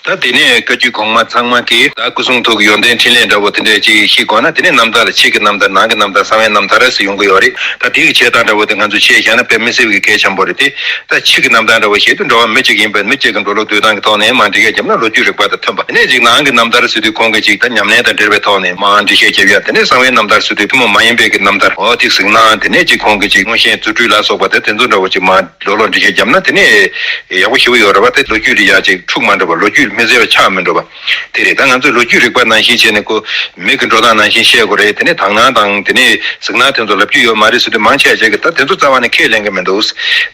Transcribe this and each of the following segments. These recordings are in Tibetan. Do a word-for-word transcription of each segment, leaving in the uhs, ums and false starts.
ད་དེ་ནས་བཀའ་བརྒྱུད་གོང་མ་ཚང་མ་གིས་ད་སྐུ་གསུང་ཐུགས་ཀྱི་ཡོན་ཏན་འཕྲིན་ལས་འདྲ་བོ་དེ་འདྲས་ཅིག་ཤེས་དགོས་ན། དེ་ནས་རྣམ་ཐར་ལ་ཕྱི་གི་རྣམ་ཐར་ནང་གི་རྣམ་ཐར་གསང་བའི་རྣམ་ཐར་ཟེར་ཡོང་གི་ཡོད་རེད། ད་དེ་གི་ཆེ་མཐོང་འདྲ་བོ་དེ་ང་ཚོས་ཤེས་བཞག་ན་དཔེ་མི་སྲིད་པའི་གལ་ཆེན་པོ་རེད་དེ། ད་ཕྱི་གི་རྣམ་ཐར་འདྲ་བོ་ཞིག་ཏུ་འགྲོ་བ་མི་གཅིག་ཡིན་པའི་མི་གཅིག་གི་འགྲོ་ལུགས་སྡོད་སྟངས་ཀྱི་ཐོག་ནས་མར་འགྲེལ་བཤད་བརྒྱབ་ན་ལོ་རྒྱུས་རིག་པ་དང་མཐུན་པ། དེ་ནས་ཅིག་ནང་གི་རྣམ་ཐར་ཟེར་དུས་ཁོང་གིས་ཅིག་ད་ཉམས་ལེན་དང་འབྲེལ་བའི་ཐོག་ནས་མར་འགྲེལ་བཤད་བརྒྱབ་ཡ། དེ་ནས་གསང་བའི་རྣམ་ཐར་ཟེར་དུས་ཐུན་མོང་མ་ཡིན་པའི་གི་རྣམ་ཐར་འོ་དེ་གཟིགས་ན། དེ་ནས་ཅིག་ཁོང་གིས་ཅིག་མངོན་ཤེས་རྫུ་འཕྲུལ་ལ་སོགས་པ་དེ་དེ་ཚོ་འདྲ་བོ་ཅིག་མར་ལོ་ལོ་འགྲེལ་བཤད་བརྒྱབ་ན་དེ་ནས་ཡག་པོ་ཞེ་པོ་ཡོད་རེད་བ། དེ་ལོ་རྒྱུས་ལ་ཡ་ཅིག་འཁྲུག་མ་འགྲོ་བ། ལོ་རྒྱུས་མི་གསལ་བ་ཆགས་མི་འགྲོ་བ། དེ་རེད། ད་ང་ཚོས་ལོ་རྒྱུས་རིག་པ་ནང་བཞིན་བྱས་ནས་ཁོ་མི་གི་འགྲོ་སྟངས་ནང་བཞིན་བཤད་དགོས་རེད། དེ་ནས་དག་སྣང་དང་དེ་ནས་གཟིགས་སྣང་དེ་ཚོ་ལབ་རྒྱུ་ཡོད་མ་རེད་ཟེར་དུས་མང་ཆེ་བ་ཅིག་གིས་ད་དེ་ཚོ་རྩ་བ་ནས་ཁས་ལེན་གི་མི་འདུག་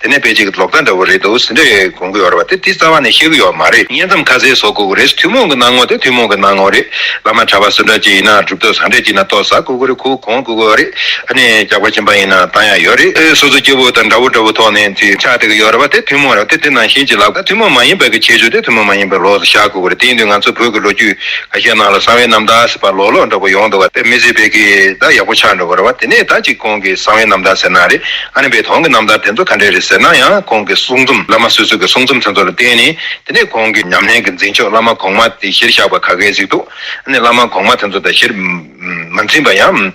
དེ་ནས་དཔེ་ཅིག་ལོག་ལྟ་འདྲ་བོ་རེད་འདུག་ཟེར་འདྲ་དགོངས་གི་ཡོད་རེད་བ། དེ་དེ་རྩ་བ་ནས་ཤེས་གི་ཡོད་མ་རེད། བསྙེན་མཚམས་ཁ་གསལ་བཟོ་དགོས་གི་རེད། ཐུན་མོང་གི་སྣང་ངོ་དེ་ཐུན་མོང་གི་སྣང་ངོ་རེད། བླ་མ་གྲྭ་པ་སུ་འདྲ་ཅིག་ཡིན་ན། གྲུབ་ཐོབ་གང་འདྲ་ཅིག་ཡིན་ན་ལྟོ་ཟ་དགོས་གི་རེད། ཁུག་གོན་དགོས་གི་རེད། ཨ་ནི་ཇག་པ་གཅིན་པ་ཡིན་ན་བཏང་ཡ་ཡོད་རེད། ཨེ་སོ་སོ་སྐྱེ་བོ་དང་འདྲ་བོ་འདྲ་བོ་ཐོག་ནས་དེ་ཆགས་བསྡད་ཀྱི་ཡོད་རེད་བ། དེ་ཐུན་མོང་རེད། དེ་དེ་ནང་བཞིན་གྱི་ལག་ད་ཐུན་མོང་མ་ཡིན་པའི་གི་ཁྱད་ཆོས་དེ་ཐུན་མོང་མ་ཡིན་པའི་ལོགས་སུ་བཞག་དགོས་ཀྱི་རེད། དེ་ཡིན་དུས་ང་ཚོ་བོད་ཀྱི་ལོ་རྒྱུས་ཁ་ཤས་ནང་ལ་གསང་བའི་རྣམ་ཐར་ཟེར་བ་ལོག་ལོག་འདྲ་པོ་ཡོང་འདུག་བ། དཔེ་མི་སྲིད་པའི་གི་ད་ཡག་པོ་ཆགས་འགྲོ་གི་རེད་བ། དེ་ནས་ད་ཅིག་ཁོང་གི་གསང་བའི་རྣམ་ཐར་ཟེར་ན་རེད། ཨ་ནི་བོད་དོན་གྱི་རྣམ་ཐར་དེ་ཚོ་ག་འདྲས་རེད་ཟེར་ན། ཡང་ཁོང་གི་གསུང་རྩོམ་བླ་མ་སོ་སོ་གི་གསུང་རྩོམ་དེ་ཚོ་ལ་བརྟེན་ནས། དེ་ནས་ཁོང་གི་ཉམས་ལེན་གྱི་འཛིན་ཕྱོགས། བླ་མ་གོང་མ་དེ་གཞིར་བཞག་པ་ག་གེ་ཞིག་འདུག་ཨ་ནི་བླ་མ་གོང་མ་དེ་ཚོ་དང་གཞིར་མ་འཛིན་པ། ཡང་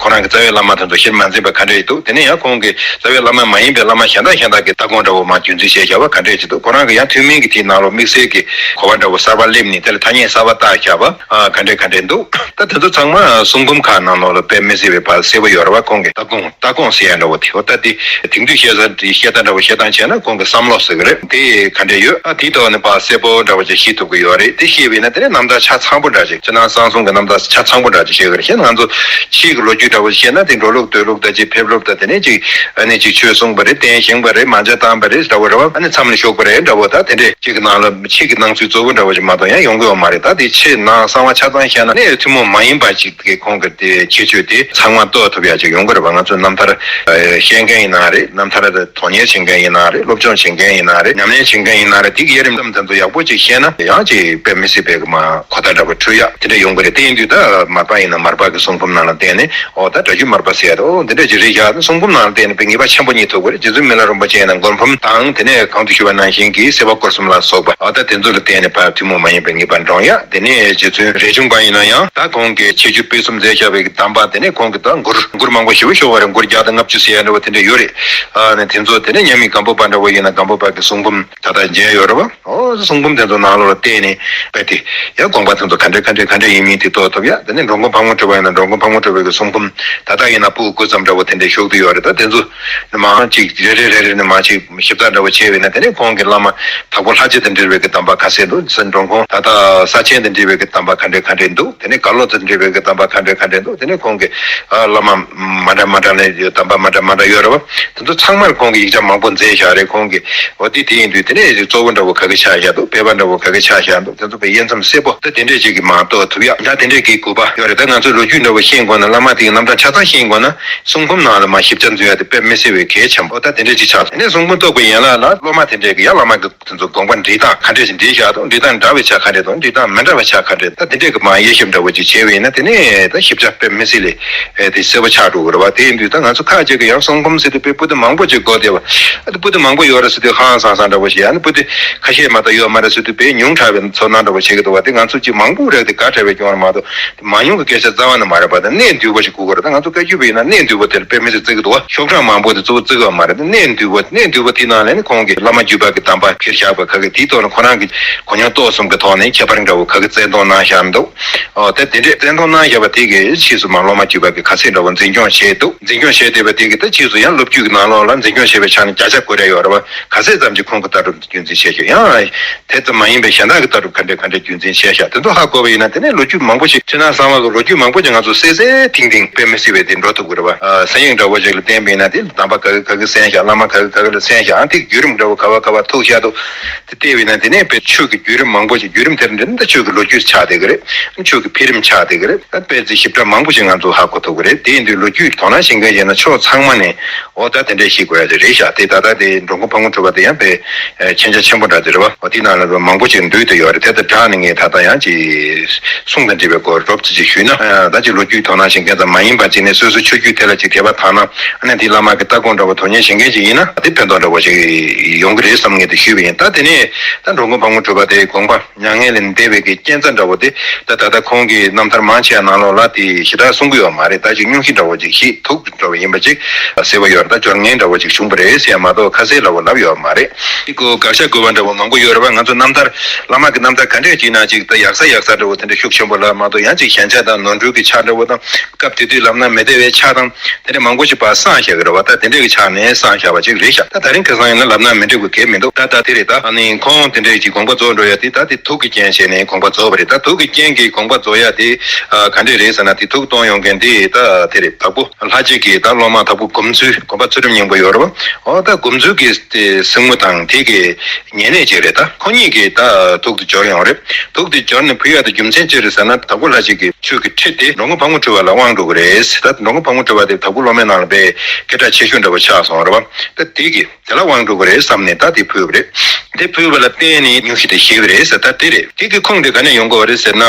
ཁོ་རང་གི་རྩ་བའི་བླ་མ་དེ་ཚོ་གཞིར་མ་འཛིན་པ་ག་འདྲ་ཞིག་འདུག་དེ་ནས་ཡང་ཁོང་གི་རྩ་བའི་བླ་མ་མ་ཡིན་པའི་བླ་མ་གཞན་དག་གཞན་དག་གི་ལྟ་དགོངས་འདྲ་བོ་མར་རྒྱུན་འཛིན་བྱས་བཞག་པ་ག་འདྲ་ཞིག་འདུག་ཁོ་རང་གི་ཡང་ཐུན་མིན་གྱི་དེའི་ནང་ལོགས་དམིགས་བསལ་གྱི་གོ་བ་འདྲ་བོ་གསར་པ་སླེབས་ནས་དེ་ལ་ཐ་སྙད་གསར་པ་བཏགས་བཞག་པ་ག་འདྲ་ག་འདྲ་འདུག་ད་དེ་ཚོ་ཚང་མ་གསུང་འབུམ་ཁག་ནང་ལོགས་ལ་དཔེ་མི་སྲིད་པའི་ཕར་གསལ་པོ་ཡོད་རེད་བ། ཁོང་གི་ལྟ་དགོངས། ལྟ་དགོངས་ཟེར་ཡ་འདྲ་བོ་དེ། འོ་ད་དེ་དེང་དུས་བཤད་ས་དེ་བཤད་སྟངས་འདྲ་བོ་བཤད་སྟངས་བྱས་ན་ཁོང་གི་བསམ་བློ་ཟེར་གི་རེད། དེ་ག་འདྲ་ཡོད། ཨ་དེའི་ཐོག་ནས་ཕར་གསལ་པོ་འདྲ་བོ་ཅིག་ཤེས་ཐུབ་ཀྱི་ཡོད་རེད། དེ་ཤེས་པ་ཡིན་ན་དེ་ནས་རྣམ་ཐར་ཆ་ཚང་པོ་འདྲ་ཅིག་སྤྱིར་བཏང་གསང་གསུམ་གྱི་རྣམ་ཐར་ཆ་ཚང་པོ་འདྲ་ཅིག་ཤེས་གི་རེད། ཤེས་ན་ང་ཚོ་ཕྱིས་ཀྱི་ལོ་རྒྱུས་འདྲ་བོ་བཤད་ན་དེ་འགྲོ་ལུགས་སྡོད་ལུགས་དང་ཅིག་ཕེབས་ལུགས་དང་། དེ་ནས་ཅིག་ཨ་ནི་ཅིག་ཆོས་གསུངས་པ་རེད། རྟེན་བཞེངས་པ་རེད། མ་ཇ་བཏང་པ་རེད། འདྲ་བོ་འདྲ་བོ། ཨ་ནི་མཚམས་ལ་བཞུགས་པ་རེད། འདྲ་བོ། ད་དེ་འདྲས་ཅིག་གི་ནང་ལ་ཕྱིས་ཀྱི་སྣང་ཚུལ་གཙོ་བོ་འདྲ་བོ་ཅིག་མ་གཏོགས་ཡང་ཡོང་གི་ཡོད་མ་རེད། ད་དེ་ཕྱིའི་ནང་གསང་བ་ཆ་ཚང་བཤད་ན་ནི་ཐུན་མོང་མ་ཡིན་པ་ཅིག་གི་ཁོང་གི་དེ་ཁྱད་ཆོས་དེ་ཚང་མ་རྟོགས་ཐུབ་ཡ་ཅིག་ཡོང་གི་རེད་པ། ང་ཚོ་རྣམ་ཐར་ཨ་བཤད་མཁན་ཡིན་ན་རེད། རྣམ་ཐར་དོན་གཉེར་བྱེད་མཁན་ཡིན་ན་རེད། སློབ་སྦྱོང་བྱེད་མཁན་ཡིན་ན་རེད། ཉམས་ལེན་བྱེད་མཁན་ཡིན་ན་རེད། དེ་གི་ཡ་རིམ་ཙམ་དེ་ཚོ་ཡག་པོ་ཅིག་ཤེས་ན་ཡང་ཅིག་དཔེ་མི་སྲིད་པའི་གི་མ་གོ་བརྡ་འདྲ་པོ་འཕྲོད་ཡ་དེ་འདྲ་ཡོང་གི་རེད། དེ་ཡིན་དུས་ད་མར་པ་ཡིན་ན་མར་པ་གི་གསུང་འབུམ་ནང་ལ་བལྟས་ནས། འོ་ད་སྒྲ་སྒྱུར་མར་པ་ཟེར་ཡ་དེ་འོ་འདི་འདྲ་ཅིག་རེད་ཤག་གསུང་འབུམ་ནང་ལ་བལྟས་ནས་དཔེ་ངེས་པ་ཆེན་པོ་རྙེད་ཐུབ་ཀྱི་རེད། རྗེ་བཙུན་མི་ལ་རིན་པོ་ཆེ་ཡིན་ན་མགུར་འབུམ་དང་། དེ་ནས་གོང་དུ་ཞུས་པ་ནང་བཞིན་གྱི་སྲིད་པ་སྐོར་གསུམ་ལ་སོགས་པ། འོ་ད་དེ་ཚོ་ལ་བལྟས་ནས་ཕར་ཐུན་མོང་མ་ཡིན་པའི་ངེས་པ་འདྲོངས་ཡ། དེ་ནས་རྗེ་བཙུན་རས་ཆུང་པ་ཡིན་ན་ཡང་ད་ཁོང་གིས་ཆོས་བརྒྱུད་སྤེལ་གསུམ་མཛད་བཞག་པའི་གདམས་པ། དེ་ནས་ཁོང་གིས་ད་མགུར་མགུར་མང་པོ་ཞེ་པོ་ཤོག་པ་རེད། མགུར་བརྒྱ་དང་ལྔ་བཅུ་ཟེར་ཡ་འདྲ་བོ་དེ་འདྲ་ཡོད་རེད། ཨ་ནི་དེ་ཚོ། དེ་ནས་མཉམ་མེད་སྒམ་པོ་པ་འདྲ་བོ་ཡིན་ན་སྒམ་པོ་པ་གི་གསུང་འབུམ་ད་ལྟ་མཇལ་ཡོད་རེད་བ། འོ་གསུང་འབུམ་དེ་ཚོ་ནང་ལོགས་ལ་བལྟས་ནས་དཔེ་དེ་ཡང་དགོངས་པ་དེ་ཚོ་ག་འདྲ་ག་འདྲ་ག་འདྲ་ཡིན་མིན་དེ་རྟོགས་ཐུབ་ཡ། དེ་ནས་འགྲོ་མགོན་ཕག་མོ་གྲུ་པ་ཡིན་ན་འགྲོ་མགོན་ཕག་མོ་གྲུ་པའི་གི་གསུང་འབུམ་ད་ལྟ་ཡིན་ན་ཕྲུ་གུ་དགུ་ཙམ་འདྲ་བོ་དེ་འདྲའི་ཤོག་དུ་ཡོད་རེད། ད་དེ་ཚོ་མང་ཅིག་རེ་རེ་རེ་རེ་ནས་མང་ཅིག་ཞིབ་ཚགས་འདྲ་བོ་བྱས་པས་ན། དེ་ནས་ཁོང་གི་བླ་མ་དྭགས་པོ་ལྷ་རྗེ་དང་འབྲེལ་བའི་གི་གདམས་པ་ག་ཚད་འདུག་ཟེར། འགྲོ་མགོན་ད་ལྟ་ས་ཆེན་དང་འབྲེལ་བའི་གི་གདམས་པ་ག་འདྲ་ག་འདྲ་འདུག་དེ་ནས་ག་ལོ་དང་འབྲེལ་བའི་གི་གདམས་པ་ག་འདྲ་ག་འདྲ་འདུག་དེ་ནས་ཁོང་གི་ཨ་བླ་མ་མ་འདྲ་མ་འདྲ་ནས་གདམས་པ་མ་འདྲ་མ་འདྲ་ཡོད་རེད་བ། དེ་ཚོ་ཚང་མར་ཁོང་གིས་ཡིག་ཆ་མང་པོ་མཛད་བཞག་རེད། ཁོང་གིས། འོ་དེ་དེ་ཡིན་དུས་དེ་ནས་གཙོ་བོ་འདྲ་བོ་ག་གི་ཆགས་བཞག་འདུག་དཔེ་བ་འདྲ་བོ་ག་གི་ཆགས་བཞག་འདུག་དེ་ཚོ་དཔེ་དབྱེ་མཚམས་གསལ་པོ་ད་དེ་འདྲས་ཅིག་གིས་མར་རྟོགས་ཐུབ་ཡ། ད་དེ་འདྲས་ཀྱི་དགོས་པ་ཡོད་རེད། ད་ང་ཚོས་ལོ་རྒྱུས་འདྲ་བོ་ཤེས་དགོས་ན། བླ་མ་དེའི་རྣམ་གྲངས་ཆ་ཚང་ཤེས་དགོས་ན། གསུང་འབུམ་ནང་ལ་མར་ཞིབ་ཆ་འཛུལ་ཡ་དེ་དཔེ་མི་སྲིད་པའི་གལ་ཆེན་པོ་ད་དེ་འདྲས་ཅིག་ཆགས་སོང་། དེ་ནས་གསུང་འབུམ་རྟོགས་པའི་ཡན་ལག་ལ་སློབ་མ་དེ་འདྲས་ཀྱིས་ཡང་བླ་མ་གི་དེ་ཚོ་དགོངས་པ་འགྲེལ་སྟངས་ག་འདྲས་ཤིག་འགྲེལ་བཞག་འདུག་འགྲེལ་སྟངས་འདྲ་བའི་ཆ་ག་འདྲས་དང་འགྲེལ་སྟངས་མི་འདྲ་བའི་ཆ་ག་འདྲས། ད་དེ་འདྲས་ཀྱི་མར་དབྱེ་ཞིབ་འདྲ་བོ་ཅིག་བྱས་པ་ཡིན་ན། དེ་ནས་ད་ཞིབ་ཆ་དཔེ་མི་སྲིད་ལས་ཨེ་དེ་གསལ་པོ་ཆགས་འགྲོ་གི་རེད་བ། དེ་ཡིན་དུས་ད་ང་ཚོ་ཁ་ཅིག་གིས་ཡང་གསུང་འབུམ་ཟེར་དུས་དཔེ་པོ་ཏི་མང་པོ་ཅིག་དགོས་བསྡད་པ། ཨ་དེ་པོ་ཏི་མང་པོ་ཡོད་རེད་ཟེར་དུས་ཧང་སང་སང་འདྲ་བོ་ཞིག་ཨ་ནི་པོ་ཏི་ཁ་ཤས་མ་གཏོགས་ཡོད་མ་རེད་ཟེར་དུས་དཔེ་ཉུང་དྲགས་པའི་ཚོར་སྣང་འདྲ་བོ་བྱེད་ཀྱི་འདུག་བ། དེ་ང་ཚོ་ཅིག་མང་པོ་རེད་དེ་དགའ་དྲགས་པའི་སྐྱོན་རེད་མ་གཏོགས། དེ་མ་ཉུང་གི་སྐད་ཆ་རྩ་བ་ནས་མ་རེད་པ། དེ་གནད་འདུས་པོ་ཞིག་དགོས་ཀྱི་རེད། ད་ང་ཚོ་བཀའ་བརྒྱུད་པ་ཡིན་ན་གནད་འདུས་པོ་དེར་དཔེ་མི་སྲིད་བརྩི་གི་འདུག་བ། ཤོག་གྲངས་མང་པོ་དེ་གཙོ་བོ་བརྩི་གི་ཡོད་མ་རེད། དེ་གནད་འདུས་པོ་གནད་འདུས་པོ་དེའི་ནང་ལ་ནི་ཁོང་གིས་བླ་མ་བརྒྱུད་པ་གི་གདམས་པ་གཞིར་བཞག་པ་ག་གི་དེའི་ཐོག་ནས་ཁོ་རང་གི་གོ་མྱོང་རྟོགས་གསུམ་གྱི་ཐོག་ནས་ཁྱད་པར་འདྲ་བོ་ག་གི་བཙན་གཏོང་གནང་བཞག་འདུག་ཨོ་ད་དེ་འདྲས་བཙན་གཏོང་གནང་བཞག་པ་དེ་གིས་ཕྱིས་སུ་མར་སློབ་མ་བརྒྱུད་པ་གི་ག་ཚད་འདྲ་བོ་འཛིན་སྐྱོང་བྱས་འདུག་འཛིན་སྐྱོང་བྱས་བསྡད་པ་དེ་གིས་ད་ཕྱིས་སུ་ཡང་སློབ་བརྒྱུད་ཀྱི་ནང་ལོགས་ལ་འཛིན་སྐྱོང་བྱས་པའི་ཆ་ནས་བརྒྱ་ཆ་དགུ་རེ་ཡོད་རེད་བ། ག་ཚད་ཙམ་ཅིག་ཁོང་གི་ལྟ་གྲུབ་རྒྱུན་འཛིན་བྱས་ཤག་ཡང་དེ་ཙམ་མ་ཡིན་པའི་གཞན་དག་གི་ལྟ་གྲུབ་ག་འདྲས་ག་འདྲས་རྒྱུན་འཛིན་བྱས་ཤག་དེ་ཚོ་ཧ་གོ་བ་ཡིན་ན། དེ་ནས་ལོ་རྒྱུས་མང་པོ་ཞིག་ཕྱི་ནང་གསང་བ་གི་ལོ་རྒྱུས་མང་པོ་ཅིག་ང་ཚོ་གསལ་གསལ་ཐིང་ཐིང་དཔེ་མི་སྲིད་པའི་དེ་འགྲོ་ཐུབ་ཀྱི་རེད་བ། ཨ་ས་ཡིག་འདྲ་བོ་ཅིག་ལ་བརྟེན་པ་ཡིན་ན་དེ་གདམས་པ་ག་གི་ག་གི་གསན་ཤག་བླ་མ་ག་གི་ག་གི་ལ་གསན་ཤག་ཨ་དེ་བརྒྱུད་རིམ་འདྲ་བོ་ག་བ་ག་བ་ཐུག་ཤག་འདུག་དེ་བལྟས་པ་ཡིན་ན་དེ་ནས་དཔེ་ཆོས་ཀྱི་བརྒྱུད་རིམ་མང་པོ་ཅིག་བརྒྱུད་རིམ་དེ་འདྲ་ཆོས་ཀྱི་ལོ་རྒྱུས་ཆགས་བསྡད་ཀྱི་རེད། ཆོས་ཀྱི་འཕེལ་རིམ་ཆགས་བསྡད་ཀྱི་རེད། ད་དཔེ་ཚིག་ཞིབ་ཕྲ་མང་པོ་ཞིག་ང་ཚོ་ཧ་གོ་ཐུབ་ཀྱི་རེད། དེ་ཡིན་དུས་ལོ་རྒྱུས་དོ་སྣང་བྱེད་མཁན་ཡིན་ན་ཕྱོགས་ཚང་མ་ནས་འོ་ད་དེ་འདྲ་ཤེས་དགོས་ཡ་དེ་རེད་ཤག་དེ་ད་ལྟ་དེ་འགྲོ་མགོན་ཕག་མོ་གྲུ་པ་དེ་ཡང་དཔེ་མཁྱེན་རྒྱ་ཆེན་པོ་འདྲ་དེ་རེད་བ། འོ་དེ་ནང་ལ་མང་པོ་ཅིག་འདུས་ཏེ་ཡོད་རེད། དེ་དང་སྦྲགས་ནས་ངས་ད་ལྟ་ཡང་ཅིག་གསུང་དང་འབྲེལ་བའི་སྐོར་སྒྲོག་ཙམ་ཅིག་ཞུས་ན། ད་ཅིག་ལོ་རྒྱུས་དོ་སྣང་བྱེད་མཁན་ཙམ་མ་ཡིན་པ་ཅིག་ནས་སོ་སོའི་ཆོས་བརྒྱུད་དེ་ལ་ཅིག་དད་པ་དང་ན། ཨ་ནི་དེ་བླ་མ་གི་ལྟ་དགོངས་འདྲ་བོ་དོ་མཉམ་བྱེད་མཁན་ཅིག་ཡིན་ན་དེ་ཕན་ཐོགས་འདྲ་བོ་ཞིག་ཡོང་གི་རེད་བསམ་ངེས་དེ་ཞུས་པ་ཡིན། ད་དེ་ནས་ད་འགྲོ་མགོན་ཕག་མོ་གྲུ་པ་ དེ་དགོངས་པ་མྱ་ངན་ལས་འདས་པའི་གི་རྐྱེན་རྩ་འདྲ་བོ་དེ་ད་ད་ལྟ་ཁོང་གི་རྣམ་ཐར་མང་ཆེ་བ་ནང་ལོགས་ལ་དེ་ཞེ་དྲག་གསུང་གི་ཡོད་མ་རེད། ད་ཅིག་སྙུང་གཞི་འདྲ་བོ་ཅིག་ཞིག་དུག་འདྲ་བོ་ཡིན་པ་ཅིག་གསལ་པོ་ཡོད་རེད། ད་སྦྱོར་ངན་འདྲ་བོ་ཅིག་བྱུང་བ་རེད་ཟེར་ཡ་མ་གཏོགས་ཁ་གསལ་འདྲ་བོ་ལབ་ཡོད་མ་རེད། དེ་ཀོ་དགག་བཞག་དགོས་པ་འདྲ་བོ་མང་པོ་ཡོད་རེད་བ། ང་ཚོ་རྣམ་ཐར་བླ་མ་གི་རྣམ་ཐར་ག་འདྲས་ཅིག་ན་ཅིག་ད་ཡག་ས་ཡག་ས་འདྲ་བོ་དེ་འདྲ་ཤུགས་ཆེན་པོ་ལ་མ་གཏོགས་ཡང་ཅིག་ཞན་ཆ་དང་ནོར་འཁྲུལ་གྱི་ཆ་འདྲ་བོ་དང་། སྐབས་དེ་དུས་ལབ་ན་མི་བདེ་བའི་ཆ་དང་དེ་འདྲ་མང་པོ་ཞིག་ཕར་བསྲངས་བཞག་གི་རེད་བ། ད་དེ་འདྲ་གི་ཆ་ནས་བསྲངས་བཞག་པ་ཅིག་རེད་ཤག་ད་ད་རིང་ཁ་སང་ཡིན་ན་ལབ་ན་མི་འགྲིག་པའི་གལ་མི་འདུག་ད་ད་དེ་རེད། ད་ཨ་ནི་ཁོང་དེ་འདྲ་གི་དགོངས་པ་རྫོགས་འགྲོ་ཡ་དེ་ད་དེ་དུག་གི་རྐྱེན་བྱས་ནས་དགོངས་པ་རྫོགས་པ་རེད། ད་དུག་གི་རྐྱེན་གྱིས་དགོངས་པ་རྫོགས་ཡ་དེ་ཨ་ག་འདྲས་རེད་ཟེར་ན། དེ་དུག་གཏོང་ཡོང་མཁན་དེ་ད་དེ་རེད། དྭགས་པོ་ལྷ་རྗེ་གི་ད་སློབ་མ་དྭགས་པོ་སྒོམ་ཚུལ། སྒོམ་པ་ཚུལ་ཁྲིམས་སྙིང་པོ་ཡོད་རེད་བ། འོ་ད་སྒོམ་ཚུལ་གྱི་དེ་སྲིང་མོ་དང་དེ་གི་ཉེ་གནས་ཅིག་རེད། ད་ཁོ་གཉིས་ཀྱིས་ད་དུག་དེ་སྦྱོར་ཡོང་རེད། དུག་དེ་སྦྱོར་ནས་ཕུལ་ཡ་དེ་རྒྱུ་མཚན་ཅི་རེད་ཟེར་ན། དྭགས་པོ་ལྷ་རྗེ་གི་ཆོས་ཀྱི་ཁྲིད་དེ་འགྲོ་མགོན་ཕག་མོ་གྲུ་པ་ལ་དབང་འགྲོ་གི་རེད། ད་འགྲོ་མགོན་ཕག་མོ་གྲུ་པ་དེ་དྭགས་པོ་སློབ་མའི་ནང་ལ་དཔེ་སྐད་གྲགས་ཆེ་ཤོས་འདྲ་བོ་ཆགས་སོང་རེད་བ། ད་དེ་གི་དེ་ལ་དབང་འགྲོ་གི་རེད་བསམ་ནས་ད་དེ་ཕུལ་བ་རེད། དེ་ཕུལ་བ་ལ་བརྟེན་ནས་སྙུང་གཞི་དེ་ཞིག་རེད་ཟེར། ད་དེ་རེད། དེ་གི་ཁུངས་དེ་ག་ནས་ཡོང་གི་བ་རེད་ཟེར་ན།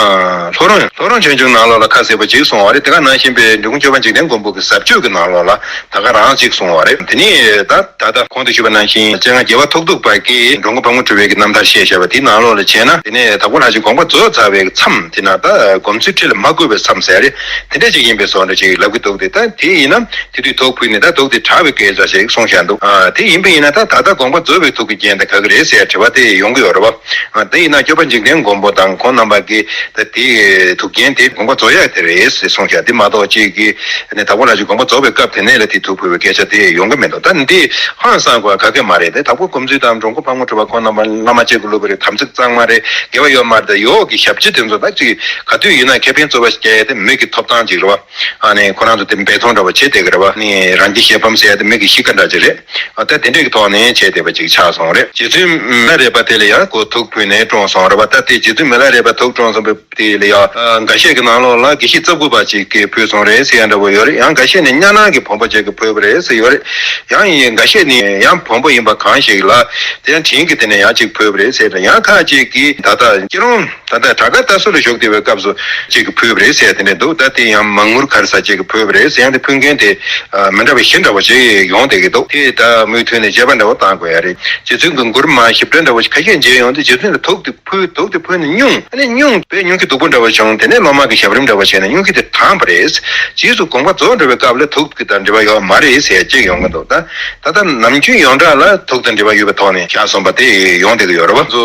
ལྷོ་རོང་ལྷོ་རོང་ཆོས་འབྱུང་ནང་ལོགས་ལ་ཁ་གསལ་པོ་ཅིག་གསུངས་བ་རེད། དེ་ག་ནང་བཞིན་པའི་འབྲི་གུང་སྐྱོབ་པ་འཇིག་རྟེན་མགོན་པོ་གི་ཟབ་ཆོས་ཀྱི་ནང་ལོགས་ལ་ད་ག་རང་ཅིག་གསུངས་བ་རེད། དེ་ནས་ད་ད་ལྟ་གོང་དུ་ཞུས་པ་ནང་བཞིན་སྤྱན་སྔ་རྒྱལ་བ་ཐོག་ཐུག་པ་གིས་འགྲོ་མགོན་ཕག་མོ་གྲུ་པའི་གི་རྣམ་ཐར་བཤད་བཞག་པ་དེའི་ནང་ལོགས་ལ་བྱས་ན། དེ་ནས་དྭགས་པོ་ལྷ་རྗེ་དགོངས་པ་རྫོགས་ཚར་བའི་མཚམས་དེ་ན་ད་སྒོམ་ཚུལ་ཁྲིད་ལ་མ་བཀོད་པའི་མཚམས་ཟེར་རེད། དེ་འདྲ་ཅིག་ཡིན་པའི་བཟོ་འདྲ་ཅིག་ལབ་ཀྱི་འདུག་དེ་ད་དེ་ཡིན་ན་དེ་དུས་དུག་ཕུལ་ནས་ད་དུག་དེ་དྲག་པའི་སྐད་ཆ་ཞིག་གསུངས་བཞག་འདུག་ཨ་དེ་ཡིན་པ་ཡིན་ན་ད་ད་ལྟ་དགོངས་པ་རྫོགས་པའི་དུག་གི་རྐྱེན་དེ་ག་གི་རེད་ཟེར་དྲི་བ་དེ་ཡོང་གི་ཡོད་རེད་བ། ཨ་དེ་ཡིན་ན་སྐྱོབ་པ་འཇིག་རྟེན་མགོན་པོ་དང་ཁོང་རྣམ་པ་གིས་ད་དེ་དུག་རྐྱེན་དེ་དགོངས་པ་རྫོགས་ཡག་དེ་རེད་ཟེར་གསུངས་བཞག་དེ་མ་གཏོགས་ཅིག་གིས་ནས་དྭགས་པོ་ལྷ་རྗེ་དགོངས་པ་རྫོགས་པའི་སྐབས་དེ་ནས་ལ་དེ་དུག་ཕུལ་བའི་སྐད་ཆ་དེ་ཡོང་གི་མི་འདུག་ད་འདི་ཧང་སང་དགོས་ག་གེ་མ་རེད། དེ་དྭགས་པོ་སྒོམ་ཚུལ་དང་འགྲོ་མགོན་ཕག་མོ་གྲུ་པ་ཁོང་རྣམ་པ་བླ་མ་གཅིག་གི་སློབ་དཔོན་རེད། དམ་ཚིག་གཙང་མ་རེད། དགེ་བ་ཡོད་མ་རེད། ད་ཡོག་གི་ཞབས་ཕྱི་དེ་ཚོ་ད་ཅིག་ག་དུས་ཡིན་ན་ཁེ་ཕན་རྩོད་པ་བྱས་ཏེ་མི་གི་ཐོབ་ཐང་ཅིག་རེད་བ། ཨ་ནི་ཁོ་རང་ཚོ་དེ་འབད་བརྩོན་འདྲ་བོ་བྱེད་བསྡད་ཀྱི་རེད་བ། ནི་རང་རྒྱལ་གཞན་ཕམ་ཟེར་ཡ་དེ་མི་གི་གཤིས་ཀ་འདྲ་ཅིག་རེད། ཨ་ད་དེ་འདྲས་ཀྱི་ཐོག་ནས་བྱས་བསྡད་པ་ཅིག་ཆགས་སོང་རེད། རྗེ་བཙུན་མི་ལ་རས་པ་དེ་ལ་ཡང་ཁོ་དུག་ཕུལ་ནས་བཀྲོངས་སོང་རེད་བ། ད་དེ་རྗེ་བཙུན་མི་ལ་རས་པ་དུག་བཀྲོངས་སོང་བའི་དེ་ལ་ཡང་ཨ་འགའ་ཤས་ཀྱི་ནང་ལོགས་ལ་དགེ་བཤེས་རྩ་དགུ་པ་ཅིག་གིས་ཕུལ་སོང་རེད་ཟེར་ཡ་འདྲ་བོ་ཡོད་རེད། ཡང་འགའ་ཤས་ནས་གཉའ་ནང་གི་བོན་པོ་ཅིག་གིས་ཕུལ་བ་རེད་ཟེར་ཡོད་རེད། ཡང་ཡིན་འགའ་ཤས་ནས་ཡང་བོན་པོ་ཡིན་པ་གང་ཞིག་ལ་དེ་ཡང་དྲིན་གྱིས་དེ་ནས་ཡང་ཅིག་ཕུལ་བ་རེད་ཟེར་རེད། ཡང་ཁ་ཅིག་གིས་ད་ལྟ་སྐྱིད་རོང་ད་ལྟ་བྲག་དཀར་རྟ་སོ་ལ་བཞུགས་བསྡད་པའི་སྐབས་སུ་ཅིག་གིས་ཕུལ་བ་རེད་ཟེར་དེ་འདྲ་འདུག་ད་དེ་ཡང་མ་དངུལ་ག་རེ་ཟེར་ཅིག་གིས་ཕུལ་བ་རེད་ཟེར། ཡང་དེ་ཕུལ་མཁན་དེ་ཨ་མི་འདྲ་བ་བཞི་འདྲ་བོ་ཅིག་ཡོང་བསྡད་ཀྱི་འདུག་དེ་ད་མུ་མཐུད་ནས་དཔྱད་པ་འདྲ་བོ་བཏང་དགོས་ཡ་རེད། རྗེ་བཙུན་གྱི་མགུར་མ་ཞིབ་ཕྲ་འདྲ་བོ་ཞིག་ཁ་ཤས་མཇལ་ཡོང་དུས་རྗེ་བཙུན་ལ་དུག་དེ་ཕུལ་དུག་དེ་ཕུལ་ནས་སྙུང་། ཨ་ནི་སྙུང་དཔེ་སྙུང་གི་སྡུག་པོ་འདྲ་བོ་བྱུང་། དེ་ནས་སློབ་མ་གིས་ཞབས་རིམ་འདྲ་བོ་བྱས་ནས་སྙུང་གི་དེ་དྲངས་པ་རེད། རྗེས་སུ་དགོངས་པ་རྫོགས་འགྲོ་བའི་སྐབས་ལ་དུག་གི་དང་འབྲེལ་བ་ཡོད་མ་རེད་ཟེར་ཅིག་ཡོང་གི་འདུག་ད་ད་ལྟ་ནམ་རྒྱུན་ཡོངས་གྲགས་ལ་དུག་དང་འབྲེལ་བ་ཡོད་པའི་ཐོག་ནས་བཞག་སོང་བ་དེ་ཡོང་བསྡད་ཀྱི་ཡོད་རེད་བ། ང་ཚོ་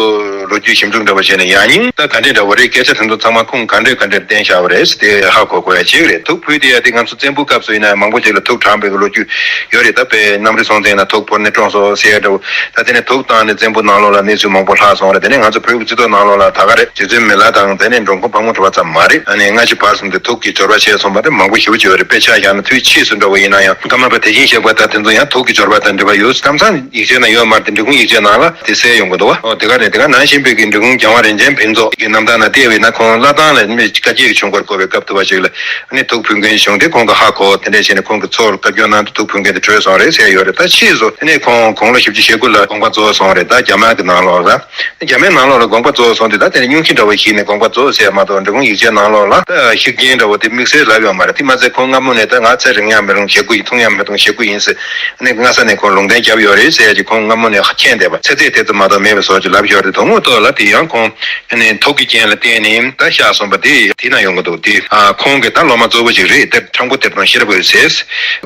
ལོ་རྒྱུས་ཞིབ་འཇུག་འདྲ་བོ་བྱས་ནས་ཡང་སྙིང་ད་ག་འདྲས་འདྲ་བོ་རེད། སྐད་ཆ་དེ་ཚོ་ཚང་མ་ཁུངས་ག་འདྲས་ག་འདྲས་བསྟན་བཞག་པ་རེད་ཟེར་དེ་ཧ་གོ་དགོས་ཡ་ཅིག་རེད། དུག་ཕུལ་བསྡད་ཡ་དེ་ང་ཚོ་བཙན་པོའི་སྐབས་སུ་ཡིན་ན་ཡང་མང་པོ་ཅིག་ལ་དུག་དྲངས་པའི་ལོ་རྒྱུས་ཡོད་རེད། ད་དཔེ་གནམ་རི་སྲོང་བཙན་ན་དུག་ཕོར་ནས་བཀྲོངས་སོང་ཟེར་ཡ་འདྲ་བོ། ད་དེ་ནས་དུག་བཏང་ནས་བཙན་པོ་ནང་ལོགས་ལ་གནས་ཚུལ་མང་པོ་ལྷག་སོང་རེད། དེ་ནས་ང་ཚོ་བོད་ཀྱི་སྤྱི་ཚོགས་ནང་ལོགས་ལ་ད་ག་རེད། རྗེ་བཙུན་མི་ལ་དང་དེ་ནས་འགྲོ་མགོན་ཕག་མོ་གྲུ་པ་ཙམ་མ་རེད། ཨ་ནི་སྔ་ཕྱི་བར་གསུམ་དུ་དུག་གི་སྦྱོར་བ་བྱས་སོང་བ་དེ་མང་པོ་ཞེ་པོ་ཅིག་ཡོད་རེད། དཔེ་ཆ་བཞག་ན་དུས་ཕྱིས་སུ་འདྲ་བོ་ཡིན་ན་ཡང་ཀརྨ་པ་བདེ་ཆེན་གཤེགས་པ་དང་དེ་ཚོ་ཡང་དུག་གི་སྦྱོར་བ་དང་འབྲེལ་བ་ཡོད། གཏམ་བཟང་ཡིག་ཆའི་ནང་ཡོད་མ་རེད་དེ་འབྲི་གུང་ཡིག་ཆའི་ནང་ལ་དེ་གསལ་ཡོང་གི་འདུག་བ། ཨོ་དེ་ག་རེད། དེ་ག་ནང་བཞིན་པའི་གི་འབྲི་གུང་རྒྱལ་དབང་རིན་ཆེན་ཕུན་ཚོགས་ཀྱི་རྣམ་ཐར་ནང་བལྟས་པ་ཡིན་ན་ཁོང་བླ་བྲང་ལ་མི་བཀའ་བརྒྱད་ཀྱི་ཆོས་འཁོར་བསྐོར་བའི་སྐབས་དུ་བ་ཅིག་ལ་ཨ་ནི་དུག་ཕུལ་མཁན་བྱུང་སྟེ་ཁོང་གི་ཧ་གོ་དེ་འདྲ་བྱས་ནས་ཁོང་གི་ཚོགས་ལ་བཀའ་བཀྱོན་གནང་དུས་དུག་ཕུལ་མཁན་དེ་བྲོས་སོང་རེད་ཟེར་ཡོད་རེད། ད་ཕྱིས་སུ་དེ་ནས་ཁོང་དགུང་ལོ་བཞི་བཅུ་ཞེ་དགུ་ལ་དགོངས་པ་རྫོགས་སོང་རེད། ད་རྒྱ་དམར་གྱི་ནང་ལོགས་ལ་རྒྱ་དམར་ནང་ལོགས་ལ་དགོངས་པ་རྫོགས་སོང་དུས་ད་དེ་ནས་སྙུང་གཞི་འདྲ་བོ་ཞིག་ནས་དགོངས་པ་རྫོགས་ཟེར་མ་གཏོགས་འབྲི་གུང་ཡིག་ཆའི་ནང་ལོགས་ལ་ད་ཤི་རྐྱེན་འདྲ་བོ་དེ་དམིགས་བསལ་ལབ་ཡོད་མ་རེད། དེ་མ་ཚད་ཁོང་སྔ་མོ་ནས་ད་ང་ཚེ་རིང་ཡང་མི་རུང་ཞེ་དགུ་ཡིན། ཐུང་ཡང་མི་ཐུང་ཞེ་དགུ་ཡིན་ཟེར་ནས་སྔ་ས་ནས་ཁོང་ལུང་བསྟན་བརྒྱབ་ཡོད་རེད་ཟེར་ཡ་ཅིག་ཁོང་སྔ་མོ་ནས་མཁྱེན་བསྡད་པ་ཚེ་ཚད་དེ་ཙམ་མ་གཏོགས་མེད་པའི་བཟོ་ཅིག་ལབ་ཡོད་རེད། དོན་དངོས་ཐོག་ལ་དེ་ཡང་ཁོང་ནས་དུག་གི་རྐྱེན་ལ་བརྟེན་ནས་ད་བཞག་སོང་བ་དེ་དེ་ན་ཡོང་གི་འདུག་དེ་ཁོང་གི་ད་སློབ་མ་གཙོ་བོ་ཅིག་རེད། དེ་ཁྲང་པོ་གཏེར་སྟོན་ཤེས་རབ་འོད་ཟེར་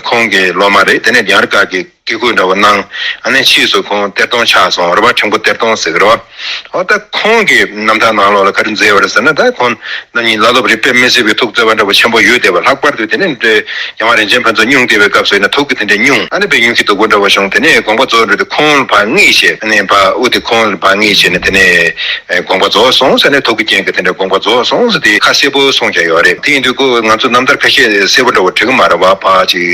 ཁོང་གི་སློབ་མ་རེད། དེ་ནས་ཡང་རི་ཀ་གི་དགེ་བསྐོས་འདྲ་བོ་གནང་། ཨ་ནི་ཕྱིས་སུ་ཁོང་གཏེར་སྟོན་ཆགས་སོང་རེད་བ། ཁྲིམས་སྐུ་གཏེར་སྟོན་ཟེར་གི་རེད་བ། འོ་ད་ཁོང་གི་རྣམ་ཐར་ནང་ལོགས་ལ་ག་རེ་མཛད་ཡོད་རེད་ཟེར་ན། ད་ཁོང་རྣམ་གཉིས་བླ་སློབ་རིགས་པས་མི་སྲིད་པའི་ཐུགས་བརྩེ་བ་འདྲ་བོ་ཆེན་པོ་ཡོད་བསྡད་པ། ལྷག་པར་དུ་དེ་ནས་རྒྱལ་དབང་རིན་ཆེན་ཕུན་ཚོགས་སྙུང་བསྡད་པའི་སྐབས་སུ་ཡིན་ན་ཐུགས་ཀྱི་དེ་འདྲའི་སྙུང་། ཨ་ནི་དཔེ་སྙུང་གཞི་སྡུག་པོ་འདྲ་བོ་བྱུང་། དེ་ནས་དགོངས་པ་རྫོགས་འགྲོ་དུས་ཁོང་ལ་ཕར་ངེས་བྱས། ཨ་ནི་ཕར་དབུ་དེ་ཁོང་ལ་ཕར་ངེས་བྱས་ནས་དེ་ནས་དགོངས་པ་རྫོགས་སོང་ཟེར་ནས་ཐུགས་ཀྱི་རྐྱེན་གྱིས་དེ་འདྲའི་དགོངས་པ་རྫོགས་སོང་ཟེར་དེ་ཁ་གསལ་པོ་གསུངས་བཞག་ཡོད་རེད། དེ་ཡིན་དུས་ཁོ་ང་ཚོ་རྣམ་ཐར་ཁ་ཤས་གསལ་པོ་འདྲ་བོ་འབྲི་གི་མ་རེད་བ། ཕར་ཅིག་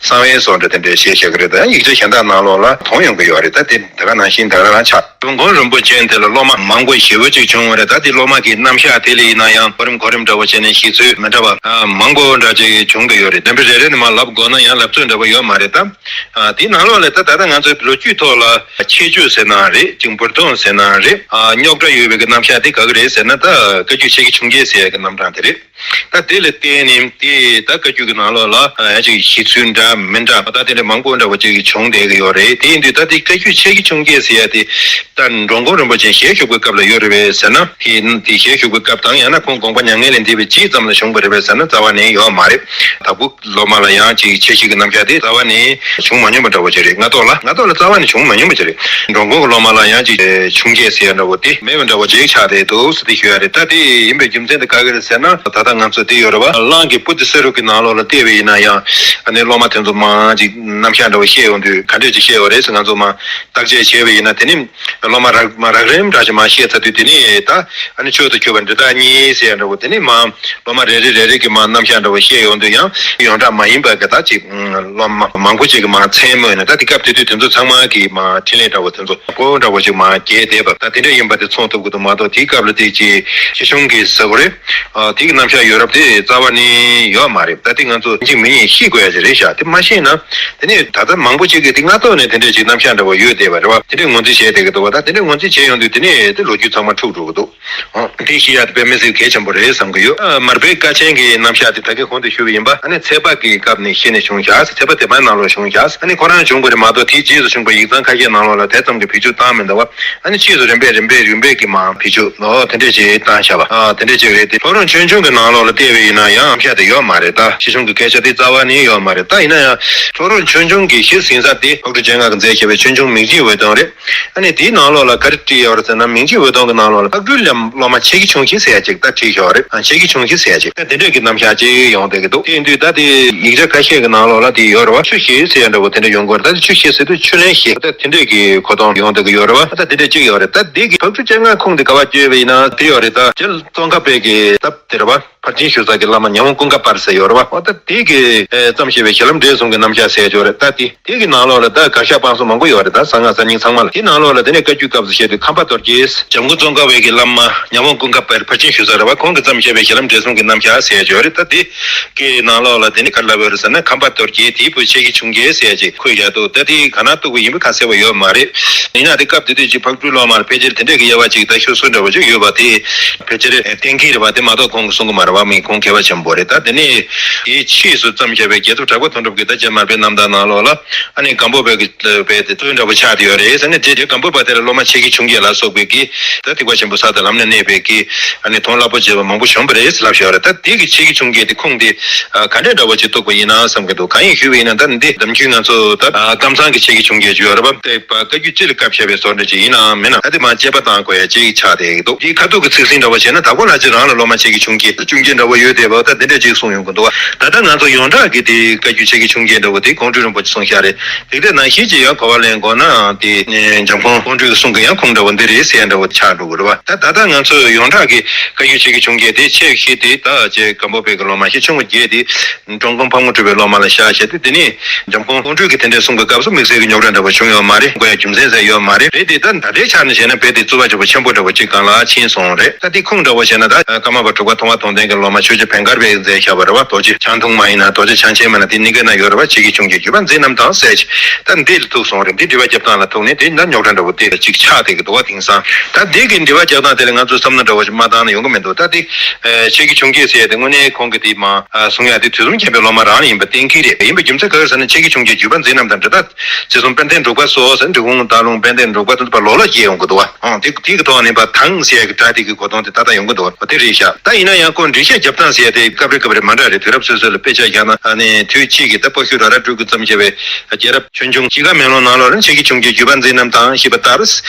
གསང་བའི་བཟོ་འདྲ་དེ་འདྲ་བཤད་བཞག་གི་རེད། ད་ཡང་ཡིག་ཆ་གཞན་དག་ནང་ལོགས་ལ་མཐོང་ཡོང་གི་ཡོད་རེད། ད་དེ་ད་ག་ནང་བཞིན་ད་ག་རང་ཆགས། འགྲོ་མགོན་རིན་པོ་ཆེ་དེ་ལ་སློབ་མ་མང་པོ་ཞེ་པོ་ཅིག་བྱུང་བ་རེད། ད་དེ་སློབ་མ་གི་རྣམ་གཞག་དེ་ལ་ཡིན་ན་ཡང་གོ་རིམ་གོ་རིམ་འདྲ་བོ་བྱས་ནས་གཞི་ཚུལ་མི་འདྲ་བ་མང་པོ་འདྲ་ཅིག་བྱུང་གི་ཡོད་རེད། དེ་འདྲ་རེ་རེ་ནས་མར་ལབ་དགོས་ན་ཡང་ལབ་ཚོད་འདྲ་བོ་ཡོད་མ་རེད། ད་དེའི་ནང་ལོགས་ལ་ད་ད་ལྟ་ང་ཚོའི་ལོ་རྒྱུས་ཐོག་ལ་ཆེད་བརྗོད་ཟེར་ན་རེད། ཅིག་འབུར་ཐོན་ཟེར་ན་རེད། རྙོག་དྲ་ཡོད་པའི་གི་རྣམ་གཞག་དེ་ག་གི་རེད་ཟེར་ན། ད་བཀའ་བརྒྱུད་ཆེ་གེ་ཆུང་གེ་ཟེར་ཡ་གི་རྣམ་གྲངས་དེ་རེད། ད་དེ་ལ་བརྟེན་ནས་དེ་ད་བཀའ་བརྒྱུད་ཀྱི་ནང་ལོགས་ལ་ཡང་ཅིག་གཞི་ཚུལ་འདྲ་མི་འདྲ་ད་དེ་འདྲ་མང་པོ་འདྲ་བོ་ཅིག་བྱུང་བསྡད་ཀྱི་ཡོད་རེད། དེ་ཡིན་དུས་ད་དེ་བཀའ་བརྒྱུད་ཆོས་ཀྱི་ཆུང་བརྒྱད་ཟེར་ཡ་དེ་ད་འགྲོ་མགོན་རིན་པོ་ཆེ་ཞལ་བཞུགས་པའི་སྐབས་ལ་ཡོད་རེད་པས་ཟེར་ན། དེ་དེ་ཞལ་བཞུགས་པའི་སྐབས་དང་ཡང་ན་ཁོང་དགོངས་པ་མྱ་ངན་ལས་འདས་པའི་རྗེས་ཙམ་ལ་བྱུང་བ་རེད་པས་ཟེར་ན་རྩ་བ་ནས་ཡོད་མ་རེད། དྭགས་པོ་སློབ་མ་ལ་ཡང་ཅིག་ཆེ་བཞེད་ཀྱི་རྣམ་གཞག་དེ་རྩ་བ་ནས་བྱུང་མ་མྱོང་བ་འདྲ་བོ་ཅིག་རེད། སྔ་ཐོག་ལ་སྔ་ཐོག་ལ་རྩ་བ་ནས་བྱུང་མ་མྱོང་བ་ཅིག་རེད། འགྲོ་མགོན་གྱི་སློབ་མ་ལ་ཡང་ཅིག་ཆུང་བརྒྱད་ཟེར་ཡ་འདྲ་བོ་དེ་མེད་པ་འདྲ་བོ་ཅིག་ཆགས་བསྡད་འདུག་ཟེར་དེ་ཞུ་ཡ་རེད། ད་དེ་ཡིན་པའི་རྒྱུ་མཚན་དེ་ག་གི་རེད་ཟེར་ན། ད་ལྟ་ང་ཚོ་དེ་ཡོད་རེད་བ། གླང་གི་སྤུ་ཏི་བསེ་རུ་གི་ནང་ལོགས་ལ་བལྟས་པ་ཡིན་ན་ཡང་ཨ་ནི་སློབ་མ་དེ་ཚོ་མང་ཅིག་རྣམ་གཞག་འདྲ་བོ་བཤད་ཡོང་དུས་ག་འདྲས་ཅིག་བཤད་ཡོད་རེད་ཟེར། ང་ཚོ་མ་བརྟག་དཔྱད་བྱས་པ་ཡིན་ན་དེ་ནི་སློབ་མ་རགས་མ་རགས་རིམ་འདྲ་ཞིག་མ་བཤད་ཚར་དུས་དེ་ནི་ད་ཨ་ནི་ཆོས་དང་གྱུར་པ་འདི་དག་གཉིས་ཟེར་ཡ་འདྲ་བོ་དེ་ནི་མ་སློབ་མ་རེ་རེ་རེ་རེ་གི་མ་རྣམ་གཞག་འདྲ་བོ་བཤད་ཡོང་དུས་ཡང་ཡོངས་གྲགས་མ་ཡིན་པ་གི་ད་ཅིག་སློབ་མ་མང་པོ་ཅིག་གི་མ་མཚན་སྨོས་ན་ད་དེ་སྐབས་དེ་དུས་དེ་ཚོ་ཚང་མ་གི་མ་འཕྲིན་ལས་འདྲ་བོ་དེ་ཚོ་སྐོར་འདྲ་བོ་ཅིག་མ་རྒྱས་བསྡད་པ་ད་དེ་འདྲ་ཡིན་པ་དེ་མཚོན་ཐུབ་ཀྱི་འདུག་མ་གཏོགས་དེའི་སྐབས་ལ་དེ་ཅིག་ཆེ་ཆུང་གི་ཟེར་དགོས་རེད། དེ་གི་རྣམ་གཞག་ཡོད་རབས་དེ་རྩ་བ་ནས་ཡོད་མ་རེད། ད་དེ་ང་ཚོ་ཅིག་མི་ཉན་ཤེས་དགོས་ཡ་ཅིག་རེད་ཤག་དེ་མ་ཤེས་ན་དེ་ནས་ད་ལྟ་མང་པོ་ཅིག་གིས་དེ་སྔ་ཐོག་ནས་དེ་འདྲ་ཅིག་རྣམ་གཞག་འདྲ་བོ་ཡོད་བསྡད་པ་རེད་བ། དེ་འདྲ་ངོས་འཛིན་བྱས་བསྡད་ཀྱི་འདུག་བ། ད་དེ་འདྲ་ངོས་འཛིན་བྱས་ཡོང་དུས་དེ་ནས་དེ་ལོ་རྒྱུས་ཚང་མ་འཁྲུག་འགྲོ་གི་འདུག་འདི་ཤེས་ཡ་དེ་དཔེ་མི་སྲིད་གལ་ཆེན་པོ་རེད་བསམ་གྱི་ཡོད། ཨ། མར་པའི་བཀའ་ཆེན་གྱི་རྣམ་གཞག་དེ་ད་གིན་གོང་དུ་ཞུས་པ་ཡིན་པ། ཨ་ནི་ཚེས་པ་གི་སྐབས་ནས་གཞི་ནས་བྱུང་ཤག་ཚེས་པ་དེ་མའི་ནང་ལོགས་བྱུང་ཤག་ཨ་ནི་ཁོ་རང་བྱུང་དགོས་རེད་མ་གཏོགས་དེའི་རྗེས་སུ་བྱུང་པའི་ཡིག་ཚང་ཁ་ཤས་ནང་ལོགས་ལ་དེ་ཙམ་གྱི་བེད་སྤྱོད་བཏང་མི་འདུག་བ། ཨ་ནི་ཕྱིས་སུ་རིམ་པས་རིམ་པས་རིམ་པས་ཀྱི་མ་བེད་སྤྱོད་ཨོ་དེ་འདྲས་ཅིག་བཏང་ཤག་བ། ཨ། དེ་འདྲས་ཅིག་རེད་དེ། ལྷོ་རོང་ཆོས་འབྱུང་གི་ནང་ལོགས་ལ་བལྟས་པ་ཡིན་ན་ཡང་རྣམ་གཞག་དེ་ཡོད་མ་རེད། ད་ཆེ་ཆུང་གི་སྐད་ཆ་དེ་རྩ་བ་ནས་ཡོད་མ་རེད། ད་ཡིན་ན་ཡང་ལྷོ་རོང་ཆོས་འབྱུང་གི་གཞི་ཟིན་ས་དེ་ཕག་གྲུ་སྤྱན་སྔ་གིས་མཛད་བཞག་པའི་ཆོས་འབྱུང་མིང་རྗེའི་འོད་སྟོན་རེད། ཨ་ནི་དེའི་ནང་ལོགས་ལ་ག་རེ་བྲིས་ཡོད་རེད་ཟེར་ན། མིང་རྗེའི་འོད་སྟོན་གྱི་ནང་ལོགས་ལ་ཕག་གྲུའི་སློབ་མ་ཆེ་གི་ཆུང་གི་ཟེར་ཡ་ཅིག་ད་བྲིས་ཡོད་རེད། ཨ། ཆེ་གི་ཆུང་གི་ཟེར་ཡ་ཅིག་ད་དེ་འདྲས་ཀྱི་རྣམ་གཞག་ཅིག་ཡོང་བསྡད་ཀྱི་འདུག་དེ་ཡིན་དུས་ད་དེ་ཡིག་ཆ་ཁ་ཤས་ཀྱི་ནང་ལོགས་ལ་དེ་ཡོད་རེད་བ། ཆུ་ཞེས་ཟེར་ཡ་འདྲ་བོ་དེ་འདྲ་ཡོང་གི་ཡོད་རེད། ད་དེ་ཆུ་ཞེས་ཟེར་དུས་ཆུ་ལེན་ཞེས་ད་དེ་འདྲས་ཀྱི་གོ་དོན་ཡོང་བསྡད་ཀྱི་ཡོད་རེད་བ། ད་དེ་འདྲས་ཅིག་ཡོད་རེད། ད་དེ་གི་ཕག་གྲུ་སྤྱན་སྔ་ཁོང་དེ་ག་པར་བསྐྱོད་པ་ཡིན་ན་དེ་ཡོད་རེད། ད་རྗེ་ཙོང་ཁ་པའི་གི་ད་དེ་རེད་བ། ཕར་ཕྱིན་ཞུ་ས་གི་བླ་མ་ཉ་ཝང་ཀུན་དགའ་དཔལ་ཟེར་ཡོད་རེད་བ། འོ་ད་དེ་གིས་ཨེ་བརྩམས་བཞག་པའི་ཞལ་ལམ་འབྲས་གསུམ་གྱི་རྣམ་གཞག་ཟེར་ཡོད་རེད། ད་དེ་དེ་གི་ནང་ལོགས་ལ་ད་དགག་བཞག་སྤང་གསུམ་མང་པོ་ཡོད་རེད། ད་གསང་སྔགས་གསར་རྙིང་ཚང་མ་ལ། དེ་ནང་ལོགས་ལ་དེ་ནས་བཀའ་བརྒྱུད་སྐབས་སུ་བཤད་དུས་ཁམས་པ་རྡོ་རྗེས་འཇམ་མགོན་ཙོང་ཁ་པའི་གི་བླ་མ་ཉ་ཝང་ཀུན་དགའ་དཔལ་ཕར་ཕྱིན་ཞུ་ས་རེད་བ། ཁོང་གིས་བརྩམས་བཞག་པའི་ཞལ་ལམ་འབྲས་གསུམ་གྱི་རྣམ་གཞག་ཟེར་ཡོད་རེད། ད་དེ་གི་ནང་ལོགས་ལ་དེ་ནས་ག་རེ་ལབ་ཡོད་རེད་ཟེར་ན། ཁམས་པ་རྡོ་རྗེ་དེའི་བུ་ཆེ་གི་ཆུང་གི་ཟེར་ཅིག་འཁོད་བཞག་འདུག་ད་དེ་ག་ན་གཏུགས་པ་ཡིན་པ་ཁ་གསལ་པོ་ཡོད་མ་རེད། ཡིན་ན་དེ་སྐབས་དེ་དུས་ཀྱི་ཕག་གྲུའི་སློབ་མར་ཕལ་ཆེར་དེ་འདྲས་ཀྱི་དབྱེ་བ་ཅིག་ད་ཤོད་སྲོལ་འདྲ་བོ་ཅིག་ཡོད་པ་དེ། ཕལ་ཆེར་གཏན་འཁེལ་རེད་པ། དེ་མ་གཏོགས་ཁོང་གིས་གསུང་གི་མ་རེད་པ། མི་ཁོང་མཁས་པ་ཆེན་པོ་རེད། ད་དེ་ནས་དེའི་ཕྱིས་སུ་བརྩམས་བཞག་པའི་རྒྱལ་ཚབ་གྲགས་པ་དོན་གྲུབ་ཀྱིས་ད་རྗེ་མར་པའི་རྣམ་ཐར་ནང་ལོགས་ལ་ཨ་ནི་སྒམ་པོ་པའི་གི་པའི་དེ་གཙོ་བོ་འདྲ་པོ་ཆགས་བསྡད་ཡོད་རེད་ཟེར་ནས། དེ་རྗེ་སྒམ་པོ་པ་དེ་ལ་སློབ་མ་ཆེ་གི་ཆུང་གི་ལ་སོགས་པའི་གི་ད་ཐེག་པ་ཆེན་པོ་ས་དང་ལམ་ན་གནས་པའི་གི་ཨ་ནི་དོན་རླབས་པོ་ཆེ་བ་མང་པོ་བྱུང་བ་རེད་ཟེར་ལབ་བཞག་ཡོད་རེད། ད་དེ་གི་ཆེ་གི་ཆུང་གི་དེ་ཁུངས་དེ་ག་འདྲས་འདྲ་བོ་ཅིག་གཏུགས་པ་ཡིན་ན་བསམ་གི་འདུག་གང་ཡིན་ཞུས་པ་ཡིན་ན། ད་འདི་ནམ་རྒྱུན་ང་ཚོ་ད་ཀམ་ཚང་གི་ཆེ་གི་ཆུང་གི་ཡོད་རེད་པ། དེ་བཀའ་བཀའ་བརྒྱུད་སྤྱི་ལ་བཀའ་བཤད་པའི་བཟོ་འདྲ་ཅིག་ཡིན་ནམ་མིན་ན། ད་དེ་མ་དཔྱད་པ་བཏང་དགོས་ཡ་ཅིག་ཆགས་བསྡད་ཀྱི་འདུག་དེའི་ཁ་ཐུག་གི་ཚིག་ཟིན་འདྲ་བོ་བྱས་ན། དྭགས་པོ་ལྷ་རྗེ་རང་ལ་སློབ་མ་ཆེ་གི་ཆུང་གི་ཆུང་གི་འདྲ་བོ་ཡོད་བསྡད་པ། ད་དེ་འདྲ་ཅིག་གསུངས་ཡོང་གི་འདུག་ད་ལྟ་ང་ཚོ་ཡོངས་གྲགས་ཀྱི་དེ་བཀའ་བརྒྱུད་ཆེ་གི་ཆུང་གི་འདྲ་བོ་དེ་ཀོང་སྤྲུལ་རིན་པོ་ཆེ་གསུངས་ཤག་རེད། དེ་འདྲ་ནང་བཞིན་ཅིག་ཡང་གོ་བ་ལེན་དགོས་ན་དེ་འཇམ་མགོན་ཀོང་སྤྲུལ་གྱི་གསུང་གི་ཡང་ཁུངས་འདྲ་བོ་འདི་རེད་ཟེར་འདྲ་བོ་ཆགས་འགྲོ་གི་རེད་བ། ད་ད་ལྟ་ང་ཚོ་ཡོངས་གྲགས་ཀྱི་བཀའ་བརྒྱུད་ཆེ་གི་ཆུང་གི་དེ་ཆེ་བཞི་དེ་ད་རྗེ་སྒམ་པོ་པའི་གི་སློབ་མ་ཆེ་ཆུང་བརྒྱད་དེ། འགྲོ་མགོན་ཕག་མོ་གྲུ་པའི་སློབ་མ་ལ་བཞག་བྱས་ཏེ། དེ་ནས་འཇམ་མགོན་ཀོང་སྤྲུལ་གྱིས་དེ་འདྲའི་གསུང་པའི་སྐབས་སུ་དམིགས་བསལ་གྱི་རྙོག་དྲ་འདྲ་བོ་བྱུང་ཡོད་མ་རེད། དགོས་ཡ་རྒྱུ་མཚན་ཟེར་ཡོད་མ་རེད། རེད་དེ་ད་ད་ལྟའི་ཆ་ནས་བྱས་ན་རྦད་དེ་རྩོད་པ་ཆེན་པོ་ཆེན་པོ་འདྲ་བོ་གཅིག་སྒང་ལ་ཕྱིན་སོང་རེད། ད་དེ་ཁུངས་འདྲ་བོ་བྱས་ན། ད་ཀརྨ་པ་འབྲུག་པ་ཐོག་མ་དོན་ལྡན་གྱི་སློབ་མ་ཆོས་རྗེ་བན་དཀར་པས་མཛད་བཞག་པ་རེད་བ། རྡོ་རྗེ་འཆང་ཐུང་མ་ཡིན་ན་རྡོ་རྗེ་འཆང་ཆེན་མ་ཡིན་ན། དེ་གཉིས་ཀའི་ནང་ཡོད་རེད་བ། ཆེ་གི་ཆུང་གི་བརྒྱུད་པ་འཛིན་རྣམ་དང་ཟེར། ད་འདི་ལ་ཐུག་སོང་རེད། འདི་འགྲེལ་པ་རྒྱབ་སྟངས་ལ་ཐུག་ནས་དེ་ན་རྙོག་དྲ་འདྲ་བོ་དེ་གཅིག་ཆགས་བསྡད་ཀྱི་འདུག་བ། དེང་སང་ད་འདི་གི་འགྲེལ་པ་རྒྱག་སྟངས་དེ་ལ་ང་ཚོས་བསམ་བློ་འདྲ་བོ་ཞིག་མ་བཏང་ན་ཡོང་གི་མི་འདུག་ད་དེ་ཨ་ཆེ་གི་ཆུང་གི་ཟེར་ཡ་དེ་དངོས་གནས་ཁོང་གི་དེ་མ་ཨ་གསུང་ཡ་དེ་དུས་གསུམ་མཁྱེན་པའི་སློབ་མ་རང་ལ་ཡིན་པ་གཏན་འཁེལ་རེད། ཡིན་པའི་རྒྱུ་མཚན་ག་རེ་ཟེར་ན། ཆེ་གི་ཆུང་གི་བརྒྱུད་པ་འཛིན་རྣམ་དང་འབྲེལ་ཐག་རྗེ་བཙུན་དཔལ་ལྡན་འབྲུག་པ་སོགས་ཟེར། འབྲི་གུང་སྟག་ལུང་དཔལ་ལྡན་འབྲུག་པ་དེ་ཚོ་ལོགས་ལོགས་ཀྱི་ཡོང་གི་འདུག་བ། ཨང་དེ་དེ་གི་ཐོག་ནས་པ་དང་ཟེར་ཡ་གི་སྒྲ་དེ་གི་གོ་དོན་དེ་ད་ལྟ་ཡོང་གི་འདུག་བ། དེ་རེད་ཤག་ད་ཡིན་ན་ཡང་ཁོ་འགྲེལ་བཤད་རྒྱབ་སྟངས་ཟེར་ཡ་དེ་སྐབས་རེ་སྐབས་རེ་མ་འདྲ་རེད། དུས་རབས་སོ་སོ་ལ་དཔེ་ཆ་བཞག་ན། ཨ་ནི་དུས་ཕྱིས་ཀྱི་ད་དཔའ་ཤོད་ར་ར་སྤྲུལ་སྐུ་བརྩམས་བྱས་པའི་རྒྱལ་རབས་ཆོས་འབྱུང་གཅིག་དཀར་མེ་ལོང་ནང་ལོགས་ལ་ཆེ་གི་ཆུང་གི་བརྒྱུད་པ་འཛིན་རྣམ་དང་ཞེས་པ་ལྟར།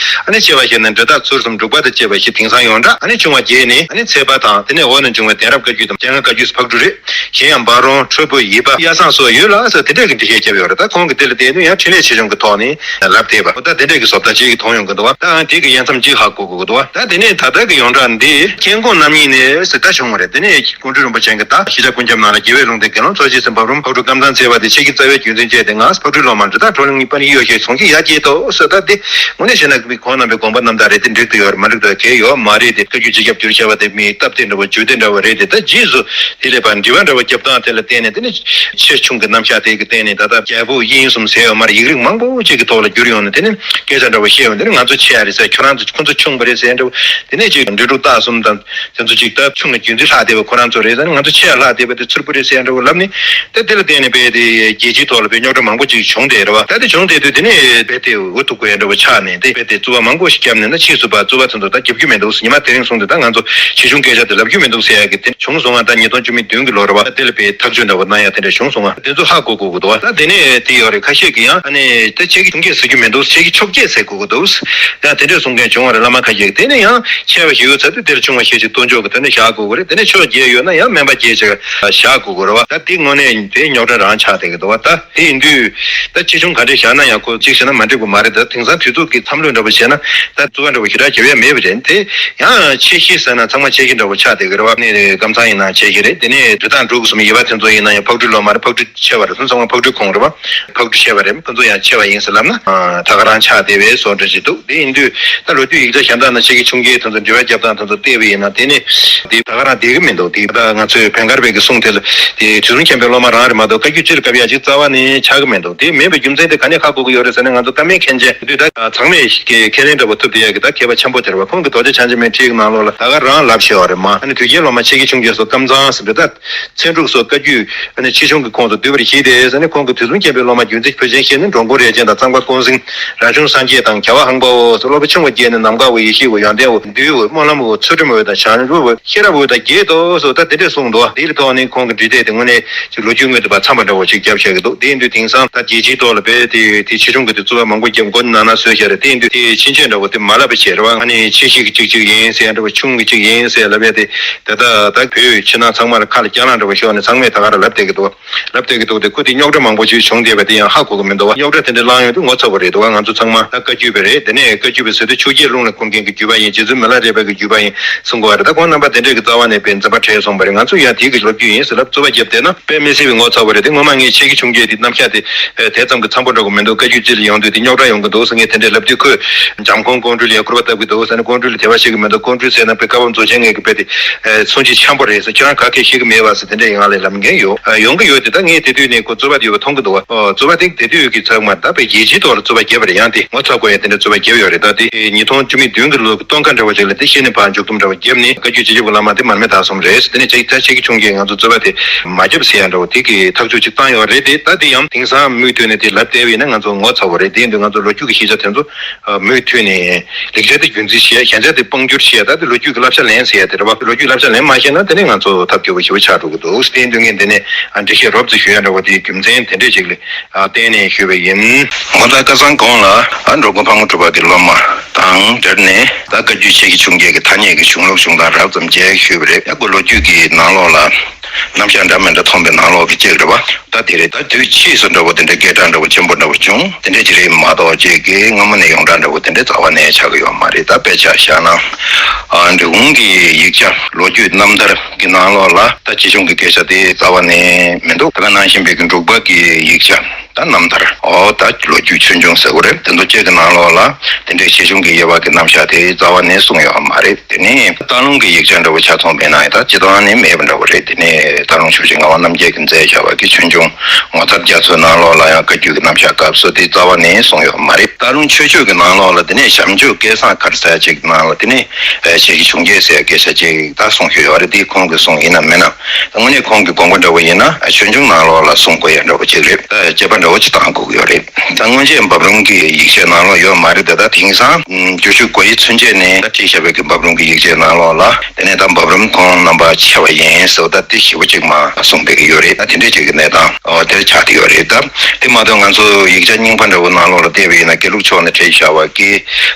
ཨ་ནི་ཅེས་པ་བཞིན་ནི་འབྲེལ་ཐག་ཚུལ་གསུམ་འབྲུག་པ་དང་བཅས་པ་བཞི། དེང་སང་ཡོངས་གྲགས་ཨ་ནི་ཆུང་བ་བརྒྱད་ནི་ཨ་ནི་ཚེ་དཔག་དང་། དེ་ནས་འོག་ནས་འབྱུང་བའི་གདན་རབས་བཀའ་བརྒྱུད་དང་། སྤྱན་སྔ་བཀའ་བརྒྱུད་ཕག་གྲུ་རེད། གཞན་ཡང་འབའ་རོང་ཁྲོ་བོ་ཡིད་འཕགས་གཡའ་བཟང་སོགས་ཡོད་ལ་ཟེར། དེ་འདྲས་ཀྱི་འགྲེལ་བཤད་བརྒྱབ་ཡོད་རེད། ད་ཁོང་གིས་དེ་ལ་བལྟས་དུས་ཡང་འཕྲིན་ལས་ཆེ་ཆུང་གི་ཐོག་ནས་ལབ་བསྡད་པ། ད་དེ་འདྲས་ཀྱི་བཟོ་ལྟ་ཅིག་མཐོང་ཡོང་གི་འདུག་བ། ད་དེ་གི་དབྱེ་མཚམས་ཅིག་ཧ་གོ་དགོས་ཀྱི་འདུག་བ། ད་དེ་ནས་ད་ལྟ་གི་ཡོངས་གྲགས་འདི་མཁྱེན་དགོངས་རྣམ་གཉིས་ནས་ཟེར་ད་བྱུང་བ་རེད། དེ་ནས་ཀོང་སྤྲུལ་རིན་པོ་ཆེ་གིས་ད་ཤེས་བྱ་ཀུན་ཁྱབ་ནང་ལ་རྒྱལ་བའི་ལུང་བསྟན་དགེ་སློང་ཚོགས་ཞིང་སེམས་ཕམ་རུམ་ཕག་གྲུ་སྐར་མདའ་མཛད་པ་དེ་ཆེ་གི་རྩ་བའི་རྒྱུ་མཚན་བཅས་ཏེ། ང་ཕག་གྲུའི་སློབ་མར་འབྲེལ་ཐག་བགྲོ་གླེང་གཉིས་པ་ནི་གཡོ་ཞིང་ཟུང་གིས་ཡ་བསྐྱེད་དོ་ཟེར། ད་དེ་དངོས་གནས་བྱས་ན་ཁོང་རྣམ་པའི་དགོངས་པ་རྣམ་དག་རེད་དེ། འགྲིག་ཏུ་ཡོད་རེད་མ་འགྲིག་ཏུ་གལ་ཡོད་མ་རེད་དེ། བཀའ་བརྒྱུད་སྤྱི་ཁྱབ་བསྒྱུར་བྱ་བ་དེ་མིའི་སྟབས་བདེ་འདྲ་བོ་རྒྱུད་སྡེ་འདྲ་བོ་རེད་དེ། ད་རྗེས་སུ་དེ་ལས་ཕར་འགྲེལ་པ་འདྲ་བོ་རྒྱབ་སྟངས་དེ་ལ་བརྟེན་ནས། དེ་ནི་ཆེ་ཆུང་གི་རྣམ་གཞག་དེ་གི་སྟེང་ནས་ད་ལྟ་རྒྱལ་པོ་དབྱིངས་གསུམ་ཟེར་ཡོད་མ་རེད། ཡིག་རིགས་མང་པོ་ཅིག་གི་ཐོག་ལ་བསྒྱུར་ཡོང་ནས་དེ་ནི་སྐད་ཆ་འདྲ་བོ་བཤད་ཡོང་། དེ་ནི་ང་ཚོ་ཆེ་ཡ་རེད་ཟེར། ཁྱོད་རང་ཚོ་ཁོ་ཚོ་ཆུང་བ་རེད་ཟེར་འདྲ་བོ། དེ་ནས་ཅིག་འབྲི་དྲུག་སྟག་གསུམ་དང་དེ་ཚོ་ཅིག་ད་ཆུང་ལ་རྒྱུད་འཛིན་ལྷག་ དེ་བས་ཁོ་རང་ཚོ་རེད་ཟེར་ནས། ང་ཚོ་ཆེ་ཡ་ལྷག་བསྡད་པ་དེ་ཚུར་པོ་རེད་ཟེར་ཡ་འདྲ་བོ་ལབ་ནས། ད་དེ་ལ་བརྟེན་ནས་རྦད་དེ་རྒྱལ་སྤྱིའི་ཐོག་ལ་རྦད་རྙོག་དྲ་མང་པོ་ཅིག་བྱུང་བསྡད་རེད་བ། ད་དེ་བྱུང་བསྡད་དུས་དེ་ནས་རྦད་དེ་འུ་ཐུག་དགོས་ཡ་འདྲ་བོ་ཆགས་ནས། དེ་རྦད་དེ་རྩོད་པ་མང་པོ་ཞིག་བརྒྱབ་ནས་ན། ཕྱིས་སུ་ཕར་རྩོད་པ་དེ་ཚོ་ད་རྒྱབ་རྒྱུ་མི་འདུག་ཟེར། ཉི་མ་དེ་རིང་སོང་སྟེ་ད་ང་ཚོ་ཆེ་ཆུང་སྐད་ཆ་དེ་ལབ་རྒྱུ་མི་འདུག་ཟེར་ཡ་གི་དེ་བྱུང་སོང་ང་། ད་ཉིས་སྟོང་བཅུ་མེད་བདུན་གྱི་ལོ་རེད་བ། ད་དེ་ལ་རྦད་ཐག་གཅོད་འདྲ་བོ་གནང་ཡ་དེ་འདྲ་བྱུང་སོང་ང་། དེ་ཚོ་ཧ་གོ་དགོས་ཀྱི་འདུག་བ། ད་དེ་ནས་དེ་ཡོད་རེད། ཁ་ཤས་ཀྱིས་ཡང་ཨ་ནི་ད་ཆེ་གི་ཆུང་གི་ཟེར་རྒྱུ་མི་འདུག་ཆེ་གི་ཆོག་གི་ཟེར་དགོས་ཀྱི་འདུག་ཡང་དེ་འདྲས་གསུང་མཁན་བྱུང་བ་རེད། བླ་མ་ཁ་ཤས་ཀྱིས། དེ་ནས་ཡང་ཆེ་བ་ཞིག་ཡོད་ཚར་དུས་དེར་ཆུང་བ་ཤས་ཅིག་ལྟོ་འཇོག་གི་དོན་ནས་བཞག་དགོས་ཀྱི་རེད། དེ་ནས་ཆེ་བ་བརྒྱད་ཡོད་ན་ཡང་དམན་པ་བརྒྱད་ཅིག་བཞག་དགོས་ཀྱི་རེད་བ། ད་དེ་དངོས་གནས་དེ་རྙོག་དྲ་རང་ཆགས་བསྡད་ཀྱི་འདུག་བ། ད་དེ་ཡིན་དུས་ད་ཆེ་ཆུང་ག་འདྲས་བཞག་ན་ཡང་ཁོ་གཅིག་བྱས་ན་མ་འགྲིག་པ་མ་རེད། ད་དེང་སང་དུས་ཚོད་ཀྱི་མཚམས་ལོས་འདྲ་པོ་བྱས་ན་ད་རྩོད་པ་འདྲ་པོ་ཞེ་དྲག་བརྒྱབ་ཡ་མེད་པ་རེད། དེ་ཡང་ཆེ་བཞི་ཟེར་ན་ཚང་མ་ཆེ་བཞི་འདྲ་པོ་ཆགས་བསྡད་ཀྱི་རེད་བ། ནས་ཀམ་ཚང་ཡིན་ན་ཆེ་བཞི་རེད། དེ་ནས་འབྲི་སྟངས་འབྲུག་གསུམ་ཡི་བ་དེ་ཚོ་ཡིན་ན་ཡང་ཕག་གྲུ་ལོ་མ་རེད། ཕག་གྲུ་ཆེ་བ་རེད། ཚང་མ་ཕག་གྲུ་ཁོངས་རེད་བ། ཕག་གྲུ་ཆེ་བ་རེད། ཁོ་ཚོ་ཡང་ཆེ་བ་ཡིན་ཟེར་ལབ་ན། ཨ། ད་ག་རང་ཆགས་བསྡད་པའི་བཟོ་འདྲ་ཞིག་འདུག་དེ་ཡིན་དུས་ད་ལོ་རྒྱུས་ཡིག་ཆ་གཞན་དག་ནང་ཆེ་གི་ཆུང་གི་དེ་ཚོ་འབྲེལ་བ་རྒྱབ་སྟངས་དེ་ཚོ་བལྟས་པ་ཡིན་ན། དེ་ནི་དེ་ད་ག་རང་བསྡད་གི་མི་འདུག་དེ་ད་ང་ཚོས་བན་དཀར་བོད་ཀྱི་གསུང་དེ་ལ་དེ་དུས་གསུམ་མཁྱེན་པའི་སློབ་མ་རང་རེད་མ་གཏོགས་བཀའ་བརྒྱུད་སྤྱིར་བཀབ་ཡ་ཅིག་རྩ་བ་ནས་ཆགས་གི་མི་འདུག་དེ་མེད་པའི་རྒྱུ་མཚན་དེ་ག་ནས་ཧ་གོ་གི་ཡོད་རེད་ཟེར་ན། ང་ཚོ་བཀའ་མའི་མཁན་ཆེན་དེ་དུས་ད་ཚང་མས་ཁས་ལེན་འདྲ་པོ་ཐུབ་བསྡད་ཡ་གི་ད་མཁས་པ་ཆེན་པོ་དེ་རེད་བ། ཁོང་གི་རྡོ་རྗེ་འཆང་ཆེན་མའི་ཁྲིད་ཀྱི་ནང་ལོགས་ལ་ད་ག་རང་ལབ་བཞག་པ་རེད་མ། ཨ་ནི་དུས་རྒྱལ་སློབ་མ་ཆེ་གི་ཆུང་གི་སོགས་ཀམ་ཚང་ཟེར་འདི་ད། ཚན་དྲུག་སོགས་བཀའ་བརྒྱུད་ཨ་ནི་ཆེ་ཆུང་གི་ཁོངས་སུ་བསྡུས་པར་བགྱིས་ཏེ་ཟེར་ནས། ཁོང་གིས་དུས་གསུམ་མཁྱེན་པའི་སློབ་མ་རྒྱུད་འཛིན་བུ་ཆེན་བཞི་ནི། འགྲོ་མགོན་རས་ཆེན་དང་གཙང་པ་ཀུན་བཟང་། རང་བྱུང་སངས་རྒྱས་དང་རྒྱལ་བ་ཧང་པའོ་ཟེར། སློབ་དཔོན་ཆུང་བ་བརྒྱད་ནི། ནམ་མཁའ་འོད། ཡེ་ཤེས་འོད། ཡོན་ཏན་འོད། འདུལ་འོད། སྨོན་ལམ་འོད། ཚུལ་ཁྲིམས་འོད་དང་། བྱང་ཆུབ་འོད། ཤེས་རབ་འོད་དང་བརྒྱད་དོ་ཟེར། ད་དེ་འདྲས་གསུངས་འདུག་དེའི་ཐོག་ནས་ཁོང་གི་འབྲི་དེབ་དེ་དངོས་གནས་ཅིག་ལོ་རྒྱུས་དངོས་དེ་བ་འཚམས་པ་འདྲ་བོ་ཅིག་བརྒྱབ་བཞག་གི་འདུག་དེ་ཡིན་དུས་དེང་སང་ད་རྒྱལ་སྤྱིའི་ཐོག་ལ་བོད་དེ་དེ་ཆེ་ཆུང་གི་དེ་རྩོད་པ་མང་པོ་བརྒྱབ། མགོ་ནང་ན་བཟོས་བཞག་རེད། དེ་ཡིན་དུས་དེ་ཕྱིན་ཆད་འདྲ་བོ་དེ་མ་ལབ་པ་བྱས་རེད་བ། ཨ་ནི་ཆེ་བཞི་གི་གཅིག་གཅིག་ཡིན་ཟེར་ཡ་འདྲ་བོ། ཆུང་གི་གཅིག་ཡིན་ཟེར་ལབ་ཡ་དེ། དེ་ད་ད་བོད་ཕྱི་ནང་ཚང་མ་ལ་ཁ་ལ་སྐྱ་ལང་འདྲ་བོ་ཤོར་ནས་ཚང་མས་ད་ག་རང་ལབ་བསྡད་ཀྱི་འདུག་ལབ་བསྡད་ཀྱི་འདུག་དེ་ཁོ་དེ་རྙོག་དྲ་མང་པོ་ཅིག་བྱུང་བསྡད་པ་དེ་ཡང་ཧ་གོ་གི་མི་འདུག་བ། རྙོག་དྲ་དེ་འདྲ་བསླངས་ཡོང་དུས་ངོ་ཚ་པོ་རེད་འདུག་བ། ང་ཚོ་ཚང་མ་ད་བཀའ་བརྒྱུད་པ་རེད། དེ་ནས་བཀའ་བརྒྱུད་པ་ཟེར་དུས་ཆོས་རྒྱལ་ཀླུང་ལ་ཁུར་མཁན་གྱི་བརྒྱུད་པ་ཡིན། རྗེ་བཙུན་མི་ལ་རས་པ་གི་བརྒྱུད་པ་ཡིན་གསུང་གི་ཡོད་རེད། ད་ཁོང་རྣམ་པ་དེ་འདྲས་ཀྱི་རྩ་བ་ནས་དཔེ་འཛིན་པ་བྲལ་སོང་བ་རེད། ང་ཚོ་ཡང་དེའི་གི་ལོ་རྒྱུས་ཡིན་ཟེར་ལབ་རྩོད་པ་བརྒྱབ་བསྡད་ན་དཔེ་མི་སྲིད་པའི་ངོ་ཚ་པོ་རེད། དེ་སྔོན་མ་ངས་ཆེ་གི་ཆུང་གི་དེ་རྣམ་གཞག་དེ་དེ་ཙམ་གྱི་འཚམ་པོ་འགྲོ་གི་མི་འདུག་བཀའ་བརྒྱུད་སྤྱི་ལ་ཡོང་དུས་དེ་རྙོག་དྲ་ཡོང་གི་འདུག་ཟེར་ངས་དེ་འདྲས་ལབ་དུས། ཁོས་འཇམ་མགོན་ཀོང་སྤྲུལ་ཡང་སྐུར་པ་བཏབ་ཀྱི་འདུག་ཟེར་ནས། ཀོང་སྤྲུལ་ལ་དད་པ་བྱེད་ཀྱི་མི་འདུག་ཀོང་སྤྲུལ་ཟེར་ན་དཔེ་བཀའ་བབས་རྫོགས་ཆེན་ལྔའི་གི་དཔེ་དེ་མཚོན་བྱེད་འཆམ་པོ་རེད་ཟེར། ཁྱོད་རང་ག་གེ་ཤེས་ཀྱི་མེད་པ་ཟེར་དེ་འདྲས་ཡང་ང་ལ་ལབ་མཁན་ཡོད། ཡོང་གི་ཡོད་དེ། ད་ངས་དེ་དུས་ནས་ཁོ་རྩོད་པ་དེ་ཡོད་པ་མཐོང་གི་འདུག་བ། རྩོད་པ་དེ་དེ་དུས་ཀྱི་ཚང་མ་ད་དཔེ་རྒྱལ་སྤྱིའི་ཐོག་ལ་རྩོད་པ་བརྒྱབ་པ་རེད། ཡང་དེ་ངོ་ཚ་དགོས་ཡ་དེ་འདྲ་རྩོད་པ་བརྒྱབ་ཡོད་རེད། ད་དེ་ཉིས་སྟོང་བཅུ་མེད་བདུན་གྱི་ལོ་གི་སྟོན་ཁ་འདྲ་བོ་ཅིག་ལ་དེ་ཤེས་ནས་ཕར་མཇུག་བསྡོམས་འདྲ་བོ་བརྒྱབ་ནས། བཀའ་བརྒྱུད་སྤྱི་ཁྱབ་ཀྱི་བླ་མ་དེ་མར་མེ་མདའ་གསུམ་རེད། དེ་ནས་ཅིག་ད་ཆེ་གི་ཆུང་གི་ང་ཚོ་རྩོད་པ་དེ་མ་བརྒྱབ་ཟེར་ཡ་འདྲ་བོ་དེ་གི་ཐག་གཅོད་ཅིག་བཏང་ཡོད་རེད་དེ། ད་དེ་ཡང་དེང་སང་མུ་མཐུད་ནས་དེ་ལབ་བསྡད་པ་ཡིན་ན་ང་ཚོ་ངོ་ཚ་བོ་རེད། དེ་ཡིན་དུས་ང་ཚོ་ལོ་རྒྱུས་ཀྱི་ཤེས་བྱ་དེ་ཚོ་མུ་མཐུད་ནས་ལེགས་ཆ་དེ་རྒྱུན་འཛིན་བྱེད་ཡ། ཞན་ཆ་དེ་སྤང་བསྒྱུར་བྱེད་ཡ། ད་དེ་ལོ་རྒྱུས་ཀྱི་བསླབ་བྱ་ལེན་ཟེར་ཡ་དེ་རེད་བ། ལོ་རྒྱུས་བསླབ་བྱ་ལེན་མ་ཤེས་ན་དེ་ནས་ང་ཚོ་ཐབས་སྐྱོ་པོ་ཞེ་པོ་ཆགས་འགྲོ་གི་འདུག་དེ་ཡིན་དུས་ངས་འདི་ནས་འགྲེལ་བཤད་རོབ་ཙམ་ཞུ་ཡ་འདྲ་བོ་དེའི་རྒྱུ་མཚན་དེ་འདྲས་ཅིག་ལ་བརྟེན་ནས་ཞུས་པ་ཡིན། ངོ་ད་ཁ་སང་གོང་ལ་ཨ་འགྲོ་མགོན་ཕག་མོ་གྲུ་པ་གི་སློབ་མ་དང་འབྲེལ་ནས། ད་བཀའ་བརྒྱུད་ཆེ་གི་ཆུང་གི་གི་ཐ་སྙད་ཀྱི་བྱུང་ལུགས་བྱུང་སྟངས་རགས་ཙམ་མཇལ་ཞུས་པ་རེད། ཡ་གོ་ལོ་རྒྱུས་ཀྱི་ནང་ལོགས་ལ་རྣམ་གཞག་འདྲ་མི་འདྲ་མཐོང་པའི་ནང་ལོགས་ཀྱི་གཅིག་རེད་བ། ད་དེ་རེད། ད་དུས་ཕྱིས་སུ་འདྲ་བོ་དེ་འདྲའི་སྐད་གྲགས་འདྲ་བོ་ཆེན་པོ་འདྲ་བོ་བྱུང་དེ་འདྲས་ཅིག་རེད་མ་གཏོགས། ཅིག་གི་སྔ་མོ་ནས་ཡོངས་གྲགས་འདྲ་བོ་དེ་འདྲའི་རྩ་བ་ནས་ཆགས་ཀྱི་ཡོད་མ་རེད། ད་དཔེ་ཆ་བཞག་ན། ཨ་འབྲི་གུང་གི་ཡིག་ཆ་ལོ་རྒྱུས་རྣམ་ཐར་གྱི་ནང་ལོགས་ལ་ད་ཆེ་ཆུང་གི་སྐད་ཆ་དེ་རྩ་བ་ནས་མི་འདུག་ད་ག་ནང་བཞིན་པའི་གི་འབྲུག་པ་གི་ཡིག་ཆ། ད་རྣམ་ཐར། ཨོ་ད་ལོ་རྒྱུས་ཆོས་འབྱུང་ཟེར་དགོས་རེད། དེ་ཚོ་བཅས་ཀྱི་ནང་ལོགས་ལ་དེ་འདྲའི་ཆེ་ཆུང་གི་དབྱེ་བ་གི་རྣམ་གཞག་དེ་རྩ་བ་ནས་གསུངས་ཡོད་མ་རེད། དེ་ནས་སྟག་ལུང་གི་ཡིག་ཆ་འདྲ་བོ་ཆ་ཚང་མེད་ན་ཡང་ད་སྤྱིར་བཏང་ནས་མེད་པ་འདྲ་བོ་རེད། དེ་ནས་སྟག་ལུང་ཆོས་རྗེ་ངག་དབང་རྣམ་རྒྱལ་གྱིས་མཛད་བཞག་པ་གི་ཆོས་འབྱུང་ངོ་མཚར་རྒྱ་མཚོའི་ནང་ལོགས་ལ་ཡང་བཀའ་བརྒྱུད་ཀྱི་རྣམ་གཞག་སྐབས་སུ་དེ་རྩ་བ་ནས་གསུངས་ཡོད་མ་རེད། སྟག་ལུང་ཆོས་སྤྱོད་ཀྱི་ནང་ལོགས་ལ་དེ་ནས་བྱམས་ཆོས་སྐལ་བཟང་གར་ཟེར་ཅིག་ནང་ལ་དེ་ནས་ཆེ་གི་ཆུང་གི་ཟེར་སྐད་ཆ་ཅིག་ད་གསུངས་ཡོད་རེད། དེ་ཁོང་གི་གསུང་ཡིན་ནམ་མིན་ནམ། དངོས་གནས་ཁོང་གི་དགོངས་པ་འདྲ་བོ་ཡིན་ན་ཆོས་འབྱུང་ནང་ལོགས་ལ་གསུང་དགོས་ཡ་འདྲ་བོ་ཅིག་རེད། ད་དཔྱད་པ་འདྲ་བོ་ཅིག་བཏང་དགོས་ཀྱི་ཡོད་རེད། ད་སྔོན་ཆད་འབབ་རུམ་གྱི་ཡིག་ཆའི་ནང་ལོགས་ཡོད་མ་རེད། ད་ད་དེང་སང་བརྗོད་བྱ་སྒོ་དབྱེ་ཚུན་ཆད་ནས་ད་བྲིས་བཞག་པའི་གི་འབབ་རུམ་གྱི་ཡིག་ཆའི་ནང་ལོགས་ལ་དེ་ནས་ད་འབབ་རུམ་ཁོང་རྣམ་པ་ཆེ་བ་ཡིན་ཟེར་བ་ད་དེ་ཞེ་པོ་ཅིག་མ་གསུངས་པའི་གི་ཡོད་རེད། ད་དེ་འདྲས་ཅིག་གི་གནས་སྟངས་ཨོ་དེར་ཆགས་བསྡད་ཡོད་རེད། ད་དེ་མ་གཏོགས་ང་ཚོ་ཡིག་ཆ་རྙིང་པ་འདྲ་བོ་ནང་ལོགས་ལ་བལྟས་པ་ཡིན་ན་དགེ་ལུགས་ཕྱོགས་ནས་བྲིས་བཞག་པ་གི་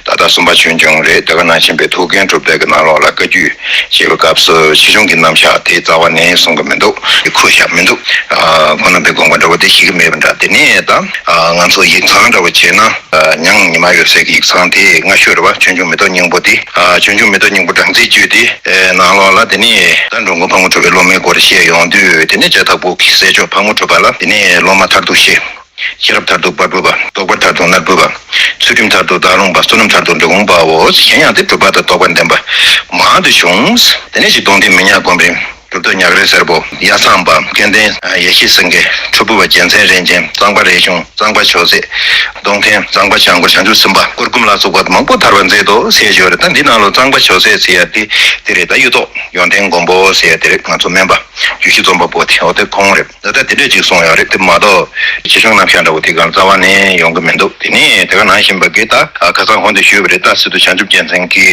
ད་ལྟ་སུམ་པ་ཆོས་འབྱུང་རེད། དེ་ག་ནང་བཞིན་པའི་ཐུའུ་བཀྭན་གྲུབ་རྟགས་ཀྱི་ནང་ལོགས་ལ་བཀའ་བརྒྱུད་ཞེས་པའི་སྐབས་སུ་ཆེ་ཆུང་གི་རྣམ་གཞག་དེ་རྩ་བ་ནས་གསུང་གི་མི་འདུག་ཁུར་བཞག་མི་འདུག་ཨ་ཁོང་རྣམ་པའི་དགོངས་པ་འདྲ་བོ་དེ་ཤེས་ཀྱི་མེད་པ་འདྲ། དེ་ནས་ད་ཨ་ང་ཚོ་ཡིག་ཚང་འདྲ་བོ་བྱས་ན་ཨ་ཉང་ཉི་མ་ཡོད་སའི་ཡིག་ཚང་དེ་སྔ་ཤོས་རེད་བ། ཆོས་འབྱུང་མེ་ཏོག་སྙིང་པོ་དེ། ཨ་ཆོས་འབྱུང་མེ་ཏོག་སྙིང་པོ་སྦྲང་རྩིའི་བཅུད་དེ་ཨེ་ནང་ལོགས་ལ་དེ་ནས་ད་འགྲོ་མགོན་ཕག་མོ་གྲུ་པའི་སློབ་མའི་སྐོར་བཤད་ཡོང་དུས། དེ་ནས་བྱ་དྭགས་པོ་གི་སྲས་མཆོག་ཕག་མོ་གྲུ་པ་ལ་དེ་ནས་སློབ་མ་མཐར་ཐུག་བཤད། ཤེས་རབ་མཐར་ཐུག་པར་བུ་པ། རྟོགས་པ་མཐར་ཐུག་ནོར་བུ་པ། ཚུལ་ཁྲིམས་མཐར་ཐུག་སྟག་ལུང་པ། བསོད་ནམས་མཐར་ཐུག་འབྲི་གུང་པའོ། གཞན་ཡང་དེ་གྲུབ་པ་དང་རྟོགས་པ་ལྡན་པ་མང་དུ་བྱུང་། དེ་ནས་ཅིག་གདུང་སྡེ་མི་ཉག་དགོན་པའི་གྲུབ་ཐོབ་ཉག་རལ་སེར་པོ། ཡ་ཚང་པ། སྐལ་ལྡན་ཡེ་ཤེས་སེང་གེ། ཁྲོ་ཕུ་པ། རྒྱལ་མཚན་རིན་ཆེན། གཙང་པ་རས་ཆུང་། གཙང་པ་ཇོ་སྲས། གདུང་མཁན་གཙང་པ་བྱང་སྒོ་བྱང་ཆུབ་སེམས་དཔའ། སྐུར་གུམ་ལ་སོགས་པ་མང་པོ་དར་བར་མཛད་དོ་ཟེར་ཡོད་རེད། ད་འདི་ནང་ལོ་གཙང་པ་ཇོ་སྲས་ཟེར་ཡ་དེ་དེ་རེད། ད་གཡུ་ཐོག་ཡོན་ཏན་མགོན་པོ་ཟེར་ཡ་དེ་རེད། ང་ཚོ་སྨན་པ་བརྗོད་གཞི་རྩོམ་པ་པོ་དེ་འོ་དེ་ཁོང་རེད། ད་ལྟ་དེ་འདྲས་ཅིག་གསུངས་ཡོད་རེད། དེ་མ་གཏོགས་ཆེ་ཆུང་རྣམ་གཞག་འདྲ་བོ་དེ་གང་རྩ་བ་ནས་ཡོང་གི་མི་འདུག་དེ་ནས་དེ་ག་ནང་བཞིན་པ་གི་ད་ཁ་སང་གོང་དུ་ཞུས་པ་རེད། ད་སི་ཏུ་བྱང་ཆུབ་རྒྱལ་མཚན་གྱི་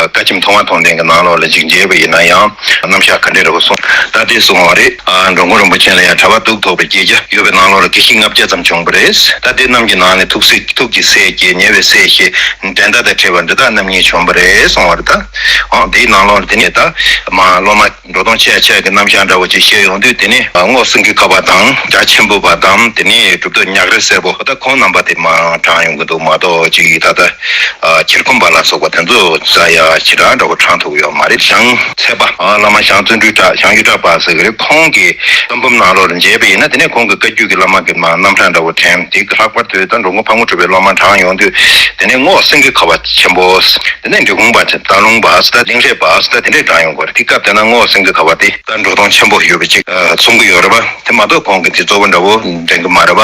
བཀའ་ཆེམས་ཐོག་མ་ཐོག་ལྡན་གྱི་ནང་ལོགས་ལ་ཅིག་མཇལ་བ་ཡིན་ན་ཡང་རྣམ་གཞག་ག་འདྲས་འདྲ་བོ་གསུངས། ད་དེ་གསུངས་པ་རེད། འགྲོ་མགོན་རིན་པོ་ཆེ་ལ་ཡང་གྲྭ་པ་གདུགས་ཐོགས་པའི་བརྒྱད་བརྒྱ་ཡོད་པའི་ནང་ལོགས་ལ་དགེ་བཤེས་ལྔ་བརྒྱ་ཙམ་བྱུང་བ་རེད། ད་དེ་རྣམས་ཀྱི་ནང་ནས་ཐུགས་སྲས་ཐུགས་ཀྱི་སྲས་ཀྱི་ཉེ་བའི་སྲས་ཀྱི་འགྲན་ཟླ་དང་བྲལ་བ་འདི་དག་རྣམ་གཉིས་བྱུང་བ་རེད་གསུངས་པ་རེད། ད་འོ་དེའི་ནང་ལོགས་ལ་དེ་ནས་ད་མ་སློབ་མ་འགྲོ་སྟངས་ཆེ་ཆེ་གི་རྣམ་གཞག་འདྲ་བོ་ཅིག་བཤད་ཡོང་དུས། དེ་ནས་རྔོག་སེང་གེ་ཁ་བ་དང་རྒྱ་ཆེན་པོ་པ་དང་། དེ་ནས་གྲུབ་ཐོབ་ཉག་རེ་སེར་པོ། ད་ཁོང་རྣམ་པ་དེ་མ་དྲངས་ཡོང་གི་འདུག་མ་གཏོགས་ཅིག་ད་ལྟ་ཁྱེར་ཁུམ་པ་ལ་སོགས་པ་དེ་ཚོ་རྩ་ཡ་ཞེ་དྲག་འདྲ་བོ་དྲངས་ཐུབ་ཡོད་མ་རེད། ཞང་ཚལ་པ་བླ་མ་ཞང་བརྩོན་འགྲུས་གྲགས། ཞང་གཡུ་བྲག་པ་ཟེར་གི་རེད། ཁོང་གི་བསམ་འབུམ་ནང་ལོགས་ལ་མཇལ་བ་ཡིན་ན། དེ་ནས་ཁོང་གི་བཀའ་བརྒྱུད་ཀྱི་བླ་མ་གི་མ་རྣམ་གྲངས་འདྲ་བོ་དྲན། དེ་གི་ལྷག་པར་དུ་ད་འགྲོ་མགོན་ཕག་མོ་གྲུ་པའི་སློབ་མ་དྲངས་ཡོང་དུས། དེ་ནས་རྔོག་སེང་གེ་ཁ་བ་ཆེན་པོ། དེ་ནས་འབྲི་གུང་པ། སྟག་ལུང་པ་ཟེར། ད་གླིང་རས་པ་ཟེར། ད་དེ་འདྲས་དྲངས་ཡོང་གི་རེད། དེ་སྐབས་དེ་ན་རྔོག་སེང་གེ་ཁ་བ་དེ་ད་འགྲོ་སྟངས་ཆེན་པོ་ཡོད་པ་ཅིག་ཨ་གསུང་གི་ཡོད་རེད་པ། དེ་མ་གཏོགས་ཁོང་གི་དེ་གཙོ་བོ་འདྲ་བོ་འདྲེན་གི་མ་རེད་པ།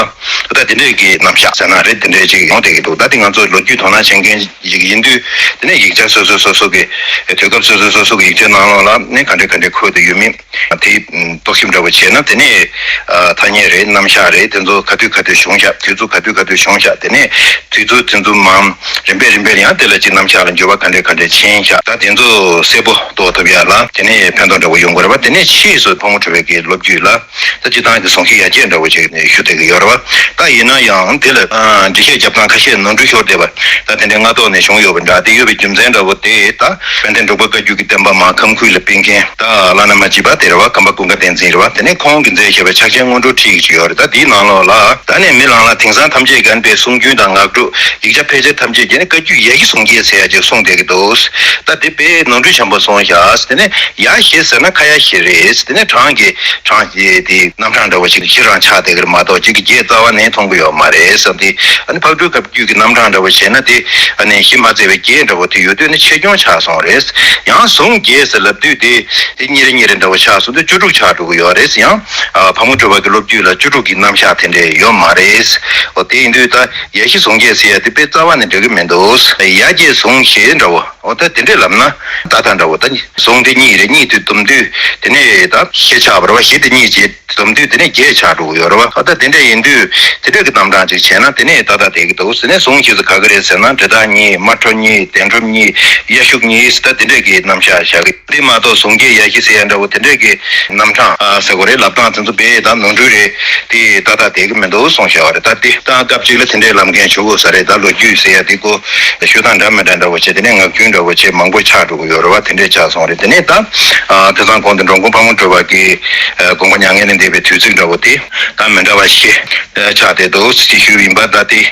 ད་དེ་འདྲས་ཀྱི་རྣམ་གཞག་ཟེར་ན་རེད། དེ་འདྲས་ཅིག་ཡོང་བསྡད་ཀྱི་འདུག་ད་དེ་ང་ཚོ་ལོ་རྒྱུས་དོ་སྣང་བྱེད་མཁན་ཞིག་ཡིན་དུས། དེ་ནས་ཡིག་ཆ་སོ་སོ་སོ་སོ་གི་དུས་སྐབས་སོ་སོ་སོ་སོ་གི་ཡིག་ཆའི་ནང་ལོགས་ལ་ནི་ག་འདྲས་ག་འདྲས་འཁོད་དུ་ཡོད་མེད། དེ་རྟོག་ཞིབ་འདྲ་བོ་བྱས་ན། དེ་ནས་ཨ་ཐ་སྙད་རེད། རྣམ་གཞག་རེད། དེ་ཚོ་ག་དུས་ག་དུས་བྱུང་ཤག་དུས་ཚོད་ག་དུས་ག་དུས་བྱུང་ཤག་དེ་ནས་དུས་ཚོད་དེ་ཚོ་མང་རིམ་པས་རིམ་པས་ཡང་དེ་ལ་ཅིག་རྣམ་གཞག་ལ་འགྱུར་བ་ག་འདྲས་ག་འདྲས་ཕྱིན་ཤག་ད་དེ་ཚོ་གསལ་པོ་རྟོགས་ཐུབ་ཡ་ལ་དེ་ནས་ཕན་ཐོགས་འདྲ་བོ་ཡོང་གི་རེད་པ། དེ་ནས་ཕྱིས་སུ་ཕག་མོ་གྲུ་པའི་གི་ལོ་རྒྱུས་ལ་ད་སྤྱིར་བཏང་གི་གསུང་བཤད་ཡར་རྒྱས་འདྲ་བོ་ཅིག་ཞུ་བསྡད་ཀྱི་ཡོད་རེད་པ། ད་ཡིན་ན་ཡང་དེ་ལ་ཨ་འགྲེལ་བཤད་རྒྱབ་སྟངས་ཁ་ཤས་ནོར་འཁྲུལ་ཤོར་བསྡད་པ། ད་དེ་འདྲའི་སྔ་ཐོག་ནས་བྱུང་ཡོད་པ་འདྲ། དེ་ཡོད་པའི་རྒྱུ་མཚན་འདྲ་བོ་དེ་ད་དཔལ་ལྡན་འབྲུག་པ་བཀའ་བརྒྱུད་ཀྱི་བསྟན་པ་མར་ཁམས་ཁུལ་ལ་སྤེལ་མཁན་ད་བླ་ན་མ་མཆིས་པ་དེ་རེད་པ། གམས་པ་ཀུན་དགའ་བསྟན་འཛིན་རེད་པ། དེ་ནས་ཁོང་གིས་མཛད་བཞག་པའི་ཕྱག་ཆེན་སྔོན་འགྲོའི་ཁྲིད་ཅིག་ཡོད་རེད། ད་དེའི་ནང་ལོགས་ལ། ད་ནི་མི་ལང་ལ་དེང་སང་ཐམས་ཅད་བརྒྱན་པའི་གསུང་རྒྱུན་དང་ངག་སྒྲུབ། ཡིག་ཆ་ཕལ་ཆེར་ཐམས་ཅད་ཀྱིས་ནི་བཀའ་བརྒྱུད་ཡ་གྱལ་གསུང་བརྒྱད་ཟེར་ཡ་ཅིག་གསུངས་བསྡད་ཀྱི་འདུག་ད་དེ་དཔེ་ནོར་འཁྲུལ་ཆེན་པོ་སོང་ཤག་དེ་ནས་ཡ་གྱལ་ཟེར་ན་ཁ་ཡ་གྱལ་རེད། དེ་ནས་གྲངས་ཀྱི་གྲངས་ཀྱི་དེ་རྣམ་གྲངས་འདྲ་བོ་ཞིག་གཞི་རང་ཆགས་བསྡད་ཀྱི་རེད་མ་གཏོགས་གཅིག་གི་བརྒྱད་རྩ་བ་ནས་མཐོང་གི་ཡོད་མ་རེད་བསམ་སྟེ། ཨ་ནི་ཕག་གྲུའི་བཀའ་བརྒྱུད་ཀྱི་རྣམ་གྲངས་འདྲ་བོ་བྱས་ན་དེ་ཨ་ནི་གཞི་མ་བཙལ་བའི་བརྒྱད་འདྲ་བོ་དེ་ཡོད་དུས་ནི་ཆེ་ཆུང་ཆགས་སོང་རེད། ཡང་གཟུངས་བརྒྱད་ཟེར་ལབ་དུས་དེ་དེ་གཉིས་རེ་གཉིས་རེ་འདྲ་བོ་ཆགས་སོང་དུས་བཅུ་དྲུག་ཆགས་འགྲོ་གི་ཡོད་རེད། ཡང་ཨ་ཕག་མོ་གྲུ་པ་གི་སློབ་བརྒྱུད་ལ་བཅུ་དྲུག་གི་རྣམ་གཞག་དེ་འདྲས་ཡོད་མ་རེད། འོ་དེ་ཡིན་དུས་ད་ཡ་གྱལ་གསུང་བརྒྱད་ཟེར་ཡ་དེ་དཔེ་རྩ་བ་ནས་འགྲིག་གི་མི་འདུག་ཡ་གྱལ་གཟུངས་བཞི་འདྲ་བོ། འོ་ད་དེ་འདྲས་ལབ་ན་ད་ལྟ་འདྲ་བོ་ད་གཟུངས་དེ་གཉིས་རེ་གཉིས་དེ་བསྡོམས་དུས་དེ་ནས་ད་བཞི་ཆགས་པ་རེད་པ། བཞི་དེ་གཉིས་བྱས་བསྡོམས་དུས་དེ་ནས་བརྒྱད་ཆགས་འགྲོ་གི་ཡོད་རེད་པ། ཨ་ད་དེ་འདྲ་ཡིན་དུས་དེ་འདྲ་གི་རྣམ་གྲངས་ཅིག་བྱས་ན་དེ་ནས་ཏག་ཏག་བསྡད་ཀྱི་འདུག་ཟེར་ནས། གཟུངས་བཞི་ཟེར་ག་གི་རེད་ཟེར་ན། འབྲི་སྟག་གཉིས། དམར་ཁྲོ་གཉིས། གདན་ཁྲོམ་གཉིས། གཡའ་ཤུག་གཉིས། ད་དེ་འདྲ་གི་རྣམ་གཞག་བཞག་གི། དེ་མ་གཏོགས་གཟུངས་བརྒྱད་ཡ་གྱལ་ཟེར་ཡ་འདྲ་བོ་དེ་འདྲ་གི་རྣམ་གྲངས་ཨ་ཟེར་དགོས་རེད། ལབ་སྟངས་དེ་ཚོ་དཔེ་ད་ནོར་འཁྲུལ་རེད། དེ་ཏག་ཏག་བསྡད་ཀྱི་མི་འདུག་གསུངས་བཞག་པ་རེད། ད་དེ་ད་སྐབས་གཅིག་ལ་དེ་འདྲའི་ལབ་མཁན་བྱུང་དགོས་ས་རེད། ད་ལོ་རྒྱུས་ཟེར་ཡ་དེ་ཀོ་ཞུ་སྟངས་འདྲ་མི་འདྲ་འདྲ་བོ་བྱས། དེ་ནས་ངག་རྒྱུན་འདྲ་བོ་བྱས། མང་པོ་ཆགས་འགྲོ་གི་ཡོད་རེད་པ། དེ་འདྲས་ཆགས་སོང་རེད། དེ་ནས་ད་ཨ་དེང་སང་གོང་དུ་འགྲོ་མགོན་ཕག་མོ་གྲུ་པ་གི་ཨ་དགོངས་པ་མྱ་ངན་ལས་འདས་པའི་དུས་ཚིགས་འདྲ་བོ་དེ་ད་མི་འདྲ་བ་ཞིག་ཆགས་བསྡད་འདུག་ཅེས་ཞུས་པ་ཡིན་པ། ད་དེ་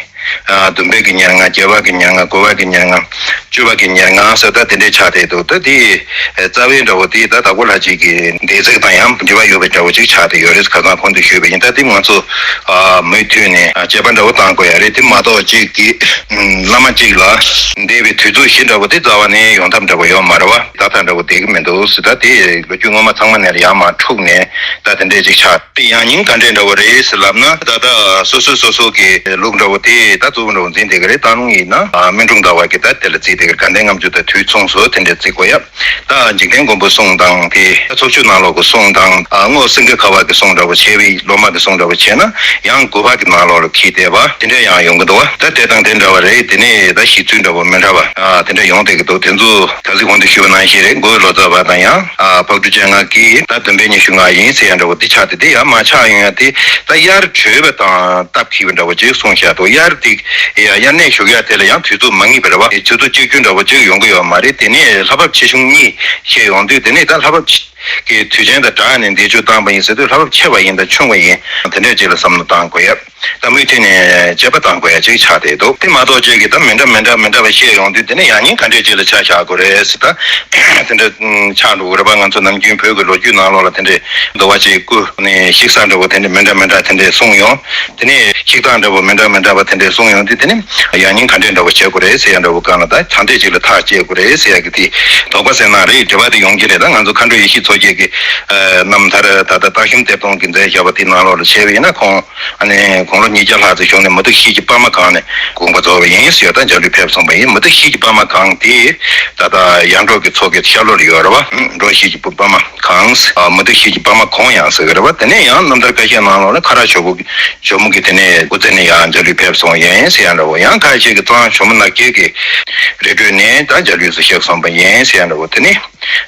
ཨ་བདུན་པའི་གི་ཉེར་ལྔ། བརྒྱད་པ་གི་ཉེར་ལྔ། དགུ་པ་གི་ཉེར་ལྔ། བཅུ་པ་གི་ཉེར་ལྔ་ཟེར་ད་དེ་འདྲས་ཆགས་བསྡད་འདུག་ད་དེ་ཨ་རྩ་བའི་འདྲ་བོ་དེ་ད་དྭགས་པོ་ལྷ་རྗེ་གི་འདས་ཚིགས་དང་ཡང་འབྲེལ་བ་ཡོད་པའི་འདྲ་བོ་ཅིག་ཆགས་བསྡད་ཡོད་རེད། ཁ་སང་གོང་དུ་ཞུས་པ་ཡིན། ད་དེ་ང་ཚོ་ཨ་མུ་མཐུད་ནས་ཨ་དཔྱད་པ་འདྲ་བོ་བཏང་དགོས་ཡ་རེད། དེ་མ་གཏོགས་གཅིག་གི་བླ་མ་གཅིག་ལ་འདས་པའི་དུས་ཚོད་བཞི་འདྲ་བོ་དེ་རྩ་བ་ནས་ཡོང་ཐབས་འདྲ་བོ་ཡོད་མ་རེད་པ། ད་ལྟ་འདྲ་བོ་བསྡད་ཀྱི་མི་འདུག་ཟེར། ད་དེ་ལོ་རྒྱུས་སྔོན་མ་ཚང་མ་ནས་ཡར་མར་འཁྲུགས་ནས་ད་དེ་འདྲས་ཅིག་ཆགས། དེ་ཡང་སྙིང་ག་འདྲས་འདྲ་བོ་རེད་ཟེར་ལབ་ན། ད་ལྟ་སོ་སོ་སོ་སོ་གི་ལུགས་འདྲ་བོ་དེ་ད་གཙོ་བོ་འདྲ་བོ་འཛིན་བསྡད་ཀྱི་རེད། སྟག་ལུང་ཡིན་ན་ཨ་སྨིན་དྲུང་ཟླ་བ་གིས་ད་དེ་ལ་བརྩིས་བསྡད་ཀྱི་རེད། དགའ་ལྡན་ལྔ་མཆོད་དང་དུས་མཚུངས་སུ་དེ་འདྲས་བརྩི་དགོས་ཡ། ད་འཇིག་རྟེན་མགོན་པོའི་གསུང་དང་དེ་ཚོགས་ཆོས་ནང་ལོགས་ཀྱི་གསུང་དང་ཨ་རྔོག་སེང་གེ་ཁ་བ་གི་གསུང་འདྲ་བོ། ཆེ་བའི་སློབ་མ་གི་གསུང་འདྲ་བོ་བྱས་ན་ཡང་དགུ་པ་གི་ནང་ལོགས་ལ་འཁྱེར་བསྡད་པ་དེ་འདྲ་ཡང་ཡོང་གི་འདུག་བ། ད་དེ་དང་དེ་འདྲ་བ་རེད། དེ་ནས་ད་གཞི་ཚུལ་འདྲ་བོ་མི་འདྲ་བ་ཨ་དེ་འདྲ་ཡོང་བསྡད་ཀྱི་འདུག་དེ་ཚོ་ད་གཟིགས་གོང་དུ་ཞུས་པ་ནང་བཞིན་རེད། མགོའི་ལོ་ཙཱ་བ་དང་ཡང་ཨ་ཕག་གྲུ་སྤྱན་སྔ་གིས་ད་བདུན་པའི་ཉི་ཤུ་ལྔ་ཡིན་ཟེར་ཡ་འདྲ་བོ་དེ་ཆགས་ཏེ། དེ་ཡང་མ་ཆགས་ཡོང་ཡ་དེ་ད་དབྱར་གྲོལ་བ་དང་སྟབས་འཁེལ་བ་འདྲ་བོ་ཅིག་གསུངས་བཞག་འདུག་དབྱར་དེ་ཡ་དབྱར་གནས་བཞུགས་ཡ་དེ་ལ་ཡང་དུས་ཚོད་མ་ངེས་པ་རེད་བ། དུས་ཚོད་གཅིག་གྱུར་འདྲ་བོ་ཅིག་ཡོང་གི་ཡོད་མ་རེད། དེ་ནས་ལྷ་བབས་ཆེ་ཆུང་གཉིས་བཤད་ཡོང་དུས། དེ་ནས་ད་ལྷ་བབས་ཀྱི་དུས་ཆེན་དང་སྦྲགས་ནས་འདས་མཆོད་བཏང་པ་ཡིན་ཟེར་དུས། ལྷ་བབས་ཆེ་བ་ཡིན་དང་ཆུང་བ་ཡིན་དེ་འདྲས་ཅིག་ལ་བསམ་བློ་བཏང་དགོས་ཡ། ད་མུ་མཐུད་ནས་དཔྱད་པ་བཏང་དགོས་ཡ་ཅིག་ཆགས་བསྡད་འདུག་དེ་མ་གཏོགས་ཅིག་གིས་ད་མི་འདྲ་མི་འདྲ་མི་འདྲ་བ་བཤད་ཡོང་དུས། དེ་ནས་ཡང་སྙིང་ག་འདྲས་ཅིག་ལ་ཆ་བཞག་དགོས་རེད་ཟེར། ད་དེ་འདྲ་ཆགས་འགྲོ་གི་རེད་པ། ང་ཚོ་ནམ་རྒྱུན་བོད་ཀྱི་ལོ་རྒྱུས་ནང་ལོགས་ལ་དེ་འདྲས་འདུལ་བ་ཅིག་བསྐུལ་ནས་བཤིག་ས་འདྲ་བོ་དེ་འདྲས་མི་འདྲ་མི་འདྲ་དེ་འདྲས་གསུངས་ཡོང་། དེ་ནས་བཤིག་སྟངས་འདྲ་བོ་མི་འདྲ་མི་འདྲ་བ་དེ་འདྲས་གསུངས་ཡོང་དུས། དེ་ནས་ཡང་སྙིང་ག་འདྲས་འདྲ་བོ་བྱེད་དགོས་རེད་ཟེར་ཡ་འདྲ་བོ་སྒང་ལ། ད་གང་འདྲས་ཅིག་ལ་ཐག་བཅད་དགོས་རེད་ཟེར་ཡ་གི་དེ་དོགས་པ་ཟེར་ན་རེད། དྲི་བ་དེ་ཡོང་གི་རེད། ད་ང་ཚོ་མཁའ་འགྲོ་ཡེ་ཤེས་མཚོ་ རྒྱས་ཀྱི་རྣམ་ཐར་ད་ལྟ་སྟག་ཤམ་གཏེར་སྟོན་གྱི་མཛད་བཞག་པ་དེའི་ནང་ལོགས་ལ་བྱས་པ་ཡིན་ན། ཁོང་ཨ་ནི་དགུང་ལོ་ཉིས་བརྒྱ་ལྷག་ཙམ་བཞུགས་ནས་མུ་ཏིག་ཤེལ་གྱི་པདྨ་གང་ནས་དགོངས་པ་རྫོགས་པ་ཡིན་ཟེར། ད་འཇའ་ལུས་ཕེབས་སོང་བ་ཡིན། མུ་ཏིག་ཤེལ་གྱི་པདྨ་གང་དེ་ད་ལྟ་ཡར་འབྲོག་གི་མཚོ་ཁའི་ཤར་ལྷོ་ལ་ཡོད་རེད་བ། འབྲོག་ཤེལ་གྱི་པདྨ་གང་། མུ་ཏིག་ཤེལ་གྱི་པདྨ་གོང་ཡང་ཟེར་གི་རེད་བ། དེ་ནས་ཡང་རྣམ་ཐར་ཁ་ཤས་ནང་ལོགས་ལ་ཁ་རག་ཇོ་བོ་ཇོ་མོ་གི་དེ་ནས་སྐུ་ཚེ་ནས་ཡང་འཇའ་ལུས་ཕེབས་སོང་ཡིན་ཟེར་ཡང་འདྲ་བོ། ཡང་ཁ་ཤས་ཀྱིས་གཙང་ཇོ་མོ་ནག་སྐྱེས་ཀྱི་རི་ཁྲོད་ནས་ད་འཇའ་ལུས་སུ་གཤེགས་སོང་བ་ཡིན་ཟེར་ཡང་འདྲ་བོ། དེ་ནས་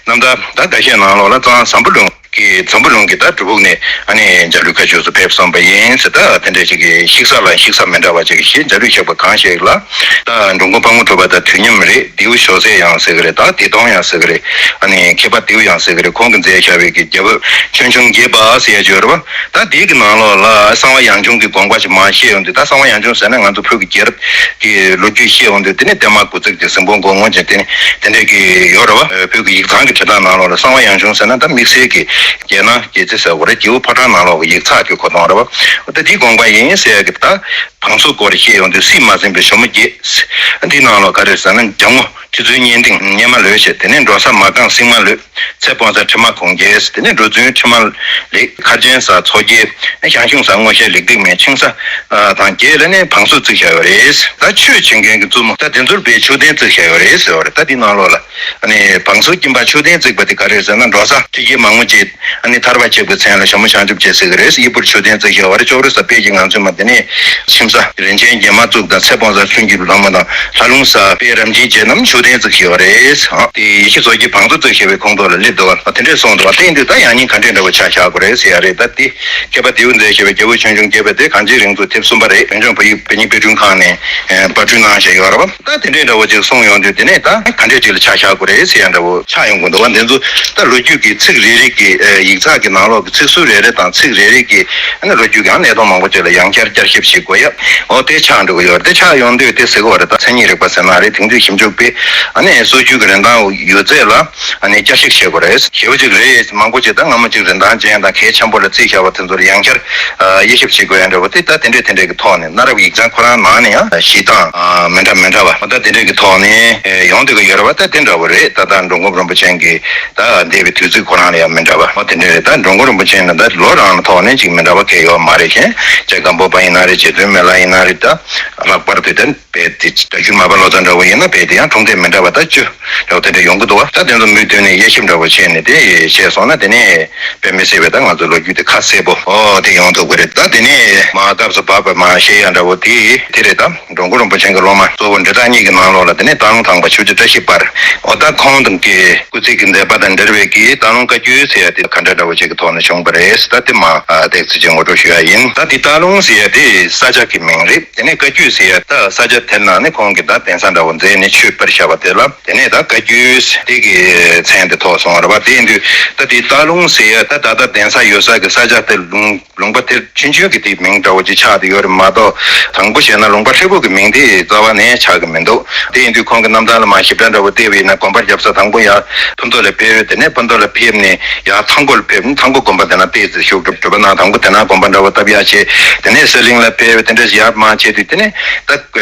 རྣམ་ཐར་ད་འགའ་ཤས་ནང་ལོགས་ལ་གཙང་འཛམ་བུ་གླིང་གི་འཛམ་བུ་གླིང་གི་ད་སྒྲུབ་ཕུག་ནས་ཨ་ནི་འཇའ་ལུས་མཁའ་སྤྱོད་དུ་ཕེབས་སོང་བ་ཡིན་ཟེར། ད་དེ་འདྲ་ཞིག་གི་ཤིག་ས་ལ་ཤིག་ས་མི་འདྲ་བ་ཅིག་ཞེས་འཇའ་ལུས་གཤེགས་པ་གང་ཞིག་ལ། ད་འགྲོ་མགོན་ཕག་མོ་གྲུ་པ་དང་དུས་མཉམ་རེད། རྡེའུ་ཞོ་ཟས་ཡང་ཟེར་གི་རེད། ད་བདེ་སྟོང་ཡང་ཟེར་གི་རེད། ཨ་ནི་མཁས་པ་རྡེའུ་ཡང་ཟེར་གི་རེད། ཁོང་གིས་མཛད་བཞག་པའི་གི་རྒྱལ་པོ་ཆོས་འབྱུང་རྒྱས་པ་ཟེར་ཡ་ཅིག་ཡོད་རེད་བ། ད་དེའི་གི་ནང་ལོགས་ལ་གསང་བ་ཡང་ཆུང་གི་དགོངས་པ་ཞིག་མར་བཤད་ཡོང་དུས། ད་གསང་བ་ཡང་ཆུང་ཟེར་ན་ང་ཚོ་བོད་ཀྱི་རྒྱལ་རབས་ཀྱི་ལོ་རྒྱུས་བཤད་ཡོང་དུས། དེ་ནས་བརྟན་མ་དགུ་བརྩེགས་ཀྱི་གཟིམ་དཔོན་མགོ་སྔོན་ཅན་དེ་ནས་དེ་འདྲས་ཀྱི་ཡོད་རེད་བ། བོད་ཀྱི་ཡིག་ཚང་གི་བྲིས་སྟངས་ནང་ལོགས་ལ་གསང་བ་ཡང་ཆུང་ཟེར་ན་ད་དམིགས་བསལ་གྱི་རྒྱལ་ནང་རྒྱལ་རྩེ་ཟེར་བ་རེད། རྒྱལ་པོ་ཕོ་བྲང་ནང་ལོགས་ཀྱི་ཡིག་ཚགས་ཀྱི་གོ་དོན་རེད་བ། ད་དེའི་དགོངས་པ་ཡིན་ཟེར་གི། ད་བང་སོ་སྐོར་བཤད་ཡོང་དུས་སྲིད་མ་ཟིན་པའི་ཞྭ་མོ་བརྒྱད། འདི་ནང་ལོགས་ག་རེ་ཟེར་ན། འཇམ་ངོ་ཁྲི་བཙུན་གཉན་སྟེང་སྙེ་མ་ལོས་བྱས། དེ་ནས་འབྲོ་ས་མ་རྐང་སྲིང་མ་ལོས། ཚེ་སྤོང་ས་ཁྲི་མ་གོང་རྒྱས། དེ་ནས་འབྲུ་རྫུན་ཁྲི་མ་ལེགས། མཁར་ཆེན་ས་མཚོ་རྒྱལ། ཞང་ཞུང་ས་སྔོ་ཤལ་ལེགས་སྡིག་མེད། ཆིང་ས་དང་རྒྱལ་ལ་ནི་བང་སོ་བརྩིགས་བཞག་ཡོད་རེད། ད་ཆོས་བྱེད་མཁན་གྱི་བཙུན་མོ་ད་དེ་ཚོར་དཔེ་མཆོད་རྟེན་བརྩིགས་བཞག་ཡོད་རེད་ཟེར་བ་རེད། ད་འདི་ནང་ལོགས་ལ་ཨ་ནི་བང་སོ་སྐྱིན་པ་མཆོད་རྟེན་བརྩིགས་པ་དེ་ག་རེ་རེད་ཟེར་ན། འབྲོ་ས་ཁྲི་རྒྱལ་མང་པོ་བྱས། ཨ་ནི་ཐར་པ་ཆེན་པོའི་མཚན་ལ་ཞྭ་མོ་བྱང་ཆུབ་རྗེ་ཟེར་གི་རེད། གཡས་པོར་མཆོད་རྟེན་བརྩིགས་བཞག་པ་རེད། ཅོག་རི་ས་དཔལ་གྱི་ངང་ཚུལ་མ། དེ་ནས་ཁྱིམ་ས་རིན་ཆེན་རྒྱལ་མ་གཙུག་དང་། ཚེ་སྤོང་ས་ཆུང་གི་ལྷ་མོ་དང་། ལྷ་ལུང་ས་དཔལ་རབ་འབྱམས་རྗེ་རྣམས་མཆོད་རྟེན་བརྩིགས་བཞག་པ་རེད། དེ་ཡེ་ཤེས་མཚོ་རྒྱལ་བང་མཛོད་བརྩིགས་བཞག་པའི་ཁོངས་གཏོགས་ལ་སླེབས་འདུག་བ། དེ་འདྲས་གསུངས་འདུག་བ། དེ་ཡིན་དུས་ད་ཡང་སྙིང་ག་འདྲས་འདྲ་བོ་ཆ་བཞག་དགོས་རེད་ཟེར་ཡ་རེད། ད་དེ་མཁས་པ་རྡེའུ་མཛད་བཞག་པའི་རྒྱལ་པོ་ཆོས་འབྱུང་རྒྱས་པ་དེ་གངས་ཅན་རིག་འཛུགས་དེབ་གསུམ་པ་རེད། བོད་ལྗོངས་བོད་ཡིག་བོད་རྙིང་དཔེ་སྐྲུན་ཁང་ནས་པར་སྐྲུན་གནང་བཞག་ཡོད་རེད་བ། ད་དེ་འདྲས་འདྲ་བོ་ཅིག་གསུངས་ཡོང་དུས། དེ་ནས་ད་ག་འདྲས་ཅིག་ལ་ཆ་བཞག་དགོས་རེད་ཟེར་ཡ་འདྲ་བོ་ཆགས་ཡོང་གི་འདུག་བ། འདི་ཚོ་ད་ལོ་རྒྱུས་ཀྱི་ཚིག་རེ་རེ་གི་ཡིག་ཚགས་ཀྱི་ནང་ལོགས་ཀྱི་ཚིག་ཟུར་རེ་རེ་དང་། ཚིག་རེ་རེ་གི་ཨ་ནི་ལོ་རྒྱུས་ཀྱི་ཡང་གནས་སྟངས་མང་པོ་ཅིག་ལ་ཡང་བསྐྱར་བསྐྱར་ཞིབ་བྱེད་དགོས་ཡ། འོ་དེ་ཆགས་འགྲོ་གི་ཡོད་རེད། དེ་ཆགས་ཡོང་དུས་དེ་ཟེར་གི་བ་རེད། ད་མཚན་ཉིད་རིག་པ་ཟེར་ན་རེད། དེང་དུས་ཞིབ་འཇུག་པས་ཨ་ནི་སྲོལ་རྒྱུན་གྱི་རིན་ཐང་ཡོད་ཚད་ལ་ཨ་ནི་བསྐྱར་ཞིབ་བྱེད་དགོས་རེད། ཞེ་པོ་ཅིག་རེད། མང་པོ་ཅིག་ད་སྔ་མོ་ཅིག་རིན་ཐང་ཅན་དང་གལ་ཆེན་པོ་ལ་བརྩིས་བཞག་པ་དེ་ཚོར་ཡང་བསྐྱར་དབྱེ་ཞིབ་བྱེད་དགོས་ཡ་འདྲ་བོ་དེ། ད་དེ་འདྲས་དེ་འདྲས་ཀྱི་ཐོག་ནས་གནའ་རབས་ཡིག་ཚང་ཁོ་རང་ནང་ནས་ཡང་གཞི་གདངས་མི་འདྲ་མི་འདྲ་བ་ད་དེ་འདྲས་ཀྱི་ཐོག་ནས་ཡོང་བསྡད་ཀྱི་ཡོད་རེད་བ། ད་དེ་འདྲ་བོ་རེད། ད་ལྟ་འགྲོ་མགོན་རིན་པོ་ཆེ་གིས་ད་འདས་པའི་དུས་ཚིགས་ཁོ་རང་ལ་ཡང་མི་འདྲ་བ། འོ་དེ་འདྲ་རེད། ད་འགྲོ་མགོན་རིན་པོ་ཆེ་ནི་ད་ལོ་རང་ཐོག་ནས་ཅིག་མི་འདྲ་བ་གང་ཡང་ཡོད་མ་རེད། གཞན་རྗེ་སྒམ་པོ་པ་ཡིན་ན་རེད། རྗེ་བཙུན་མི་ལ་ཡིན་ན་རེད། ད་ལྷག་པར་དུ་ད་དཔེ་དེ་སྒྲ་སྒྱུར་མར་པ་ལོ་ཙཱ་འདྲ་བོ་ཡིན་ན་དཔེ་དེ་ཡང་གྲུང་མཐའ་མི་འདྲ་བ་ད་བཅུ་འདྲ་བོ་དེ་འདྲ་ཡོང་གི་འདུག་བ། ད་དེ་ཚོ་མུ་མཐུད་ནས་དབྱེ་ཞིབ་འདྲ་བོ་བྱས་ནས་དེ་བྱས་སོང་ན། དེ་ནས་དཔེ་མི་སྲིད་པའི་ད་ང་ཚོ་ལོ་རྒྱུས་དེ་ཁ་གསལ་པོ་འོ་དེ་ཡོང་ཐུབ་ཀྱི་རེད། ད་དེ་ནས་མར་སྐབས་སུ་བབས་པ་མར་བཤད་ཡ་འདྲ་བོ་དེ་དེ་རེད། ད་འགྲོ་མགོན་རིན་པོ་ཆེ་གི་སློབ་མ་གཙོ་བོ་འབྲི་སྟངས་གཉིས་ཀྱི་ནང་ལོགས་ལ་དེ་ནས་སྟག་ལུང་ཐང་པ་ཆོས་རྗེ་བཀྲ་ཤིས་དཔལ། འོ་ད་ཁོང་དང་གི་སྐུ་ཚེ་གི་མཛད་པ་དང་འབྲེལ་བའི་གི་སྟག་ལུང་བཀའ་བརྒྱུད་ཟེར་ཡ་དེ་ག་འདྲ་འདྲ་བོ་ཅིག་གི་ཐོག་ནས་བྱུང་བ་རེད། ད་དེ་མར་ཏོག་ཙམ་ཅིག་ངོ་སྤྲོད་ཞུ་ཡ་ཡིན། ད་དེ་སྟག་ལུང་ཟེར་ཡ་དེ་ས་ཆ་གི་མིང་རེད། དེ་ནས་བཀའ་བརྒྱུད་ཟེར་ཡ་ད་ས་ཆ་དེ་ནང་ནས་ཁོང་གིས་ད་གདན་ས་འདྲ་བོ་མཛད་ནས་ཆོས་སྤེལ་བཞག་པ་དེ་ལ་དེ་ནས་ད་བཀའ་བརྒྱུད་དེ་གི་མཚན་དེ་ཐོགས་སོང་བ་རེད་བ། དེ་ཡིན་དུས་ད་དེ་སྟག་ལུང་ཟེར་ཡ་ད་ད་ལྟ་གདན་ས་ཡོད་ས་གི་ས་ཆ་དེ་ལུང་ལུང་པ་དེར་ཆུང་ཆུང་གི་དེ་མིང་འདྲ་བོ་ཅིག་ཆགས་བསྡད་ཡོད་རེད་མ་གཏོགས། དང་པོ་བྱས་ན་ལུང་པ་ཧྲིལ་པོ་གི་མིང་དེ་རྩ་བ་ནས་ཆགས་ཀྱི་མི་འདུག་དེ་ཡིན་དུས་ཁོང་གི་རྣམ་ཐར་ལ་མར་ཞིབ་ཕྲ་འདྲ་བོ་བལྟས་པ་ཡིན་ན། དགོན་པར་བརྒྱབ་ས་དང་པོ་ཡར་ཕུན་ཚོགས་ལ་ཕེབས། དེ་ནས་ཕུན་ཚོགས་ལ་ཕེབས་ནས་ཡར་ཐང་པོ་ལ་ཕེབས། ཐང་པོ་དགོན་པ་དེ་ན་ཏོག་ཙམ་བཞུགས། སྒྲུབ་སྒྲུབ་པ་གནང་། དང་པོ་དེ་ན་དགོན་པ་འདྲ་བོ་བཏབ་ཡ་བྱས། དེ་ནས་གསེར་གླིང་ལ་ཕེབས། དེ་འདྲ་ཡར་མར་བྱས་དུས་དེ་ནས་ད་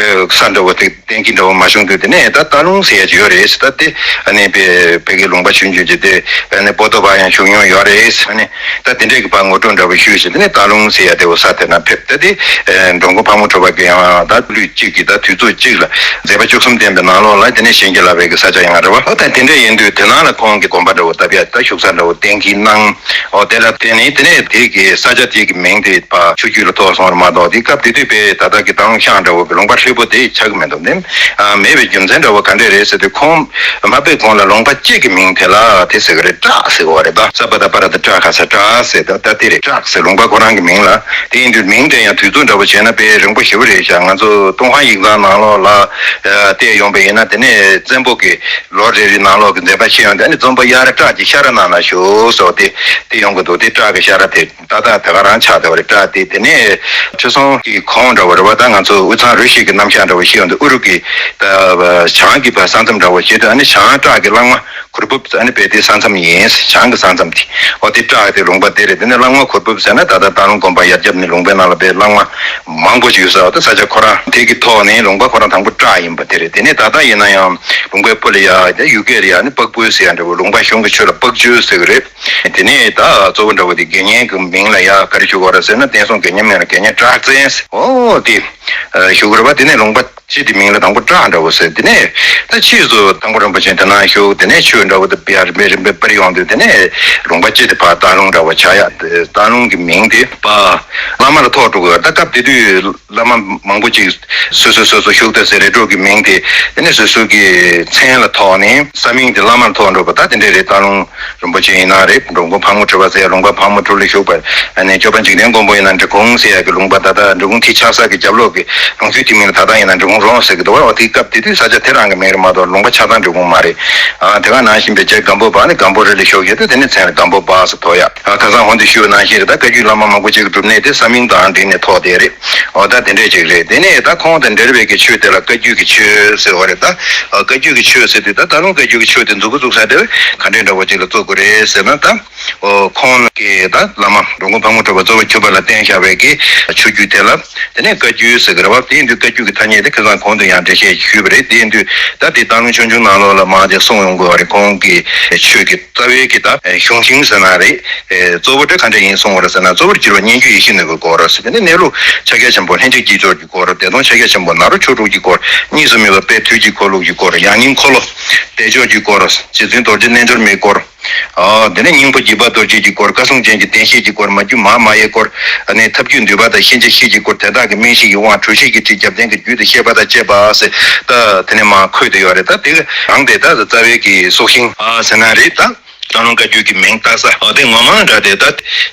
ས་འདྲ་བོ་དེ་གཏན་འཁེལ་འདྲ་བོ་མ་བྱུང་དུས། དེ་ནས་ད་སྟག་ལུང་ཟེར་ཡ་ཅིག་ཡོད་རེད། ད་དེ་ཨ་ནི་བོད་བོད་ཀྱི་ལུང་པ་ཆུང་ཆུང་ཅིག་དེ་ཨ་ནི་པོ་ཏོ་བ་ཡང་བཞུགས་མྱོང་ཡོད་རེད། ཨ་ནི་ད་དེ་འདྲས་ཀྱི་བར་ངོ་སྤྲོད་འདྲ་བོ་ཞུས་ཤིང་། དེ་ནས་སྟག་ལུང་ཟེར་ཡ་དེ་འོ་ས་དེ་ན་ཕེབས། ད་དེ་འགྲོ་མགོན་ཕག་མོ་གྲུ་པ་གི་ཡང་ད་ལུས་གཅིག་གི་ད་དུས་ཚོད་གཅིག་ལ་མཛད་པ་བཅུ་གསུམ་བསྟན་པའི་ནང་ལོགས་ལ་དེ་ནས་གཞན་གྱིས་བརླབས་པའི་གི་ས་ཆ་ཡང་རེད་བ། འོ་ད་དེ་འདྲས་ཡིན་དུས་དེ་ནང་ལ་ཁོང་གི་དགོན་པ་འདྲ་བོ་བཏབ་ཡ་ད་བཞུགས་ས་འདྲ་བོ་གཏན་འཁེལ་གནང་། འོ་དེ་ལ་བརྟེན་ནས་དེ་ནས་དེ་གི་ས་ཆ་དེ་གི་མིང་དེ་ཕར་ཆོས་བརྒྱུད་ལ་ཐོགས་སོང་བ་མ་གཏོགས། དེ་སྐབས་དེ་དུས་པའི་ད་ལྟ་གི་སྟག་ལུང་ཤང་འདྲ་བོ་གི་ལུང་པ་ཧྲིལ་པོ་དེ་ཆགས་ཀྱི་མི་འདུག་ནས་མེད་པའི་རྒྱུ་མཚན་འདྲ་བོ་ག་འདྲས་རེད་ཟེར་དུས། ཁོང་མ་ཕེབས་གོང་ལ་ལུང་པ་གཅིག་གི་མིང་དེ་ལ་དེ་ཟེར་གི་རེད། བྲག་ཟེར་གི་བ་རེད། ད་ས་པ་ད་པ་ར་ད་བྲག་ག་ས་བྲག་ཟེར། ད་ད་དེ་རེད། བྲག་ཟེར་ལུང་པ་ཁོ་རང་གི་མིང་ལ། དེ་ཡིན་དུས་མིང་དེ་ཡང་དུས་ཚོད་འདྲ་བོ་བྱས་ན་དཔེ་རིང་པོ་ཞེ་པོ་རེད་ཤག་ང་ཚོ་ཏུན་ཧོང་ཡིག་ཚང་ནང་ལོགས་ལ་བལྟས་ཡོང་པ་ཡིན་ན། དེ་ནས་བཙན་པོ་གི་ལོ་རེ་རེའི་ནང་ལོགས་ཀྱི་མཛད་པ་ཤེས་ཡོང་། དེ་ནས་བཙན་པོ་དབྱར་བྲག་གི་ཤ་ར་ནང་ན་བཞུགས་སོ། དེ་དེ་ཡོང་གི་འདུག་དེ་བྲག་གི་ཤ་ར་དེ། ཏག་ཏག་དེ་ག་རང་ཆགས་བསྡད་པ་རེད། བྲག་དེ། དེ་ནས་ཁྲི་སྲོང་གི་གོང་འདྲ་བོ་རེད་བ། ད་ང་ཚོ་དབུས་གཙང་རུ་བཞི་གི་རྣམ་གཞག་འདྲ་བོ་ཞིག་ཡོང་དུས། ཨུ་རུ་གི་ད་བྱང་གི་བ་ས་མཚམས་འདྲ་བོ་བྱེད་དུས། ཨ་ནི་བྱང་བྲག་གི་གླང་མ་ གུར་ཕུབ་ཨ་ནི་དཔེ་དེ་ས་མཚམས་ཡིན། བྱང་གི་ས་མཚམས་དེ། འོ་དེ་བཀྲག་དེ་ལུང་པ་དེ་རེད། དེ་ནས་གླང་མ་གུར་ཕུབ་ཟེར་ན་ད་ལྟ་སྟག་ལུང་དགོན་པ་ཡར་རྒྱབ་ནས་ལུང་པའི་ནང་ལ་དཔེ་གླང་མ་མང་པོ་ཞིག་ཡོད་ས། འོ་དེ་ས་ཆ་ཁོ་རང་དེ་གི་ཐོག་ནས་ལུང་པ་ཁོ་རང་དང་པོ་བཀྲག་ཡིན་པ་དེ་རེད། དེ་ནས་ད་ལྟ་ཡིན་ན་ཡང་ལུང་པའི་སྤུ་ལ་ཡ་ཡ་ཡུལ་སྐད་ལ་ཡ་ནི་སྤག་སྤུལ་ཟེར་ཡ་འདྲ་བོ། ལུང་པ་གཞུང་གི་ཆོས་ལ་སྤག་ཆོས་ཟེར་གི་རེད། དེ་ནས་ད་གཙོ་བོ་འདྲ་བོ་དེ་དགེ་བསྙེན་གི་མིང་ལ་ཡ་ག་རེ་ཞུ་དགོས་རེད་ཟེར་ན། བསྟན་སྲུང་དགེ་བསྙེན་མིང་ལ་དགེ་བསྙེན་བཀྲག་བཙན་ཟེར། འོ་དེ་ཞུ་དགོས་རེད་པ། དེ་ནས་ལུང་པ། སྤྱི་དེ་མིང་ལ་དང་པོ་བཀྲག་འདྲ་བོ་ཟེར། དེ་ནས་ད་ཕྱིས་སུ་དང་པོ་རིན་པོ་ཆེ་དེ་ན་བཞུགས། དེ་ནས་ཆོས་འདྲ་བོ་དེ་རིམ་པས་རིམ་པས་སྤེལ་ཡོང་དུས། དེ་ནས་ལུང་པ་སྤྱི་དེ་ཕར་སྟག་ལུང་འདྲ་བོ་ཆགས་ཡ། སྟག་ལུང་གི་མིང་དེ་ཕར་བླ་མ་ལ་ཐོགས་འགྲོ་གི་ཡོད། ད་སྐབས་དེ་དུས་བླ་མ་མང་པོ་ཅིག་སོ་སོ་སོ་སོ་བཞུགས་ད་ཟེར་རེ་འགྲོ་གི་མིང་དེ། དེ་ནས་སོ་སོ་གི་མཚན་ལ་ཐོགས་ནས་ས་མིང་དེ་བླ་མ་ལ་ཐོགས་འགྲོ་བ། ད་དེ་འདྲས་རེད། སྟག་ལུང་རིན་པོ་ཆེ་ཡིན་ན་རེད། འགྲོ་མགོན་ཕག་མོ་གྲུ་པ་ཟེར་ཡ། ལུང་པ་ཕག་མོ་གྲུ་ལ་བཞུགས་པ། ཨ་ནི་སྐྱོབ་པ་འཇིག་རྟེན་མགོན་པོ་ཡིན་ན་འབྲི་གུང་ཟེར་ཡ་གི་ལུང་པ། ད་ལྟ་འབྲི་གུང་ཐིག་ཆགས་ས་གི་རྒྱབ་ལོགས་ཀྱི་རོང་ཚུལ་དེ་མིན་ལ་ད་ལྟ་ཡིན་ན་འབྲི་གུང་རོང་ཟེར་གི་འདུག་བ། འོ་དེའི་སྐབས་དེ་དུས་ས་ཆ་དེ་རང་གི་མིང་རེད་མ་གཏོགས་ལུང་པ་ཆགས་སྟངས་འབྲི་གུང་མ་རེད། ཨ་དེ་ག་ནང་བཞིན་པའི་རྗེ་སྒམ་པོ་པ་ནི་སྒམ་པོ་རི་ལ་བཞུགས་ཡོད་དུས། དེ་ནི་མཚན་ལ་སྒམ་པོ་པ་ཟེར་ཐོགས་ཡ། ཨ་ཁ་སང་འོང་དུ་ཞུས་ནང་བཞིན་རེད། ད་བཀའ་བརྒྱུད་བླ་མ་མང་པོ་ཅིག་གི་སྒྲུབ་གནས་དེ་ས་མིང་དང་འབྲེལ་ནས་ཐོགས་དེ་རེད། འོ་ད་དེ་འདྲས་ཅིག་རེད། དེ་ནས་ད་ཁོང་དང་འབྲེལ་བའི་གི་ཆོས་དེ་ལ་བཀའ་བརྒྱུད་ཀྱི་ཆོས་ཟེར་བ་རེད། ད་ཨ་བཀའ་བརྒྱུད་ཀྱི་ཆོས་ཟེར་དུས་ད་ད་རུང་བཀའ་བརྒྱུད་ཀྱི་ཆོས་དེ་མཛུབ་གུ་བཙུགས་ས་དེ་ག་འདྲས་འདྲ་བོ་ཅིག་ལ་བཙུགས་དགོས་རེད་ཟེར་ན། ད། ཨོ་ཁོང་གིས་ད་བླ་མ་འགྲོ་མགོན་ཕག་མོ་གྲུ་པ་གཙོ་བོ་གྱུར་པ་ལ་བསྟེན་བཞག་པའི་གི་ཆོས་བརྒྱུད་དེ་ལ་དེ་ནས་བཀའ་བརྒྱུད་ཟེར་གི་རེད་བ། དེ་ཡིན་དུས་བཀའ་བརྒྱུད་ཀྱི་ཐ་སྙད་དེ་ཁ་སང་གོང་དུ་ཡང་འགྲེལ་བཤད་ཞུས་པ་རེད། དེ་ཡིན་དུས་ད་དེ་སྟག་ལུང་ཆོས་འབྱུང་ནང་ལོགས་ལ་མར་དེ་གསུངས་ཡོང་གི་ཡོད་རེད། ཁོང་གི་ཆོས་ཀྱི་རྩ་བའི་གི་ད་གཞུང་ཤིང་ཟེར་ན་རེད། གཙོ་བོ་དེ་ག་འདྲ་ཡིན་གསུངས་པ་རེད་ཟེར་ན། གཙོ་བོར་གྱུར་པ་སྙན་བརྒྱུད་ཡིད་བཞིན་ནོར་བུའི་སྐོར་ཟེར། དེ་ནས་གནས་ལུགས་ཕྱག་རྒྱ་ཆེན་པོ་ལྷན་ཅིག་སྐྱེས་སྦྱོར་གྱི་སྐོར། བདེ་སྟོང་ཕྱག་རྒྱ་ཆེན་པོ་ནཱ་རོ་ཆོས་དྲུག་གི་སྐོར། གཉིས་སུ་མེད་པ་དཔལ་དུས་ཀྱི་འཁོར་ལོ་གི་སྐོར། ཡང་སྙིང་འཁོར་ལོ་བདེ་མཆོག་གི་སྐོར། རྗེ་བཙུན་རྡོ་རྗེ་རྣལ་འབྱོར་མའི་སྐོར། ཨ་དེ་ནས་སྙིང་པོ་འཇིགས་པ་རྡོ་རྗེ་གི་སྐོར། བཀའ་སྲུང་ཅན་གྱི་བདེན་བཞི་གི་སྐོར། མ་རྒྱུད་མ་མ་ཡའི་སྐོར། ཨ་ནི་ཐབས་རྒྱུད་འདུས་པ་དང་ཤན་འབྱེད་བཞི་གི་སྐོར། དེ་དག་གི་སྨྲེང་གཞི་ཡི་དབང་། གྲོལ་བྱེད་ཀྱི་ཁྲིད། རྒྱབ་རྟེན་གྱི་རྒྱུད་དང་བཤད་པ་དང་བཅས་པ་ཟེར། ད་དེ་ནས་མར་འཁོད་དེ་ཡོད་རེད། ད་དེ་གང་དེ་ད་རྩ་བའི་གི་སྲོག་ཤིང་ཨ་ཟེར་ན་རེད། ད་སྟག་ལུང་བཀའ་བརྒྱུད་ཀྱི་མིང་བཏགས་ས་ཨ་དེ་ངོ་མ་འདྲ་དེ་ད་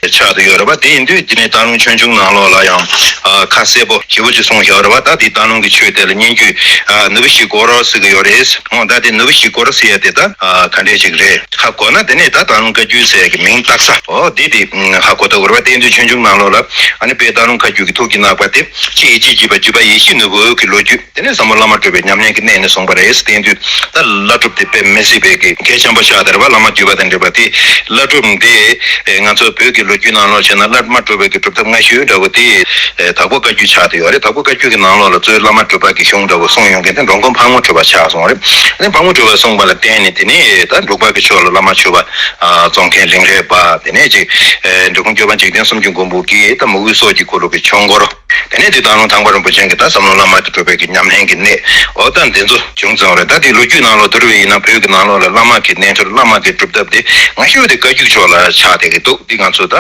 ཆགས་དེ་ཡོད་རེད་བ། དེ་ཡིན་དུས་དེ་ནས་སྟག་ལུང་ཆོས་འབྱུང་ནང་ལོགས་ལ་ཡང་ཨ་ཁ་གསལ་པོ་ཞེ་པོ་ཅིག་གསུངས་བཞག་རེད་བ། ད་དེ་སྟག་ལུང་གི་ཆོས་དེ་ལ་སྙན་བརྒྱུད་ཨ་ནོར་བུ་བཞིའི་སྐོར་ཟེར་གི་ཡོད་རེད། འོ་ད་དེ་ནོར་བུ་བཞིའི་སྐོར་ཟེར་ཡ་དེ་ད་ཨ་ག་འདྲས་ཅིག་རེད། ཧ་གོ་ན་དེ་ནས་ད་སྟག་ལུང་བཀའ་བརྒྱུད་ཟེར་ཡ་གི་མིང་བཏགས་ས་འོ་དེ་དེ་ཧ་གོ་ཐུབ་དགོས་རེད་བ། དེ་ཡིན་དུས་ཆོས་འབྱུང་ནང་ལོགས་ལ་ཨ་ནི་དཔལ་སྟག་ལུང་བཀའ་བརྒྱུད་ཀྱི་ཐུགས་ཀྱི་བསྔགས་པ་དེ་ཅི་ཡི་ཅི་བགྱིས་པ་བརྒྱུད་པ་ཡིད་བཞིན་ནོར་བུ་གི་ལོ་རྒྱུས། དེ་ནས་ཟབ་མོ་བླ་མ་གྲུབ་པའི་ཉམས་ལེན་གྱི་གནས་ནས་གསུངས་པ་རེད། དེ་ཡིན་དུས་ད་བླ་སྒྲུབ་དེ་དཔེ་མི་སྲིད་པའི་གི་གལ་ཆེན་པོ་ཆགས་བསྡད་རེད་བ། བླ་མ་བརྒྱུད་པ་དང་འབྲེལ་བ་དེ། བླ་སྒྲུབ་འདི་ང་ཚོ་བོད་ཀྱི་ལོ་རྒྱུས་ནང་ལོགས་བྱས་ན་བླ་མ་གྲུབ་པའི་གི་སྒྲུབ་ཐབས་སྔ་ཤོས་འདྲ་བོ་དེ་དྭགས་པོ་བཀའ་བརྒྱུད་ཆགས་བསྡད་ཡོད་རེད། དྭགས་པོ་བཀའ་བརྒྱུད་ཀྱི་ནང་ལོགས་ལ་གཙོས་བླ་མ་གྲུབ་པ་གི་གཞུང་འདྲ་བོ་གསུངས་ཡོང་མཁན་དེ་འགྲོ་མགོན་ཕག་མོ་གྲུ་པ་ཆགས་སོང་རེད། ཨ་ནི་ཕག་མོ་གྲུ་པ་གསུངས་པ་ལ་བརྟེན་ནས་དེ་ནས་ད་འབྲུག་པ་གི་ཕྱོགས་ལ་བླ་མ་མཆོད་པ་རྫོགས་མཁན་རིང་བསྲེལ་པ། དེ་ནས་ཅིག་འབྲི་གུང་སྐྱོབ་པ་འཇིག་རྟེན་གསུམ་གྱི་མགོན་པོ་གིས་ད་མོས་གུས་སོགས་ཀྱི་འཁོར་ལོ་གི་ཆོས་འཁོར། དེ་ནས་དེ་སྟག་ལུང་ཐང་པ་རིན་པོ་ཆེ་གི་ད་ཟབ་ལམ་བླ་མ་དང་གྲུབ་པའི་གི་ཉམས་ལེན་གྱི་གནས། འོ་ད་འདི་ཚོ་བྱུང་ཙང་རེད། ད་དེ་ལོ་རྒྱུས་ནང་ལོགས་དུར་བའི་ཡིན་ན་བོད་ཀྱི་ནང་ལོགས་ལ་བླ་མ་གི་རྣལ་འབྱོར་བླ་མ་གི་སྒྲུབ་ཐབས་དེ་སྔ་ཤོས་དེ་བཀའ་བརྒྱུད་ཕྱོགས་ལ་ཆགས་བསྡད་ཀྱི་འདུག་འདི་ང་ཚོ་ད་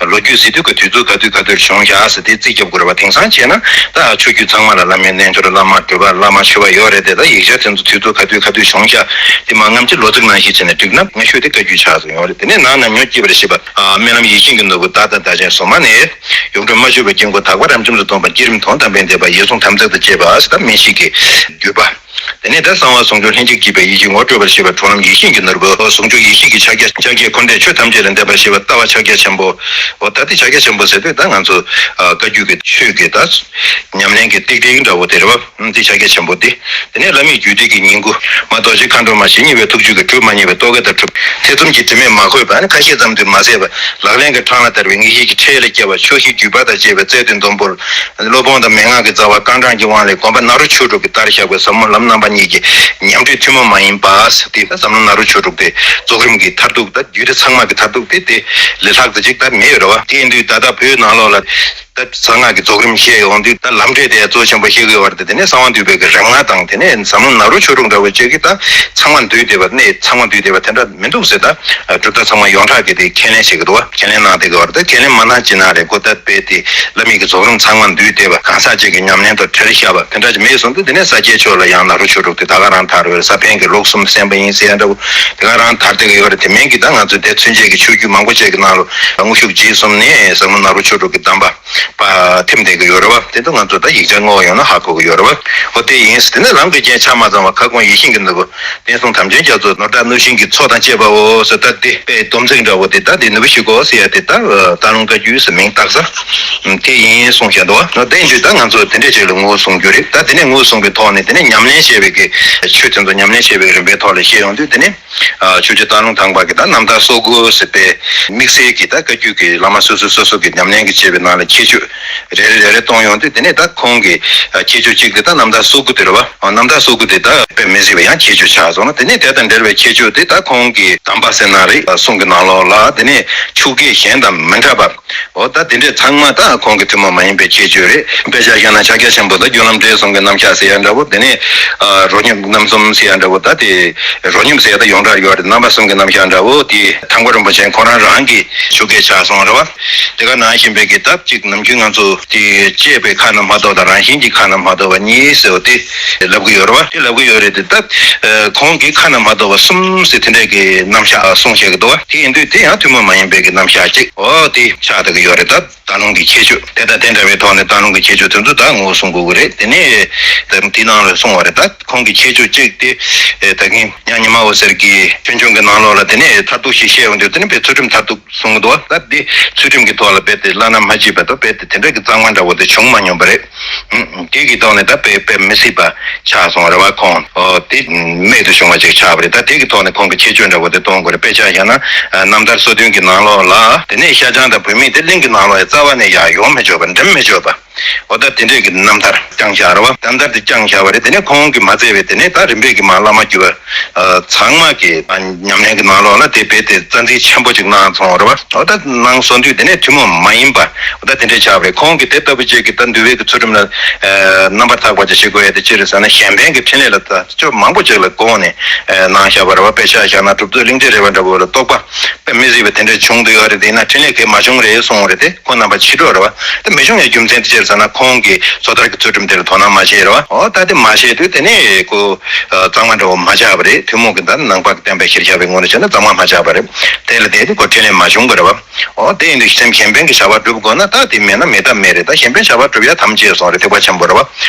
ལོ་རྒྱུས་ཟེར་དུས་ཀྱི་དུས་ཚོད་ག་དུས་ག་དུས་བྱུང་བཞག་ཟེར་དེ་རྩིས་རྒྱབ་དགོས་རེད་བ། དེང་སང་བྱས་ན་ད་ཆོས་བརྒྱུད་ཚང་མ་ལ་བླ་མའི་རྣལ་འབྱོར་བླ་མ་གྲུབ་པ་བླ་མ་མཆོད་པ་ཡོད་རེད་དེ། ད་ཡིག་ཆ་དེ་ཚོ་དུས་ཚོད་ག་དུས་ག་དུས་བྱུང་བཞག་དེ་མ་སྔ་ཕྱི་ལོ་ཚིགས་ནང་བཞིན་བྱས་ནས་བསྒྲིགས་ན་སྔ་ཤོས་དེ་བཀའ་བརྒྱུད་ཆགས་སུ་ཡོང་རེད། དེ་ནས་ནང་ན་ཉོན་སྐྱིད་པར་བྱེད་པ། ཨ་སྨོན་ལམ་ཡིད་བཞིན་གྱི་ནོར་བུ་བདག་དང་བདག་གཞན་སོ་མ་ནས། ཡུམ་འཕྲོག་མ་བཅོས་པའི་དཀྱིལ་འཁོར་དག་པ་རབ་འབྱམས་སུ་སྟོན་པ། བསྐྱེད་རིམ་དོན་དམ་པའི་བཟླས་པ། ཡིད་བཟུང་དམ་རྫས་དང་བཅས་པ་ཟེར། ད་སྨན་ཤིང་གི་བརྒྱུད་པ། དེ་ནས་ད་གསང་བ་ཟུང་འཇུག་ལྷན་ཅིག་སྐྱེས་པའི་ཡིད་ཀྱི་ངོ་སྤྲོད་པར་བྱེད་པའི་གྲོལ་ལམ་ཡིད་བཞིན་གྱི་ནོར་བུ། ཟུང་འཇུག་ཡེ་ཤེས་ཀྱི་ཕྱག་རྒྱ་ཕྱག་རྒྱའི་འཁོར་འདས་ཆོས་ཐམས་ཅད་ལ་འདེབས་པར་བྱེད་པའི་ལྟ་བ་ཕྱག་རྒྱ་ཆེན་པོ། འོ་ད་དེ་ཕྱག་རྒྱ་ཆེན་པོ་ཟེར་དུས་ད་ང་ཚོ་བཀའ་བརྒྱུད་ཀྱི་ཆོས་ཀྱི་ད་ཉམས་ལེན་གྱི་ཏིག་ཏིག་འདྲ་བོ་དེ་རེད་བ། འདི་ཕྱག་རྒྱ་ཆེན་པོ་འདི། དེ་ནས་བླ་མེད་རྒྱུད་སྡེ་གི་ཉིང་ཁུ། མ་རྡོ་རྗེ་མཁའ་འགྲོ་མ་ཇི་སྙེད་པའི་ཐུགས་རྒྱུད་ཀྱི་གྲུབ་མ་རྙེད་པའི་རྟོག་གེ་དང་གྲུབ། ཐེ་ཚོམ་གྱི་དྲི་མས་མ་གོས་པ་ནི་ཁ་བཤད་ཙམ་དུ་མ་ཟད་པ། ལག་ལེན་གྱི་འཕྲང་ལ་བསྟར་བའི་ངེས་ཤེས་ཀྱི་ཁྲལ་ལ་བསྐྱལ་བ། ཆོག་ཤེས་བརྒྱུད་པ་དང་བཅས་པའི་རྩལ་དུ་འདོམས་པོར། བློ་སྦྱོང་དང་མན་ངག་གི་རྩ་བ་རྐང་གྲངས་ཀྱི་དབང་ལས་དགོན་པ་ནཱ་རོ་ཆོས་དྲུག་གི་ལྟར་བཞག་པའི་ཟབ་མོ་ལམ་རྣམ་པ་གཉིས་ཀྱི་ཉམས་འབྲེལ་ཐུན་མོང་མ་ཡིན་པ། དེ་ཟབ་ལམ་ནཱ་རོ་ཆོས་དྲུག་དེ་རྫོགས་རིམ་གྱི་མཐར་ཐུག་ད་རྒྱུད་སྡེ་ཚང་མ་གི་མཐར་ཐུག་དེ་དེ་ལས་ལྷག་ཙམ་ཅིག་ད་མེད་ཡོད་རེད་བ། དེ་ཡིན་དུས་ད་ལྟ་བོད་ནང་ལོགས་ལ། ད་གསང་སྔགས་ཀྱི་རྫོགས་རིམ་བཤད་ཡོང་དུས་ད་ལམ་འབྲས་དེ་གཙོ་ཆེན་པོ་བཤད་དགོས་པ་རེད། དེ་ནས་གསང་བ་འདུས་པའི་གི་རིམ་ལྔ་དང་དེ་ནས་ཟབ་མོ་ནཱ་རོ་ཆོས་དྲུག་འདྲ་བོ་བཅས་ཀྱི་ད་ཚང་མ་འདུས་བསྡད་པ་གནས་ཚང་མ་འདུས་བསྡད་པ་དེ་འདྲ་མི་འདུག་ཟེར། ད་གྲུབ་མཐའ་ཚང་མ་ཡོངས་གྲགས་ཀྱི་དེ་ཁས་ལེན་བྱེད་ཀྱི་འདུག་བ། ཁས་ལེན་གནང་བསྡད་ཀྱི་བ་རེད། ད་ཁས་ལེན་མ་གནང་ཅི་ན་རེད། ཁོ་ད་དཔེ་དེ་བླ་མེད་ཀྱི་རྫོགས་རིམ་ཚང་མ་འདུས་བསྡད་པ་གང་ཟག་ཅིག་གི་ཉམས་ལེན་དང་བྲལ་བཞག་པ་དེ་འདྲ་ཅིག་མེད་སོང་དུས་དེ་ནས་ས་སྐྱའི་ཕྱོགས་ལ་ཡང་ནཱ་རོ་ཆོས་དྲུག་དེ་ད་ག་རང་དར་བའི་ས་ཕན་གྱི་ལུགས་གསུམ་གསན་པ་ཡིན་ཟེར་ཡ་འདྲ་བོ་དེ་ག་རང་དར་བསྡད་ཀྱི་ཡོད་རེད། དེ་མིན་གྱི་ད་ང་ཚོ་དེ་ཚུན་ཆད་ཀྱི་ཆོས་བརྒྱུད་མང་པོ་ཅིག་གི་ནང་ལ་དངོས་ཤུགས་རྗེས་གསུམ་ནས་ཟབ་མོ་ནཱ་རོ་ཆོས་དྲུག་གི་གདམས་པ། པ་ཐིམ་བསྡད་ཀྱི་ཡོད་རེད་བ། དེ་ཚོ་ང་ཚོ་ད་ཡིག་ཆ་བསྔོགས་ཡོང་ན་ཧ་གོ་གི་ཡོད་རེད་བ། འོ་དེ་ཡིན། དེ་ནས་ལམ་གྱི་རྐྱེན་ཆ་མ་ཚང་བ་ཁ་སྐོང་ཡིད་བཞིན་གྱི་ནོར་བུ། བསྟན་སྲུང་དམ་ཅན་རྒྱ་མཚོ་ནོར་བདག་གནུབས་ཤིང་གི་མཚོ་དང་བཅས་པའོ་ཟེར། ད་དེ་དཔེ་སྡོམ་ཚིག་འདྲ་བོ་དེ། ད་དེ་ནོར་བུ་ཞིག་གོ་ཟེར་ཡ་དེ་ད་སྟག་ལུང་བཀའ་བརྒྱུད་ཟེར་མིང་བཏགས་ས་དེ་ཡིན་གསུངས་བཞག་འདུག་བ། དེ་ཡིན་དུས་ད་ང་ཚོ་དེ་འདྲས་ཅིག་ལ་ངོ་བོ་བཟུང་རྒྱུ་རེད། ད་དེ་ནས་ངོ་བོ་བཟུང་བའི་ཐོག་ནས་དེ་ནས་ཉམས་ལེན་བྱས་པའི་གི་ཆོས་དེ་ཚོ་ཉམས་ལེན་བྱས་པའི་རིམ་པའི་ཐོག་ལ་བཤད་ཡོང་དུས། དེ་ནས་ཆོས་རྗེ་སྟག་ལུང་ཐང་པ་གི་ད་རྣམ་ཐར་སོ་དགུ་ཟེར་བའི་དམིགས་བསལ་གྱི་ད་བཀའ་བརྒྱུད་ཀྱི་བླ་མ་སོ་སོ་སོ་སོ་གི་ཉམས་ལེན་གྱི་བྱས་པའི་ནང་ལ་ཁྱད་ཆོས་རེ་རེ་རེ་རེ་གཏོང་ཡོང་དུས། དེ་ནས་ད་ཁོང་གི་ཁྱད་ཆོས་གཅིག་དེ་ད་རྣམ་ཐར་སོ་དགུ་དེ་རེད་བ། རྣམ་ཐར་སོ་དགུ་དེ་ད་དཔེ་མི་སྲིད་པའི་ཡང་ཁྱད་ཆོས་ཆགས་སོང་ན། དེ་ནས་དེ་དང་འབྲེལ་བའི་ཁྱད་ཆོས་དེ་ད་ཁོང་གི་གདམས་པ་ཟེར་ན་རེད། གསུང་གི་ནང་ལོགས་ལ་དེ་ནས་ཆོས་སྐད་གཞན་དང་མི་འདྲ་བ། འོ་ད་དེ་འདྲས་ཚང་མ་ད་ཁོང་གི་ཐུན་མོང་མ་ཡིན་པའི་ཁྱད་ཆོས་རེད། དཔེ་ཆ་བཞག་ན་ཕྱག་རྒྱ་ཆེན་པོ་དང་རྒྱུད་ལམ་འབྲས་གསུམ་གྱི་རྣམ་གཞག་ཟེར་ཡ་འདྲ་བོ། དེ་ནས་རོ་སྙོམས་རྣམ་གསུམ་ཟེར་ཡ་འདྲ་བོ། ད་དེ་རོ་སྙོམས་ཟེར་ཡ་ད་ཡོངས་གྲགས་ཡོད་རེད། རྣམ་པ་གསུམ་གྱི་རྣམ་གཞག་འདྲ་བོ། དེ་ཐང་པ་རིན་པོ་ཆེ་ཁོ་རང་རང་གི་ཆོས་སྐད་ཆགས་སོང་རེད་བ། དེ་ག་ནང་བཞིན་པའི་གི་ད་ཅིག་ནམ་རྒྱུན་ང་ཚོ་དེ་བཅས་པའི་ཁ་ན་མ་ཐོ་དང་རང་བཞིན་གྱི་ཁ་ན་མ་ཐོ་བ་གཉིས་ཟེར་བ་དེ་ལབ་གི་ཡོད་རེད་བ། དེ་ལབ་གི་ཡོད་རེད་དེ། ད་ཁོང་གིས་ཁ་ན་མ་ཐོ་བ་གསུམ་ཟེར་དེ་འདྲས་ཀྱི་རྣམ་གཞག་གསུངས་བཞག་གི་འདུག་བ། དེ་ཡིན་དུས་དེ་ཡང་ཐུན་མོང་མ་ཡིན་པའི་གི་རྣམ་གཞག་ཅིག་འོ་དེ་ཆགས་བསྡད་ཀྱི་ཡོད་རེད། ད་སྟག་ལུང་གི་ཁྱད་ཆོས་དེ་དང་དེ་འདྲ་བའི་ཐོག་ནས་སྟག་ལུང་གི་ཁྱད་ཆོས་དེ་ཚོ་ད་ངོ་བོ་གསུང་དགོས་ཀྱི་རེད། དེ་ནས་དེ་ནང་ལ་གསུངས་པ་རེད། ད་ཁོང་གི་ཁྱད་ཆོས་གཅིག་དེ་ད་གིན་ཉང་ཉི་མ་འོད་ཟེར་གྱི་ཆོས་འབྱུང་གི་ནང་ལོགས་ལ་དེ་ནས་མཐར་ཐུག་ཞིག་བཤད་ཡོང་དུས། དེ་ནས་དཔེ་ཚུལ་ཁྲིམས་མཐར་ཐུག་གསུང་གི་འདུག་བ། ད་དེ་ཚུལ་ཁྲིམས་ཀྱི་ཐོག་ལ་རྦད་དེ་བླ་ན་མ་མཆིས་པ་དང་རྦད་དེ་དེ་འདྲ་གི་གཙང་མ་འདྲ་བོ་དེ་བྱུང་མ་མྱོང་པ་རེད། དེ་གི་ཐོག་ནས་ད་དཔེ་དཔེ་མི་སྲིད་པ་ཆགས་སོང་རེད་བ། ཁོང་འོ་དེ་རྨད་དུ་བྱུང་བ་ཅིག་ཆགས་པ་རེད། ད་དེ་གི་ཐོག་ནས་ཁོང་གི་ཁྱད་ཆོས་འདྲ་བོ་དེ་སྟོན་དགོས་རེད། དཔེ་ཆ་བཞག་ན་རྣམ་ཐར་སོ་བདུན་གྱི་ནང་ལོགས་ལ། དེ་ནས་ཤ་ཆང་དང་བུད་མེད་དེ་གླིང་གི་ནང་ལོགས་ཡ་རྩ་བ་ནས་ཡར་ཡོང་མི་ཆོག་པ། འགྲིམ་མི་ཆོག་པ། འོ་ད་དེ་འདྲས་ཀྱི་རྣམ་ཐར་བསྐྱངས་བཞག་རེད་བ། རྣམ་ཐར་དེ་བསྐྱངས་བཞག་པ་རེད། དེ་ནས་ཁོང་གིས་མ་བཙལ་བའི་དེ་ནས་ད་རིམ་པས་ཀྱི་མ་བླ་མ་བརྒྱུད་པ་ཚང་མ་གི་ཉམས་ལེན་གྱི་ནང་ལོགས་ལ་དེ་རྦད་དེ་རྩ་འཛིན་ཆེན་པོ་ཅིག་གནང་སོང་རེད་བ། འོ་ད་གནང་སོང་དུས་དེ་ནས་ཐུན་མོང་མ་ཡིན་པ་འོ་ད་དེ་འདྲས་ཆགས་པ་རེད། ཁོང་གིས་དེ་ལྟ་བུ་ཅིག་གི་ད་འདུལ་བའི་གི་ཚུལ་ཁྲིམས་ལ་རྣམ་པར་དག་པ་ཅིག་བྱེད་དགོས་ཡ་དེ་ཅི་རེད་ཟེར་ན། གཞན་ཕན་གྱི་འཕྲིན་ལས་ལ་ད་ཅོ་མང་པོ་ཅིག་ལ་དགོངས་ནས་གནང་བཞག་པ་རེད་བ། དཔེ་ཆ་བཞག་ན་གྲུབ་ཐོབ་གླིང་ཕྲན་རས་པ་འདྲ་བོ་ལ་རྟོགས་པ་དཔེ་མི་སྲིད་པ་དེ་འདྲ་བྱུང་འདུག་ཡོད་རེད། དེ་ན་འཕྲིན་ལས་གས་མ་བྱུང་རེད་གསུངས་རེད་དེ། ཁོང་རྣམ་པ་ཕྱི་དྲོ་རེད་བ། དེ་མི་བྱུང་ཡའི་རྒྱུ་མཚན་དེ་ཅི་རེད་ཟེར་ན། ཁོང་གིས་སོ་ཐར་གྱི་ཚུལ་ཁྲིམས་དེ་ལ་དོ་སྣང་མ་བྱས་རེད་བ། འོ་ད་དེ་མ་བྱས་དུས་དེ་ནས་ཁོ་གཙང་མ་འདྲ་བོ་མ་ཆགས་པ་རེད། ཐུན་མོང་གི་ད་ནང་པ་གི་བསྟན་པའི་གཞིར་བཞག་པའི་ངོས་ནས་བྱས་ན་གཙང་མ་མ་ཆགས་པ་རེད། དེ་ལ་བརྟེན་ཏེ་ཁོ་འཕྲིན་ལས་མ་བྱུང་གི་རེད་བ། འོ་དེ་ཡིན་དུས་སེམས་གཞན་ཕན་གྱི་བྱ་བ་སྒྲུབ་དགོས་ན་ད་དེ་མེད་ན་མེད་ཐབས་མེད་རེད། ད་གཞན་ཕན་བྱ་བ་སྒྲུབ་ཡ་དམ་བཅས་སོང་རེད། ཐེག་པ་ཆེན་པོ་རེད་བ།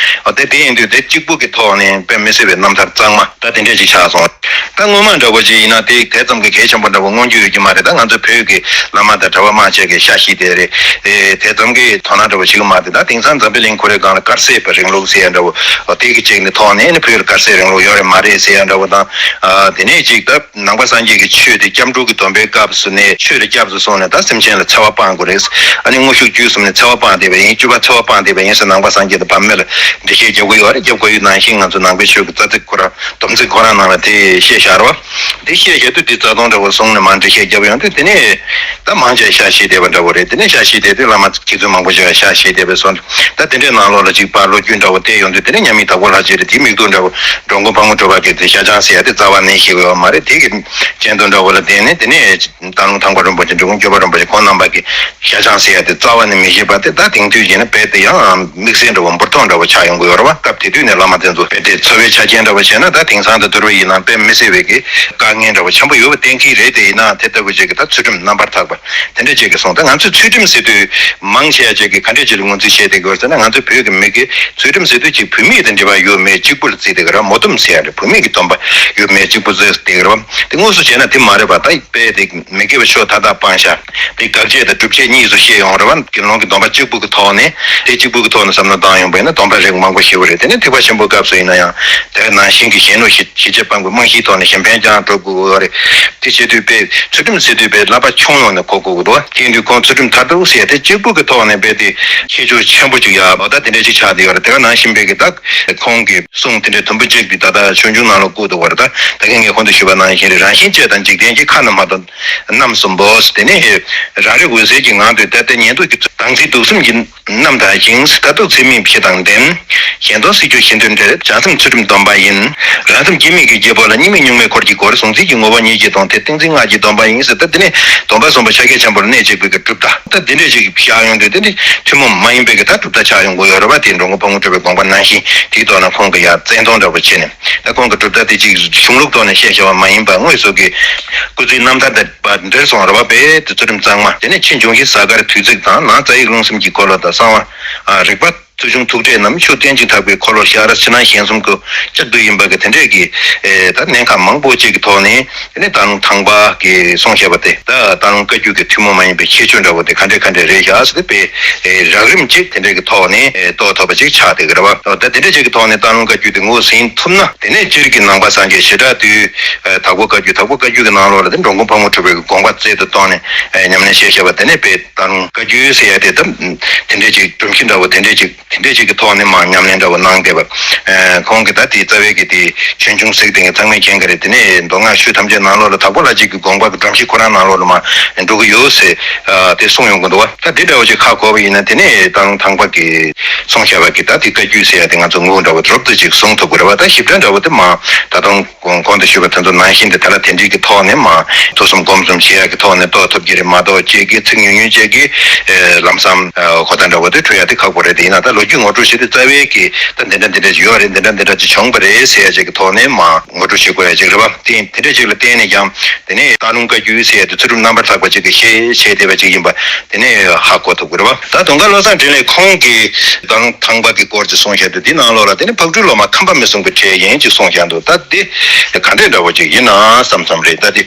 འོ་དེ་དེ་ཡིན་དུས་དེ་གཅིག་པུ་གི་ཐོག་ནས་དཔེ་མི་སྲིད་པའི་རྣམ་ཐར་གཙང་མ་ད་དེ་འདྲས་ཅིག་ཆགས་སོང་། ད་སྔོན་མ་འདྲ་བོ་ཅིག་ཡིན་ན་དེ་དེ་ཙམ་གྱི་གལ་ཆེན་པོ་འདྲ་བོ་མངོན་གྱི་ཡོད་ཀྱི་མ་རེད། ད་ང་ཚོ་བོད་ཀྱི་བླ་མ་དང་གྲྭ་པ་མང་ཆེ་གིས་ཤ་ཞིག་དེ་རེད། ཨེ་དེ་ཙམ་གྱི་དོ་སྣང་འདྲ་བོ་བྱེད་ཀྱི་མ་རེད། ད་དེང་སང་འཛམ་བུ་གླིང་ཁོ་རའི་སྒང་ལ་དཀར་ཟས་པའི་རིང་ལུགས་ཟེར་ཡ་འདྲ་བོ་དེ་གི་ཅིག་ནི་ཐོག་ནས་ནི་བོད་ལ་དཀར་ཟས་རིང་ལུགས་ཡོད་རེད་མ་རེད་ཟེར་ཡ་འདྲ་བོ་དང་། ཨ་དེ་ནས་ཅིག་ད་ནང་པ་སངས་རྒྱས་ཀྱི་ཆོས་དེ་སྐྱབས་འགྲོ་གི་སྡོམ་པའི་སྐབས་སུ་ནས་ཆོས་ལ་སྐྱབས་སུ་སོང་ནས་ད་སེམས་ཅན་ལ་འཚེ་བ་སྤང་དགོས་རེད། ཨ་ནི་དངོས་ཤུགས་བརྒྱུད་གསུམ་ནས་འཚེ་བ་སྤང་བསྡད་པ་ཡིན། བཅུ་པ་འཚེ་བ་སྤང་བསྡད་པ་ཡིན་ཟེར་ནང་པ་སངས་རྒྱས་དང་བར་མེད་ལ་འགྲེལ་བཤད་རྒྱབ་ཀྱི་ཡོད་རེད། རྒྱབ་དགོས་ཡོད་ནང་བཞིན་ང་ཚོ་ནང་པའི་ཆོས་ཀྱི་རྩ་ཚིག་ཁོ་རང་སྡོམ་ཚིག་ཁོ་རང་ནང་ལ་དེ་བཤད་བཞག་རེད་བ། དེ་བཤད་བཞག་དུས་དེ་རྩ་ལྟུང་འདྲ་བོ་བཟུང་ནས་མར་འགྲེལ་བཤད་རྒྱབ་ཡོང་དུས། དེ་ནས་ད་མང་ཆེ་ཤ་ཞེས་བསྡད་པ་འདྲ་བོ་རེད། དེ་ནས་ཤ་ཞེས་བསྡད་དུས་བླ་མ་མཁས་བཙུན་མང་པོ་ཞིག་ཤ་ཞེས་བསྡད་པའི་སོང་། ད་དེ་འདྲའི་ནང་ལོགས་ལ་ཅིག་ཕར་ལོ་རྒྱུས་འདྲ་བོ་བལྟས་ཡོང་དུས། དེ་ནས་མཉམ་མེད་དྭགས་པོ་ལྷ་རྗེ་རེད། དེའི་མིག་ཏོ་འདྲ་བོ་འགྲོ་མགོན་ཕག་མོ་གྲུ་པ་གིས་དེ་ཤ་ཆང་ཟེར་ཡ་དེ་རྩ་བ་ནས་ཤེས་ཀྱི་ཡོད་མ་རེད། དེ་གི་སྤྱན་ལྡོང་འདྲ་བོ་ལ་བརྟེན་ནས་དེ་ནས་སྟག་ལུང་ཐང་པ་རིན་པོ་ཆེ་འབྲི་གུང་སྐྱོབ་པ་རིན་པོ་ཆེ་ཁོང་རྣམ་པ་གིས་ཤ་ཆང་ཟེར་ཡ་དེ་རྩ་བ་ནས་མི་ཤེས་པ་དེ། ད་དེང་དུས་ཡིན་ན་རྦད་དེ་ཡང་དམིགས་བསལ་འདྲ་བོ་འབུར་ཐོན་འདྲ་བོ་ཆགས་ཡོང་གི་ཡོད་རེད་བ། སྐབས་དེ་དུས་ནས་བླ་མ་དེ་ཚོ་རྦད་དེ་འཚོ་བའི་ཆ་རྐྱེན་འདྲ་བོ་བྱས་ན་ད་དེང་སང་དང་བསྡུར་བ་ཡིན་ན་དཔེ་མི་སྲིད་པའི་གི་དཀའ་ངལ་འདྲ་བོ་ཆེན་པོ་ཡོད་པ་གཏན་འཁེལ་རེད། དེ་ཡིན་ན་དེ་ལྟ་བུ་ཅིག་གི་ད་ཚུལ་ཁྲིམས་རྣམ་པར་དག་པ་དེ་འདྲ་ཅིག་གི་སོང་། ད་ང་ཚོས་ཚུལ་ཁྲིམས་ཟེར་དུས་མང་ཆེ་བ་ཅིག་གིས་ག་འདྲ་ཅིག་ལ་ངོས་འཛིན་བྱས་བསྡད་ཀྱི་ཡོད་ཟེར་ན། ང་ཚོའི་བོད་ཀྱི་མི་གིས་ཚུལ་ཁྲིམས་ཟེར་དུས་ཅིག་བུད་མེད་དང་འབྲེལ་བ་ཡོད་མེད་གཅིག་པུ་ལ་བརྩིས་བསྡད་ཀྱི་རེད། མོ་གདམས་ཟེར་ཡ་རེད། བུད་མེད་ཀྱི་སྡོམ་པ་ཡོད་མེད་གཅིག་པུ་བརྩིས་བསྡད་ཀྱི་རེད་བ། དེ་དངོས་སུ་བྱས་ན་དེ་མ་རེད་པ། ད་དཔེ་དེ་མི་དགེ་བའི་ཕྱོགས་མཐའ་དག་སྤངས་ཤག་དེ་དགག་བྱ་དང་སྒྲུབ་བྱེད་གཉིས་སུ་བཤད་ཡོང་རེད་བ། དགེ་སློང་གི་སྡོམ་པ་གཅིག་པུ་གི་ཐོག་ནས། དེ་གཅིག་པུ་གི་ཐོག་ནས་བསམ་བློ་བཏང་ཡོང་པ་ཡིན་ན་སྡོམ་པ་རིགས་མང་པོ་ཞེ་པོ་རེད། དེ་ནས་ཐེག་པ་ཆེན་པོའི་སྐབས་སུ་ཡིན་ན་ཡང་དེ་ནང་བཞིན་གྱི་གཞན་ལུགས་ཞི་ཞི་བྱེད་སྤངས་པའི་རྨང་གཞིའི་ཐོག་ནས་གཞན་ཕན་ཀྱང་སྒྲུབ་དགོས་ཀྱི་ཡོད་རེད། དེ་བྱེད་དུས་དཔེ་ཚུལ་ཁྲིམས་ཟེར་དུས་དཔེ་བསླབ་པ་ཁྱོན་ཡོངས་ནས་གོ་དགོས་ཀྱི་འདུག་དེ་ཡིན་དུས་ཁོང་ཚུལ་ཁྲིམས་མཐར་ཐུག་ཟེར་དེ་གཅིག་པུ་གི་ཐོག་ནས་དཔེ་དེ་ཁྱད་ཆོས་ཆེན་པོ་ཅིག་ཡོད་པ་ད་དེ་འདྲ་ཅིག་ཆགས་བསྡད་ཡོད་རེད། དེ་ག་ནང་བཞིན་པའི་གི་ད་ཁོང་གི་གསུང་དེ་འདྲའི་དུམ་བུ་གཅིག་དེ་ད་ལྟ་ཆོས་འབྱུང་ནང་ལ་བཀོད་འདུག་པ་རེད། ད་ད་གིན་ངས་གོང་དུ་ཞུས་པ་ནང་བཞིན་རེད། རང་བཞིན་བཅས་དང་འཇིག་རྟེན་གྱི་ཁ་ན་མ་ཐོ་རྣམ་གསུམ་པོ། དེ་ནས་རང་རིག་འོད་གསལ་གྱི་ངང་དུ་དེ་ལྟར་ཉན་ཐོས་ཀྱི་དང་ཚིག་དུག་གསུམ་གྱི་རྣམ་དག་ཅིང་། མཐར་ཐུག་ཚད་མེད་བཞི་དང་ལྡན། གཞན་སྟོང་སྲིད་རྒྱུ་གཞི་མཐུན་འབྲེལ། བྱང་སེམས་ཚུལ་ཁྲིམས་སྡོམ་པ་ཡིན། རང་སེམས་སྐྱེ་མེད་ཀྱི་གཅེར་བུ་ལ། གཉིས་མེད་གཉུག་མའི་འཁོར་གྱིས་བསྐོར། གཟུང་འཛིན་གྱི་ངོ་བོ་ཉིད་ཀྱིས་སྟོང་། དེ་ཏིང་འཛིན་སྔགས་ཀྱི་སྡོམ་པ་ཡིན་ཟེར། ད་དེ་ནས་སྡོམ་པ་གསུམ་པོ་ཕྱག་རྒྱ་ཆེན་པོ་ལ་གནས་གཅིག་པའི་གི་གྲུབ་མཐའ་ད་དེ་འདྲས་ཅིག་བཞག་ཡོང་དུས་དེ་འདྲས་ཐུན་མོང་མ་ཡིན་པའི་གི་ད་གྲུབ་མཐའ་ཆགས་ཡོང་གི་ཡོད་རེད་བ། དེ་འགྲོ་མགོན་ཕག་མོ་གྲུ་པའི་དགོངས་པ་ནང་བཞིན་དེའི་ཐོག་ནས་ཁོང་གི་ཡར་བཙན་ཐོང་འདྲ་པོ་བྱས་ནས། ད་ཁོང་གི་གྲུབ་མཐའ་དེ་གཅིག་གཞུང་ལུགས་ཐོག་ནས་བཤད་བྱ་བ་མ་ཡིན་པ། དངོས་སུ་གི་སྐུ་ཚེའི་རྣམ་ཐར་དང་འབྲེལ་སོང་རེད་བ། དཔེ་དེ་ཚུལ་ཁྲིམས་གཙང་མ། དེ་ནས་ཕྱི་འབྱུང་བཞི་གཟའ་སྐར་དུས་ཚིགས་དང་ནང་ རྩ་ཡིག་རླུང་སེམས་ཀྱི་འཁོར་ལོ་དང་གསང་བ། ཨ། རིག་པ་ཚུལ་བྱུང་ཐུག་ཕྲད་རྣམས་ཆུ་རྟེན་ཅིང་འཐག་པའི་འཁོར་ལོ་ཤ་ར་ཕྱི་ནང་གཞན་གསུམ་གྱི་ལྕགས་རྡོ་ཡིན་པ་གི་དེ་འདྲས་ཀྱི། ཨེ། ད་གནད་འགག་མང་པོ་ཅིག་གི་ཐོག་ནས། དེ་ནས་སྟག་ལུང་ཐང་པ་གིས་གསུངས་བཞག་པ་དེ། ད་སྟག་ལུང་བཀའ་བརྒྱུད་ཀྱི་ཐུན་མོང་མ་ཡིན་པའི་ཁྱད་ཆོས་འདྲ་བོ་དེ་ག་འདྲས་ག་འདྲས་རེད་ཤག་ཟེར་ཏེ། དཔེ་རགས་རིམ་ཅིག་དེ་འདྲས་ཀྱི་ཐོག་ནས་རྟོགས་ཐུབ་པ་ཅིག་ཆགས་བསྡད་ཀྱི་རེད་བ། ད་དེ་འདྲས་ཅིག་གི་ཐོག་ནས་སྟག་ལུང་བཀའ་བརྒྱུད་དེ་ངོས་ཟིན་ཐུབ་ན། དེ་ནས་སྤྱིར་གྱི་ནང་པ་སངས་རྒྱས་བྱེ་བྲག་ཏུ། ཨ། དྭགས་པོ་བཀའ་བརྒྱུད། དྭགས་པོ་བཀའ་བརྒྱུད་ཀྱི་ནང་ལོགས་ལ་དེ་འགྲོ་མགོན་ཕག་མོ་གྲུ་པའི་དགོངས་པ་རྩལ་དུ་བཏོན་ནས། ཨ། ཉམས་ལེན་བྱས་བཞག་པ་དེ་ནས་དཔེ་སྟག་ལུང་བཀའ་བརྒྱུད་ཟེར་ཡ་དེ། ད་དེ་འདྲས་ཅིག་སྒྲོམ་གཞི་འདྲ་བོ་དེ་འདྲས་ཅིག་དེ་འདྲས་ཅིག་གི་ཐོག་ནས་མར་ཉམས་ལེན་འདྲ་བོ་གནང་བསྡད་པ། ཨ། ཁོང་གིས་ད་དེའི་རྩ་བའི་གི་དེ་ཆོས་འབྱུང་གཟིགས་དེ་ཚང་མས་མཁྱེན་གྱི་རེད། དེ་ནས་མདོ་སྔགས་ཆོས་ཐམས་ཅད་ནང་ལོགས་ལ་དྭགས་པོ་ལྷ་རྗེ་གི་དགོངས་པ་གི་སྒྲོམ་གཞི་ཁོ་རང་ནང་ལོགས་ལ་མར་འགྲོ་གི་ཡོད་ཟེར། ཨ། དེ་གསུངས་ཡོང་གི་འདུག་བ། ད་དེ་འདྲ་བོ་ཅིག་ཧ་གོ་བ་ཡིན་ན། དེ་ནས་སྟག་ལུང་ཐང་པ་གིས་གསུངས་བཞག་པ་གི་ད་དེ་བཀའ་བརྒྱུད་ཟེར་ཡ་དེ་ང་ཚོ་ངོ་བོ་འདྲ་བོ་རབ་ཏུ་ཅིག་བཟུང་ཐུབ་ཀྱི་རེད་བ། ད་ཞིབ་ཕྲ་འདྲ་བོ་དེ་མར་ད་དུང་གོང་དུ་ཞུས་པ་དེ་ཚོ་ནང་བཞིན་དེ་དེ་ལ་དེ་འདྲའི་གི་ཐོག་ནས་མར་ཐོས་བསམ་སྒོམ་གསུམ་བྱེད་ཡག་གི་ཐོག་ནས་རྟོགས་ཐུབ་ཀྱི་རེད་མ་གཏོགས། ཁྱེད་ཀྱིས་ཚིག་ཉུང་ཉུང་ཅིག་གིས། ཨེ། ལམ་སང་། ཨེ། ཁོ་ཐག་འདྲ་བོ་དེ་འཁྲུལ་ཡག་དེ་ཁག་པོ་རེད། དེ་ཡིན་ན་ད་ལོ་རྒྱུས་ངོ་སྤྲོད་བྱེད་དུས་རྩ་བའི་གི་ད་འདི་འདྲ་འདི་འདྲ་ཅིག་ཡོད་རེད། འདི་འདྲ་འདི་འདྲ་ཅིག་བྱུང་བ་རེད་ཟེར་ཡ་ཅིག་གི་ཐོག་ནས་མར་ངོ་སྤྲོད་བྱེད་དགོས་ཡ་ཅིག་རེད་བ། དེ་དེ་འདྲ་ཅིག་ལ་བརྟེན་ནས་ཀྱང་། དེ་ནས་སྟག་ལུང་བཀའ་བརྒྱུད་ཟེར་ཡ་དེ་ཚུལ་ཁྲིམས་རྣམ་པར་དག་པ་ཅིག་གིས་ཞེས་བྱས་བསྡད་པ་ཅིག་ཡིན་པ་དེ་ནས་ཧ་གོ་ཐུབ་ཀྱི་རེད་བ། ད་དུང་བཀའ་བློ་བཟང་འཕྲིན་ལས་ཁོང་གིས་སྟག་ལུང་ཐང་པ་གི་སྐོར་ཅིག་གསུངས་བཞག་དུས། དེ་ནང་ལོགས་ལ་དེ་ནི་ཕག་གྲུའི་སློབ་མ་ཁམས་པ་མི་གསུམ་གྱི་གྲས་ཡིན་ཅིག་གསུངས་བཞག་འདུག་ད་དེ་ག་འདྲས་འདྲ་བོ་ཅིག་ཡིན་ན་བསམ་བསམ་རེད། ད་དེ་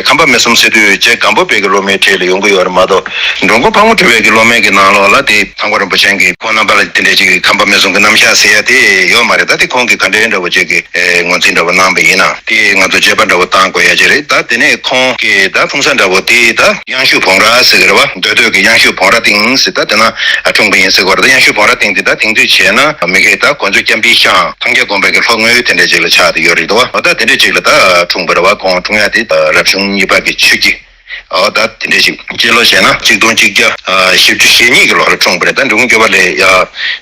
ཁམས་པ་མི་གསུམ་ཟེར་དུས་རྗེ་སྒམ་པོ་པའི་གི་སློབ་མའི་གྲས་ལ་ཡོང་གི་ཡོད་རེད་མ་གཏོགས། འགྲོ་མགོན་ཕག་མོ་གྲུ་པའི་གི་སློབ་མའི་གི་ནང་ལོགས་ལ་དེ་ཐང་པ་རིན་པོ་ཆེ་གིས་ཁོང་རྣམ་པ་ལ་དེ་འདྲས་ཅིག་ཁམས་པ་མི་གསུམ་གྱི་རྣམ་གཞག་ཟེར་ཡ་དེ་ཡོད་མ་རེད། ད་དེ་ཁོང་གིས་ག་འདྲས་འདྲ་བོ་ཅིག་གི་ངོས་འཛིན་འདྲ་བོ་གནང་བ་ཡིན་ན། དེ་ང་ཚོ་དཔྱད་པ་འདྲ་བོ་བཏང་དགོས་ཡ་ཅིག་རེད། ད་དེ་ནས་ཁོང་གིས་ད་འཁྲུངས་ས་འདྲ་བོ་དེ་ད་གཡང་ཤུ་བོང་ར་ཟེར་གི་རེད་བ། མདོ་སྟོད་ཀྱི་གཡང་ཤུ་བོང་ར་སྟེང་ཟེར། ད་དེ་ན་འཁྲུངས་པ་ཡིན་ཟེར་གི་རེད། ད་གཡང་ཤུ་བོང་ར་སྟེང་དེ་ད་དེང་དུས་བྱས་ན་མི་གེ་ད་གོ་འཇོ་སྐྱམ་པའི་ཤང་ཐང་རྒྱལ་དགོན་པ་གི་ལྷོ་ངོས་དེ་འདྲ་ཅིག་ལ་ཆགས་བསྡད་ཡོད་རེད་འདུག་བ། ད་དེ་འདྲ་ཅིག་ལ་ད་འཁྲུངས་པ་རེད་བ། ཁོང་འཁྲུངས་ཡ་དེ་རབ་བྱུང་གཉིས་པ་གི་ཆུ་སྐྱེས། ཨོ། ད་དེ་འདྲ་ཞིག་སྤྱི་ལོ་བྱས་ན་ཆིག་སྟོང་གཅིག་བརྒྱ་བཞི་བཅུ་ཞེ་གཉིས་ཀྱི་ལོ་ལ་འཁྲུངས་པ་རེད། ད་འབྲི་གུང་སྐྱོབ་པ་ལས་ཡ་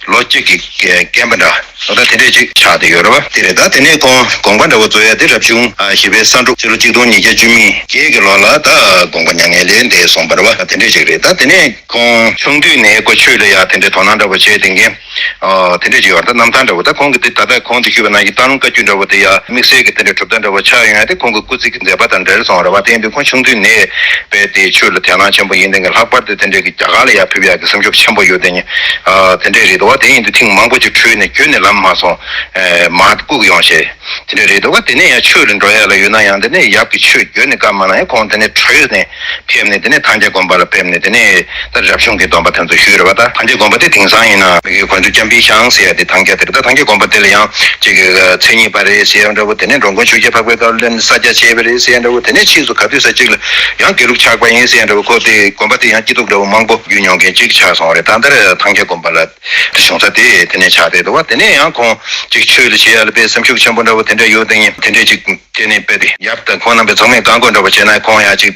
ལོ་གཅིག་གི་རྒན་པ་འདྲ། ཨོ། ད་དེ་འདྲ་ཞིག་ཆགས་བསྡད་ཡོད་རེད་བ། དེ་རེད། ད་དེ་ནས་ཁོང་དགོངས་པ་འདྲ་བོ་རྫོགས་ཡ་དེ་རབ་བྱུང་བཞི་པའི་ས་འབྲུག་སྤྱི་ལོ་ཆིག་སྟོང་ཉིས་བརྒྱ་བཅུ་མེད་བརྒྱད་ཀྱི་ལོ་ལ་ད་དགོངས་པ་མྱ་ངན་ལས་འདས་སོང་བ་རེད་བ། དེ་འདྲ་ཞིག་རེད། ད་དེ་ནས་ཁོང་ཆུང་དུས་ནས་ཁོ་ཆོས་ལ་ཡ་དེ་འདྲའི་དོ་སྣང་འདྲ་བོ་བྱས་བསྡད་མཁན། ཨོ། དེ་འདྲ་ཅིག་ཡོད་རེད། ད་རྣམ་ཐར་འདྲ་བོ། ད་ཁོང་གིས་དེ་ད་ལྟ་ཁོང་གིས་ཞུས་པ་ནང་བཞིན་སྟག་ལུང་བཀའ་བརྒྱུད་འདྲ་བོ་དེ་ཡ་དམིགས་བསལ་གྱི་དེ་འདྲའི་གྲུབ་མཐའ་འདྲ་བོ་ཆགས་ཡོང་ཡ་དེ་ཁོང་གི་སྐུ་ཚེ་གི་མཛད་པ་དང་འབྲེལ་སོང་བ་རེད་བ། དེ་ཡིན་དུས་ཁོང་ཆུང་དུས་ནས་དཔེ་དེ་ཆོས་ལ་དད་སྣང་ཆེན་པོ་ཡིན་བསྡད་མཁན། ལྷག་པར་དུ་དེ་འདྲའི་གི་རྒྱ་གར་ལ་ཡ་ཕེབས་ཡ་གི་སེམས་ཤུགས་ཆེན་པོ་ཡོད་བསྡད་མཁན། ཨ། དེ་འདྲ་རེད་འདུག་བ། དེ་ཡིན་དུས་ཐེངས་མང་པོ་ཅིག་བྲོས་ནས་བརྒྱུད་ནས་ལམ་མ་སོང་། ཨ། མར་བཀུག་ཡོང་བྱས། དེ་འདྲ་རེད་འདུག་བ། དེ་ནས་ཡང་ཆོས་ལ་འགྲོ་ཡ་ལ་ཡོད་ན་ཡང་། དེ་ནས་ཡབ་ཀྱི་ཆོས་བརྒྱུད་ནས་བཀའ་མ་གནང་ཡ། ཁོང་དེ་ནས་བྲོས་ནས་ཕེབས་ནས། དེ་ནས་ཐང་རྒྱལ་དགོན་པ་ལ་ཕེབས་ནས། དེ་ནས་ད་རབ་བྱུང་གི་སྡོམ་པ་དེ་ཚོ་ཞུས་རེད་བ། ད་ཐང་རྒྱལ་དགོན་པ་དེ་དེང་སང་ཡིན་ན་མི་གི་གོན་ཚུལ་སྐྱམ་པའི་ཤང་ཟེར་ཡ་དེ་ཐང་རྒྱལ་དེ་རེད། ད་ཐང་རྒྱལ་དགོན་པ་དེ་ལ་ཡང་ཅིག་གི་མཚན་ཉིད་པ་རེད་ཟེར་ཡ་འདྲ་བོ། དེ་ནས་འགྲོ་མགོན་ཆོས་རྒྱལ་འཕགས་པའི་སྐབས་ལ་ས་སྐྱ་བྱས་པ་རེད་ཟེར་ཡ་འདྲ་བོ། དེ་ནས་ཕྱིས་སུ་ག་དུས་ས་གཅིག་ལ་ཡང་དགེ་ལུགས་ཆགས་པ་ཡིན་ཟེར་ཡ་འདྲ་བོ། ཁོ་དེ་དགོན་པ་དེ་ཡང་སྐྱིད་སྡུག་འདྲ་བོ་མང་པོ་བརྒྱུད་མྱོང་མཁན་ཅིག་ཆགས་སོང་བ་རེད། ད་ལྟར་ཐང་རྒྱལ་དགོན་པ་ལ་བྱུང་ས་དེ་དེ་ནས་ཆགས་བསྡད་འདུག་བ། དེ་ནས་ཡང་ཁོང་ཅིག་ཆོས་ལ་བྱེད་ཡ་ལ་དཔེ་སེམས་ཤུགས་ཆེན་པོ་འདྲ་བོ་དེ་འདྲ་ཡོད་དེ། ཡིན་དེ་འདྲས་ཅིག་དེ་ནས་དཔེ་དེ་ཡབ་དང་ཁོང་རྣམ་པའི་ཚང་མས་བཀའ་བཀོད་འདྲ་བོ་བྱས་ན། ཁོང་ཡང་ཅིག་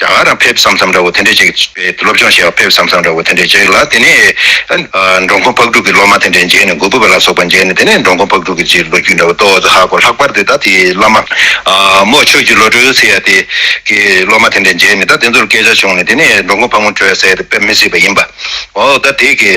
རྒྱ་གར་རང་ཕེབས་བསམ་བསམ་འདྲ་བོ་དེ་འདྲས་ཅིག་དཔེ་སློབ་སྦྱོང་བྱེད་པར་ཕེབས་བསམ་བསམ་འདྲ་བོ་དེ་འདྲས་ཅིག་ལ། དེ་ནས་ཨ་འགྲོ་མགོན་ཕག་གྲུ་གི་སློབ་མ་དེ་འདྲས་མཇལ་ནས། གུ་རུ་བ་ལ་སོགས་པ་མཇལ་ནས། དེ་ནས་འགྲོ་མགོན་ཕག་གྲུ་གི་ཅིག་ལོ་རྒྱུས་འདྲ་བོ་ཏོག་ཙམ་ཧ་གོ། ལྷག་པར་དུ་ད་དེའི་བླ་མ་ཨ་རྨོ་ཆོས་ཀྱི་བློ་གྲོས་ཟེར་ཡ་དེ་གི་སློབ་མ་དེ་འདྲས་མཇལ་ནས། ད་དེ་ཚོར་སྐད་ཆ་བྱུང་ནས། དེ་ནས་འགྲོ་མགོན་ཕག་མོ་གྲུ་པ་ཟེར་ཡ་དེ་དཔེ་མི་སྲིད་པ་ཡིན་པ། འོ། ད་དེ་གི་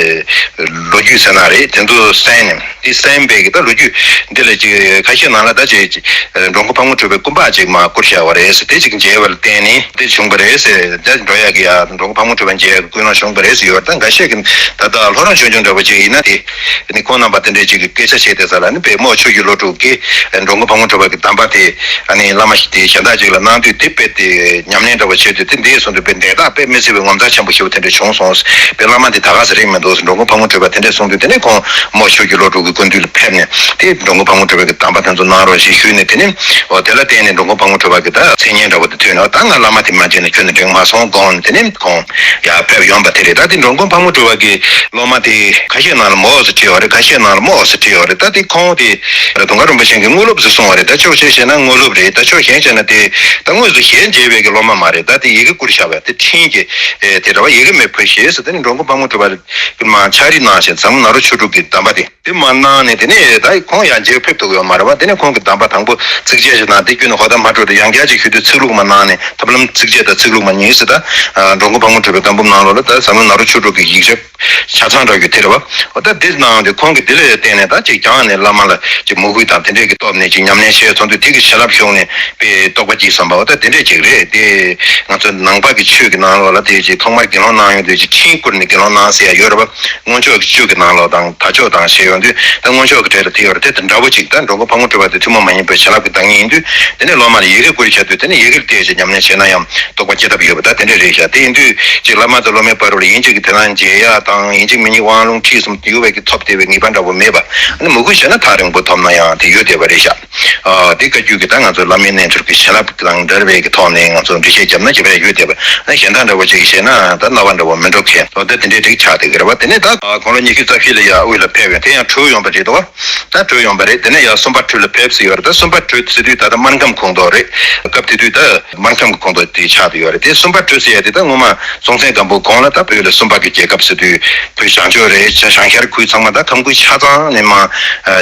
ལོ་རྒྱུས་ཟེར་ན་རེད། དེ་ཚོ་གསན་ནས། དེ་གསན་པའི་གི་ད་ལོ་རྒྱུས་འདི་ལ་ཅིག་ཁ་ཤས་ནང་ལ་ད་ཅིག་ཅིག་འགྲོ་མགོན་ཕག་མོ་གྲུ་པའི་སྐུ་འབག་ཅིག་མར་བསྐུར་བཞག་པ་རེད་ཟེར། དེ་ཅིག་མཇལ་བ་ལ་བརྟེན་ནས་དེ་བྱུང་བ་རེད་ཟེར། ད་འགྲོ་ཡག་གི་ཡ་འགྲོ་མགོན་ཕག་མོ་གྲུ་པ་མཇལ་ཡག་གི་ཀུན་སློང་བྱུང་བ་རེད་ཟེར་ཡོད། ད་འགའ་ཤས་ཀྱིས་ད་ལྟ་ལྷོ་རོང་ཆོས་འབྱུང་འདྲ་པོ་ཅིག་ཡིན་ན། དེ་ནི་ཁོང་རྣམ་པ་དེ་འདྲས་ཅིག་གི་སྐད་ཆ་བཤད་བསྡད་ས་ལ་ནི། དཔེ་རྨོ་ཆོས་ཀྱི་བློ་གྲོས་ཀྱིས་འགྲོ་མགོན་ཕག་མོ་གྲུ་པ་གི་གདམས་པ་དེ། ཨ་ནི་བླ་མ་ཞིག་དེ་གཞན་དག་ཅིག་ལ་གནང་དུས། དེ་དཔེ་དེ་ཉམས་ལེན་འདྲ་བོ་བྱེད་དུས། དེ་འདས་སོང་དུས་དཔེ་འདས་རྟགས་དཔེ་མི་སྲིད་པའི་ངོ་མཚར་ཆེན་པོ་ཞེ་པོ་དེ་འདྲ་བྱུང་སོང་། དཔེ་བླ་མ་འདི་ད་ག་ཟེ་རེད་མི་འདུག་ཟེར་འགྲོ་མགོན་ཕག་མོ་གྲུ་པ་དེ་འདྲས་གསུངས་དུས། དེ་ནས་ཁོང་རྨོ་ཆོས་ཀྱི་བློ་གྲོས་ཀྱི་སྐུ་མདུན་ལ་ཕེབས་ནས། དེ་འགྲོ་མགོན་ཕག་མོ་གྲུ་པ་གི་གདམས་པ་དེ་ཚོ་གནང་རོགས་ཞེས་ཞུས་ནས། དེ་ནས་འོ་དེ་ལ་བརྟེན་ནས་འགྲོ་མགོན་ཕག་མོ་གྲུ་པ་གི་ད་མཚན་སྙན་འདྲ་བོ་དེ་ཐོས་ནས། ད་ང་བླ་མ་དེ་མ་མཇལ་ན་ཁྱོན་ནས་འགྲིག་མ་སོང་དགོངས། དེ་ནས་ཁོང་ཡར་ཕེབས་ཡོང་པ་དེ་རེད། ད་དེ་འགྲོ་མགོན་ཕག་མོ་གྲུ་པ་གི་སློབ་མ་དེ་ཁ་ཤས་ནང་ལ་རྨོ་ཟེར་བྲིས་ཡོད་རེད། ཁ་ཤས་ནང་ལ་རྨོ་ཟེར་བྲིས་ཡོད་རེད། ད་དེ་ཁོང་དེ་དུང་དཀར་རིན་པོ་ཆེ་གིས་དངོས་སློབ་ཟེར་གསུངས་པ་རེད། ད་ཕྱོགས་གཅིག་བྱས་ན་དངོས་སློབ་རེད། ད་ཕྱོགས་གཞན་བྱས་ན་དེ་ད་དངོས་སུ་ཞལ་མཇལ་བའི་གི་སློབ་མ་མ་རེད། ད་དེ་ཡི་གེ་བསྐུར་བཞག་པ་དེ་འཕྲིན་གྱི་དེ་འདྲ་བ། ཡི་གེ་མེད་བུ་ཞེས་ཟེར། དེ་ནི་འགྲོ་མགོན་ཕག་མོ་གྲུ་པ་མར་ཕྱག་བྲིས་གནང་བྱས། ཟམ་ནཱ་རོ་ཆོས་དྲུག་གི་གདམས་པ་དེ། དེ་མ་གནང་ནས་དེ་ནས་ད་ཁོང་ཡང་རྗེས་ཕེབས་ཐུབ་ཡོད་མ་རེད་བ། དེ་ནས་ཁོང་གི་གདམས་པ་དང་པོ་ཚིགས་བཅད་ཞིག་གནང་། དེ་བརྒྱུད་ནས་ཧོར་ཟླ་མ་དྲུག་ཏུ་ཡང་བསྐྱར་ཅིག་ཞུ་དུས་ཚིག་ལྷུག་མ་གནང་ནས། ཐབས་ལམ་ཚིགས་བཅད་དང་ཚིག་ལྷུག་མ་གཉིས་སུ་ད་འགྲོ་མགོན་ཕག་མོ་གྲུ་པའི་བཀའ་འབུམ་ནང་ལོགས་ལ་ད་ཟབ་མོ་ནཱ་རོ་ཆོས་དྲུག་གི་ཡིག་ཆ་ཆ་ཚང་འདྲ་ཡོད་དེ་རེད་བ། འོ་ད་འདི་གནང་དུས་ཁོང་གིས་འདི་ལ་བརྟེན་ནས་ད་ཅིག་རྒྱང་ནས་བླ་མ་ལ་ཅིག་མོས་གུས་དང་དེ་འདྲས་ཀྱི་སྟོབས་ནས་ཅིག་ཉམས་ལེན་བྱས་ཚོགས་དུས། དེ་གི་བྱིན་རླབས་ཤུགས་ནས་དཔེ་རྟོགས་པ་སྐྱེས་བསམ་པ། འོ་ད་དེ་འདྲས་ཅིག་རེད། དེ་ང་ཚོ་ནང་པ་གི་ཆོས་ཀྱི་ནང་ལོགས་ལ་དེ་ཅིག་ཐོག་མར་དགེ་སློང་གནང་ཡོང་དུས་ཅིག་ཁྲིམས་བསྐུར་ནས་དགེ་སློང་གནང་ཟེར་ཡ་ཡོད་རེད་བ། སྔོན་ཆོག་གི་བཅུ་གི་ནང་ལོགས་དང་དར་ལྕོག་དང་ཞེས་ཡོང་དུས། ད་སྔོན་ཆོག་གི་གྲས་ལ་དེ་ཡོད་རེད། དེ་དང་འདྲ་པོ་ཅིག་ད་འགྲོ་མགོན་ཕག་མོ་གྲུ་པ་དེ་ཐུན་མོང་མ་ཡིན་པའི་བྱིན་རླབས་ཀྱི་བདག་ཉིད་ཡིན་དུས། དེ་ནས་སློབ་མ་ལ་ཡི་གེ་བསྐུར་བྱ་དུས་དེ་ནས་ཡི་གེར་བལྟས་ཤིང་ཉམས་ལེན་བྱས་ན་ཡང་རྟོགས་པ་སྐྱེ་ཐབས་ཡོད་པ། ད་དེ་འདྲས་རེད་ཤག། དེ་ཡིན་དུས་ཅིག་བླ་མ་དང་སློབ་མའི་བར་དུ་ལ་ཡིན་གཅིག་གིས་དེ་རང་མཇལ་ཡ་དང་། ཡིན་གཅིག་མིན་གཉིས་དབང་ལུང་ཁྲིད་གསུམ་ཡོད་པའི་གི་ཐོབ་བསྡད་པའི་ངེས་པ་འདྲ་པོ་མེད་པ། ཨ་ནི་མོས་གུས་བྱས་ན་ཐག་རིང་པོ་ཐོབ་ན་ཡང་དེ་ཡོད་བསྡད་པ་རེད་ཤག། ཨ་དེ་བཀའ་བརྒྱུད་ཀྱི་ད་ང་ཚོ་བླ་མའི་རྣལ་འབྱོར་གྱི་བྱིན་རླབས་དང་འབྲེལ་བའི་གི་ཐོག་ནས་ང་ཚོ་འགྲེལ་བཤད་བརྒྱབ་ན་ཅི་བས་ཡོད་བསྡད་པ། ཨ་གཞན་དག་འདྲ་པོ་ཅིག་གིས་བཤད་ན་ད་རྣ་བ་འདྲ་པོ་མི་འགྲོ་མཁན། འོ་ད་དེ་འདྲའི་རིགས་ཆགས་བསྡད་ཀྱི་རེད་བ། དེ་ནས་ད་དགུང་ལོ་ཉི་ཤུ་རྩ་བཞི་ལ་ཡར་དབུས་ལ་ཕེབས་ཡོང་། དེ་ཡང་གྲོལ་ཡོང་པ་རེད་དོ། ད་གྲོལ་ཡོང་པ་རེད། དེ་ནས་ཡར་སུམ་པ་དྲུག་ལ་ཕེབས་ཟེར་ཡོད་རེད། ད་སུམ་པ་དྲུག་ཟེར་དུས་ད་ལྟ་སྨར་ཁམས་ཁོངས་གཏོགས་རེད། སྐབས་དེ་དུས་ད་སྨར་ཁམས་ཀྱི་ཁོངས་གཏོགས་དེ་ཆགས་བསྡད་ཡོད་རེད། དེ་སུམ་པ་དྲུག་ཟེར་ཡ་དེ་ད་སྔོན་མ་སྲོང་བཙན་སྒམ་པོ་གོང་ལ་ད་བོད་ལ་སུམ་པ་གི་རྒྱལ་ཁབ་ཟེར་དུས་བོད་བྱང་ཕྱོགས་རེད། བྱང་ཤར་ཁུལ་ཚང་མ་ད་ཁམས་ཁུལ་ཆ་ཚང་ནས་མར་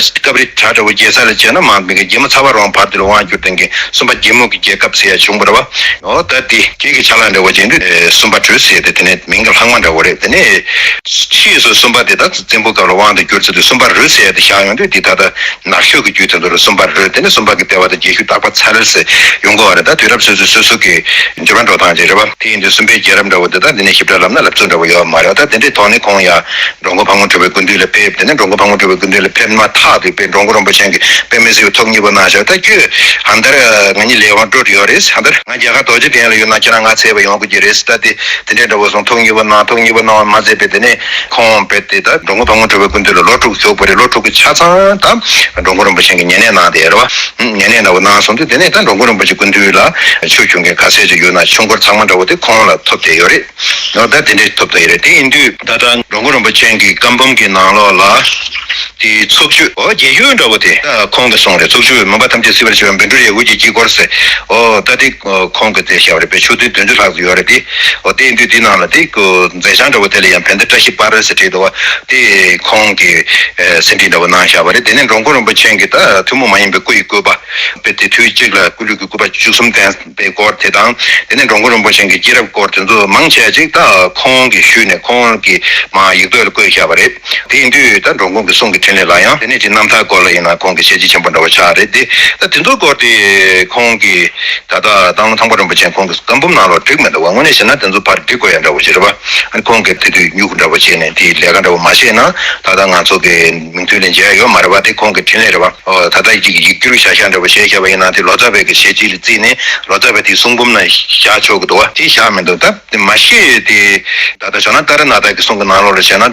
སྐབས་རེ་གྲ་འདྲ་བོ་རྒྱལ་ས་ལ་བྱས་ན་མར་མི་གི་རྒྱལ་མོ་ཚ་བ་རོང་བར་དུ་ལ་དབང་བསྒྱུར་མཁན་གྱི་སུམ་པ་རྒྱལ་མོ་གི་རྒྱལ་ཁབ་ཟེར་ཡ་བྱུང་བ་རེད་བ། འོ་ད་དེ་སྐད་ཀྱི་ཆ་ལག་འདྲ་བོ་བྱས་དུས་སུམ་པ་དྲུག་ཟེར་ཏེ་དེ་ནས་མིང་གི་ལྷག་མ་འདྲ་བོ་རེད། དེ་ནས་ཕྱིས་སུ་སུམ་པ་དེ་ད་བཙན་པོའི་སྐབས་ལ་དབང་དུ་བསྒྱུར་ཚུལ་དུ་སུམ་པ་རུ་ཟེར་ཏེ་བཞག་ཡོང་དུས། དེ་ད་ལྟ་ནག་ཤོད་ཀྱི་རྒྱུད་དེ་ཚོ་ལ་སུམ་པ་རུ། དེ་ནས་སུམ་པ་གི་ལྟེ་བ་དང་རྒྱལ་ཤུལ་དག་པ་ཚལ་ཟེར་ཡོང་གི་ཡོད་རེད། ད་དུས་རབས་སོ་སོ་སོ་སོ་གི་འགྱུར་བ་འགྲོ་སྟངས་ཅིག་རེད་བ། དེ་ཡིན་དུས་སུམ་པའི་རྒྱལ་རབས་འདྲ་བོ་དེ་ད་འདི་ནས་ཞིབ་ཕྲ་ལབ་ན་ལབ་ཚུལ་འདྲ་བོ་ཡོད་མ་རེད་བ། ད་དེ་འདྲའི་ཐོག་ནས་ཁོང་ཡར་འགྲོ་མགོན་ཕག་མོ་གྲུ་པའི་སྐུ་མདུན་ལ་ཕེབས། དེ་ནས་འགྲོ་མགོན་ཕག་མོ་གྲུ་པའི་སྐུ་མདུན་ལ་ཕེབས་མ་ཐག་ཏུ་དཔེ་འགྲོ་མགོན་རིན་པོ་ཆེ་གིས་དཔེ་མི་སྲིད་པའི་ཐུགས་མཉེས་པོ་གནང་ཤག། ད་ཁྱོད་ཨ་མཐར་ང་གཉིས་ལས་དབང་སྤྲོད་ཡོད་རེད། ཨ་མཐར་ང་རྒྱ་གར་རྡོ་རྗེ་གདན་ལ་ཡོད་ན་ཁྱེད་རང་ང་འཚོལ་བར་ཡོང་དགོས་ཀྱི་རེད། ད་དེ་དེ་འདྲའི་འདྲ་བོ་སོང་། ཐུགས་མཉེས་པོ་གནང་། ཐུགས་མཉེས་པོ་གནང་བ་མ་ཟད་པའི་དེ་ནས་ཁོང་རྦད་དེ་ད་འགྲོ་མགོན་ཕག་མོ་གྲུ་པའི་སྐུ་མདུན་ལ་ལོ་དྲུག་བཞུགས་པ་རེད། ལོ་དྲུག་གི་ཆ་ཚང་ད་འགྲོ་མགོན་རིན་པོ་ཆེ་གིས་ཉེ་གནས་གནང་བསྡད་རེད་བ། ཉེ་གནས་འདྲ་བོ་གནང་སོང་དུས་དེ་ནས་ད་འགྲོ་མགོན་རིན་པོ་ཆེ་སྐུ་མདུན་ལ་ཆོས་ཞུ་མཁན་ག་ཚད་ཅིག་ཡོད་ན་ཆུང་འགོར་ཚང་མ་འདྲ་བོ་དེ་ཁོང་ལ་ཐོབ་བསྡད་ཡོད་རེད། འོ་ད་དེ་འདྲས་ཐོབ་བསྡད་ཡོད་རེད། དེ་ཡིན་དུས་ད་ལྟ་འགྲོ་མགོན་རིན་པོ་ཆེ་གི་བཀའ་འབུམ་གྱི་ནང་ལོགས་ལ་དེའི་ཚོགས་ཆོས། འོ་རྒྱན་ཡོལ་འདྲ་བོ་དེ་ད་ཁོང་གིས་གསུངས་རེད། ཚོགས་ཆོས་མུན་པ་ཐམས་ཅད་སེལ་བར་བྱེད་པ་བཻ་ཌཱུརྱ་འོད་ཀྱི་དཀྱིལ་འཁོར་ཟེར། འོ་ད་དེ་ཁོང་གིས་དེ་བཞག་པ་རེད། དཔེ་ཕྱོགས་བསྡུས་བདུན་ཅུ་ལྷག་ཙམ་ཡོད་རེད་དེ། འོ་དེ་ཡིན་དུས་དེའི་ནང་ལ་དེ་མཛད་བྱང་འདྲ་བོ་དེ་ལ་ཡང་བན་དེ་བཀྲ་ཤིས་པར་ཟེར་བྲིས་འདུག་བ། དེ་ཁོང་གི་ཨེ་ཟིན་བྲིས་འདྲ་བོ་གནང་བཞག་པ་རེད། དེ་ནས་འགྲོ་མགོན་རིན་པོ་ཆེ་གིས་ད་ཐུན་མོང་མ་ཡིན་པའི་སྐུ་ཡི་བཀོད་པ། དཔེ་དེ་དུས་གཅིག་ལ་སྐུ་ལུས་ཀྱི་སྐུ་པར་བཅུ་གསུམ་ལྡན་པའི་སྐོར་དེ་དང་། དེ་ནས་འགྲོ་མགོན་རིན་པོ་ཆེ་གི་སྐྱེས་རབས་སྐོར་དེ་ཚོ་མང་ཆེ་ཅིག་ད་ཁོང་གིས་ཞུས་ནས་ཁོང་གིས་མར་ཡིག་ཐོག་ལ་བཀོད་བཞག་པ་རེད། དེ་ཡིན་དུས་ད་འགྲོ་མགོན་གྱི་གསུང་གི་འཕྲིན་ལས་ལ་ཡང་དེ་ནས་ཅིག་རྣམ་ཐར་སྐོར་ལ་ཡིན་ན་ཁོང་གི་བཤད་རྒྱུན་ཆེན་པོ་འདྲ་བོ་ཆགས་རེད་དེ། ད་དེ་ཚོའི་སྐོར་དེ་ཁོང་གིས་ད་ལྟ་སྟག་ལུང་ཐང་པ་རིན་པོ་ཆེ་ཁོང་གི་བཀའ་འབུམ་ནང་ལོགས་བྲིས་མི་འདུག་བ། དངོས་གནས་བཤད་ན་དེ་ཚོ་ཕར་བྲིས་དགོས་ཡ་འདྲ་བོ་ཞིག་རེད་བ། ཨ་ནི་ཁོང་གིས་དེ་དུས་སྨྱུ་གུ་འདྲ་བོ་བྱས་ནས་དེའི་ལས་ཀ་འདྲ་བོ་མ་བྱས་ན་ད་ལྟ་ང་ཚོ་གི་མིག་མདུན་ལ་མཇལ་ཡ་ཡོད་མ་རེད་བ། དེ་ཁོང་གི་འཕྲིན་ལས་རེད་བ། ཨོ་ད་ལྟ་ཡིག་ཡིག་སྒྱུར་བྱ་བཞག་འདྲ་བོ་བྱས་བཞག་པ་ཡིན་ན་དེ་ལོ་ཙཱ་བའི་གི་བཤད་རྒྱུན་ལ་བརྩིས་ནས་ལོ་ཙཱ་བས་དེ་གསུང་འབུམ་ན་བཞག་ཆོག་གི་འདུག་བ། དེ་བཞག་མི་འདུག་ད་དེ་མ་གཞི་དེ་ད་ལྟ་ཇོ་ནང་ཏཱ་ར་ནཱ་ཐ་གི་གསུང་གི་ནང་ལོགས་ལ་བྱས་ན།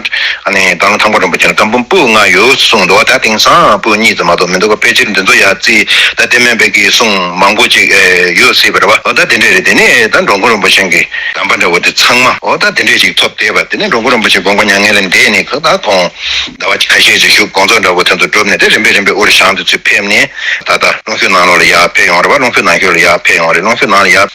ཨ་ནི་སྟག་ལུང་ཐང་པ་རིན་པོ་ཆེ་ལ་བཀའ་འབུམ་པོད་ལྔ་ཡོད་གསུངས་འདུག་བ། ད་དེང་སང་པོད་གཉིས་ཙམ་མ་གཏོགས་མི་འདུག་ག་ཕལ་ཆེར་འདི་ཚོ་ཡར་བརྩིས། ད་དེ་མིན་པའི་གི་གསུང་མང་པོ་ཅིག་ཨེ་ཡོད་སྲིད་པ་རེད་བ། འོ་ད་དེ་འདྲས་རེད། དེ་ནས་ད་འགྲོ་མགོན་རིན་པོ་ཆེ་གི་གདམས་པ་འདྲ་བོ་དེ་ཚང་མ་འོ་ད་དེ་འདྲས་ཅིག་ཐོབ་བསྡད་པ། དེ་ནས་འགྲོ་མགོན་རིན་པོ་ཆེ་དགོངས་པ་མྱ་ངན་ལས་འདས་ནས་ཁ་ད་ཁོང་ཟླ་བ་ཁ་ཤས་ཅིག་བཞུགས། དགོངས་རྫོགས་འདྲ་བོ་དེ་ཚོ་གྲུབ་ནས་དེ་རིམ་པས་རིམ་པས་དབུ་རུ་བཞེངས་དུས་ཚོད་ཕེབས་ནས་ད་ལྟ་ཀློང་ཤོད་ནང་ལོགས་ལ་ཡར་ཕེབས་ཡོང་རེད་བ། ཀློང་ཤོད་ནང་ཤོད་ལ་ཡར་ཕེབས་ཡོང་རེད། ཀློང་ཤོད་ནང་ལ་ཡར་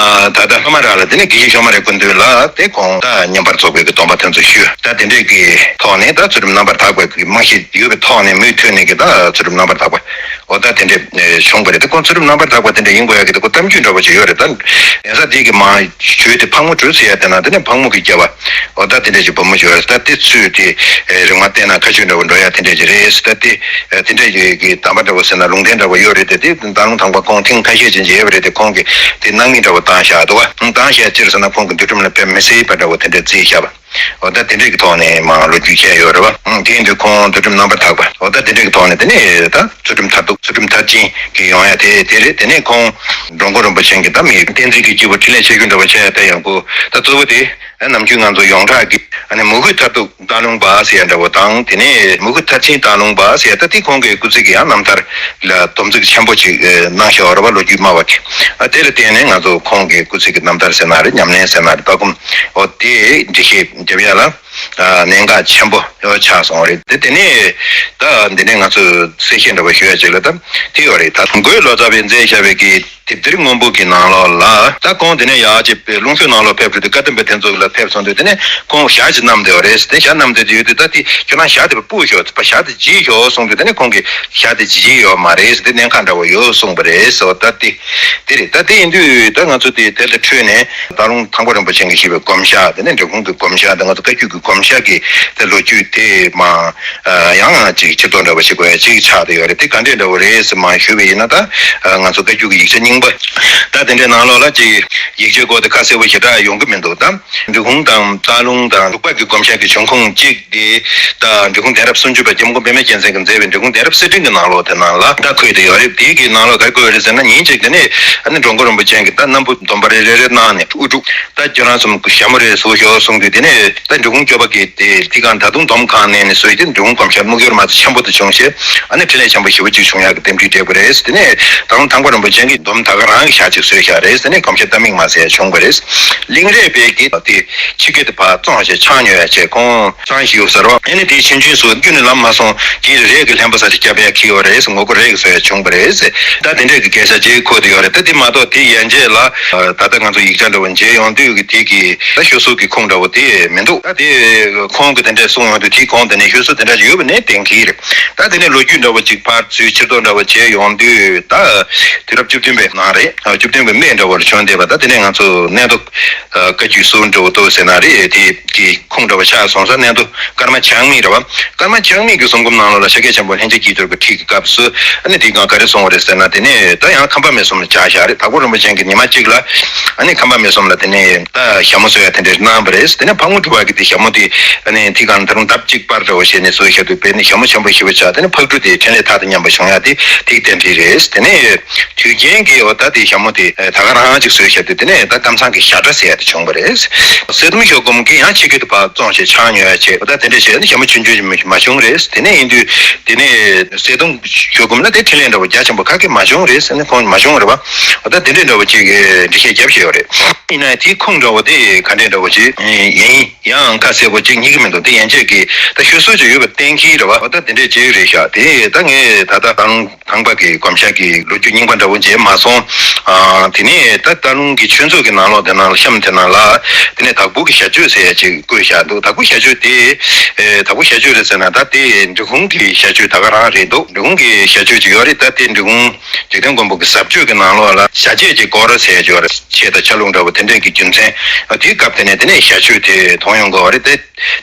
ཨ་ད་ལྟ་ཧ་མ་ར་ལ་དེ་ནས་དགེ་བཤེས་ཤོ་མ་རའི་སྐུ་མདུན་ལ་དེ་ཁོང་ད་བསྙེན་པར་རྫོགས་པའི་གི་སྡོམ་པ་དེ་ཚོ་ཞུས། ད་དེ་འདྲས་ཀྱི་ཐོག་ནས་ད་ཚུལ་ཁྲིམས་རྣམ་པར་དག་པའི་གི་རྨང་གཞི་ཡོད་པའི་ཐོག་ནས་མུ་མཐུད་ནས་གི་ད་ཚུལ་ཁྲིམས་རྣམ་པར་དག་པ་འོ་ད་དེ་འདྲས་བྱུང་བ་རེད། དེ་ཁོང་ཚུལ་ཁྲིམས་རྣམ་པར་དག་པ་དེ་འདྲས་ཡིན་དགོས་ཡ་གི་དེ་ཁོ་གཏམ་རྒྱུད་འདྲ་བོ་ཅིག་ཡོད་རེད། ད་གདན་ས་དེ་གི་མ་ཞུས་ཏེ་ཕག་མོ་གྲུ་ཟེར་ཡ་དེ་ན་དེ་ནས་ཕག་མོ་གི་རྒྱལ་བ་འོ་ད་དེ་འདྲས་ཅིག་བུ་མོ་ཅིག་ཡོད་རེད། ད་དེ་ཚུལ་དེ་རིག་མ་བསྟན་ན་ཁ་ཆུ་འདྲ་བོ་འགྲོ་ཡ་དེ་འདྲས་ཅིག་རེད། ད་དེ་དེ་འདྲས་ཀྱི་གདམས་པ་འདྲ་བོ་ཟེར་ན་ལུང་བསྟན་འདྲ་བོ་ཡོད་རེད་དེ། དེ་སྟག་ལུང་ཐང་པ་ཁོང་ཐེངས་ཁ་ཤས་ཅིག་མཇལ་བ་རེད་དེ། ཁོང་གིས་དེ་སྣང་མེད་འདྲ་བོ་བཏང་བཞག་འདུག་བ། བཏང་བཞག་ཅི་རེད་ཟེར་ན་ཁོང་གི་འདུལ་ཁྲིམས་ལ་དཔེ་མི་སྲིད་པ་འདྲ་བོ་དེ་འདྲས་བརྩིས་བཞག་པ། འོ་ད་དེ་འདྲས་ཀྱི་ཐོག་ནས་མར་ལོ་རྒྱུས་བཤད་ཡོད་རེད་བ། ཨང་དེ་ཡིན་དུས་ཁོང་ཚུལ་ཁྲིམས་རྣམ་པར་དག་པ་འོ་ད་དེ་འདྲས་ཀྱི་ཐོག་ནས་དེ་ནས་ད་ཚུལ་ཁྲིམས་མཐར་ཐུག་ཚུལ་ཁྲིམས་མཐར་ཕྱིན་གྱི་ཡོང་ཡ་དེ་དེ་རེད། དེ་ནས་ཁོང་འགྲོ་མགོན་རིན་པོ་ཆེ་གི་ད་མི་བསྟན་འཛིན་གྱི་སྐྱེས་བུ་འཕྲིན་ལས་ཆེ་ཤོས་འདྲ་བོ་བྱས་ཡ་དེ་ཡང་ཁོ་ད་གཙོ་བོ་དེ། ནམ་རྒྱུན་ང་ཚོ་ཡོངས་གྲགས་ཀྱི་ཨ་ནི་མོས་གུས་མཐར་ཐུག་སྟག་ལུང་པ་ཟེར་ཡ་འདྲ་བོ་དང་། དེ་ནས་མོས་གུས་མཐར་ཕྱིན་སྟག་ལུང་པ་ཟེར་ཡ་ད་དེ་ཁོང་གི་སྐུ་ཚེ་གི་ཡང་རྣམ་ཐར་ལ་སྡོམ་ཚིག་ཆེན་པོ་ཅིག་གནང་བཞག་པ་རེད་བ། ལོ་རྒྱུས་སྨྲ་བ་གི་ཨ་དེ་ལ་བརྟེན་ནས་ང་ཚོ་ཁོང་གི་སྐུ་ཚེ་གི་རྣམ་ཐར་ཟེར་ན་རེད། ཉམས་ལེན་ཟེར་ན་རེད། ལྟ་སྒོམ་འོ་དེ་འགྲེལ་བཤད་རྒྱབ་ཡ་ལ་ གནད་འགག་ཆེན་པོ་ཆགས་སོང་བ་རེད། དེ་དེ་ནས་ད་འདི་ནས་ང་ཚོས་གསལ་བཤད་འདྲ་བོ་ཞུ་ཡ་ཅིག་ལ་ད་དེ་ཡོད་རེད། ད་འགོས་ལོ་ཙཱ་བས་མཛད་བཞག་པའི་གི་དེབ་ཐེར་སྔོན་པོ་གི་ནང་ལོགས་ལ་ད་ཁོང་དེ་ནས་ཡར་ཅིག་ལུང་ཁྱུང་ནང་ལོགས་ཕེབས་དུས་བཀའ་གདམས་པའི་དེ་ཚོ་ལ་ཕེབས་སོང་དུས་དེ་ནས་ཁོང་ཞག་ཅིག་བསྣམས་བསྡད་པ་རེད། དེ་ཞག་བསྣམས་བསྡད་དུས་ཡོད་དུས་ད་དེ་ཁྱོད་རང་ཞག་དེ་སྤུ་ཤོག་ཞག་དེ་བརྗེས་ཤོག་གསུངས་དུས་དེ་ནས་ཁོང་གིས་ཞག་དེ་བརྗེས་ཡོད་མ་རེད། དེ་གནད་འགག་འདྲ་བོ་ཡོད་གསུངས་པ་རེད་ཟེར་བ་ད་དེ་དེ་རེད། ད་དེ་ཡིན་དུས་ད་ང་ཚོ་དེ་དེ་ལ་འཕྲོས་ནས་སྟག་ལུང་ཐང་པ་རིན་པོ་ཆེ་གིས་བཞེས་པའི་སྒོམ་ཞག་དེ་ནས་འབྲི་གུང་གི་སྒོམ་ཞག་དེ་ང་ཚོ་བཀའ་བརྒྱུད་ཀྱི་སྒོམ་ཞག་གི་དེ་ལོ་རྒྱུས་དེ་མ་ཡང་ཅིག་ཕྱིར་ལྡོག་འདྲ་བོ་ཞིག་དགོས་ཡ་ཅིག་ཆགས་བསྡད་ཡོད་རེད། དེ་ག་འདྲས་འདྲ་བོ་རེད་ཟེར་མ་ཞུས་པ་ཡིན་ན་ད་ང་ཚོ་བཀའ་བརྒྱུད་ཀྱི་ཡིག་ཆ་རྙིང་པ་ད་དེ་འདྲའི་ནང་ལོགས་ལ་ཅིག་ཡིག་ཆའི་སྐོར་དེ་ཁ་གསལ་པོ་ཞེ་དྲག་ཡོང་གི་མི་འདུག་ད་འབྲི་གུང་དང་སྟག་ལུང་དང་འབྲུག་པ་གི་སྒོམ་ཞག་གི་འབྱུང་ཁུངས་གཅིག་དེ་ད་འབྲི་གུང་གདན་རབས་སུམ་ཅུ་པ་སྐྱབས་མགོན་པདྨ་རྒྱལ་མཚན་གྱིས་མཛད་པའི་འབྲི་གུང་གདན་རབས་གསེར་ཕྲེང་གི་ནང་ལོགས་དེ་ནང་ལ་ད་འཁོད་དེ་ཡོད་རེད། དེའི་གི་ནང་ལོགས་ག་རེ་འཁོད་ཡོད་རེད་ཟེར་ན་ཉིན་གཅིག་དེ་ནས་ཨ་ནི་འགྲོ་མགོན་རིན་པོ་ཆེ་གིས་ད་སྣམ་བུ་སྡོམ་པ་རེ་རེ་རེ་གནང་ནས་དབུ་དཀྲུགས། ད་ཁྱོད་རང་ཚོ་ཞྭ་མོ་རེ་བཟོ་ཤོག་གསུངས་དུས་དེ་ནས་ད་འབྲི་གུང་སྐྱོབ་པ་གིས་དེ་དེ་གང་ད་དུང་སྡོམ་གང་ནས་ནས་བཟོས་ཏེ་འབྲི་གུང་སྒོམ་ཞག་དམིགས་ཡུལ་མ་ཚོ་ཆེན་པོ་དུ་བྱུང་ཞེས་ཨ་ནི་འཕྲིན་ལས་ཆེན་པོ་ཞེ་པོ་ཅིག་བྱུང་ཡག་གི་རྟེན་འབྲེལ་སྤྲད་པ་རེད། དེ་ནས་ད་རུང་ཐང་པ་རིན་པོ་ཆེ་གིས་སྡོམ་ད་ག་རང་གི་ཞག་ཅིག་བཟོས་བཞག་རེད། དེ་ནས་སྒོམ་ཞག་ལྟ་མིག་མ་ཟེར་བྱུང་བ་རེད། གླིང་རས་པས་གིས་དེ་ཕྱི་སྐད་དུ་ཕར་བཙོང་བྱས་ཆང་ཉོ་ཡ་བྱས་ཁོང་ཆང་ཞིག་ཡོད་ཟེར་བ་ཨ་ནི་དེའི་ཆུང་ཆུང་སུ་རྒྱུན་ནས་ལམ་མ་སོང་གི་རས་ཀྱི་ལྷན་པ་ས་ཅིག་བརྒྱབ་ཡ་ཁྱེར་ཡོད་རེད། ངོ་རྒོལ་རས་ཀྱིས་བཟོས་ཡ་བྱུང་བ་རེད། ད་དེ་འདྲས་ཀྱི་སྐད་ཆ་ཅིག་འཁོད་དེ་ཡོད་རེད། ད་དེ་མ་གཏོགས་དེ་ཡན་ཆད་ལ་ད་ལྟ་ང་ཚོ་ཡིག་ཆ་འདྲ་བོ་མཇལ་ཡོང་དུས་ཀྱི་དེ་གི་ད་ཤོ་སུག་གི་ཁུངས་འདྲ་བོ་དེ་མི་འདུག་ད་དེ་ཁོང་གིས་དེ་འདྲས་གསུངས་ཡོང་དུས་དེའི་གོང་དེ་ནས་ཤོ་སུག་དེ་འདྲ་ཅིག་ཡོད་པ་ནས་གཏན་འཁེལ་རེད། ད་དེ་ནས་ལོ་རྒྱུས་འདྲ་བོ་ཅིག་ཕར་ཚུར་ཕྱིར་ལྡོག་འདྲ་བོ་བྱས་ཡོང་དུས་ད་དུས་རབས་བཅུ་བདུན་པའི་ནང་རེད། བཅུ་བདུན་པའི་སྨད་འདྲ་བོར་བྱུང་བསྡད་པ། ད་དེ་ནས་ང་ཚོ་གནས་མདོ་བཀའ་བརྒྱུད་སུ་འདྲ་བོ་འདུག་ཟེར་ན་རེད། དེ་གི་ཁུངས་འདྲ་བོ་ཆགས་སོང་ཙང་གནས་མདོ་ཀརྨ་བྱང་མིག་རེད་བ། ཀརྨ་བྱང་མིག་གི་གསུང་འབུམ་ནང་ལོགས་ལ་ཤཱཀྱ་ཆེན་པོ་ལྷན་ཅིག་སྐྱིད་འགྱུར་གྱི་ཁྲིད་ཀྱི་སྐབས་སུ་ཨ་ནི་དེ་སྒང་ག་རེ་གསུངས་པ་རེད་ཟེར་ན་དེ་ནས་ད་ཡང་ཁམས་པ་མེ་གསུམ་ལ་སྦྱར་བཞག་རེད། དྭགས་པོ་རིན་པོ་ཆེ་གིས་ཉི་མ་གཅིག་ལ་ཨ་ནི་ཁམས་པ་མེ་གསུམ་ལ་དེ་ནས་ད་ཞྭ་མོ་བཟོ་ཡ་དེ་འདྲ་གནང་བ་རེད། དེ་ནས་ཕག་མོ་གྲུ་པ་གིས་དེ་ཞྭ་མོ་དེ་ཨ་ནི་དེ་སྒང་ད་རུང་ལྡབ་གཅིག་སྤར་འདྲ་བོ་བྱས་ནས་བཟོས་བཞག་དུས་དཔེ་ནི་ཞྭ་མོ་ཆེན་པོ་ཞེ་པོ་ཆགས། དེ་ནས་ཕག་གྲུ་དེ་འཕྲིན་ལས་ཐག་དང་མཉམ་པ་བྱུང་ཡ་དེ་དེ་གི་རྟེན་འབྲེལ་རེད། དེ་ནས་དུས་རྒྱུན་གྱི་འོ་ད་དེ་ཞྭ་མོ་དེ་ད་ག་རང་ཅིག་བཟོས་བཞག་དུས་དེ་ནས་ད་ཀམ་ཚང་གི་ཞྭ་སྒྲ་ཟེར་ཡ་དེ་བྱུང་བ་རེད། གསེར་སྡོང་ཞོ་སྒོམ་གྱིས་ཡང་ཕྱི་སྐད་དུ་ཕར་བཙོང་བྱས་ཆང་ཉོ་ཡ་བྱས། འོ་ད་དེ་འདྲ་བྱས་ནས་ཞྭ་མོ་ཆུང་ཆུང་ཞིག་མ་བྱུང་རེད། དེ་ནས་ཡིན་དུས་དེ་ནས་གསེར་སྡོང་ཞོ་སྒོམ་ལ་དེ་འཕྲིན་ལས་འདྲ་བོ་རྒྱ་ཆེན་པོ་ཁ་སྐད་མ་བྱུང་རེད་ཟེར་ནས་ཁོང་མ་བྱུང་རེད་བ། འོ་ད་དེ་འདྲའི་འདྲ་བོ་ཅིག་འགྲེལ་བཤད་རྒྱབ་བཞག་ཡོད་རེད། ཡིན་ན་དེའི་ཁུངས་འདྲ་བོ་དེ་ག་འདྲའི་འདྲ་བོ་ཅིག་ཡིན་ཡང་ཁ་གསལ་པོ་ཅིག་རྙེད་ཀྱི་མི་འདུག་དེ་ཡན་ཆད་ཀྱི་ད་ཤོད་སྲོལ་ཅིག་ཡོད་པ་གཏན་འཁེལ་རེད་བ། འོ་ད་དེ་འདྲའི་ཅིག་རེད་ཤག་དེ་ད་ངས་ད་ལྟ་ད་རུང་ཐང་པ་གི་སྒོམ་ཞག་གི་ལོ་རྒྱུས་རྙིང་པ་འདྲ་བོ་མཇལ་མ་སོང་། ཨ། དེ་ནས་ད་སྟག་ལུང་གི་ཆོས་ཚོགས་ཀྱི་ནང་ལོགས་དེ་ནང་ལ་གཤམ་དེ་ནང་ལ་དེ་ནས་དྭགས་པོ་གི་ཞྭ་གཅོད་ཟེར་ཡ་ཅིག་བཀོད་བཞག་འདུག་དྭགས་པོ་ཞྭ་གཅོད་དེ་ཨེ། དྭགས་པོ་ཞྭ་གཅོད་རེད་ཟེར་ན་ད་དེ་འབྲི་གུང་གི་ཞྭ་གཅོད་ད་ག་རང་རེད་འདུག་འབྲི་གུང་གི་ཞྭ་གཅོད་ཅིག་ཡོད་རེད། ད་དེ་འབྲི་གུང་འཇིག་རྟེན་མགོན་པོ་གི་ཟབ་ཆོས་ཀྱི་ནང་ལོགས་ལ་ཞྭ་བཅད་ཀྱི་སྐོར་ཟེར་ཡ་ཅིག་ཡོད་རེད། ཆོས་དང་ཆ་ལུགས་འདྲ་བོ་དེ་འདྲས་ཀྱི་རྒྱུ་མཚན་དེའི་སྐབས་དེ་ནས་དེ་ནས་ཞྭ་གཅོད་དེ་མཐོང་ཡོང་གི་ཡོད་རེད་དེ།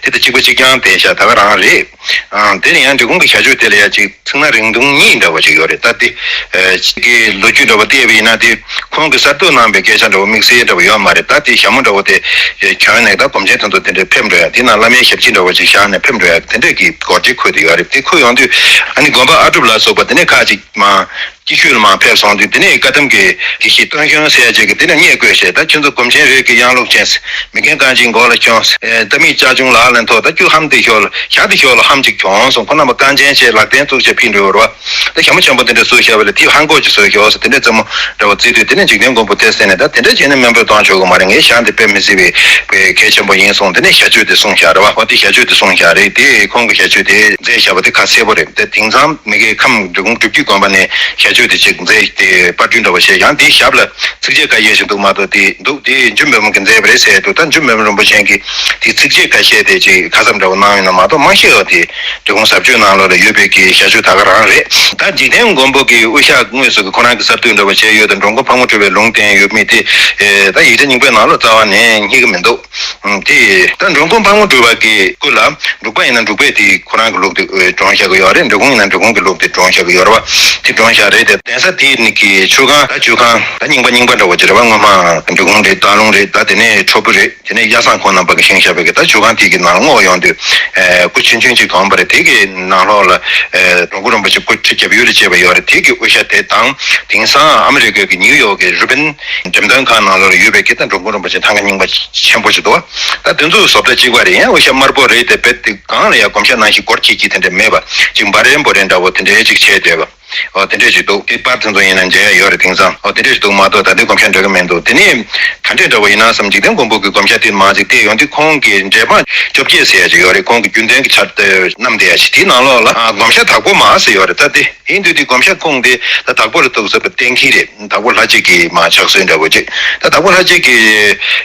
དེ་དང་གཅིག་པ་གཅིག་རྐྱང་དེ་ཞྭ་ད་ག་རང་རེད། ཨང་། དེ་ནས་ཡང་འབྲི་གུང་གི་ཞྭ་གཅོད་དེ་ལ་ཡ་ཅིག་ཚིག་སྣ་རིང་ཐུང་གཉིས་འདྲ་བོ་ཅིག་ཡོད་རེད། ད་དེ་ཨེ། ཅིག་གི་ལོ་རྒྱུས་འདྲ་བོ་བལྟས་པ་ཡིན་ན་དེ་ཁོང་གིས་གསར་གཏོད་གནང་བའི་སྐད་ཆ་འདྲ་བོ་དམིགས་བསལ་འདྲ་བོ་ཡོད་མ་རེད། ད་དེ་ཞྭ་མོ་འདྲ་བོ་དེ་ཨེ། གྱོན་ནས་ད་སྒོམ་ཆེན་དེ་ཚོ་དེ་འདྲས་ཕེབས་འགྲོ་ཡ་དེ་ན་བླ་མའི་ཞབས་ཕྱི་འདྲ་བོ་ཅིག་བཞག་ནས་ཕེབས་འགྲོ་ཡ་དེ་འདྲས་ཀྱི་སྐོར་ཅིག་འཁོད་དེ་ཡོད་རེད། དེ་འཁོད་ཡོང་དུས་ཨ་ནི་དགོན་པ་ཨ་གྲུབ་ལ་སོགས་པ་དེ་ནས་ཁག་ཅིག་མ། སྐྱིད་ཤོད་ལ་མར་ཕེབས་སོང་དུས་དེ་ནས་བཀའ་གདམས་ཀྱི་དགེ་བཤེས་སྟོན་གཞོན་ཟེར་ཡ་ཅིག་གིས་དེ་ནས་བརྙས་བཀོད་བྱས། ད་ཁྱོད་ཚོ་སྒོམ་ཆེན་རིགས་ཀྱི་གཡང་ལུགས་ཅན། མི་རྒན་རྐང་གཅིག་མགོ་ལ་གྱོན། ཨེ། རྟ་མིག་ལྕགས་ཆུང་ལག་ལ་ཐོགས། ད་ཁྱོད་ལྷམ་དེ་ཞོག་ལ་ཞྭ་དེ་ཞོག་ལ་ལྷམ་ཅིག་གྱོན་སོང་། ཁོ་རྣམ་པ་རྐང་ཆེན་བྱས་ལག་རྟེན་བཙུགས་བྱས་ཕིན་འགྲོ་རོ། ད་ཞྭ་མོ་ཆེན་པོ་དེ་འདྲ་བཟོས་བཞག་པ་ལ་དེ་ཧང་གོ་ཅིག་བཟོས་ཞོག་ཟེར་དེ་འདྲ་རྩེད་མོ་འདྲ་བོ་རྩེ་དུས་དེ་ནས་འཇིག་རྟེན་མགོན་པོ་དེ་གསན་ནས་ད་དེ་འདྲ་བྱས་ནས་དམན་པོ་གཏོང་ཆོག་གི་མ་རེད། ངའི་ཞྭ་འདི་དཔེ་མི་སྲིད་པའི་དཔེ་གལ་ཆེན་པོ་ཡིན་གསུངས། དེ་ནས་ཞྭ་གཅོད་དེ་གསུངས་བཞག་རེད་བ། འོ་དེ་ཞྭ་གཅོད་དེ་གསུངས་བཞག་རེད། དེ་ཁོང་གི་ཞྭ་གཅོད་དེ་མཛད་བཞག་པ་དེ་ཁ་གསལ་པོ་རེད། དེ་དེང་སང་མི་སྒེར་ཁམས་འབྲི་གུང་སྒྲུབ་བརྒྱུད་དགོན་པ་ནས་ཞྭ་གཅོད་དེ་ཅིག་མཛད་དེ་པར་སྐྲུན་འདྲ་བོ་བྱས། ཡང་དེའི་ཞབས་ལ་ཚིགས་བཅད་ཁ་ཤས་ཤིག་འདུག་མ་གཏོགས་དེ་འདུག་དེ་འཇུ་མི་ཕམ་གྱིས་མཛད་པ་རེད་ཟེར་འདུག་ད་འཇུ་མི་ཕམ་རིན་པོ་ཆེ་གིས་དེ་ཚིགས་བཅད་ཁ་ཤས་དེ་ཅིག་ཁ་གསབ་འདྲ་བོ་གནང་ཡོད་ན་མ་གཏོགས་མ་ཤེས་པ་དེ་འབྲི་གུང་ཟབ་ཆོས་ནང་ལོགས་ལ་ཡོད་པའི་གི་ཞྭ་གཅོད་ད་ག་རང་རེད། ད་འཇིག་རྟེན་མགོན་པོ་གི་དབུ་ཞྭ་དངོས་སུ་གི་ཁོ་རང་གི་གསར་གཏོད་འདྲ་བོ་བྱས་ཡོད་དང་། འགྲོ་མགོན་ཕག་མོ་གྲུ་པའི་ལུང་བསྟན་ཡོད་མེད་དེ་ཨེ། ད་ཡིག་ཆ་རྙིང་པའི་ནང་ལོགས་རྩ་བ་ནས་རྙེད་ཀྱི་མི་འདུག་ཨང་། དེ་ད་འགྲོ་མགོན་ཕག་མོ་གྲུ་པ་གི་སྐུ་ལ་འབྲུག་པ་ཡིན་ན་འབྲུག་པའི་དེ་ཁོ་རང་གི་ལུགས་དེ་བགྲངས་བཞག་གི་ཡོད་རེད། འབྲི་གུང་ཡིན་ན་འབྲི་གུང་གི་ལུགས་དེ་བགྲངས་བཞག་གི་ཡོད་རེད་བ། དེ་བགྲངས་བཞག་རེད་དེ། གདན་ས་དེ་ནི་གི་ཆོས་ཁང་ད་ཆོས་ཁང་ད་རྙིང་པ་རྙིང་པ་འདྲ་བོ་ཅིག་རེད་བ། སྔོན་མ་འབྲི་གུང་རེད། སྟག་ལུང་རེད། ད་དེ་ནས་ཁྲོ་ཕུ་རེད། དེ་ནས་གཡའ་བཟང་ཁོང་རྣམ་པ་གིས་བཞེངས་བཞག་པའི་གི་ད་ཆོས་ཁང་དེ་གི་ནང་ལ་བསྔོགས་ཡོང་དུས་ཨེ། སྐུ་ཆུང་ཆུང་ཅིག་གང་བ་རེད། དེ་གི་ནང་ལོགས་ལ་ཨེ། འགྲོ་མགོན་རིན་པོ་ཆེ་སྐུ་ཁྲི་རྒྱབ་ཡོལ་ལ་བྱས་པ་ཡོད་རེད། དེ་གི་དབུ་ཞྭ་དེ་དང་དེང་སང་ཨ་མི་རི་ཀ་གི་ནིའུ་ཡོག་གི་རུ་བན་འགྲེམས་སྟོན་ཁང་ནང་ལོགས་ལ་ཡོད་པའི་གི་ད་འགྲོ་མགོན་རིན་པོ་ཆེ་ཐང་ག་རྙིང་པ་ཆེན་པོ་ཅིག་འདུག་ད་དེ་ཚོ་བཟོ་ལྟ་གཅིག་པ་རེད། ཡང་དབུ་ཞྭ་དམར་པོ་རེད་དེ། རྦད་དེ་གང་ལ་ཡང་སྒོམ་ཞྭ་ནང་བཞིན་སྒོར་ཁྱེར་ཁྱེར་དེ་འདྲ་མེད་པ་ཅིག་འབར་རན་པོ་རེ་འདྲ་བོ་དེ་འདྲའི་ཅིག་བྱས་བསྡད་པ། ཨོ་དེ་འདྲས་ཅིག་འདུག་དེ་པར་དེ་ཚོ་ཡིན་ན་མཇལ་ཡ་ཡོད་རེད། དེང་སང་ཨོ་དེ་འདྲས་ཅིག་འདུག་མ་གཏོགས་ད་ལྟའི་དགོངས་འཆར་འགྲོ་གི་མི་འདུག་དེ་ནས་ག་འདྲས་འདྲ་བོ་ཡིན་ན་བསམ། འཇིག་རྟེན་མགོན་པོ་གི་དགོངས་འཆར་དེ་མ་ཅིག་བལྟས་ཡོང་དུས་ཁོང་གི་འགྲེལ་པ་བཅོ་བརྒྱད་ཟེར་ཡ་ཅིག་ཡོད་རེད། ཁོང་གི་རྒྱུན་ལྡན་གྱི་འཆར་གཏོད་རྣམས་བསྡད་ཡ་ཞིག་དེའི་ནང་ལོགས་ལ་ཨ་དགོངས་འཆར་དྭགས་པོ་མ་ཟེར་ཡོད་རེད། ད་དེ་ཡིན་དུས་དེ་དགོངས་འཆར་ཁོང་དེ་ད་དྭགས་པོ་ལ་གཏུགས་ཟེར་བ་གཏན་འཁེལ་རེད། དྭགས་པོ་ལྷ་གཅིག་གི་མ་ཕྱག་སྲོལ་འདྲ་བོ་ཅིག་ད་དྭགས་པོ་ལྷ་གཅིག་གི་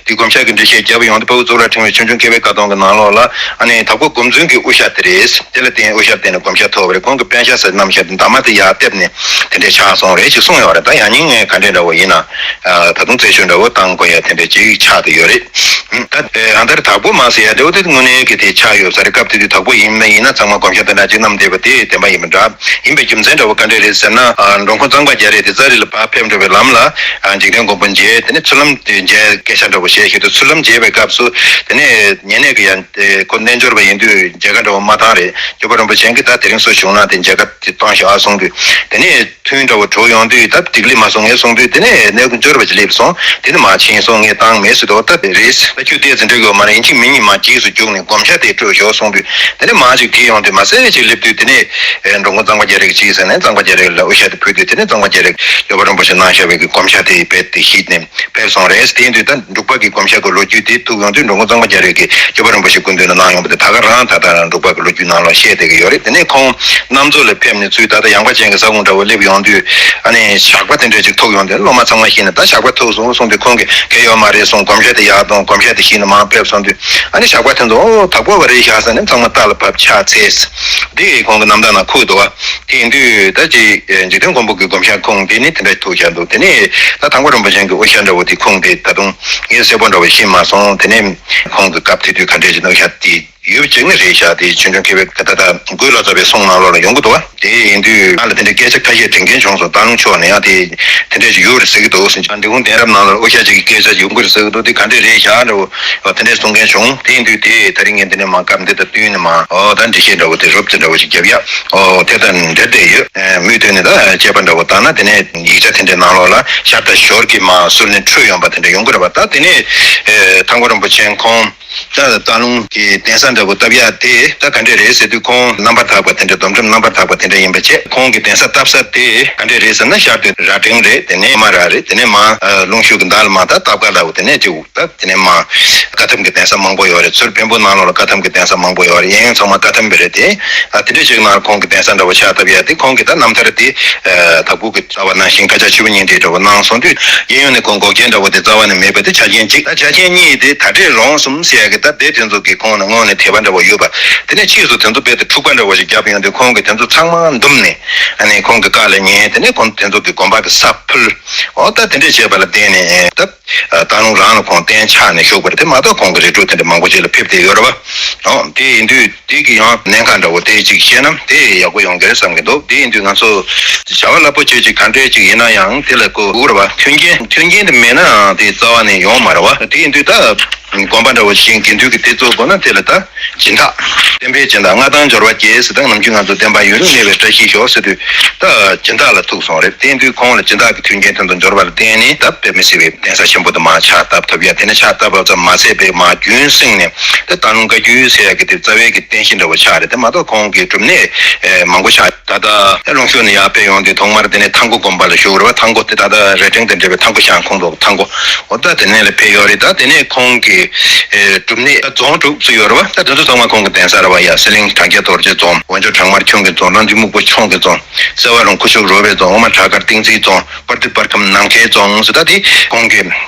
དེ་དགོངས་འཆར་གྱི་འགྲེལ་བཤད་བརྒྱབ་ཡོང་དུས་དཔའ་བོ་གཙུག་ལག་ཕྲེང་བའི་ཆོས་འབྱུང་སྐྱེ་བོའི་བཀའ་གདམས་ཀྱི་ནང་ལོགས་ལ་ཨ་ནི་དྭགས་པོ་དགོངས་རྫུན་གྱི་དབུ་ཞྭ་དེ་རེད། དེ་ལ་བརྟེན་དབུ་ཞྭ་བརྟེན་ནས་དགོངས་འཆར་ཐོབ་པ་རེད། ཁོང་གི་པད་ཤག་ཟེར་རྣམ་བཤད་དེ་འདབ་མ་དེ་ཡར་བཏེགས་ནས་དེ་འདྲས་ཆགས་སོང་རེད་ཅེས་གསུངས་ཡོད་རེད། ད་ཡང་སྙིང་ངས་ག་འདྲས་འདྲ་བོ་ཡིན་ན་ད་དུང་རྩད་གཅོད་འདྲ་བོ་བཏང་དགོས་ཡ་དེ་འདྲས་ཅིག་ཆགས་བསྡད་ཡོད་རེད། ད་ཨ་མཐར་དྭགས་པོ་མ་ཟེར་ཡ་འདྲ་བོ་དེ་དངོས་གནས་ཀྱི་དེ་ཆགས་ཡོད་ས་རེད། སྐབས་དེ་དུས་དྭགས་པོ་ཡིན་མིན་ཡིན་ན་ཚང་མ་དགོངས་འཆར་དེ་འདྲ་ཅིག་བསྣམས་བསྡད་པ་དེ་བདེན་པ་ཡིན་པ་འདྲ། ཡིན་པའི་རྒྱུ་མཚན་འདྲ་བོ་ག་འདྲས་རེད་ཟེར་ན་ཨ་འགྲོ་མགོན་གཙང་པ་རྒྱ་རས་དེ་ཙཱ་རི་ལ་ཕར་ཕེབས་འགྲོ་བའི་ལམ་ལ་ཨ་འཇིག་རྟེན་མགོན་པོ་མཇལ། དེ་ནས་ཚུལ་ལམ་དེ་མཇལ་སྐད་ཆ་འདྲ་བོ་བཤད་བཞིན་དུ་ཚུལ་ལམ་མཇལ་བའི་སྐབས་སུ་དེ་ནས་ཉེ་གནས་ཀྱི་ཡང་དེ་ཁོ་རྣལ་འབྱོར་པ་ཡིན་དུས་མཇལ་ཁ་འདྲ་བོ་མ་བཏང་རེད། སྐྱོབ་པ་རིན་པོ་ཆེ་གིས་ད་དེ་རིང་སུ་བྱུང་ན་དེ་མཇལ་ཁ་དེ་བཏང་ཤོག་ཨ་གསུངས་དུས་དེ་ནས་ཐུན་འདྲ་བོ་གྲོལ་ཡོང་དུས་ད་སྡིག་ལེགས་མ་སོང་ངས་གསུངས་དུས་དེ་ནས་རྣལ་འབྱོར་པ་ཅིག་སླེབས་སོང་། དེ་ནས་མ་ཕྱིན་སོང་ངས་བཏང་མེད་ཟེར་དུས་ད་དེ་རེད། ད་ཁྱོད་བལྟས་ཚེ་འགྲིག་གི་ཡོད་མ་རེད། ཡིན་གཅིག་མིན་གཉིས་མ་རྗེས་སུ་རྒྱུགས་ནས་དགོངས་འཆར་དེ་སྤྲོད་ཤོག་གསུངས་དུས་དེ་ནས་མ་ཅིག་དྲིས་ཡོང་དུས་མ་ཟད་ཅིག་སླེབས་དུས་དེ་ནས་ཨེ་འགྲོ་མགོན་གཙང་པ་རྒྱ་རས་ཀྱིས་ཅིག་ཟེར་ནས་གཙང་པ་རྒྱ་རས་ལ་དབུ་ཞྭ་དེ་ཕུལ་དུས་དེ་ནས་གཙང་པ་རྒྱ་རས་སྐྱོབ་པ་རིན་པོ་ཆེ་གནང་བཞག་པའི་གི་དགོངས་འཆར་དེ་རྦད་དེ་ཤེས་ནས་ཕེབས་སོང་རེད། དེ་ཡིན་དུས་ད་འབྲུག་པ་གི་དགོངས་འཆར་གྱི་ལོ་རྒྱུས་དེ་ཐུག་ཡོང་དུས་འགྲོ་མགོན་གཙང་པ་རྒྱ་རས་ཀྱིས་སྐྱོབ་པ་རིན་པོ་ཆེ་སྐུ་མདུན་ལ་གནང་ཡོང་བ་དེ་ད་ག་རང་ད་ལྟ་རང་འབྲུག་པ་གི་ལོ་རྒྱུས་ནང་ལ་བཤད་བསྡད་ཀྱི་ཡོད་རེད། དེ་ནས་ཁོང་གནམ་མཚོ་ལ་ཕེབས་ནས་ཚུར་ད་ལྟ་ཡངས་པ་ཅན་གྱི་ས་ཁོངས་འདྲ་བོ་སླེབས་ཡོང་དུས་ཨ་ནི་ཞགས་པ་དེ་འདྲ་ཅིག་ཐུག་ཡོང་དུས་སློབ་མ་ཚང་མ་ཤེས་ནས་ད་ཞགས་པ་ཐུག་སོང་གསུངས་དུས་ཁོང་གིས་གལ་ཡོད་མ་རེད་གསུངས། དགོངས་འཆར་དེ་ཡར་གཏོང་། དགོངས་འཆར་དེ་ཤེས་ནས་མར་ཕེབས་སོང་དུས་ཨ་ནི་ཞགས་པ་དེ་ཚོ་ཨོ་དྭགས་པོ་བ་རེད་ཤག་ཟེར་ནས་ཚང་མ་རྟ་ལ་བབས་ཕྱག་འཚལ། དེ་ཁོང་གི་རྣམ་ཐར་ནང་ཁུག་འདུག་བ། དེ་ཡིན་དུས་ད་ཅིག་འཇིག་རྟེན་མགོན་པོ་གི་དགོངས་འཆར་ཁུངས་དེ་ནི་དེ་འདྲ་ཐུག་བཞག་འདུག་དེ་ནས་ད་དྭགས་པོ་རིན་པོ་ཆེ་གི་དབུ་ཞྭ་འདྲ་བོ་དེ་ཁུངས་དེ་ད་དུང་ངས་གསལ་པོ་འདྲ་བོ་ཤེས་མ་སོང་། དེ་ནས་ཁོང་གི་སྐབས་དེ་དུས་ག་འདྲས་ཀྱི་དབུ་ཞྭ་དེ་ཡོད་ཅིག་ནི་རེད་ཤག་དེ་ཆོས་འབྱུང་མཁས་པའི་ད་ལྟ་ད་འགོས་ལོ་ཙཱ་བའི་གསུང་ནང་ལོགས་ལ་ཡོང་གི་འདུག་བ། དེ་ཡིན་དུས་ང་ལ་དེ་འདྲའི་སྐད་ཆ་ཁ་ཤས་དྲན་མཁན་བྱུང་སོང་། སྟག་ལུང་ཕྱོགས་ནས་ཡང་དེ་དེ་འདྲས་ཞིག་ཡོད་རེད་ཟེར་གྱི་འདུག་ཟེར། འདི་ཁུངས་གདན་རབས་ནང་ལ་དབུ་ཞྭ་ཅིག་གི་སྐད་ཆ་ཡོང་གི་རེད་ཟེར་གྱི་འདུག་དེ་ག་འདྲས་རེད་ཤག་འདྲ་བོ་དེ་འདྲས་གསུང་མཁན་བྱུང་། དེ་ཡིན་དུས་དེ་ད་རིང་ངས་འདི་ནས་མ་སྐབས་འདི་དང་བསྟུན་ནས་མ་ཨོ་ད་འགྲེལ་བཤད་འདྲ་བོ་དེ་རོབ་ཙམ་འདྲ་བོ་ཞིག་རྒྱབ་ཡ། ཨོ་དེ་དང་འབྲེལ་བསྡད་ཡོད། མུས་མཐུད་ནས་ད་དཔྱད་པ་འདྲ་བོ་བཏང་ན་དེ་ནས་ཡིག་ཆ་དེ་འདྲའི་ནང་ལོགས་ལ་ཤར་དང་ཞོར་གྱི་མ་ཟུར་ནས་འཕྲོས་ཡོང་པ་དེ་འདྲ་ཡོང་གི་རེད་བ། ད་དེ་ནས་ཨེ་དྭགས་པོ་རིན་པོ་ཆེ་ཁོང་ད་སྟག་ལུང་གི་གདན་ས་འདྲ་བོ་བཏབ་ཡ་དེ་ད་ག་འདྲས་རེད་ཟེར་དུས་ཁོང་རྣམ་པར་དག་པ་དེ་འདྲ་སྡོམ་ཁྲིམས་རྣམ་པར་དག་པ་དེ་འདྲ་ཡིན་པ་བྱས་ཁོང་གི་གདན་ས་བཏབ་ས་དེ་ག་འདྲས་རེད་ཟེར་ན་ཤར་དུ་རྭ་སྒྲེང་རེད། དེ་ནས་མ་ར་རེད། དེ་ནས་མ་ལུང་ཤུར་གྱི་མདའ་ལ་མ་ད་སྟབས་ཀ་ལ་བོ་དེ་ནས་ཅིག་ད་དེ་ནས་མ་བཀའ་ཐམ་གྱི་གདན་ས་མང་པོ་ཡོད་རེད། ཚུར་བོན་པོ་ནང་ལོགས་ལ་བཀའ་ཐམ་གྱི་གདན་ས་མང་པོ་ཡོད་རེད། གཡས་གཡོན་ཚང་མ་བཀའ་ཐམ་པ་རེད་དེ། ཨ་དེ་འདྲ་ཞིག་ནང་ཁོང་གི་གདན་ས་འདྲ་བོ་ཕྱག་བཏབ་ཡ་དེ་ཁོང་གི་ད་རྣམ་ཐར་དེ་ཨ་དྭགས་པོ་གི་རྩ་བ་ནང་བཞིན་བཀའ་ཕྱག་ཆུ་བོ་གཉིས་འདྲེས་འདྲ་བོ་གནང་སོང་དུས་གཡས་གཡོན་ནས་ཁོང་འགོག་རྐྱེན་འདྲ་བོ་དེ་རྩ་བ་ནས་མེད་པ་དེ་ཆ་རྐྱེན་གཅིག་ད་ཆ་རྐྱེན་གཉིས་དེ་ད་འདྲས་རོང་གསུམ་ཟེར་ཡ་གི་ད་དེ་དེ་ཚོ་གི་ཁོང་ལ་སྔོན་ནས་དད་པ་འདྲ་བོ་ཡོད་པ། དེ་ནས་ཕྱིས་སུ་དེ་ཚོ་རྦད་དེ་འཁྲུག་པ་འདྲ་བོ་ཞིག་བརྒྱབ་ཡོང་དུས་ཁོང་གི་དེ་ཚོ་ཚང་མ་འདུམ་ནས་ཨ་ནི་ཁོང་གི་བཀའ་ལ་ཉན། དེ་ནས་ཁོང་དེ་ཚོ་གི་དགོན་པ་གི་ས་ཕུལ། འོ་ད་དེ་འདྲས་བྱས་པ་ལ་བརྟེན་ནས་ད། ཨ་སྟག་ལུང་རང་ལ་ཁོང་གདན་ཆགས་ནས་བཞུགས་པ་རེད། དེ་མ་གཏོགས་ཁོང་གི་རིགས་དྲུག་དེ་འདྲ་མང་པོ་ཅིག་ལ་ཕེབས་བསྡད་ཡོད་རེད་བ། ཨོ་དེ་ཡིན་དུས་དེ་གི་ཡང་གནད་འགག་འདྲ་བོ་དེ་ཅིག་བཤད་ན་དེ་ཡག་པོ་ཡོང་གི་རེད་བསམ་གྱི་འདུག་དེ་ཡིན་དུས་ང་ཚོ་བྱ་བ་རླབས་པོ་ཆེ་ཅིག་ག་འདྲས་ཅིག་ཡིན་ན་ཡང་དེ་ལ་གོ་དགོས་རེད་བ། མཐུན་རྐྱེན་མཐུན་རྐྱེན་དེ་མེད་ན་དེ་རྩ་བ་ནས་ཡོང་མ་རེད་བ། དེ་ཡིན་དུས་ད་དགོན་པ་འདྲ་བོ་ཞིག་དགེ་འདུན་གྱི་དེ་གཙོ་དགོས་ན་དེ་ལ་ད་སྦྱིན་བདག་བསྟན་པའི་སྦྱིན་བདག་མངའ་ཐང་འབྱོར་བ་སྐྱེས་ཟེར་ད་ནམ་རྒྱུན་ང་ཚོ་བསྟན་པ་ཡུན་རིང་གནས་པའི་བཀྲ་ཤིས་ཤོག་ཟེར་དུས་ད་སྦྱིན་བདག་ལ་ཐུག་སོང་རེད། དེ་ཡིན་དུས་ཁོང་ལ་སྦྱིན་བདག་གི་མཐུན་རྐྱེན་དེ་ཚོ་འབྱོར་བ་ལ་བརྟེན་ནས་ད་དཔེ་མི་སྲིད་པའི་གདན་ས་ཆེན་པོ་དུ་མ་ཕྱག་བཏབ་ཐུབ་ཡ། དེ་ནས་ཕྱག་བཏབ་པ་ཙམ་མ་ཟད་པའི་མ་རྒྱུན་བསྲིངས་ནས་དེ་སྟག་ལུང་བཀའ་བརྒྱུད་ཟེར་ཡ་གི་དེ་རྩ་བའི་གི་རྟེན་གཞི་འདྲ་བོ་ཆགས་རེད། དེ་མ་གཏོགས་ཁོང་གི་སྒྲུབ་གནས་ཨེ་མང་པོ་ཆགས། ད་ལྟ་ལུང་ཤུར་ནས་ཡར་ཕེབས་ཡོང་དུས་ཐོག་མར་དེ་ནས་ཐང་སྐོ་དགོན་པ་ལ་བཞུགས་རེད་བ། ཐང་སྐོ་དེ་ད་ལྟ་རྭ་སྒྲེང་དང་འབྲེལ་བའི་ཐང་སྐོ་ཤང་ཁོངས་གཏོགས་ཐང་སྐོ། འོ་ད་དེ་ནས་ལ་ཕེབས་ཡོད་རེད། ད་དེ་ནས་ཁོང་གི་ཨེ་སྒྲུབ་གནས་ད་རྫོང་དྲུག་ཙམ་ཡོད་རེད་བ། ད་དེ་ཚོ་ཚང་མ་ཁོང་གི་གདན་ས་རེད་བ། ཡ་གསེར་གླིང་གྲྭ་རྒྱ་རྡོ་རྗེ་རྫོང་། འོན་ཆོག་བྲག་དམར་ཁྱུང་གི་རྫོང་། རང་བཙན་སྨུག་པོ་ཁྱུང་གི་རྫོང་། སེ་བ་རོང་ཁུ་བྱུག་རོལ་པའི་རྫོང་། འོ་མ་བྲག་དཀར་བསྟན་འཛིན་རྫོང་། པར་དུས་པར་ཁམས་ནམ་མཁའི་རྫོང་ཟེར། ད་དེ་ཁོང་གི་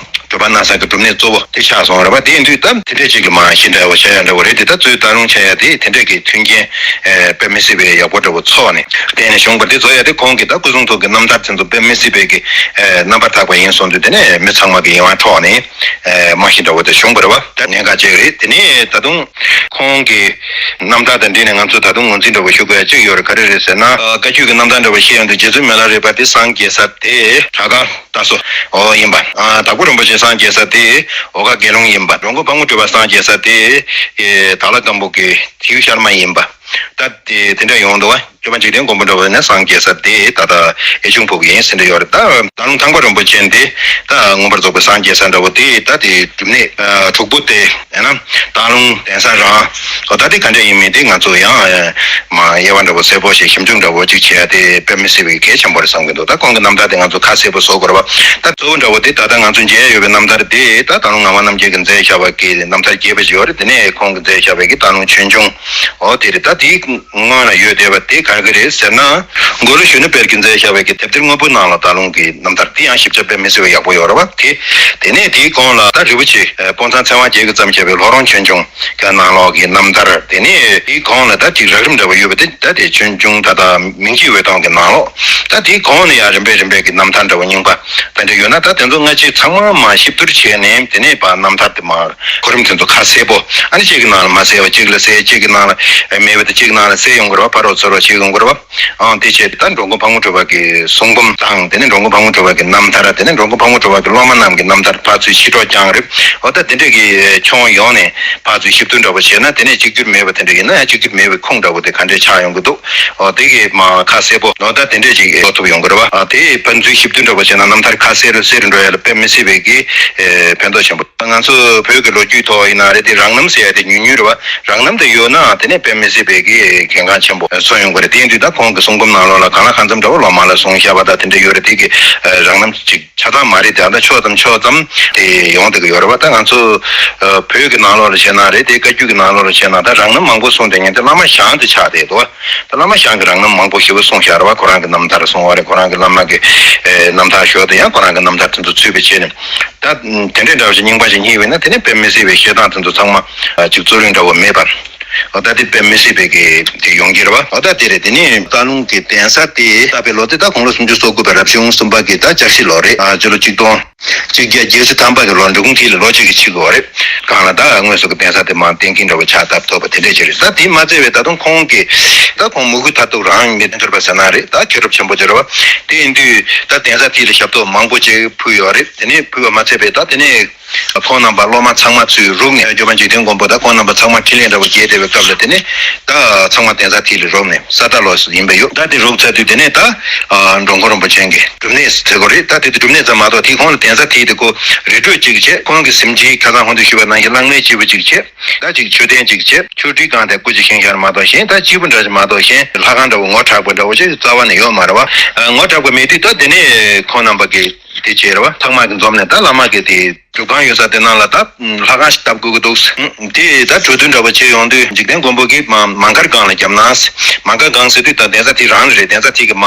གྲུབ་པ་གནང་ས་གི་སྒྲུབ་གནས་གཙོ་བོ་དེ་ཆགས་སོང་རེད་བ། དེ་ཡིན་དུས་ད་དེ་འདྲས་ཅིག་ལ་མ་གཞི་འདྲ་བོ་བྱ་ཡ་འདྲ་བོ་རེད་དེ། ད་གཙོས་ད་རུང་བྱ་ཡ་དེ་དེ་འདྲས་ཀྱི་མཐུན་རྐྱེན་ཨེ་དཔེ་མི་སྲིད་པའི་ཡག་པོ་འདྲ་བོ་ཚོགས་ནས་བརྟེན་ནས་བྱུང་བ་དེ་བཟོ་ཡ་དེ་ཁོང་གི་ད་སྐུ་གསུང་ཐུགས་ཀྱི་རྣམ་ཐར་དེ་ཚོ་དཔེ་མི་སྲིད་པའི་གི་ཨེ་རྣམ་པར་དག་པ་ཡིན་སོང་དུས་དེ་ནས་མི་ཚང་མ་གི་ཡིད་དབང་འཕྲོག་ནས་ཨེ་མ་གཞི་འདྲ་བོ་དེ་བྱུང་བ་རེད་བ། ད་གནད་འགག་ཅིག་རེད། དེ་ནས་ད་དུང་ཁོང་གི་རྣམ་ཐར་དང་འབྲེལ་ནས་ང་ཚོ་ད་དུང་ངོས་འཛིན་འདྲ་བོ་ཞུ་དགོས་ཡ་གཅིག་ཡོད་རེད། ག་རེ་རེད་ཟེར་ན་ཨ་བཀའ་བརྒྱུད་ཀྱི་རྣམ་ཐར་འདྲ་བོ་བཤད་ཡོང་དུས་རྗེ་བཙུན་མི་ལ་རས་པ་དེ་སངས་རྒྱས་ས་དེ་བྲག་དཀར་རྟ་སོ་ཨོ་ཡིན་པ། ཨ་དྭགས་པོ་རིན་པོ་ཆེ་སངས་རྒྱས་ས་དེ་འོ་ཀ་དགེ་ལུང་ཡིན་པ། འགྲོ་མགོན་དཔལ་མོ་སྤྲུལ་པ་སངས་རྒྱས་ས་དེ་ཨེ་དྭགས་ལྷ་སྒམ་པོ་གི་ཐིའུ་ཤར་མ་ཡིན་པ། ད་དེ་དེ་འདྲ་ཡོང་འདུག་བ། སྟོན་པ་འཇིག་རྟེན་མགོན་པོ་འདྲ་བོ་ནས་སངས་རྒྱས་ས་དེ་ད་ལྟ་ཨེ་ཆུང་ཕུག་ཡིན་ཟེར་འདྲ་ཡོད་རེད། ད་སྟག་ལུང་ཐང་པ་རིན་པོ་ཆེ་འདི་ད་མངོན་པར་རྫོགས་པའི་སངས་རྒྱས་ས་འདྲ་བོ་དེ་ད་དེ་སྒྲུབ་གནས་དྲུག་པོ་དེ་ཡང་ན་སྟག་ལུང་གདན་ས་རང་ཨོ་ད་དེ་ག་འདྲ་ཡིན་མིན་དེ་ང་ཚོ་ཡང་མ་དབྱེ་བ་འདྲ་བོ་གསལ་པོ་ཞིག་ཞིབ་འཇུག་འདྲ་བོ་ཅིག་བྱེད་ཡ་དེ་དཔེ་མི་སྲིད་པའི་གལ་ཆེན་པོ་རེད་བསམ་གྱི་འདུག་ད་ཁོང་གི་རྣམ་ཐར་དེ་ང་ཚོ་ཁ་གསལ་པོ་བཟོ་དགོས་རེད་བ། ད་གཙོ་བོ་འདྲ་བོ་དེ་ད་ལྟ་ང་ཚོ་མཇལ་ཡོད་པའི་རྣམ་ཐར་དེ་ད་སྟག་ལུང་ངག་དབང་རྣམ་རྒྱལ་གྱིས་མཛད་བཞག་པ་གི་རྣམ་ཐར་རྒྱས་པ་ཞིག་ཡོད་རེད། དེ་ནས་ཁོང་གིས་མཛད་བཞག་པའི་གི་སྟག་ལུང་ཆོས་འབྱུང་ཨོ་དེ་རེད། ད་དེའི་སྔོན་ལ་ཡོད་བསྡད་པ་དེ་ག་གི་རེད་ཟེར་ན། མགོ་ལོག་གཞོན་ནུ་དཔལ་གྱིས་མཛད་བཞག་པའི་གི་དེབ་ཐེར་དངོས་པོའི་ནང་ལ་སྟག་ལུང་གི་རྣམ་ཐར་དེ་ཡང་ཞིབ་ཆ་དཔེ་མི་སྲིད་པ་ཡག་པོ་ཡོད་རེད་བ། དེ་དེ་ནས་དེའི་གོང་ལ་ད་རི་བོ་ཆེ་སྤོང་ཚང་ཚེ་དབང་རྒྱལ་གྱིས་བརྩམས་བཞག་པའི་ལྷོ་རོང་ཆོས་འབྱུང་གི་ནང་ལོགས་ཀྱི་རྣམ་ཐར། དེ་ནས་དེའི་གོང་ལ་ད་ཅིག་རགས་རིམ་འདྲ་བ་ཡོད་པ་དེ་ད་དེ་ཆོས་འབྱུང་ད་ལྟ་མིང་གཅིག་འོད་སྟོང་གི་ནང་ལོགས། ད་དེའི་གོང་ནས་ཡང་རིམ་པས་རིམ་པས་ཀྱི་རྣམ་ཐར་འདྲ་བ་རྙིང་པ་དེ་འདྲ་ཡོད་ན་ད་དེ་ཚོ་སྔ་ཕྱི་ཚང་མ་མར་ཞིབ་བསྡུར་བྱས་ནས་དེ་ནས་ཕར་རྣམ་ཐར་དེ་མར་གོ་རིམ་དེ་ཚོ་ཁ་གསལ་པོ། ཨ་ནི་གཅིག་གི་ནང་ལ་མ་གསལ་བ་གཅིག་ལ་གསལ། གཅིག་གི་ནང་ལ་མེད་པ་དེ་གཅིག་ནང་ལ་གསལ་ཡོང་དགོས་རེད་བ། ཕར་རོ་ཚུར་རོ་བྱེད་ཡོང་དགོས་རེད་བ། ཨང་དེ་བྱས་ད་འགྲོ་མགོན་ཕག་མོ་གྲུ་པ་གི་གསུང་འབུམ་དང་དེ་ནས་འགྲོ་མགོན་ཕག་མོ་གྲུ་པ་གི་རྣམ་ཐར། དེ་ནས་འགྲོ་མགོན་ཕག་མོ་གྲུ་པ་གི་སློབ་མ་རྣམས་ཀྱི་རྣམ་ཐར་ཕར་ཚུར་ཕྱི་དྲོ་རྐྱང་རེད། འོ་ད་དེ་འདྲས་ཀྱི་ཁྱོན་ཡོངས་ནས་ཕར་ཚུར་ཞིབ་བསྡུར་འདྲ་པོ་བྱས་ན་དེ་ནས་གཅིག་གྱུར་མེད་པ་དེ་འདྲ་ཡིན་ན་ཡང་གཅིག་གྱུར་མེད་པའི་ཁུངས་འདྲ་པོ་དེ་ག་འདྲས་ཆགས་ཡོང་གི་འདུག་འོ་དེ་གི་མར་ཁ་གསལ་པོ་འོ་ད་དེ་འདྲས་ཅིག་བཟོ་ཐུབ་ཡོང་གི་རེད་བ། ཨ་དེ་ཕར་ཚུར་ཞིབ་བསྡུར་འདྲ་པོ་བྱས་ན་རྣམ་ཐར་ཁ་གསལ་རུ་གསལ་རུ་འགྲོ་ཡ་ལ་དཔེ་མི་སྲིད་པའི་གི་ཨེ་ཕན་ཐོགས་ཆེན་པོ། ང་ཚོ་བོད་ཀྱི་ལོ་རྒྱུས་ཐོག་ཡིན་ན་རེད་དེ་རང་རྣམ་ཟེར་ཡ་དེ་ཉུང་ཉུང་རེད་བ། རང་རྣམ་དེ་ཡོད་ན་དེ་ནས་དཔེ་མི་སྲིད་པའི་གི་གལ་འགངས་ཆེན་པོ་མཚོན་ཡོང་གི་རེད། དེ་ཡིན་དུས་ད་ཁོང་གི་གསུང་འབུམ་ནང་ལོགས་ལ་གང་ལ་གང་འཚམ་འདྲ་བོ་སློབ་མ་ལ་གསུངས་བཞག་པ་དང་དེ་འདྲ་ཡོད་རེད། དེ་གི་རང་རྣམ་ཅིག་ཆ་ཚང་མ་རེད་དེ། ཨ་ད་ཕྱོགས་ཙམ་ཕྱོགས་ཙམ་དེ་ཡོང་བསྡད་ཀྱི་ཡོད་རེད་བ། ད་ང་ཚོ་བོད་ཀྱི་ནང་ལོགས་ལ་བྱས་ན་རེད་དེ་བཀའ་བརྒྱུད་ཀྱི་ནང་ལོགས་ལ་བྱས་ན་ད་རང་རྣམ་མང་པོ་གསུངས་བསྡད་མཁན་དེ་བླ་མ་ཞང་དེ་ཆགས་བསྡད་འདུག་ད་བླ་མ་ཞང་གི་རང་རྣམ་མང་པོ་ཞེ་པོ་གསུངས་བཞག་རེད་བ། ཁོ་རང་གི་རྣམ་ཐར་གསུང་བ་རེད། ཁོ་རང་གི་བླ་མ་གི་ཨེ་རྣམ་ཐར་ཞོར་དུ་ཡང་ཁོ་རང་གི་རྣམ་ཐར་དེ་ཚོ་ཚུད་པའི་ཆེད་ནས་ད་དེ་འདྲའི་འདྲ་བ་ཞིག་རྙིང་པ་ཞིག་རྙེད་པས་ན་དེ་ནི་དཔེ་མི་སྲིད་པའི་བཤད་སྟངས་དེ་ཚོ་ཚང་མ་ཅིག་རྩོད་རིགས་འདྲ་བོ་མེད་པར་འོ་ད་དེ་དཔེ་མི་སྲིད་པའི་གི་དེ་ཡོང་གི་རེད་བ། འོ་ད་དེ་རེད། དེ་ནི་སྟག་ལུང་གི་གདན་ས་དེ་བཏབ་པའི་ལོ་དེ་ད་དགུང་ལོ་སུམ་ཅུ་སོ་དགུ་པའི་རབ་བྱུང་གསུམ་པ་གི་ད་ལྕགས་བཞི་ལོ་རེད། ཨ་སྤྱི་ལོ་གཅིག་སྟོང་གཅིག་བརྒྱ་བརྒྱད་ཅུ་ཐམ་པ་གི་ལོ་འབྲི་གུང་ཐིག་ལེ་ལོ་གཅིག་གི་ཕྱི་གི་འོ་རེད། གང་ལ་ད་དངོས་སུ་གི་གདན་ས་དེ་མར་བསྟན་གྱིན་འདྲ་བོ་ཕྱག་བཏབ་ཐུབ་པ་དེ་འདྲས་ཅིག་རེད། ད་དེ་མ་ཚད་པའི་ད་དུང་ཁོང་གིས་ད་ཁོང་མུ་གུ་མཐར་ཐུག་རང་མི་ཐོར་པ་ཟེར་ན་རེད། ད་མཁས་གྲུབ་ཆེན་པོ་ཅིག་རེད་བ། དེ་ཡིན་དུས་ད་གདན་ས་དེ་ལ་ཞབས་ཏོག་མང་པོ་ཅིག་ཕུལ་ཡོད་རེད། དེ་ནས་ཕུལ་བ་མ་ཚད་པའི་ད་དེ་ནས་ཁོང་རྣམ་པ་སློབ་མ་ཚང་མ་ཚུར་རུབ་ནས་སྐྱོབ་པ་འཇིག་རྟེན་མགོན་པོ་ད་ཁོང་རྣམ་པ་ཚང་མ་འཕྲིན་ལས་འདྲ་བོ་རྒྱས་བསྡད་པའི་སྐབས་ལ་དེ་ནས་ད་ཚང་མ་གདན་ས་དེ་ལ་རུབ་ནས་ས་རྟ་ལོགས་སུ་ཡིན་པ་ཡོད། ད་དེ་རུབ་ཚར་དུས་དེ་ནས་ད་འགྲོ་མགོན་རིན་པོ་ཆེ་གི་སྒྲུབ་གནས་ཟེར་དགོས་རེད། ད་དེ་དུས་སྒྲུབ་གནས་ཙམ་མ་གཏོགས་དེའི་ཁོང་ལ་གདན་ས་དེ་དེ་ཁོ་རི་ཁྲོད་ཅིག་བྱས། ཁོང་གི་གཟིམ་ཆེན་ཁ་སང་ཧོན་དུ་ཞུས་པ་ནང་བཞིན་གླང་མའི་སྤྱིལ་བུ་ཅིག་བྱས། ད་ཅིག་མཆོད་རྟེན་ཅིག་བྱས། ཆོས་ཁྲིའི་སྒང་དེ་སྐུ་ཅིག་བཞེངས་བཞག་མ་གཏོགས་གཞན་ད་སྤྱིལ་བུ་འདྲ་ཞིག་མ་གཏོགས་གཞན་ལྷ་ཁང་འདྲ་བོ་ངོ་དྲག་པོ་འདྲ་བོ་ཅིག་རྩ་བ་ནས་ཡོད་མ་རེད་བ། ངོ་དྲག་པོ་མེད་དུས་ད་དེ་ནས་ཁོང་རྣམ་པ་གིས་དེ་བྱས་རེད་བ། ཐང་དམག་གིས་འཛོམས་ནས་ད་བླ་མ་གིས་དེ་སྒྲུབ་ཁང་ཡོད་ས་དེ་ནང་ལ་ད་ལྷ་ཁང་ཞིག་བཏབ་དགོས་ཀྱི་འདུག་དེ་ད་གྲོས་བསྡུར་འདྲ་བོ་བྱས་ཡོང་དུས་འཇིག་རྟེན་མགོན་པོ་གིས་མ་མ་མགར་སྒང་ལ་བརྒྱབ་ན། མ་མགར་སྒང་ཟེར་དུས་ད་གདན་ས་དེ་རང་རེད། གདན་ས་དེ་གི་མ་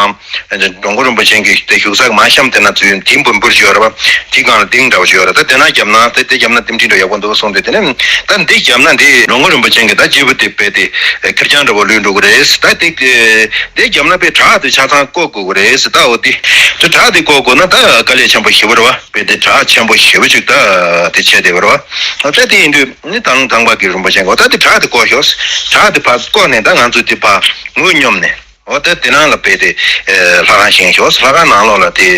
འགྲོ་མགོན་རིན་པོ་ཆེ་གི་དེ་བཞུགས་ས་གི་མ་གཤམ་དེ་ན་ཚུར་དེ་འབུར་འབུར་ཞིག་ཡོད་རེད་བ། དེ་སྒང་ལ་ལྡིང་འདྲ་བོ་ཞིག་ཡོད་རེད། ད་དེ་ན་བརྒྱབ་ན་དེ་དེ་བརྒྱབ་ན་རྟེན་འབྲེལ་འདྲ་ཡག་པོ་འདུག་གསུངས་ཏེ། དེ་ནས་ད་འདི་བརྒྱབ་ན་འདི་འགྲོ་མགོན་རིན་པོ་ཆེ་གི་ད་སྤྱིལ་བུ་དེ་རྦད་དེ་ཁེར་རྐྱང་འདྲ་བོ་ལུས་འགྲོ་གི་རེད། ད་དེ་དེ་བརྒྱབ་ན་དཔེ་བྲག་དེ་ཆ་ཚང་བརྐོ་དགོས་ཀྱི་རེད། ད་འོ་དེ་དེ་བྲག་དེ་བརྐོ་དགོས་ན་ད་དཀའ་ལས་ཆེན་པོ་ཞེ་པོ་རེད་བ། དཔེ་དེ་བྲག་ཆེན་པོ་ཞེ་པོ་ཅིག་ད་དེ་བྱས་བསྡད་པ་རེད་བ། ད་དེ་ཡིན་དུས་ནི་ད་ལུང་ཐང་པ་གི་རིན་པོ་ཆེ་གིས་ད་དེ་བྲག་དེ་བརྐོ་ཤོག་བྲག་དེ་ཕར་བརྐོ་ནས་ད་ང་ཚོ་དེ་ཕར་ངོས་སྙོམས་ནས། འོ་ད་དེ་ནང་ལ་དཔེ་དེ་ལྷ་ཁང་བཞེངས་ཤོག་ལྷ་ཁང་ནང་ལོགས་ལ་དེ་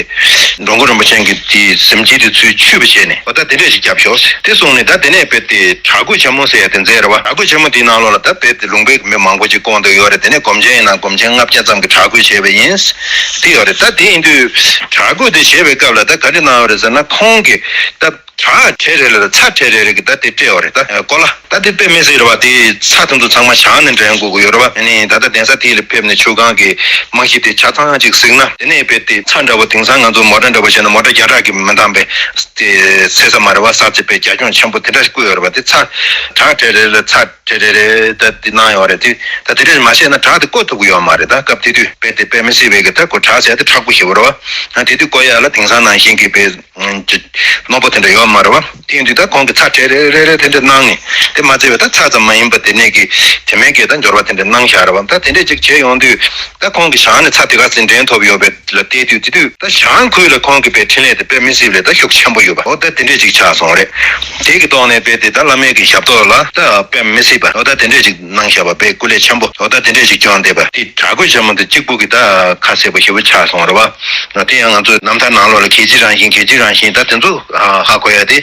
འགྲོ་མགོན་རིན་པོ་ཆེ་གི་དེ་གཟིམ་ཆེན་དེ་ཚུར་ཆུད་པ་བྱས་ནས་འོ་ད་དེ་འདྲས་ཞིག་བརྒྱབ་ཤོག་དེ་གསུངས་ནས་ད་དེ་ནས་དཔེ་དེ་བྲག་བརྐོས་ཆེན་མོ་ཟེར་ཡ་དེ་མཛད་རེད་བ། བྲག་བརྐོས་ཆེན་མོ་དེའི་ནང་ལོགས་ལ་ད་དཔེ་དེ་ལུང་པའི་མི་མང་པོ་ཅིག་བསྐོངས་བསྡད་ཡོད་རེད། དེ་ནས་སྒོམ་ཆེན་ཡིན་ན་སྒོམ་ཆེན་ལྔ་བརྒྱ་ཙམ་གྱིས་བྲག་བརྐོས་བྱས་པ་ཡིན། དེ་ཡོད་རེད། ད་དེ་ཡིན་དུས་བྲག་བརྐོས་དེ་བྱས་པའི་སྐབས་ལ་ད་ག་རེ་གནང་ཡོད་རེད་ཟེར་ན་ཁོང་གིས་ད་བྲག་གྲས་རེ་ལ་ཚ་གྲས་རེ་རེ་གི་ད་དེ་སྤྲད་ཡོད་རེད། ད་ཀོ་ལ་ད་དེ་དཔེ་མི་སྲིད་རེད་བ། དེ་ཚ་དེ་ཚོ་ཚང་མ་བྱང་ནས་འདྲེན་དགོས་ཀྱི་ཡོད་རེད་བ། ཨ་ནི་ད་ལྟ་གདན་ས་དེ་ལ་ཕེབས་ནས་ཆུ་སྒང་གི་རྨང་གཞི་དེ་ཆ་ཚང་ཅིག་གཟིགས་ན། དེ་ནས་དཔེ་དེ་ཚ་འདྲ་བོ་དེང་སང་ང་ཚོ་མོ་ཊ་འདྲ་བོ་བྱས་ན་མོ་ཊ་བརྒྱ་ཕྲག་གིས་མི་འདང་པའི་དེ་ཚད་ས་མ་རེད་བ། ས་ཚིགས་དཔེ་རྒྱ་ཁྱོན་ཆེན་པོ་དེ་འདྲ་བརྐོས་ཡོད་རེད་བ། དེ་ཚ་བྲག་གྲས་རེ་ལ་ཚ་གྲས་རེ་རེ་ད་དེ་གནང་ཡོད་རེད། དེ་ད་དེ་འདྲ་མ་བྱས་ན་བྲག་དེ་བརྐོ་ཐུབ་ཀྱི་ཡོད་མ་རེད། ད་སྐབས་དེ་དུས་དཔེ་དེ་དཔེ་མི་སྲིད་པའི་གི་ད་ཁོ་བྲག་ཟེར་ཡ་དེ་མཁྲེགས་པོ་ཞེ་པོ་རེད་བ། ད་དེ་དུས་བརྐོ་ཡ་ལ་དེང་སང་ནང་བཞིན་གྱི་དཔེ་ཅིག་རྣོ་པོ་དེ་འདྲ་ཡོད་མ་རེད་བ། དེ་ཡིན་དུས་ད་ཁོང་གིས་ཚ་གྲས་རེ་རེ་རེ་དེ་འདྲ་གནང་ནས་དེ་མ་ཚད་པའི་ད་ཚ་ཙམ་མ་ཡིན་པ་དེ་ནས་ཀྱི་དེ་མིན་གྱི་ད་འབྱོར་བ་དེ་འདྲ་གནང་བཞག་རེད་བ། ད་དེ་འདྲ་ཅིག་བྱས་ཡོང་དུས་ད་ཁོང་གིས་བྱང་ནས་ཚ་དེ་ག་ཚོད་འདྲེན་ཐུབ་ཡོད་པའི་ལ་བལྟས་དུས་དེ་དུས་ད་བྱང་ཁུལ་ལ་ཁོང་གི་དཔེ་འཕྲིན་ལས་དེ་དཔེ་མི་སྲིད་པའི་ད་ཤུགས་ཆེན་པོ་ཡོད་པ། འོ་ད་དེ་འདྲ་ཅིག་ཆགས་སོང་རེད། དེ་གི་ཐོག་ནས་དཔེ་དེ་ད་བླ་མའི་གི་ཞབས་ཏོག་ལ་ད་དཔེ་མི་སྲིད་པ། འོ་ད་དེ་འདྲ་ཅིག་གནང་བཞག་པ་དཔེ་སྐུ་ལས་ཆེན་པོ། འོ་ད་དེ་འདྲ་ཅིག་བསྐྱངས་བསྡད་པ་དེ་བྲག་བརྐོས་ཆེན་མོ་དེ་གཅིག་པུ་གི་ད་ཁ་གསལ་པོ་ཞེ་པོ་ཆགས་སོང་རེད་བ། དེ་ཡང་ང་ཚོའི་རྣམ་ཐར་ནང་ལོགས་ལ་གལ་ཆེ་རང་བཞིན་གལ་ཆེ་རང་བཞིན་ད་དེ་ཚོ་ཧ་གོ་ཡ་དེ་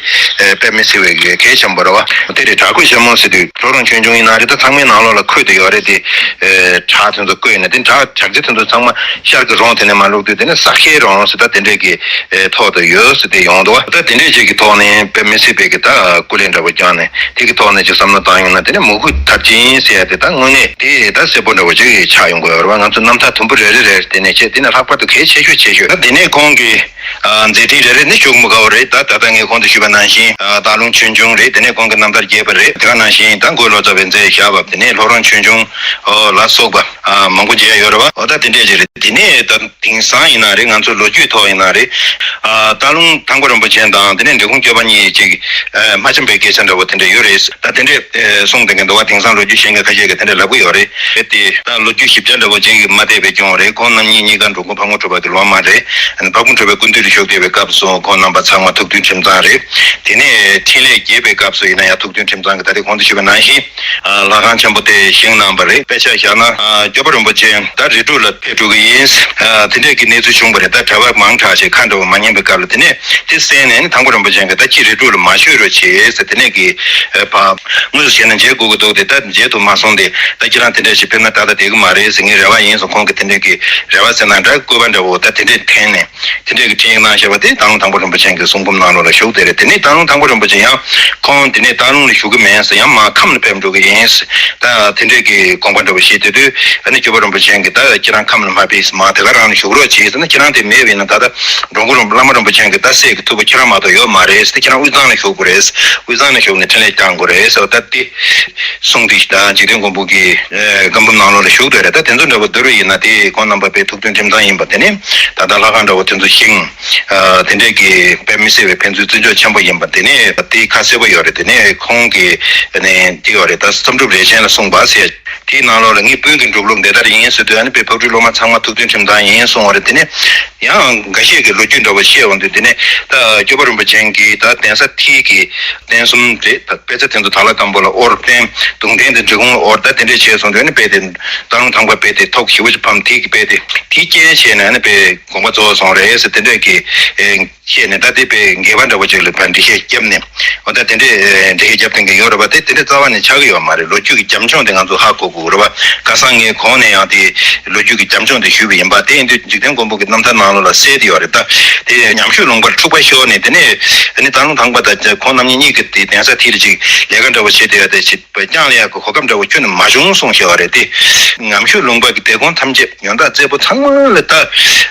དཔེ་མི་སྲིད་པའི་གལ་ཆེན་པོ་རེད་བ། དེ་རེད། བྲག་ སྐུ་ཞྭ་མོ་ཟེར་དུས་ལྷོ་རོང་ཆོས་འབྱུང་ཡིན་ན་རེད། ད་ཚང་མའི་ནང་ལོགས་ལ་འཁོད་དུ་ཡོད་རེད་དེ། བྲག་དེ་ཚོ་བརྐོས་ནས་དེ་བྲག་བྲག་རྩེ་དེ་ཚོ་ཚང་མ་ཤར་གྱི་རོང་དེ་ནས་མར་བླུགས་དུས་དེ་ནས་ས་ཁའི་རོང་ཟེར། ད་དེ་འདྲས་ཀྱི་ཐོག་ཏུ་ཡོད་ཟེར་དེ་ཡོང་འདུག་ད་དེ་འདྲས་ཅིག་གི་ཐོག་ནས་དཔེ་མི་སྲིད་པའི་གི་ད་སྐུ་ལས་འདྲ་བོ་བསྐྱངས་ནས་དེ་གི་ཐོག་ནས་ཅིག་བསམ་བློ་བཏང་ཡོང་ན་དེ་ནས་མུ་གུ་མཐར་ཕྱིན་ཟེར་ཡ་དེ་ད་དངོས་གནས་དེ་ད་གསལ་པོ་འདྲ་བོ་ཅིག་ཆགས་ཡོང་གི་ཡོད་རེད་བ། ང་ཚོ་རྣམ་ཐར་དུམ་བུ་རེ་རེ་རེ་དེ་ནས་བྱས་དེ་ནས་ལྷག་པར་དུ་གལ་ཆེ་ཤོས་ཆེ་ཤོས་ད་དེ་ནས་ཁོང་གི་མཛད་འཕྲིན་རེ་རེ་ནི་ཞུ་མི་དགའ་བ་རེད། ད་ད་ལྟ་ངས་གོང་དུ་ཞུས་པ་ནང་བཞིན་སྟག་ལུང་ཆོས་འབྱུང་རེད། དེ་ནས་ཁོང་གི་རྣམ་ཐར་རྒྱས་པ་རེད། དེ་ག་ནང་བཞིན་ད་འགོས་ལོ་ཙཱ་བས་མཛད་བཞག་པ་དེ་ནས་ལྷོ་རོང་ཆོས་འབྱུང་ལ་སོགས་པ་མང་པོ་མཇལ་ཡོད་རེད་བ། འོ་ད་དེ་འདྲས་ཅིག་རེད། དེ་ནས་ད་དེང་སང་ཡིན་ན་རེད། ང་ཚོ་ལོ་རྒྱུས་ཐོག་ཡིན་ན་རེད། སྟག་ལུང་ཐང་པ་རིན་པོ་ཆེ་དང་དེ་ནས་འབྲི་གུང་སྐྱོབ་པ་གཉིས་ཅིག་མ་འཆམ་པའི་སྐད་ཆ་འདྲ་བོ་དེ་འདྲས་ཡོད་རེད། ད་དེ་འདྲས་གསུངས་བསྡད་མཁན་འདུག་བ། དེང་སང་ལོ་རྒྱུས་ཤེས་མཁན་ཁ་ཤས་ཀྱིས་དེ་འདྲས་ལབ་གི་ཡོད་རེད། དེ་ད་ལོ་རྒྱུས་ཞིབ་ཆ་འདྲ་བོ་ཅིག་མ་བལྟས་པའི་སྐྱོན་རེད། ཁོང་རྣམ་གཉིས་གཉིས་ཀ་འགྲོ་མགོན་ཕག་མོ་གྲུ་པ་གི་སློབ་མ་རེད། ཕག་མོ་གྲུ་པའི་སྐུ་མདུན་དུ་བཞུགས་བསྡད་པའི་སྐབས་སུ་ཁོང་རྣམ་པ་ཚང་མ་ཐུགས་མཐུན་ཁྲིམས་གཙང་རེད། དེ་ནས་འཕྲིན་ལས་རྒྱས་པའི་སྐབས་སུ་ཡིན་ན་ཡང་ཐུགས་མཐུན་ཁྲིམས་གཙང་གི་ད་ལྟའི་གོང་དུ་ཞུས་པ་ནང་བཞིན་ལྷ་ཁང་ཆེན་པོ་དེ་བཞེངས་གནང་བ་རེད། དཔེ་ཆ་བཞག་ན་སྐྱོབ་པ་རིན་པོ་ཆེ་ད་རི་ཕྲུག་ལ་ཕེབས་འགྲོ་གི་ཡིན། དེ་འདྲས་ཀྱི་གནས་ཚུལ་བྱུང་བ་རེད། ད་གྲྭ་པ་མང་དྲགས་ཤིག་ཁ་འདྲ་བོ་མ་ཉན་པའི་སྐབས་ལ་དེ་ནས་དེ་གསན་ནས་ནི་ཐང་པ་རིན་པོ་ཆེ་གིས་ད་ཁྱེད་རི་ཕྲུག་ལ་མ་ཤོད་རོགས་བྱེད་ཟེར། དེ་ནས་ཀྱི་ཕ་དངོས་སུ་བྱས་ན་མཇལ་དགོས་ཀྱི་འདུག་དེ་ད་མཇལ་དུ་མ་སོང་སྟེ་ད་ཁྱེད་རང་དེ་འདྲ་ཞིག་ཕེབས་ན་ཏག་ཏག་བསྡད་ཀྱི་མ་རེད་ཟེར། ངའི་རེ་བ་ཡིན་ཟེར། ཁོང་གིས་དེ་འདྲ་གི་རེ་བ་ཟེར་ན་འདྲ་བསྐུལ་བ་འདྲ་བོ་ད་དེ་འདྲས་འཐེན་ནས་དེ་འདྲས་ཀྱི་འཕྲིན་ཡིག་གནང་བཞག་པ་དེ་སྟག་ལུང་ཐང་པ་རིན་པོ་ཆེ་གི་གསུང་འབུམ་ནང་ལོགས་ལ་བཞུགས་བསྡད་རེད། དེ་ནས་སྟག་ལུང་ཐང་པ་རིན་པོ་ཆེ་ཡང་ཁོང་དེ་ནས་སྟག་ལུང་ལ་བཞུགས་ཀྱི་མེད་ཟེར། ཡང་མར་ཁམས་ལ་ཕེབས་འགྲོ་གི་ཡིན་ཟེར། ད་དེ་འདྲས་ཀྱི་དགོངས་པ་འདྲ་བོ་བཞེས་བསྡད་དུས་ཨ་ནི་སྐྱོབ་པ་རིན་པོ་ཆེ་གིས་ད་ཁྱེད་རང་ཁམས་ལ་མ་ཕེབས་ཟེར། མར་དེ་ག་རང་ལ་བཞུགས་རོགས་བྱེད་ཟེར་ན། ཁྱེད་རང་དེ་མེད་པ་ཡིན་ན་ད་ལྟ་འགྲོ་མགོན་རིན་པོ་བླ་མ་རིན་པོ་ཆེ་གི་ད་སྲས་ཀྱི་ཐུགས་པ་ཁྱེད་རང་མ་གཏོགས་ཡོད་མ་རེད་ཟེར། ཁྱེད་རང་དབུས་གཙང་ལ་བཞུགས་དགོས་རེད་ཟེར། དབུས་གཙང་ལ་བཞུགས་ནས་འཕྲིན་ལས་བསྐྱང་དགོས་རེད་ཟེར། ད་དེ་གསུངས་དུས་ད་འཇིག་རྟེན་མགོན་པོ་གི་ཨེ་བཀའ་འབུམ་ནང་ལོགས་ལ་བཞུགས་བསྡད་རེད། ད་དེ་ཚོ་འདྲ་བོ་བསྡུར་བ་ཡིན་ན་དེ་ཁོང་རྣམ་པ་དཔེ་ཐུགས་མཐུན་ཁྲིམས་གཙང་ཡིན་པ། དེ་ནས་ད་ལྟ་ལྷ་ཁང་འདྲ་བོ་དེ་ཚོ་བཞེངས། ཨ་དེ་འདྲས་ཀྱི་དཔེ་མི་སྲིད་པའི་ཕན་ཚུན་བརྩི་འཇོག་ཆེན་པོ་ཡིན་པ་དེ་ནས་དེ་ཁ་གསལ་པོ་ཡོད་རེད། དེ་ནས་ཁོང་གིས་ཨ་ནི་དེ་ཡོད་རེད། ད་བསམ་གྲུབ་རས་ཆེན་ལ་གསུངས་པ་ཟེར། དེའི་ནང་ལོགས་ལ་ངའི་སྤུན་གྱི་འབྲུག་ལུགས་འདི་ལྟར་ཡིན་ཟེར་དུས་ཨ་ནི་དཔེ་ཕག་གྲུའི་སློབ་མ་ཚང་མ་ཐུགས་མཐུན་ཁྲིམས་གཙང་ཡིན་གསུངས་པ་རེད། དེ་ནས་ཡང་འགའ་ཤས་ཀྱིས་ལོ་རྒྱུས་འདྲ་བོ་བཤད་འོང་དུས་དེ་ནས་ད་སྐྱོབ་པ་རིན་པོ་ཆེ་གིས་ད་གདན་ས་མཐིལ་གྱི་རྟེན་གསུམ་རེད། ད་དཔེ་ཆ་དེ་ཚོ་དྭགས་ལྷ་དམ་པོ་ལ་དབོར། རྟེན་གདུང་རྟེན་དེ་འབྲི་གུང་ལ་དབོར། ད་དེ་འདྲས་བྱས་སོང་དུས་ཨ་ནི་དཔེ་དེ་སྟག་ལུང་ཐང་པ་དཔེ་དེ་ཐོག་ཞེ་པོ་ཅིག་ཕམ། དེ་གི་དཔེ་དེ་དེའི་རྐྱེན་བྱས་ནས་ཨ་ནི་དཔེ་དགོངས་པ་རྫོགས་སོང་རེད་ཟེར། དེ་འདྲས་ཀྱི་ཨེ་བཤད་ནས་ད་དེ་དཔེ་འགལ་བ་འདྲ་བོ་ཅིག་ལ་ཕར་འགྲེལ་བཤད་བརྒྱབ་ནས། འོ་ད་དེ་འདྲས་འགྲེལ་བཤད་བརྒྱབ་མཁན་གྱི་ཡོད་རེད་པ། དེ་དེ་འདྲས་རྩ་བ་ནས་ཆགས་ཀྱི་ཡོད་མ་རེད། ལོ་རྒྱུས་ཀྱི་རྒྱབ་ལྗོངས་དེ་ང་ཚོ་ཧ་གོ་དགོས་རེད་པ། ཁ་སང་ངས་གོང་ནས་ཡང་དེ་ལོ་རྒྱུས་ཀྱི་རྒྱབ་ལྗོངས་དེ་ཞུས་པ་ཡིན་པ། དེ་ཡིན་དུས་འཇིག་རྟེན་མགོན་པོ་གི་རྣམ་ཐར་ནང་ལོགས་ལ་གསལ་དེ་ཡོད་རེད། ད་དེ་ཉམས་ཞིབ་ལུང་པར་འཁྲུག་པ་ཤོར་ནས་དེ་ནས་ཨ་ནི་སྟག་ལུང་ཐང་པ་དང་ཁོང་རྣམ་གཉིས་གཉིས་ཀྱི་དེ་གདན་ས་དེ་ལ་ཅིག་ལས་ཀ་འདྲ་བོ་བྱེད་བསྡད་ཡ་དེ་ཅིག་བསྐྱངས་ལ་ཡག་གི་གོ་སྐབས་འདྲ་བོ་ཁྱོན་ནས་མ་བྱུང་གསུངས་བཞག་པ་རེད། དེ་ཉམས་ཞིབ་ལུང་པ་གི་དེབ་ཁོངས་ཐམས་ཅད་ཡོན་བདག་རྩེ་ཕུད་ཚང་མ་ལ་ད་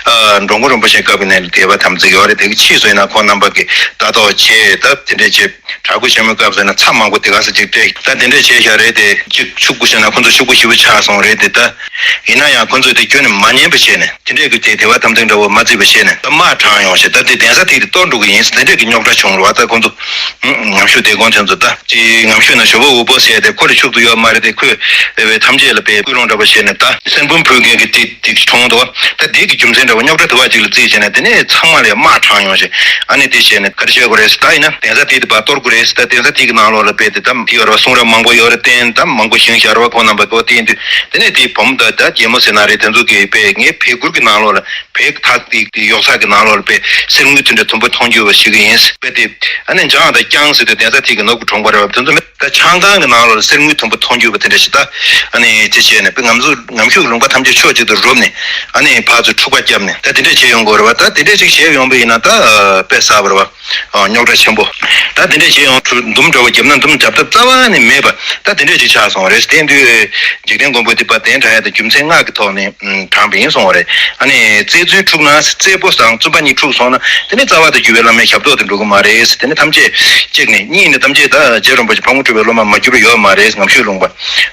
ཨ་འགྲོ་མགོན་རིན་པོ་ཆེ་སྐབས་ནས་དེབ་དམ་བརྩེགས་ཡོད་རེད། དེ་གི་ཕྱིས་སུ་ཡིན་ན་ཁོང་རྣམ་པ་གི་ལྟ་རྟོག་བྱས། ད་དེ་འདྲས་བྱས། གྲྭ་སྐུ་ཆེན་མོའི་སྐབས་སུ་ཡིན་ན་ཚབ་མང་པོ་དེ་ག་ས་ཅིག་སྤྲད། ད་དེ་འདྲས་བྱས་བཞག་རེད། དེ་གཅིག་ཕྱུག་པོ་བྱས་ན་ཁོང་ཚོ་ཕྱུག་པོ་ཞེ་པོ་ཆགས་སོང་རེད། དེ་ད་ཡིན་ན་ཡང་ཁོང་ཚོས་དེ་ཁྱོན་ནས་མ་ཉན་པ་བྱས་ནས། དེ་འདྲས་ཀྱི་དེ་དེ་བ་ཐམ་ཐེངས་འདྲ་བོ་མ་བརྩིས་པ་བྱས་ནས་ད་དམག་དྲངས་ཡོང་ཞེས། ད་དེ་གདན་ས་དེ་དེ་གཏོར་འགྲོ་གི་ཡིན་ཟེར་དེ་འདྲས་ཀྱི་རྙོག་དྲ་བྱུང་རེད་བ། ད་ཁོང་ཚོ་ངམ་ཤུགས་དེ་དགོན་ཆེན་ཚོ་ད་ཅི་ངམ་ཤུགས་ན་ཞོ་བོ་འུ་པོ་ཟེར་དེ་ཁོ་ལ་ཕྱུག་ཏུ་ཡོད་མ་རེད། དེ་ཁོས་ཐམས་ཅད་ལ་དཔེ་སྐུལ་སློང་འདྲ་བོ་བྱས་ནས་ད་གསེར་འབུམ་ཕུལ་མཁན་གྱི་དེ་དེ་གྲོངས་འདུག་ད་དེ་གི་རྒྱུ་མཚན་འདྲ་བོ་རྙོག་དྲ་དུ་བ་ཅིག་ལ་བརྩིས་བྱས་ནས་དེ་ནས་ཚང་མ་ལ་དམག་དྲངས་ཡོང་ཞེས། ཨ་ནི་དེ་བྱས་ནས་ག་རེ་བྱེད་དགོས་རེད་ཟེར། ད་ཡིན་ན་གདན་ས་དེ་དེ་བ་གཏོར་དགོས་རེད་ཟེར། ད་གདན་ས་དེ་གི་ནང་ལོགས་ལ་དཔེ་དེ་ད་དེ་ཡོད་རེད་བ། གསུང་རབ་མང་པོ་ཡོད་རེད། རྟེན་ད་མང་པོ་བཞེངས་བཞག་རེད་བ། ཁོང་རྣམ་པ་གོ་དེ་ཡིན་དུས་དེ་ནས་དེ་བུ་མོ་ད་ད་རྒྱལ་མོ་ཟེར་ན་རེད། དེ་ཚོ་གི་དཔེ་ངའི་བེ་གུར་གི་ནང་ལོགས་ལ་བེ་ཐག་དེ་དེ་ཡོག་ཚགས་ཀྱི་ནང་ལོགས་ལ་དཔེ་གསེར་དངུལ་དེ་འདྲ་དུམ་བུ་མཐོང་རྒྱུ་བ་ཞིག་ཡིན་དཔེ་དེ། ཨ་ནི་འཇང་དང་རྐྱང་ཟེར་དུས་གདན་ས་དེ་གི་ནོར་བུ་གྲོང་པ་རེད་བ། དེ་ཚོ་མི་ད་ཆང་ཁང་གི་ནང་ལོགས་ལ་གསེར་དངུལ་དུམ་བུ་མཐོང་རྒྱུ་བ་དེ་འདྲ་ཞིག་ད་ཨ་ནི་དེ་བྱས་ནས་དཔེ་ངམ་ཤུགས་ངམ་ཤུགས་ཀྱི་ལུང་པ་ཐམས་ཅད་ཕྱོགས་གཅིག་ཏུ་རུབ་ནས་ཨ་ནི་ཕར་ཚུར་འཁྲུག་པ་བརྒྱབ་ནས་ད་དེ་འདྲས་བྱས་ཡོང་དགོས་རེད་བ། ད་དེ་འདྲས་ཅིག་བྱས་ཡོང་པ་ཡིན་ན་ད་དཔེ་གསར་པ་རེད་བ། རྙོག་དྲ་ཆེན་པོ། ད་དེ་འདྲས་བྱས་ཡོང་འདུམ་འདྲ་བོ་བརྒྱབ་ན་འདུམ་རྒྱབ་ཐབས་རྩ་བ་ནས་མེད་པ་ད་དེ་འདྲས་ཅིག་ཆགས་སོང་རེད། དེ་དུས་འཇིག་རྟེན་མགོན་པོ་དེ་པར་གདན་དྲངས་ཡ་དེ་རྒྱུ་མཚན་ལྔ་གི་ཐོག་ནས་དྲངས་པ་ཡིན་གསུངས་པ་རེད། ཨ་ནི་རྩེ་ཚུལ་འཁྲུགས་ན་རྩེ་པོ་དང་བཙུན་པ་གཉིས་འཁྲུགས་སོང་ན་དེ་ནི་རྩ་བ་དང་རྒྱུད་པའི་བླ་མའི་ཞབས་ཏོག་ཏུ་འགྲོ་གི་མ་རེད། དེ་ནི་ཐམས་ཅད་གཅིག་ནས་གཉིས་ནས་ཐམས་ཅད་ད་རྗེ་རིན་པོ་ཆེ་ཕག་མོ་གྲུ་པའི་སློབ་མ་མ་གྱུར་པ་ཡོད་མ་རེད། ངམ་ཤུགས་ལུང་པ།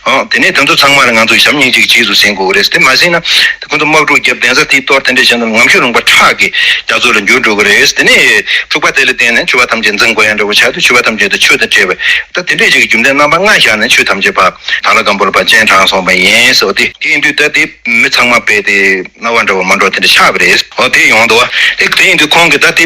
ཨོ་དེ་ནས་དེ་ཚོ་ཚང་མ་ལ་ང་ཚོ་ཞབས་གཉིས་གཅིག་རྗེས་སུ་ཟིན་དགོས་རེད། དེ་མ་ཟིན་ན་དེ་ཁོ་ཚོ་དམག་འཁྲུག་བརྒྱབ་གདན་ས་དེ་གཏོར་དེ་འདྲས་བྱས་ན་ངམ་ཤུགས་ལུང་པ་ཁྲག་གི་རྒྱ་མཚོ་ལ་འགྱུར་འགྲོ་གི་རེད། དེ་ནས་འཁྲུག་པ་དེ་ལ་བརྟེན་ནས་ཆོས་པ་ཐམས་ཅད་འཛིང་དགོས་ཡ་འདྲ་བོ་ཆགས་དུས་ཆོས་པ་ཐམས་ཅད་དུ་ཆོས་དང་འབྲེལ་བའི་ད་དེ་འདྲས་ཅིག་གི་རྒྱུ་མཚན་རྣམ་པ་ལྔ་བཞག་ནས་ཆོས་ཐམས་ཅད་ཕར་དྭགས་ལྷ་སྒམ་པོ་ལ་ཕར་སྤྱན་དྲངས་སོང་བ་ཡིན་ཟེར་བ་དེ། དེ་ཡིན་དུས་ད་དེ་མི་ཚང་མ་དཔེ་དེ་སྣང་བ་འདྲ་བོ་མ་འགྲོ་དེ་འདྲ་ཆགས་པ་རེད། འོ་དེ་ཡོང་འདུག་བ། དེ་དེ་ཡིན་དུས་ཁོང་གིས་ད་དེ་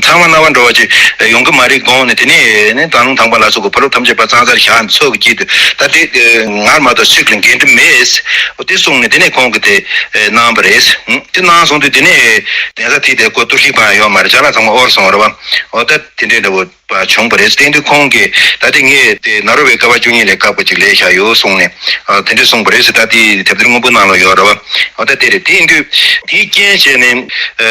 ཚང་མ་སྣང་བ་འགྲོ་བ་ཅིག་ཡོང་གི་མ་རེད་དགོངས་ནས། དེ་ནས་ནི་སྟག་ལུང་ཐང་པ་ལ་སོགས་པའི་ཕ་རོལ་ཐམས་ཅད་པ་གཙང་སར་བཞག་ནས་ཚོགས་ཀྱི་དཀྱིལ་དུ་ད་དེ་ངར་མ་གཏོགས་ཚིག་ལ་འགན་འཁྲི་མེད། འོ་དེ་གསུངས་ནས་དེ་ནས་ཁོང་གིས་དེ་གནང་བ་རེད། དེ་གནང་སོང་དུས་དེ་ནས་གདན་ས་དེ་དེ་ཁོ་གཏོར་བཤིག་པ་ཡོད་མ་རེད། ཅ་ལག་ཚང་མ་དབོར་སོང་རེད་བ། འོ་ད་དེ་འདྲས་འདྲ་བོ། པ་བྱུང་བ་རེད། དེ་དུས་ཁོང་གིས་ད་དེ་ངས་དེ་ནཱ་རོ་པའི་བསྐལ་པ་བཅུ་གཉིས་ལས་བཀག་པ་ཅིག་ལས་བཞག་ཡོད་གསུངས་ནས། ཨ། དེ་འདྲ་གསུངས་པ་རེད་ཟེར། ད་དེ་དེབ་ཐེར་སྔོན་པོ་ནང་ལ་ཡོད་རེད་བ། ཨ། ད་དེ་རེད། དེ་ཡིན་དུས་དེའི་རྐྱེན་བྱས་ནས། ཨ།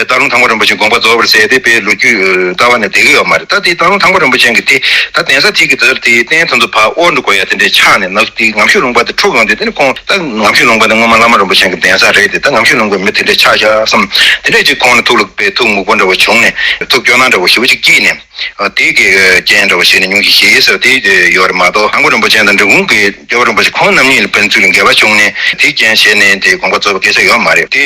སྟག་ལུང་ཐང་པ་རིན་པོ་ཆེ་དགོངས་པ་རྫོགས་པ་རེད་ཟེར་དེ་དཔེ་ལོ་རྒྱུས་ལྟ་བ་ནས་བསྡད་ཀྱི་ཡོད་མ་རེད། ད་དེ་སྟག་ལུང་ཐང་པ་རིན་པོ་ཆེ་གིས་དེ་ད་གདན་ས་དེ་གི་དེར་དེ་རྟེན་དེ་ཚོ་ཕར་དབོར་འགྲོ་དགོས་ཡ་དེ་འདྲའི་ཆགས་ནས། ནག་དེ་ངམ་ཤུད་ལུང་པ་དེ་འཁྲུག་ཡོང་དུས། དེ་ནས་ཁོང་ད་ངམ་ཤུད་ལུང་པ་དེ་སྔོན་མ་བླ་མ་རིན་པོ་ཆེ་གི་གདན་ས་རེད། དེ་ད་ངམ་ཤུད་ལུང་པའི་མི་དེ་འདྲ་ཆགས་ཤག་བསམ། དེ་འདྲ་ཅིག་ཁོང་ལ་ཐུགས་ལ་དཔེ་ཐུགས་མོས་པ་འདྲ་བོ་བྱུང་ནས། ཐུགས་སྐྱོ་སྣང་འདྲ་བོ་ཞེ་པོ་ཅིག་སྐྱེས་ནས། ཨ། དེ་གི་རྐྱེན་འདྲ་བོ་བྱས་ནས་ཉུང་ཤས་ཤིག་ཟེར་དེ་ཡོད་རེད་མ་གཏོགས། ཐང་པ་རིན་པོ་ཆེ་དང་འབྲི་གུང་གི་རྒྱལ་བ་རིན་པོ་ཆེ་ཁོང་རྣམ་གཉིས་ལ་ཕན་ཚུན་ལ་འགལ་བ་བྱུང་ནས། དེའི་རྐྱེན་བྱས་ནས་དེ་དགོངས་པ་རྫོགས་པའི་སྐད་ཆ་ཡོད་མ་རེད། དེ་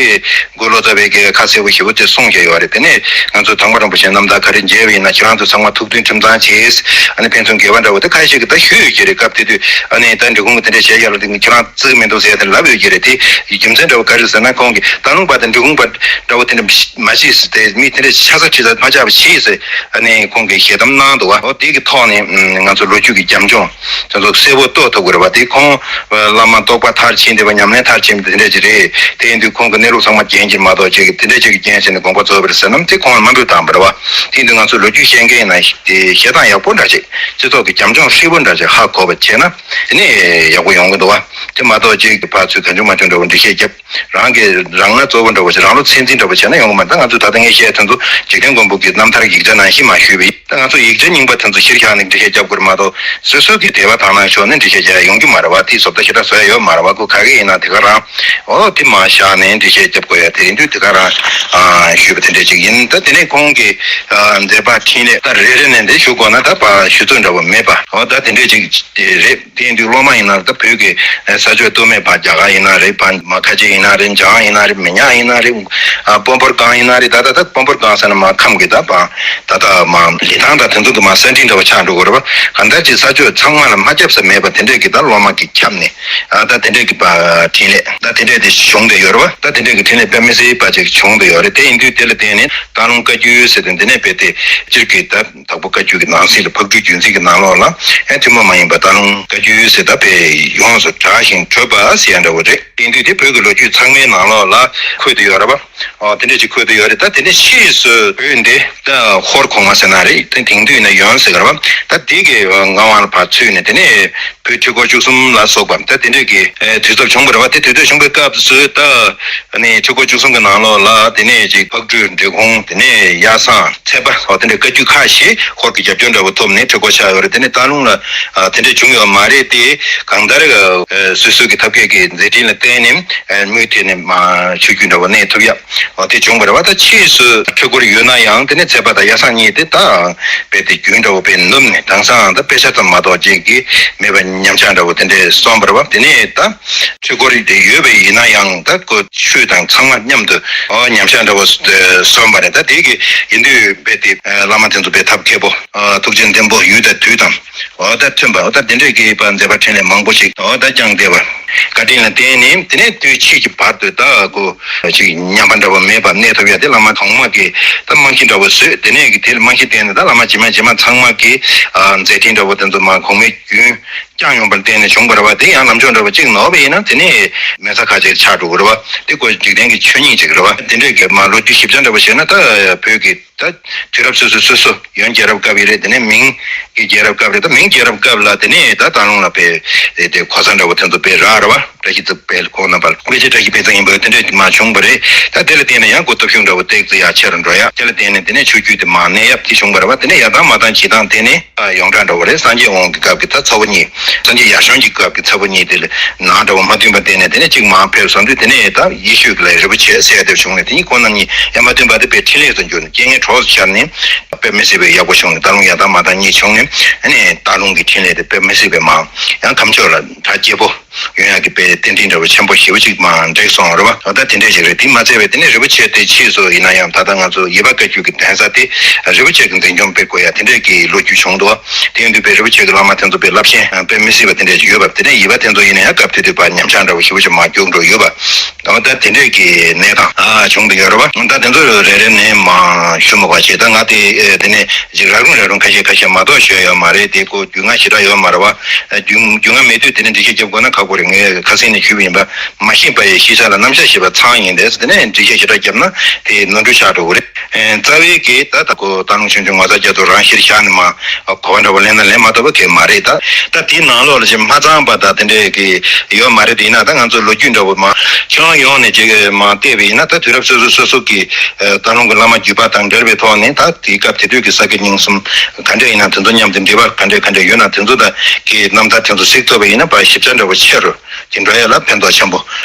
མགོ་ལོ་ཙཱ་བས་ཀྱི་ཁ་གསལ་པོ་ཞེ་པོ་དེ་གསུངས་བཞག་ཡོད་རེད། དེ་ནས་ང་ཚོ་ཐང་པ་རིན་པོ་ཆེ་རྣམ་ཐར་ག་རེ་མཇལ་བ་ཡིན་ན། ཁྱེད་རང་ཚོ་ཚང་མ་ཐུགས་མཐུན་ཁྲིམས་གཙང་བྱས། ཨ་ནི་ཕན་ཚུན་འགལ་བ་འདྲ་བོ་དེ་ཁ་ཤས་ཀྱིས་ད་ཞུས་ཡོད་ཀྱི་རེད། སྐབས་དེ་དུས། ཨ་ནི་ད་འབྲི་གུང་གི་དེ་འདྲ་བྱས་བཞག་ལ་དེ་ཁྱེད་རང་བརྩི་གི་མི་འདུག་ཟེར་དེ་ལབ་ཡོད་ཀྱི་རེད། དེ་རྒྱུ་མཚན་འདྲ་བོ་ག་རེ་ཟེར་ན། ཁོང་གིས་སྟག་ལུང་པ་དང་འབྲི་གུང་པ་འདྲ་བོ་དེ་འདྲ་མ་བྱེད་ཟེར། དེ་མི་དེ་འདྲ་ཆ་ཚང་ཁྲི་ཚང་མ་ཆགས་པ་བྱེད་ཟེར། ཨ་ནི་ཁོང་གིས་ཞལ་གདམས་གནང་འདུག་བ། འོ་དེ་གི་ཐོག་ནས། ཨ། ང་ཚོ་ལོ་རྒྱུས་ཀྱི་རྒྱབ་ལྗོངས་དེ་ཚོ་གསལ་པོ་རྟོགས་ཐུབ་ཀྱི་རེད་བ། དེ་ཁོང་བླ་མ་རྟོགས་པ་མཐར་ཕྱིན་བསྡད་པ། ཉམས་ལེན་མཐར་ཕྱིན་པ་དེ་འདྲ་ཅིག་རེད། དེ་ཡིན་དུས་ཁོང་གི་གནས་ལུགས་ཚང་མ་རྒྱན་གྱིས་མ་གཏོགས་ཅིག་དེ་འདྲ་ཅིག་གི་རྒྱན་བྱས་ནས་དགོངས་པ་རྫོགས་པ་རེད་ཟེར་ན། དེ་ཁོང་ལ་དམའ་འབེབས་བཏང་བ་རེད་བ། དེ་ཡིན་དུས་ང་ཚོ་ལོ་རྒྱུས་ཤེས་མཁན་ཡིན་ན་དེ་བཤད་སྟངས་ཡག་པོ་འདྲ་ཅིག་སྤྱི་ཚོགས་ཀྱི་རྒྱབ་ལྗོངས་ཧྲིལ་པོ་འདྲ་ཅིག་ཧ་གོ་བ་བྱས་ན། དེ་ནས་ཡག་པོ་ཡོང་གི་འདུག་བ། དེ་མ་གཏོགས་ཅིག་ཕར་ཚུར་གང་བྱུང་མང་བྱུང་འདྲ་བོ་འགྲེལ་བཤད་བརྒྱབ། རང་གི་རང་ང་གཙོ་བོ་འདྲ་བོ་བྱས། རང་ལ་ཚོད་འཛིན་འདྲ་བོ་བྱས་ན་ཡོང་གི་མ་རེད། ད་ང་ཚོས་ད་ལྟ་ངས་བཤད་དེ་ཚོ་འཇིག་རྟེན་མགོན་པོ་གི་རྣམ་ཐར་ཡིག་ཆ་ནང་བཞིན་མར་ཞུས་པ་ཡིན། ད་ང་ཚོ་ཡིག་ཆ་རྙིང་པ་དེ་ཚོ་གཞིར་བཞག་ནས་འགྲེལ་བཤད་བརྒྱབ་དགོས་རེད་མ་གཏོགས། སོ་སོ་གི་དད་པ་དག་སྣང་ཕྱོགས་ནས་འགྲེལ་བཤད་རྒྱག་ཡ་ཡོང་རྒྱུ་མ་རེད་བ། དེ་བཟོ་ལྟ་ཞེ་དྲག་བཟོ་ཡ་ཡོད་མ་རེད་བ། ཁོ་ག་གེ་ཡིན་ན་དེ་ག་རང་། འོ་དེ་མར་བཞག་ནས་འགྲེལ་བཤད་བརྒྱབ་དགོས་ཡ་དེ་ཡིན་དུས། དེ་ག་རང་། ཨ། ཞུས་པ་དེ་འདྲ་ཅིག་ཡིན། ད་དེ་ནས་ཁོང་གི། ཨ། མཛད་པ་འཕྲིན་ལས་ད་རེ་རེ་ནས་འདི་ཞུ་དགོས་ན་ད་ཕར་ཞུ་ཚོད་འདྲ་བོ་མེད་པ། འོ་ད་དེ་འདྲ་ཅིག་དེ་རེད། དེ་ཡིན་དུས་སློབ་མ་ཡིན་ན་ད་བོད་ཀྱི་ས་ཕྱོགས་སྟོད་སྨད་བར། རྒྱ་གར་ཡིན་ན་རེད། བར་མར་ཁ་ཆེ་ཡིན་ན་རེད། འཇང་ཡིན་ན་རེད། མི་ཉག་ཡིན་ན་རེད། ཨ། སྤོམ་པོར་སྒང་ཡིན་ན་རེད། ད་ད་ད་སྤོམ་པོར་སྒང་ཟེར་ན་མར་ཁམས་ཀྱི་ད་བར། ད་ད་མར་ལི་ཐང་དང་དེ་ཚོ་གི་མར་ས་འབྲིང་འདྲ་བོ་ཆགས་འགྲོ་གི་རེད་བ། གང་ལྟར་ཅིག་ས་ཕྱོགས་ཚང་མ་ལ་མ་ཁྱབ་ས་མེད་པ་དེ་འདྲས་ཀྱི་ད་སློབ་མ་གིས་ཁྱབ་ནས། ཨ། ད་དེ་འདྲས་ཀྱི་ཕར་འཕྲིན་ལས་ད་དེ་འདྲས་དེ་བྱུང་བསྡད་ཡོད་རེད་བ། ད་དེ་འདྲས་ཀྱི་འཕྲིན་ལས་དཔེ་མི་སྲིད་པ་ཅིག་བྱུང་བསྡད་ཡོད་རེད། དེ་ཡིན་དུས་དེ་ལ་བརྟེན་ནས་སྟག་ལུང་བཀའ་བརྒྱུད་ཟེར་དུས་འདི་ནས་དཔེ་དེ་སྤྱིར་གྱི་ད། དྭགས་པོ་བཀའ་བརྒྱུད་ཀྱི་ནང་གསེས་ལ་ཕག་གྲུའི་བརྒྱུད་འཛིན་གྱི་ནང་ལོགས་ལ། ཨེ། ཐུན་མོང་མ་ཡིན་པ་སྟག་ལུང་བཀའ་བརྒྱུད་ཟེར་ད་དཔེ་ཡོངས་སུ་གྲགས་ཤིང་གྲུབ་པ་ཟེར་ཡ་འདྲ་བོ་རེད། དེང་དུས་དེ་བོད་ཀྱི་ལོ་རྒྱུས་ཚང་མའི་ནང་ལོགས་ལ་འཁོད་དུ་ཡོད་རེད་པ། ཨོ། དེ་འདྲ་ཅིག་འཁོད་དུ་ཡོད་རེད། ད་དེ་ནས་ཕྱིས་སུ་བོད་འདི་ད་ཧོར་གོང་མ་ཟེར་ན་རེད། དེ་དེང་དུས་ཡིན་ན་ཡོན་ཟེར་གི་རེད་པ། ད་དེ་གི་མངའ་དབང་ལ་ཕར་ཚུད་ནས། དེ་ནས་བོད་ཁྲི་སྐོར་བཅུ་གསུམ་ལ་སོགས་པ་ད་དེ་འདྲ་གི་དུས་ཚོད་བྱུང་བ་རེད་པ། དེ་དུས་ཚོད་བྱུང་བའི་སྐབས་སུ་ད། ཨ་ནི་ཁྲི་སྐོར་བཅུ་གསུམ་གྱི་ནང་ལོགས་ལ་དེ་ནས་ཅིག་ཕག་གྲུ། འབྲི་གུང་། དེ་ནས་གཡའ་བཟའ། ཚལ་པ། འོ་དེ་འདྲ་བཀའ་བརྒྱུད་ཁ་ཤས་ཧོར་གྱི་རྒྱབ་སྐྱོར་འདྲ་བོ་ཐོབ་ནས་ཁྲི་སྐོར་ཆགས་ཡོད་རེད། དེ་ནས་སྟག་ལུང་ལ་ཨ་དེ་འདྲ་བྱུང་ཡོད་མ་རེད་དེ། གང་ལྟར་ཨ་སོ་སོ་གི་ཐབས་མཁས་ཀྱི་མཛད་འཕྲིན་ལ་བརྟེན་ནས་ཨ་མུ་མཐུད་ནས་མར་ཆོས་བརྒྱུད་འདྲ་བོ་གནས་ཐུབ་ཡ། འོ་དེ་བྱུང་བ་རེད་པ། ད་ཕྱིས་སུ་ཁྲི་སྐོར་ཡོད་ན་ཡང་དེ་ནས་ཚལ་པ་དང་གཡའ་བཟའ་གཉིས་དེ་ད་རྦད་དེ་རྒྱུན་འདྲ་བོ་དཔེ་ནུབ་ནས། དེང་སང་ད་དཔེ་ཆ་ཙམ་མ་གཏོགས་ཅིག་གི་མེད་པ་ཉམས་ཆག་འདྲ་བོ་དེ་འདྲས་སོང་བ་རེད་པ། དེ་ནས་ད། ཁྲི་སྐོར་དེ་ཡོད་པ་ཡིན་ན་ཡང་ད་ཁོ་ཆོས་དང་ཚང་མ་མཉམ་དུ་ཨོ་ཉམས་ཆག་འདྲ་བོ་སོན་པ་རེད། ད་དེ་གི་ཡིན་དུས་རྦད་དེ་བླ་མ་དེ་ཚོ་དཔེ་ཐབས་མཁས་པོ། ཨ་ཐུགས་རྗེ་ལྡན་པོ། ཡུལ་དང་དུས་དང་ཨོ་ད་མཐུན་པ། ཨོ་ད་དེ་འདྲས་ཀྱི་མཛད་པ་འཕྲིན་ལས་མང་པོ་ཞིག་ཨོ་ད་བསྐྱངས་བསྡད་པ། བཀའ་དྲིན་ལ་བརྟེན་ནས་དེ་ནས་དུས་ཕྱིས་ཀྱི་བར་དུ་ད་ཁོ་ཅིག་ཉམས་པ་འདྲ་བོ་མེད་པར་གནས་ཐུབ་ཡ་དེ་བླ་མ་གོང་མ་གི་ད་རྨང་གཞི་འདྲ་བོ་བཟོས། དེ་ནས་ཀྱི་དེ་ལ་རྨང་གཞི་བརྟེན་ནས་ད་བླ་མ་རྗེས་མ་རྗེས་མ་ཚང་མ་གི་ཨ་མཛད་འཕྲིན་འདྲ་བོ་དེ་ཚོ་མར་གོང་མའི་རྒྱུན་བསྐྱངས་ཡོང་པར་བརྟེན་ནས་བྱུང་བ་རེད་པ། དེ་ཡང་ལམ་ཕྱོགས་འདྲ་བ་གཅིག་ནོར་བ་ཡིན་ན་དེ་ནས་མེ་ས་ཁ་ཆེར་ཆགས་འགྲོ་གི་རེད་པ། དེ་ཁོ་འཇིག་རྟེན་གྱི་ཆོས་ཉིད་ཅིག་རེད་པ། དེ་འདྲས་ཀྱི་མ་ལོ་རྒྱུས་ཞིབ་ཆ་འདྲ་བ་བྱས་ན་ད་བོད་ཀྱི་ད་དུས་རབས་སོ་སོ་སོ་སོ་ཡོན་རྒྱལ་རབས་སྐབས་ཡིན་རེད། དེ་ནས་མིང་གི་རྒྱལ་རབས་སྐབས་རེད། ད་མིང་རྒྱལ་རབས་སྐབས་ལ་དེ་ནས་ད་སྟག་ལུང་ལ་དཔེ་དེ་གོ་ས་འདྲ་བ་དེ་ཚོ་དཔེ་རག་རེད་པ། བཀྲ་ཤིས་རྩེ་དཔལ་ཁོང་རྣམ་པ་དཔེ་ཆ་བཀྲ་ཤིས་དཔལ་བརྩེགས་ཡིན་པ་དེ་འདྲས་མ་བྱུང་བ་རེད། ད་དེ་ལ་བརྟེན་ནས་ཡང་གོ་སྟོབས་ཤུགས་འདྲ་བོ་ཏོག་ཙམ་ཡར་ཆེ་རུ་འགྲོ་ཡ། དེ་ལ་བརྟེན་ནས་དེ་ནས་ཆོས་བརྒྱུད་དེ་མར་གནས་ཡབ་དེ་བྱུང་བ་རེད་པ། དེ་ནས་ཡར་དང་མར་དང་བྱེད་སྟངས་དེ་ནས་ཡོངས་གྲགས་འདྲ་བོ་རེད། སངས་རྒྱས་དབང་གི་སྐབས་ཀྱི་ད་ཚ་བོ་གཉིས། སངས་རྒྱས་ཡར་བྱོན་གྱི་སྐབས་ཀྱི་ཚ་བོ་གཉིས་དེ་ལ་ནང་འདྲ་བོ་མ་མཐུན་པ་བརྟེན་ནས་དེ་ནས་གཅིག་མར་ཕེབས་སོང་དུས་དེ་ནས་ད་ཡེ་ཤུ་གི་ལ་རི་པོ་ཆེ་ཟེར་ཡ་དེ་བྱུང་ནས། དེ་གཉིས་ཁོང་རྣམ་གཉིས་ཡང་མ་མཐུན་པ་དེ་དཔེ་འཕྲིན་ལས་སུ་འགྱུར་ནས་རྐྱེན་ངན་གྲོགས་སུ་ཤར་ནས་དཔེ་མི་སྲིད་པའི་ཡག་པོ་བྱུང་ནས། སྟག་ལུང་ཡར་དང་མར་དང་གཉིས་བྱུང་ནས། ཨ་ནི་སྟག་ལུང་གི་འཕྲིན་ལས་དེ་དཔེ་མི་སྲིད་པའི་མང་ཡང་ཁམས་ཕྱོགས་ལ་གྲ་རྒྱས་པོ། ཡོང་ཡག་གི་དཔེ་རྟེན་འབྲེལ་འདྲ་བོ་ཆེན་པོ་ཞེ་པོ་ཅིག་མར་འགྲིག་སོང་རེད་པ། ད་དེ་འདྲས་ཞིག་རེད། དེ་མ་ཚད་པའི་དེ་ནས་རི་པོ་ཆེ་དེ་ཕྱིས་སུ་ཡིན་ན་ཡང་ད་ལྟ་ང་ཚོ་ཡེ་པ་བཀའ་བརྒྱུད་ཀྱི་གདན་ས་དེ་རི་པོ་ཆེ་གི་འཛིན་སྐྱོང་སྤེལ་དགོས་ཡ་དེ་འདྲས་ཀྱི་ལོ་རྒྱུས་བྱུང་འདུག། དེ་ཡིན་དུས་དཔེ་རི་པོ་ཆེ་གི་བླ་མ་དེ་ཚོ་དཔེ་རླབས་ཆེན་དཔེ་མི་སྲིད་པ་དེ་འདྲས་ཞིག་ཡོད་པ། དེ་ནས་ཡེ་པ་དེ་ཚོ་ཡིན་ན་ཡང་སྐབས་དེ་དུས་ཕར་ཉམས་ཆག་འདྲ་བོ་ཞེ་པོ་ཅིག་མར་རྒྱུག་འགྲོ་ཡོད་པ། ད་དེ་འདྲས་ཀྱི་གནས་སྟངས་ཨ་བྱུང་འདུག་ཡོད་རེད་པ། ད་དེ་ཚོ་རེ་རེ་ནས་མར་ཞུ་མ་དགོས་པ་བྱས། ད་ང་དེ་དེ་ནས་ཅིག་རགས་རིམ་རགས་རིམ་ཁ་ཤས་ཁ་ཤས་མ་གཏོགས་ཞུ་ཡ་ཡོད་མ་རེད། དེ་ཁོ་རྒྱུས་མངའ་ཞེ་དྲག་ཡོད་མ་རེད་པ། རྒྱུས་རྒྱུས་མངའ་མེད་དུས་དེ་ནས་འགྲེལ་བཤད་རྒྱབ་དགོས་ན་ཁ་ པོ་རེད། ངས་ཁ་སང་ནས་ཞུས་པ་ཡིན་པ། མ་ཤེས་པ་ཡི་ཤེས་བྱ་ལ་རྣམ་གཞག་ཞེས་པ་ཚང་ཡིན་ཏེ་ཟེར་ནས་འགྲེལ་བཤད་ཞེ་དྲག་བརྒྱབ་ན་དེ་ནོར་འཁྲུལ་ཆགས་འགྲོ་གི་རེད། ཨེ། རྩ་བའི་གི་ད་ད་གོ་སྟག་ལུང་ཆོས་འབྱུང་ངོ་མཚར་རྒྱ་མཚོ་རང་གཤིས་བཞག་ནས་མ་གོ་བ་འདྲ་པོ་ལེན་ན་ལེན་མ་ཐུབ་པ་གས་མ་རེད་ད། ད་དེའི་ནང་ལོགས་ལ་ཅིག་མ་ཚང་པ་ད་དེ་འདྲས་གི་ཡོད་མ་རེད། དེ་ཡིན་ན་ད་ང་ཚོ་ལོ་རྒྱུས་འདྲ་པོ་མ་ཁྱོན་ཡོངས་ནས་ཅིག་མ་བལྟས་པ་ཡིན་ན། ད་དུས་རབས་སོ་སོ་སོ་སོ་གི་ཨེ། སྟག་ལུང་གི་བླ་མ་བརྒྱུད་པ་དང་འབྲེལ་བའི་ཐོག་ནས། ད་དེའི་སྐབས་དེ་དུས་ཀྱི་ས་དགེ་རྙིང་གསུམ་ག་འདྲས་ཡིན་ན་དེ་ཚོ་མཉམ་དུ་འབྲེལ་བ་ག་འདྲས་ག་འདྲས་ཡོད་ན་དེ་ཚོ་ད་གི་རྣམ་ཐར་དེ་ཚོ་གཟིགས་ཐུབ་པ་ཡིན་ན་ཕར་ཞིབ་ཆ་འདྲ་པོ་ཆེ་རུ་དེ་འགྲོ་ཡ་ལ་ཕན་ཐོགས་ཆེན་པོ་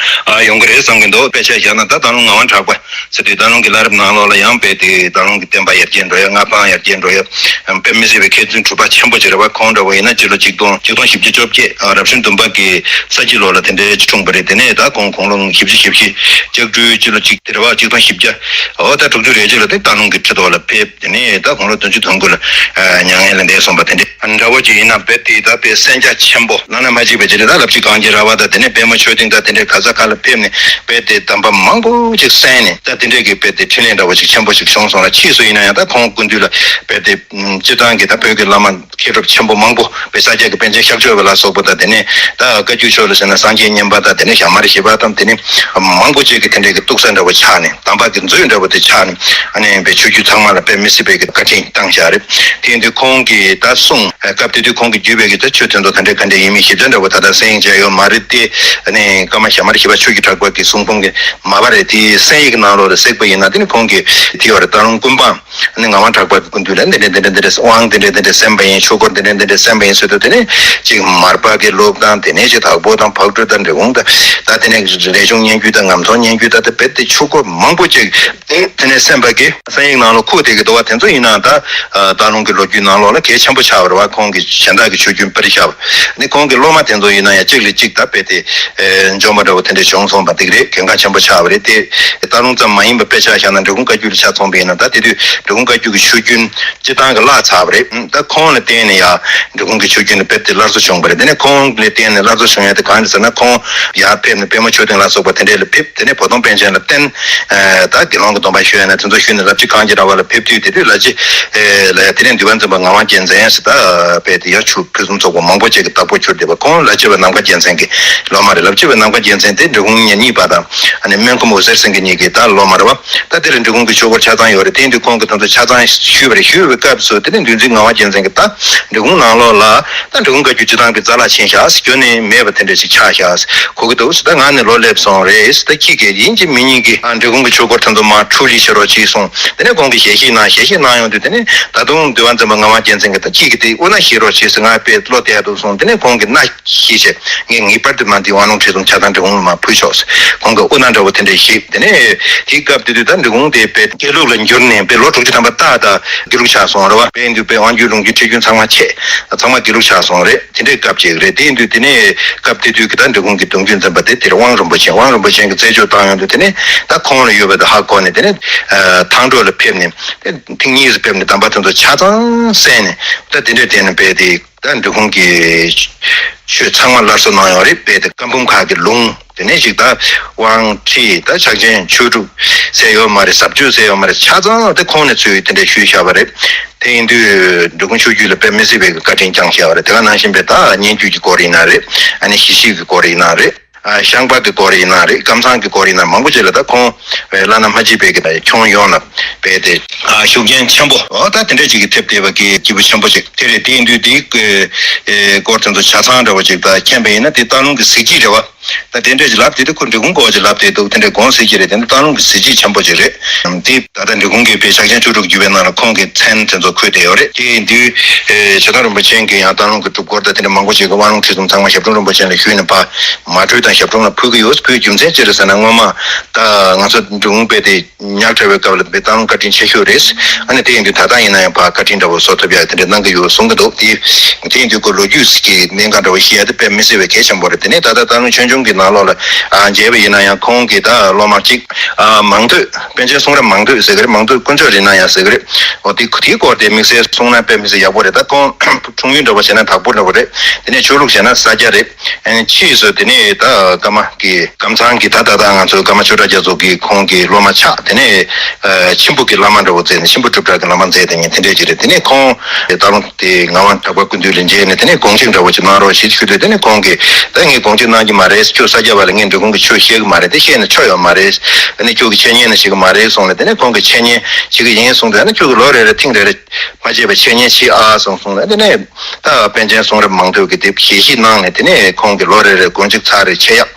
ཨ་ཡོང་གི་རེད་བསམ་གྱི་འདུག་དཔེ་ཆ་བཞག་ན་ད་སྟག་ལུང་ངག་དབང་གྲགས་པ་ཟེར་དུས། སྟག་ལུང་གི་བླ་རབས་ནང་ལོགས་ལ་ཡང་དཔེ་དེ་སྟག་ལུང་གི་བསྟན་པ་ཡར་རྒྱས་འགྲོ་ཡ། མངའ་ཐང་ཡར་རྒྱས་འགྲོ་ཡ། དཔེ་མི་སྲིད་པའི་མཁས་བཙུན་གྲུབ་པ་ཆེན་པོ་ཅིག་རེད་པ། ཁོང་འདྲ་པོ་ཡིན་ན་སྤྱི་ལོ་གཅིག་སྟོང་གཅིག་སྟོང་བཞི་བརྒྱ་བཅོ་བརྒྱད་ཨ་རབ་བྱུང་བདུན་པ་གི་ས་བྱི་ལོ་ལ་དེ་འདྲའི་འཁྲུངས་པ་རེད། དེ་ནས་ད་ཁོང་དགུང་ལོ་བཞི་བཅུ་ཞེ་བཞི། ལྕགས་སྦྲུལ་སྤྱི་ལོ་གཅིག་དེ་རེད་པ། གཅིག་སྟོང་བཞི་བརྒྱ། འོ་ད་དྲུག་ཅུ་རེ་གཅིག་ལ་དེ་སྟག་ལུང་གི་ཁྲི་ཐོག་ལ་ཕེབས། དེ་ནས་ད་དགུང་ལོ་བདུན་ཅུ་དོན་དགུ་ལ་ཨ་མྱ་ངན་ལས་འདས་སོང་པ། དེ་འདྲ་འདྲ་པོ་ཅིག་ཡིན་ན་རྦད་དེ་ད་དཔེ་གསན་རྒྱ་ཆེན་པོ་བླ་ན་མ་མཆིས་པ་ཅིག་རེད། ད་སློབ་སྤྱི་གངས་ཅན་ར་བ་དང་། དེ་ནས་པད་མ་ཆོས་སྡིངས་དང་། དེ་འདྲའི་ག་ས་ག་ལ་ཕེབས་ནས་རྦད་དེ་གདམས་པ་མང་པོ་ཅིག་གསན་ནས། ད་དེ་འདྲའི་གི་རྦད་དེ་འཕྲིན་ལས་འདྲ་པོ་ཅིག་ཆེན་པོ་ཅིག་བྱུང་སོང་ལ། ཕྱིས་སུ་ཡིན་ན་ཡང་ད་ཁོང་སྐུ་མདུན་ལ་རྦད་དེ་སྤྱིར་བཏང་གི་ད་བོད་ཀྱི་བླ་མ་མཁས་གྲུབ་ཆེན་པོ་མང་པོ། དཔེ་ས་སྐྱ་གི་པཎ་ཆེན་ཤཱཀྱ་འོད་པ་ལ་སོགས་པ་དང་། དེ་ནས་ད་བཀའ་བརྒྱུད་ཕྱོགས་ལ་ཟེར་ན་སངས་རྒྱས་མཉན་པ་དང་། དེ་ནས་ཞྭ་དམར་ཞི་བ་དང་། དེ་ནས་མང་པོ་ཅིག་གི་དེ་འདྲའི་གི་ཏོག་ཙམ་འདྲ་པོ་ཆགས་ནས། དམ་པ་གི་མཛོད་འདྲ་པོ་དེ་ཆགས་ནས། ཨ་ནི་བའི་ཆོས་བརྒྱུད་ཚང་མ་ལ་དཔེ་མི་སྲིད་པའི་གི་བཀའ་དྲིན་བཏང་བཞག་རེད། དེ་ཡིན་དུས་ཁོང་གིས་ད་གསུངས། སྐབས་དེ་དུས་ཁོང་གིས་བརྒྱུད་པའི་གི་ད་ཆོས་དེ་ཚོ་ག་འདྲ་ག་འདྲ་ཡིན་མིན་ཞིབ་ཆ་འདྲ་པོ་ད་ལྟ་གསན་ཡག་ཡོད་མ་རེད་དེ། ཨ་ནི་ཀརྨ་ཞྭ་དམར་ཞི་བ་ཆོས་ཀྱི་གྲགས་པ་གི་གསུང་འབུམ་གྱི་མ་པ་རེད། དེ་གསན་ཡིག་ནང་ལོགས་ལ་གཟིགས་པ་ཡིན་ན། དེ་ནི་ཁོང་གིས་དེ་བར་སྟག་ལུང་ཀུན་སྤངས། ཨ་ནི་ངག་དབང་གྲགས་པ་གི་སྐུ་མདུན་ལ་འདི་འདྲ་འདི་འདྲ་འདི་འདྲ་དབང་འདི་འདྲ་འདི་འདྲ་གསན་པ་ཡིན། ཆོས་སྐོར་འདི་འདྲ་འདི་འདྲ་གསན་པ་ཡིན་ཟེར་དུས། དེ་ནས་ཅིག་མར་པ་གི་སློབ་དང་། དེ་ནས་ཅིག་དྭགས་པོ་དང་ཕག་གྲུ་དང་འབྲི་གུང་དང་། ད་དེ་ནས་རས་ཆུང་སྙན་བརྒྱུད་དང་ངམ་ཚང་སྙན་བརྒྱུད་དང་། དེ་རྦད་དེ་ཆོས་སྐོར་མང་པོ་ཅིག་དེ་དེ་ནས་གསན་པ་གི་གསན་ཡིག་ནང་ལ་ཁུག་བསྡད་ཀྱི་འདུག་པ། དེ་ཚོ་ཡིན་ན་ད་ཨ་སྟག་ལུང་གི་ལོ་རྒྱུས་ནང་ལོགས་ལ་གལ་ཆེན་པོ་ཆགས་པ་རེད་པ། ཁོང་གི་གཞན་དག་གི་ཆོས་རྒྱུན་སྤེལ་བཞག་པ། ཨ་ནི་ཁོང་གི་སློབ་མ་དེ་ཚོ་ཡིན་ན་ཡང་གཅིག་ལས་གཅིག་ད་རྦད་དེ་ཨེ་འཇོན་པ་འདྲ་པོ་དེ་འདྲ་བྱུང་སོང་པ་འདི་རེད། གལ་འགངས་ཆེན་པོ་ཆགས་པ་རེད་དེ། སྟག་ལུང་ཙམ་མ་ཡིན་པ་དཔེ་ཆ་བཞག་ན་འབྲི་གུང་བཀའ་བརྒྱུད་ལ་ཆ་མཚོན་པ་ཡིན་ན། ད་དེ་དུས་འབྲི་གུང་བཀའ་བརྒྱུད་ཀྱི་ཆོས་རྒྱུན་སྤྱིར་བཏང་གི་བརླག་ཚར་བ་རེད། ཨ་ད་ཁོང་ལ་བརྟེན་ནས་ཡང་འབྲི་གུང་གི་ཆོས་རྒྱུན་ལ་རྦད་དེ་སླར་གསོ་བྱུང་བ་རེད། དེ་ནས་ཁོང་ལ་བརྟེན་ནས་སླར་གསོ་བྱུང་ཡ་དེ་གང་རེད་ཟེར་ན། ཁོང་ཡར་ཕེབས་ནས་པད་མ་ཆོས་སྡིངས་ལ་སོགས་པ་དེ་འདྲ་ལ་ཕེབས། དེ་ནས་བོ་དོང་པཎ་ཆེན་ལ་བསྟེན། ཨ་ད་དགེ་སློང་གི་སྡོམ་པ་ཞུ་ཡ་ན་དེ་ཚོ་ཞུས་ནས་ལ་ཕྱི་གངས་ཅན་ར་བ་ལ་ཕེབས་དུས། དེ་དུས་ལ་ཕྱི་ཨེ་ལ་ཡ་དེ་ནས་འདུལ་བ་འཛིན་པ་ངག་དབང་རྒྱལ་མཚན་ཟེར། ད་རྦད་དེ་ཡང་ཆོས་ཕུན་སུམ་ཚོགས་པ་མང་པོ་ཅིག་གི་བདག་པོ་གྱུར་བསྡད་པ། ཁོང་ལ་ཕྱི་བའི་ནམ་མཁའ་རྒྱལ་མཚན་གྱི་སློབ་མ་རེད། ལ་ཕྱི་བའི་ནམ་མཁའ་རྒྱལ་མཚན་དེ་འབྲི་གུང་ཉེ་གཉིས་པ་དང་། ཨ་ནི་སྨན་ཁུམ་འོད་ཟེར་སེང་གེ་གཉིས་ཀྱི་ད་སློབ་མ་རེད་པ། ད་དེ་ལ་འབྲི་གུང་གི་ཆོས་སྐོར་ཆ་ཚང་ཡོད་རེད། དེ་ཡིན་དུས་ཁོང་གིས་དེ་ཚོ་ཆ་ཚང་ཞུས་པ་རེད། ཞུས་པའི་སྐབས་སུ་དེ་ནས་འདུལ་འཛིན་ངག་དབང་རྒྱལ་མཚན་གྱིས་ད་འབྲི་གུང་ནང་ལོགས་ལ་ད་འབྲི་གུང་བཀའ་བརྒྱུད་སྤྱིར་བཏང་གི་རྩ་བརླག་ཕྱིན་བཞག་ཟེར། རྒྱུན་ནས་མེད་པ་དེ་འདྲ་ཞིག་ཆགས་བཞག་ཟེར་གོ་གི་འདུག་ཟེར། ད་ང་ནི་ལོ་སླེབས་སོང་རེད་ཟེར། ད་ཁྱེད་ཀྱིས་ཡིན་གཅིག་མིན་གཉིས་ཀྱིས་ཨ་འབྲི་གུང་གི་ཆོས་སྐོར་དེ་ཚོ་མར་འཕྲོ་བརླག་བྱེད་རོགས་བྱས་གསུངས། དེ་ནས་ཁོང་གིས་ཞལ་བཞེས་གནང་། ཞལ་བཞེས་གནང་ཡོང་དུས་དེ་ནས་ད་དུང་འདུལ་བ་འཛིན་པ་ངག་དབང་རྒྱལ་མཚན་གྱིས་ད་ཁྱེད་ཀྱིས་དེ་དབུ་མནའ་བཞེས་རོགས་བྱས་ཟེར་ང་དཔེ་བློ་གཏད་འདུག་གསུངས། དེ་ནས་ཁོང་གིས་མནའ་བཞེས་བྱས། ངས་ངེས་པར་དུ་མ་འདི་དབང་ལུང་ཁྲིད་གསུམ་ཆ་ཚང་འབྲི་གུང་ལ་མར་ཕུལ་ཆོག་ཟེར་ཁོང་གིས་དབུ་མནའ་འདྲ་བོ་དེ་འདྲ་བཞེས། དེ་ནས་དེའི་སྐབས་དེ་དུས་ད་འབྲི་གུང་དེ་དཔེ་དགེ་ལུགས་ལ་འགྱུར་ནས་དཔེ་ལོ་དྲུག་ཅུ་ཐམ་པ་ཏག་ཏག་དགེ་ལུགས་ཆགས་སོང་རེད་པ། དཔེ་དུས་དཔེ་དབང་རྒྱུད་ལུང་རྒྱུད་ཁྲིད་རྒྱུན་ཚང་མ་ཆད། ཚང་མ་དགེ་ལུགས་ཆགས་སོང་རེད། དེ་འདྲའི་སྐབས་ཅིག་རེད། དེ་ཡིན་དུས་དེ་ནས་སྐབས་དེ་དུས་ཀྱི་ད་འབྲི་གུང་གི་གདུང་རྒྱུད་འཛིན་པ་དེ་དེར་དབང་རིན་པོ་ཆེ། དབང་རིན་པོ་ཆེ་གིས་རྩད་གཅོད་བཏང་ཡོང་དུས་དེ་ནས་ད་ཁོང་ལ་ཡོད་པ་དེ་ཧ་གོ་ནས། དེ་ནས་ཐང་སྒྲོག་ལ་ཕེབས་ནས་ཐེངས་གཉིས་སུ་ཕེབས་ནས་གདམས་པ་དེ་ཚོ་ཆ་ཚང་གསན་ནས། ད་དེ་འདྲའི་དེ་ནས་དཔེ་དེ། ད་འབྲི་གུང་གི་ཆོས་ཚང་མ་སླར་གསོ་གནང་ཡོད་རེད། དཔེ་དེ་བཀའ་འབུམ་ཁག་གི་ལུང་དེ་ནས་ཞིག་ད་དབང་ཁྲིད་ད་ཕྱག་ཆེན་ཆོས་དྲུག་ཟེར་ཡོད་མ་རེད། ཟབ་ཆོས་ཟེར་ཡོད་མ་རེད། ཆ་ཚང་དེ་ཁོང་ནས་ཚུར་དེ་འདྲ་ཞུས་བཞག་པ་རེད། དེ་ཡིན་དུས་འབྲི་གུང་ཆོས་བརྒྱུད་ལ་དཔེ་མི་སྲིད་པའི་བཀའ་དྲིན་བསྐྱངས་བཞག་པ་རེད། དེ་ག་ནང་བཞིན་པའི་ད་སྙན་བརྒྱུད་ཀྱི་སྐོར་ཡིན་ན་རེད། ཨ་ནི་ཞི་བྱེད་ཀྱི་སྐོར་ཡིན་ན་རེད། ཨ་ཤངས་པ་གི་སྐོར་ཡིན་ན་རེད། ཀམ་ཚང་གི་སྐོར་ཡིན་ན་རེད། མང་པོ་ཅིག་ལ་ད་ཁོང་བླ་ན་མ་མཆིས་པའི་གི་ཁྱོན་ཡོངས་ལ་དཔེ་དེ་ཤུགས་རྐྱེན་ཆེན་པོ། འོ་ད་དེ་འདྲ་ཅིག་གི་ཐེབས་བསྡད་པ་གི་སྐྱེས་བུ་ཆེན་པོ་ཅིག་དེ་རེད། དེ་ཡིན་དུས་དེའི་སྐོར་དེ་ཚོ་ཆ་ཚང་འདྲ་བོ་ཅིག་ད་མཁྱེན་པ་ཡིན་ན། དེ་སྟག་ལུང་གི་གཟི་བརྗིད་རེད་བ། ད་དེ་འདྲ་ཅིག་ལབ་དེ་དུས་ཁོ་འབྲི་གུང་སྐོར་ཅིག་ལབ་བསྡད་འདུག་དེ་འདྲ་དགོངས་སྲིད་ཀྱི་རེད། དེ་ནི་སྟག་ལུང་གི་གཟི་བརྗིད་ཆེན་པོ་ཅིག་རེད། དེ་ད་ལྟ་འབྲི་གུང་གི་དཔེ་ཕྱག་ཆེན་ཆོས་དྲུག་བརྒྱུད་པའི་ནང་ལ་ཁོང་གི་མཚན་དེ་ཚོ་འཁོད་བསྡད་ཡོད་རེད། དེ་ཡིན་དུས་ཨེ་ཇོ་བདག་རིན་པོ་ཆེ་གིས་ཡང་སྟག་ལུང་གི་སྒྲུབ་སྐོར་དང་དེ་འདྲ་མང་པོ་ཅིག་གི་དབང་ལུང་ཁྲིད་གསུམ་ཚང་མ་ཞབས་དྲུང་རིན་པོ་ཆེ་ལ་ཞུས་ནས་ཕར་མ་དྲོས་དང་ཞབས་དྲུང་ལ་ཕུལ་གྱི་ཡོད། ཕུལ་རྒྱུ་མཚན་ཅི་རེད་ཟེར་ན། སྔོན་མ་ད་ང་ཚོ་འབྲི་གུང་དཔེ་དེ་ཉག་ཕྲ་བའི་སྐབས་ལ་དཔེ་སྟག་ལུང་བཀའ་དྲིན་ཆེ་ཤོས་རེད། ཨ་ནི་དེ་ཡིན་དུས་ད་ལྟ་ཡིན་ན་ཡང་ཕར་བཀའ་དྲིན་འདྲ་བོ་གསོ་ཐུབ་ཡ་དེ་འདྲ་གནང་གི་ཡོད་གསུང་གི་འདུག་དེ་དེ་ཡིན་དུས་ཁོ་ལོ་རྒྱུས་ཀྱི་གནད་འགག་འདྲ་བོ་ཤེས་ཡ་དེ་དཔེ་མི་སྲིད་པའི་གལ་ཆེན་པོ་རེད། དེ་ནས་ད་ལྟ་སྟག་ལུང་ཆོས་ ཆུང་གི་ནང་ལོགས་ལ་ཨ་མཇལ་བ་ཡིན་ན་ཡང་ཁོང་གི་ད་སློབ་མ་གཅིག་ཨ་མང་ཐོས། པཎ་ཆེན་གསུང་རབ་མང་ཐོས་ཟེར་གི་རེད། མང་ཐོས་དཀོན་མཆོག་རིག་སྣང་ཡང་ཟེར་གི་རེད། འོ་དེ་དེའི་སྐོར་དེ་དམིགས་བསལ་གསུང་ན་དཔེ་མི་སྲིད་ཡག་པོ་རེད། ད་ཁོང་འཁྲུངས་ཡུལ་འདྲ་བོ་བྱས་ན་དྭགས་པོ་འདྲ་བོ་རེད། དེ་ནས་ཆོས་ལུགས་བྱས་ན་ས་སྐྱ་རེད། ཨ་ནི་ཕྱིས་སུ་དེ་ནས་ད་ཀརྨ་གི་ཀམ་ཚང་གི་ད་ད་ད་ང་ཚོ་ཀརྨ་ཆོས་གྲགས་རྒྱ་མཚོ་གི་ཁོང་གི་སློབ་མ་ཆགས། དེ་ནས་ཨ་མཆིམས་ཕུ་གི་བླ་མ་འདྲ་བོ་མཛད་ནས་མཆིམས་ཕུ་སྒྲུབ་གྲྭ་གི་བླ་མ་མཛད། དེ་ནས་དེ་འདྲས་ཅིག་རེད། དེ་ནས་ཁོང་སྟག་ལུང་དེ་ངག་དབང་གྲགས་པ་སྐུ་མདུན་ལ་མཇལ་ནས་དེ་ནས་དགོངས་གཅིག་འདྲ་བོ་ཅིག་གནང་རོགས་ཞེས་ཞུས་དུས། དེ་ནས་ཁོང་གིས་ད་ངས་དགོངས་གཅིག་གནང་གི་མ་རེད། ཁྱོད་ས་སྐྱ་བ་ལ་ངས་འབྲི་གུང་གི་ཆོས་བཤད་གི་མ་རེད། དེ་བཤད་ན་ཆོ་ཡོད་མ་རེད། ཨ་ནི་ཁྱོད་ཀྱི་འཆད་ཉན་ནི་བྱེད་གི་མ་རེད་གསུངས་ནས། དེ་ནས་ཁོང་གིས་འཆད་ཉན་བྱེད་གི་ཡིན་གསུངས་དུས། ཨ་ནི་ཁྱོད་ཀྱི་ལོ་རེ་རེ་ཐེངས་རེ་རེ་མ་བརྗེད་པ་འཆད་ཉན་བྱེད་ཨ་གསུངས་གསུངས་ནས། དེ་ནས་ད་པཎ་ཆེན་གསུང་རབ་མང་ཐོས་ཀྱི་དེབ་ཞལ་བཞེས་གནང་ནས། དེ་ནས་ཁོང་གིས་ལོ་རེ་རེ་དགོངས་གཅིག་ཚར་རེ་འཆད་ཡག་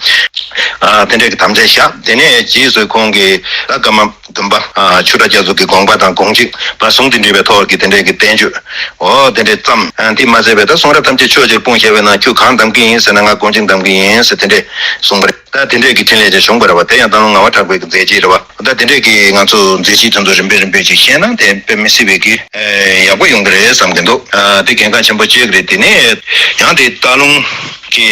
ཨ་དེ་འདྲས་ཀྱི་དམ་བཅའ་བཞག་དེ་ནས་རྗེས་སུ་ཁོང་གིས་ད་ཀརྨ་བདུན་པ་ཨ་ཆོས་གྲགས་རྒྱ་མཚོ་གི་དགོངས་པ་དང་དགོངས་གཅིག་མ་གསུངས། དེ་འདྲས་པའི་ཐོག་གི་དེ་འདྲས་ཀྱི་བསྟན་བཅོས་འོ་དེ་འདྲས་བརྩམས། ཨ་འདི་མ་ཟད་པའི་ད་གསུང་རབ་ཐམས་ཅད་ཆོས་ཕྱིར་སྤུངས་བྱས་པས་ན། ཁྱོད་གང་གདམ་གྱི་ཡིན་ཟེར་ན་ང་དགོངས་གཅིག་གདམ་གྱི་ཡིན་ཟེར་དེ་འདྲས་གསུངས་པ་རེད། ད་དེ་འདྲས་ཀྱི་འཕྲིན་ལས་ཅིག་བྱུང་བ་རེད་བ། དེ་ཡང་སྟག་ལུང་ངག་དབང་གྲགས་པའི་གི་མཛད་རྗེས་རེད་བ། ད་དེ་འདྲས་ཀྱི་ང་ཚོ་མཛད་རྗེས་དེ་ཚོ་རིམ་པས་རིམ་པས་ཅིག་ཤེས་ན་དེ་དཔེ་མི་སྲིད་པའི་གི་ཨེ་ཡག་པོ་ཡོང་གི་རེད་བསམ་གྱི་འདུག་ཨ་དེ་གལ་འགངས་ཆེན་པོ་གཅིག་རེད། དེ་ནས་ཡང་དེ་སྟག་ལུང་གི་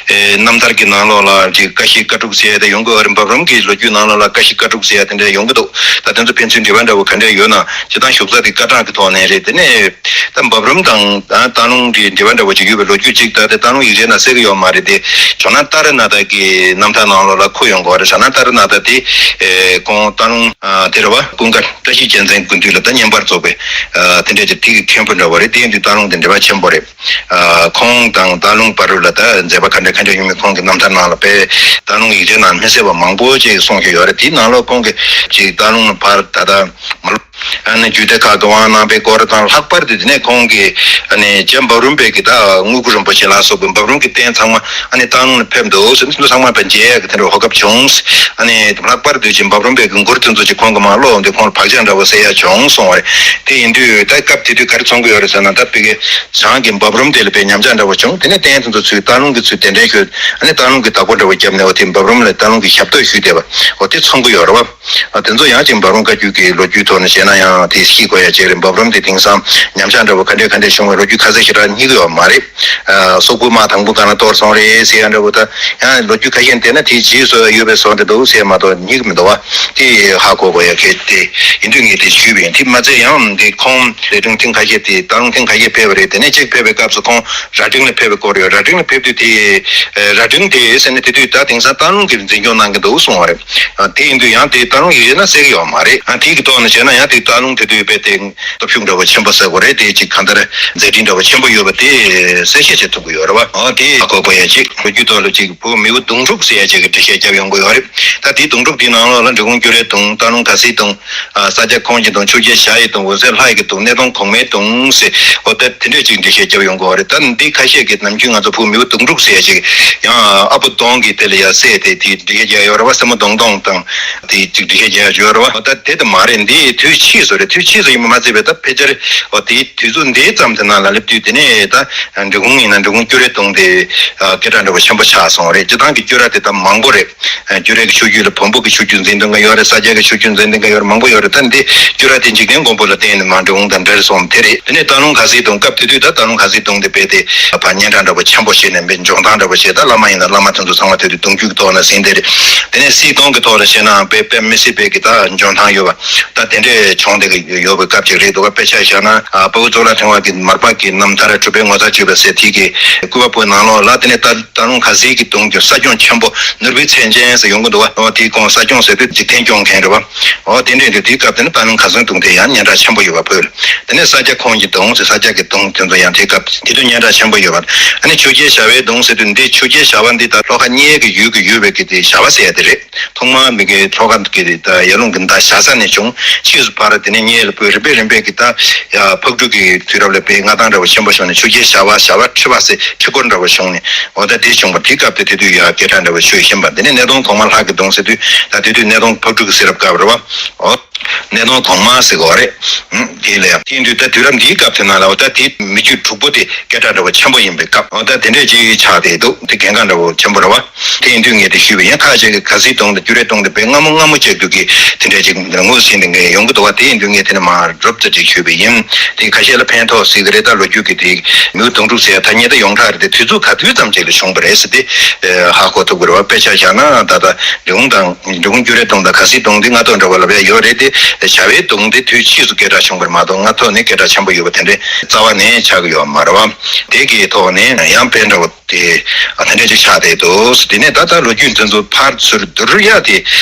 ཨེ་རྣམ་ཐར་གྱི་ནང་ལོགས་ལ་ཅིག་ཀ་ཤི་ཀ་དྲུག་ཟེར་ཡ་དེ་ཡོང་གི་ཡོད་རེད། འབའ་རུམ་གྱི་ལོ་རྒྱུས་ནང་ལོགས་ལ་ཀ་ཤི་ཀ་དྲུག་ཟེར་ཡ་དེ་འདྲ་ཡོང་གི་འདུག་ད་དེ་ཚོ་ཕན་ཚུན་འབྲེལ་བ་འདྲ་བོ་ག་འདྲ་ཡོད་ན། སྤྱིར་བཏང་བཞུགས་ས་དེ་སྐར་གྲངས་ཀྱི་ཐོག་ནས་རེད། དེ་ནས་ད་འབའ་རུམ་དང་ད་སྟག་ལུང་གི་འབྲེལ་བ་འདྲ་བོ་ཅིག་ཡོད་པའི་ལོ་རྒྱུས་ཅིག་ད་དེ་སྟག་ལུང་ཡིག་ཆའི་ནང་གསལ་གི་ཡོད་མ་རེད་དེ། ཇོ་ནང་ཏཱ་ར་ནཱ་ཐ་གི་རྣམ་ཐར་ནང་ལོགས་ལ་འཁོད་ཡོང་གི་ཡོད་རེད། ཇོ་ནང་ཏཱ་ར་ནཱ་ཐ་དེ་ཨེ་ཁོང་སྟག་ལུང་ཨ་དེ་རེད་བ། ཀུན་དགའ་བཀྲ་ཤིས་རྒྱལ་མཚན་སྐུ་མདུན་ལ་ད་བསྙེན་པར་རྫོགས་པའི་ཨ་དེ་འདྲས་ཀྱི་དེ་གི་མཁན་པོ་འདྲ་བོ་རེད། དེ་ཡིན་དུས་སྟག་ལུང་དེ་འབྲེལ་བ་ཆེན་པོ་རེད། ཨ་ཁོང་དང་སྟག་ལུང་བར་དུ་ལ་ད་མཛད་པ་ག་འདྲ་ག་འདྲ་ཡོད་མེད་ཁོང་གི་རྣམ་ཐར་ནང་ལ་དཔེ་སྟག་ལུང་ཡིག་ཆའི་ནང་མི་གསལ་བ་མང་པོ་ཅིག་གསུངས་བཞག་ཡོད་རེད། དེའི་ནང་ལོགས་ཁོང་གིས་ཅིག་སྟག་ལུང་ལ་ཕར་ད་ལྟ་མ་ལོ་ཨ་ནི་རྒྱུད་སྡེ་ཁག་གི་དབང་གནང་པའི་སྐོར་དང་། ལྷག་པར་དུ་དེ་ནས་ཁོང་གིས་ཨ་ནི་རྗེ་འབའ་རུམ་པའི་གི་ད་དངོས་སྐུ་རིན་པོ་ཆེ་ལ་སོགས་པའི་འབའ་རུམ་གྱི་རྟེན་ཚང་མ་ཨ་ནི་སྟག་ལུང་ལ་ཕེབས་འདུག་ཟེར་ནས་ཚང་མ་ཕར་མཇལ་ཡག་གི་དེ་འདྲ་གོ་སྐབས་བྱུང་། ཨ་ནི་ལྷག་པར་དུ་ཅིག་འབའ་རུམ་པའི་གི་མགུར་དེ་ཚོ་ཅིག་ཁོང་གི་མར་ཀློག་འོང་དུས་ཁོང་ལ་བག་ཆགས་འདྲ་བོ་སད་ཡག་བྱུང་སོང་བ་རེད། དེ་ཡིན་དུས་ད་སྐབས་དེ་དུས་ག་རེ་མཚོན་གི་ཡོད་རེད་ཟེར་ན། ད་ཕ་གི་བྱང་གི་འབའ་རུམ་དེ་ལ་དཔེ་ཉམས་ཆག་འདྲ་བོ་བྱུང་། དེ་ནས་རྟེན་དེ་ཚོ་ཚུར་སྟག་ལུང་གི་ཚུར་གདན་འདྲེན་ཞུས། ཨ་ནི་སྟག་ལུང་གི་བདག་པོ་འདྲ་བོ་བརྒྱབ་ནས་འོ་དེ་འབའ་རུམ་ལ་སྟག་ལུང་གི་ཞབས་ཏོག་ཞུས་བསྡད་པ་འོ་དེ་མཚོན་གི་ཡོད་རེད་བ། ཨ་དེ་ཚོ་ཡང་ཅིག་འབའ་རུམ་བཀའ་བརྒྱུད་ཀྱི་ལོ་རྒྱུས་ཐོག་ནས་བཤད་ན་ཡང་དེ་ཤེས་དགོས་ཡ་ཅིག་རེད། འབའ་རུམ་དེ་དེང་སང་ཉམས་ཆག་འདྲ་བོ་ག་འདྲས་ག་འདྲས་བྱུང་བའི་ལོ་རྒྱུས་ཁ་གསལ་ཞེ་དྲག་རྙེད་ཀྱི་ཡོད་མ་རེད། ཨ་སོག་པོའི་དམག་དང་པོ་སྒང་ལ་གཏོར་སོང་རེད་ཟེར་ཡ་འདྲ་བོ། ད་ཡང་ལོ་རྒྱུས་ཁ་ཤས་བལྟས་ན་དེའི་རྗེས་སུ་ཡོད་པའི་བཟོ་འདྲ་འདུག་ཟེར་མ་གཏོགས་རྙེད་ཀྱི་མི་འདུག་བ། དེ་ཧ་གོ་དགོས་ཡ་གལ་ཏེ་ཡིན་དུས་ངས་དེ་ཞུས་པ་ཡིན། དེ་མ་ཚད་ཡང་དེ་ཁོང་རྭ་སྒྲེང་ཐེངས་ཁ་ཤས་དེ་སྟག་ལུང་ཐེངས་ཁ་ཤས་ཕེབས་པ་རེད། དེ་ནས་གཅིག་ཕེབས་པའི་སྐབས་སུ་ཁོང་རྭ་སྒྲེང་ལ་ཕེབས་པའི་སྐོར་ཡོད། རྭ་སྒྲེང་ལ་ཕེབས་དུས་དེ་ཨ་རྭ་སྒྲེང་དེ་ཟེར་ནས་དེ་དུས་ད་དེང་སང་སྟག་ལུང་གིས་འཛིན་སྐྱོང་གནང་གི་འདུག་གསུངས་པ་རེད། ཨ་དེ་ཡིན་དུས་ཡང་དེ་སྟག་ལུང་ཡིག་ཆའི་ནང་གསལ་གི་ཡོད་མ་རེད། ཨ་དེ་གི་ཐོག་ནས་བྱས་ན་ཡང་དེ་སྟག་ལུང་དེ་དུས་དཔེ་དེ་སྟོབས་ཤུགས་འདྲ་བོ་ཆེན་པོ་ཟེར་དགོས་རེད། དེ་ཅིག་གང་ལྟར་མཛད་འཕྲིན་འདྲ་བོ་ཆེན་པོ་ཡོད་པ་དེ་གསལ་བཤད་བྱེད་ཐུབ་ཀྱི་ཡོད་རེད་བ། ཨ་དེ་ཧ་གོ་དགོས་ཡ་ཅིག་ལོ་རྒྱུས་ཐོག་ལ་ཅིག་བོད་མིའུ་གདུང་དྲུག་ཟེར་ཡ་ཅིག་གི་འགྲེལ་བཤད་བརྒྱབ་ཡོང་གི་ཡོད་རེད། ད་དེའི་གདུང་དྲུག་དེའི་ནང་ལོགས་ལ་འབྲི་གུང་སྐྱུ་རའི་གདུང་། སྟག་ལུང་ཁ་སིའི་གདུང་། ཨ་ས་སྐྱ་ཁོངས་ཀྱི་གདུང་། ཆོས་རྒྱལ་ཞྭ་ཡི་གདུང་། འོད་ཟེར་ལྷ་ཡི་གདུང་། སྣེ་གདོང་གོང་མའི་གདུང་ཟེར། འོ་ད་དེ་འདྲས་ཅིག་འགྲེལ་བཤད་བརྒྱབ་ཡོང་གི་ཡོད་རེད། ད་འདི་ཁ་ཤས་ཀྱིས་ནམ་རྒྱུན་ང་ཚོ་བོད་མིའུ་གདུང་དྲུག་ཟེར་ཡ་ཅིག་ཡང་ཨ་ཕོ་གདོང་གི་དེ་ལ་ཡ་སྲས་དེ་དེའི་འགྲེལ་བཤད་རྒྱག་ཡོད་རེད་བ། སྲས་མོ་གདོང་གདོང་དང་དེའི་ཅིག་འགྲེལ་བཤད་རྒྱག་ཡ་ཅིག་ཡོད་རེད་བ། འོ་ད་དེ་ད་མ་རེད། འདི་དུས་ཕྱིས་སུ་རེད། དུས་ཕྱིས་སུ་ཡིན་པ་མ་ཚད་པའི་ད་ཕལ་ཆེར་འོ་དེའི་དུས་ཚོད་འདིའི་ཙམ་དེ་ནང་ལ་སླེབས་དུས་དེ་ནས་ད་འབྲི་གུང་ཡིན་ན་འབྲི་གུང་སྐྱུ་རའི་གདུང་དེ་སྐད་གྲགས་འདྲ་བོ་ཆེན་པོ་ཆགས་སོང་རེད། སྤྱིར་བཏང་གི་སྐྱུ་ར་དེ་ད་མང་པོ་རེད། སྐྱུ་ར་གི་ཆོས་བརྒྱུད་ལ་བོན་པོ་གི་ཆོས་བརྒྱུད་འཛིན་གཏོང་མཁན་ཡོད་རེད། ས་སྐྱ་གི་ཆོས་བརྒྱུད་འཛིན་གཏོང་མཁན་ཡོད་རེད། མང་པོ་ཡོད་རེད། ད་འདི་སྐྱུ་ར་དེ་འཇིག་རྟེན་མགོན་པོ་ལ་བརྟེན་ནས་མར་འབྲི་གུང་དང་འབྲེལ་སོང་དེ་རེད། དེ་ནས་སྟག་ལུང་ཁ་སིའི་གདུང་། སྐབས་དེ་དུས་ད་སྟག་ལུང་ཁ་སིའི་གདུང་དེ་དཔེ་དེ་ཕར་སྙན་གྲགས་འདྲ་པོ་ཆེན་པོ་བྱས་ནས་དཔེ་འཇོན་ཐང་འདྲ་པོ་བྱས། ད་བླ་མ་ཡིན་ན་བླ་མ་དེ་ཚོ་ཚང་མ་དེ་དུས་གདུང་རྒྱུད་ཀྱི་ཐོག་ནས་ཟིན་དེ་རེད། དེ་ནས་སིའི་གདུང་གི་ཐོག་ལ་བྱས་ནའང་དཔེ་དཔེ་མི་སྲིད་པའི་གི་ད་འཇོན་ཐང་ཡོད་པ་ད་དེ་འདྲས་བྱུང་བསྡད་ཀྱི་ཡོད་པའི་སྐབས་ཅིག་རེད་འདུག་ག་དཔེ་ཆ་བཞག་ན་ཨ་དཔའ་བོ་གཙུག་ལག་ཕྲེང་བ་གི་མར་པ་གི་རྣམ་ཐར་གྲུབ་པའི་ངོ་མཚར་བརྗོད་པ་ཟེར་དེ་གི་སྐུད་པ་པོའི་ནང་ལོགས་ལ་དེ་ནས་ད་སྟག་ལུང་ཁ་སིའི་གི་གདུང་གི་ས་སྐྱོང་ཆེན་པོ་ནོར་བུའི་མཚན་ཅན་ཟེར་ཡོང་གི་འདུག་བ། འོ་དེའི་གོང་ས་སྐྱོང་ཟེར་དུས་འཇིག་རྟེན་སྐྱོང་མཁན་རེད་བ། འོ་དེ་འདྲས་འདུག་དེའི་སྐབས་དེ་ནས་སྟག་ལུང་ཁ་སིའི་གདུང་དེ་ཡང་སྙན་གྲགས་ཆེན་པོ་ཡོད་པ་བོད་ལ། དེ་ནས་ས་སྐྱ་ཁོངས་ཀྱི་གདུང་ཟེར་ས་སྐྱ་གི་གདུང་དེ་ཚོ་ཡང་དེའི་སྐབས་དེ་དུས་སྙན་གྲགས་ཆེན་པོ་ཡོད་པ། ཨ་ནི་ཆོས་རྒྱལ་ཞྭ་བའི་གདུང་ཟེར་དུས་འདི་ཆོས་རྒྱལ་ཞྭ་བ་འདི་ད་ལྷོ་ཁ་གཉལ་གི་ཡུལ་གི་ཡུལ་བའི་གི་དེ་ཞྭ་བ་ཟེར་ཡ་དེ་རེད། ཐོག་མར་མི་གི་ལྷོ་ཁ་གི་ད་ཡར་ཀླུང་གི་མདའ་ཞྭ་ས་ནས་བྱུང་། ཕྱིས་སུ་ཕར་དེ་ནས་གཉལ་ལ་བུད། རིམ་པས་རིམ་པས་ཀྱི་ད་ཡ་ཕག་གྲུ་གི་དུས་རབས་ལ་དཔེ་མངའ་ཐང་འདྲ་བོ་ཆེན་པོ་བྱུང་ནས་ཆོས་རྒྱལ་ཞྭ་བ་ཞྭ་བ་ཁྲི་པ་ཟེར་ཁྲི་སྐོར་འདྲ་བོ་བྱུང་ནས་འོ་ད་དེ་བྱུང་བ། དེའི་སྐབས་དེ་དེ་དུས་ཡ་སྐད་གྲགས་འདྲ་བོ་ཆོས་ཤན་པ། དེ་ནས་སྣེ་གདོང་གོང་མ་ལྷ་གི་གདུང་ཟེར་དུས་ད་དེ་དུས་སྣེ་གདོང་ཕག་གྲུ་གི་ཟེར་རབས་སྐབས་རེད་བ། འོ་ གནད་དོན་གོང་མ་ཟེར་དགོས་རེད། དེ་ལས་དེ་ཡིན་དུས་ད་དུས་རབས་འདིའི་སྐབས་དེ་ནང་ལ་ད་དེ་མི་རྒྱུད་དྲུག་པོ་དེ་སྐད་གྲགས་འདྲ་བོ་ཆེན་པོ་ཡིན་པའི་སྐབས་ད་དེ་འདྲས་ཅིག་ཆགས་བསྡད་འདུག་དེ་གལ་འགངས་འདྲ་བོ་ཆེན་པོ་རེད་བ། དེ་ཡིན་དུས་ངས་དེ་ཞུས་པ་ཡིན། ཁ་ཅིག་གིས་ག་ཚོད་གཏོང་དང་བསྒྱུར་རེ་གཏོང་དང་དཔེ་སྔ་མོ་སྔ་མོ་ཅིག་འདུག་གི་དེ་འདྲས་ཅིག་ངོས་ཟིན་དེ་འགའ་ཡོང་གི་འདུག་བ། དེ་ཡིན་དུས་ངས་དེ་ནས་མར་སྒྲུབ་ཙམ་ཅིག་ཞུས་པ་ཡིན། དེ་ཁ་ཤས་ལ་ཕན་ཐོགས་སྲིད་གི་རེད། ད་ལོ་རྒྱུས་ཀྱི་དེ་མིའུ་གདུང་དྲུག་ཟེར་ཐ་སྙད་ད་ཡོངས་གྲགས་རེད། དེ་དུས་ཚོད་ག་དུས་ཙམ་ཅིག་ལ་བྱུང་བ་རེད་ཟེར་དེ་ཧ་གོ་ཐུབ་གི་རེད་བ། དཔེ་ཆ་བཞག་ན་ད་ལྟ་འབྲི་གུང་དང་འབྲི་གུང་བསྒྱུར་རེ་གཏོང་དང་ག་ཚོད་གཏོང་དེ་སྔ་ཐོག་འདྲ་བ་ལ་བས་ཡོད་རེད། དེ་བྱ་བའི་གདུང་དེ་དུས་ཕྱིས་སུ་སྐད་གྲགས་བྱུང་བ་རེད་མ་གཏོགས་སྔ་ཐོག་ནས་སྐད་གྲགས་ཆེན་པོ་ཡོད་པ་དེ་འདྲའི་རྩ་བ་ནས་ཆགས་ཀྱི་ཡོད་མ་རེད་བ། དེ་གི་ཐོག་ནས་ཡང་དཔེ་འདྲ་བོ་དེ་ཨ་དེ་འདྲ་ཅིག་ཆགས་བསྡད་འདུག་དེ་ནས་ད་ལྟ་ལོ་རྒྱུས་འདི་ཚོ་ཕར་ཚུར་བསྡུར་ཡ་དེ་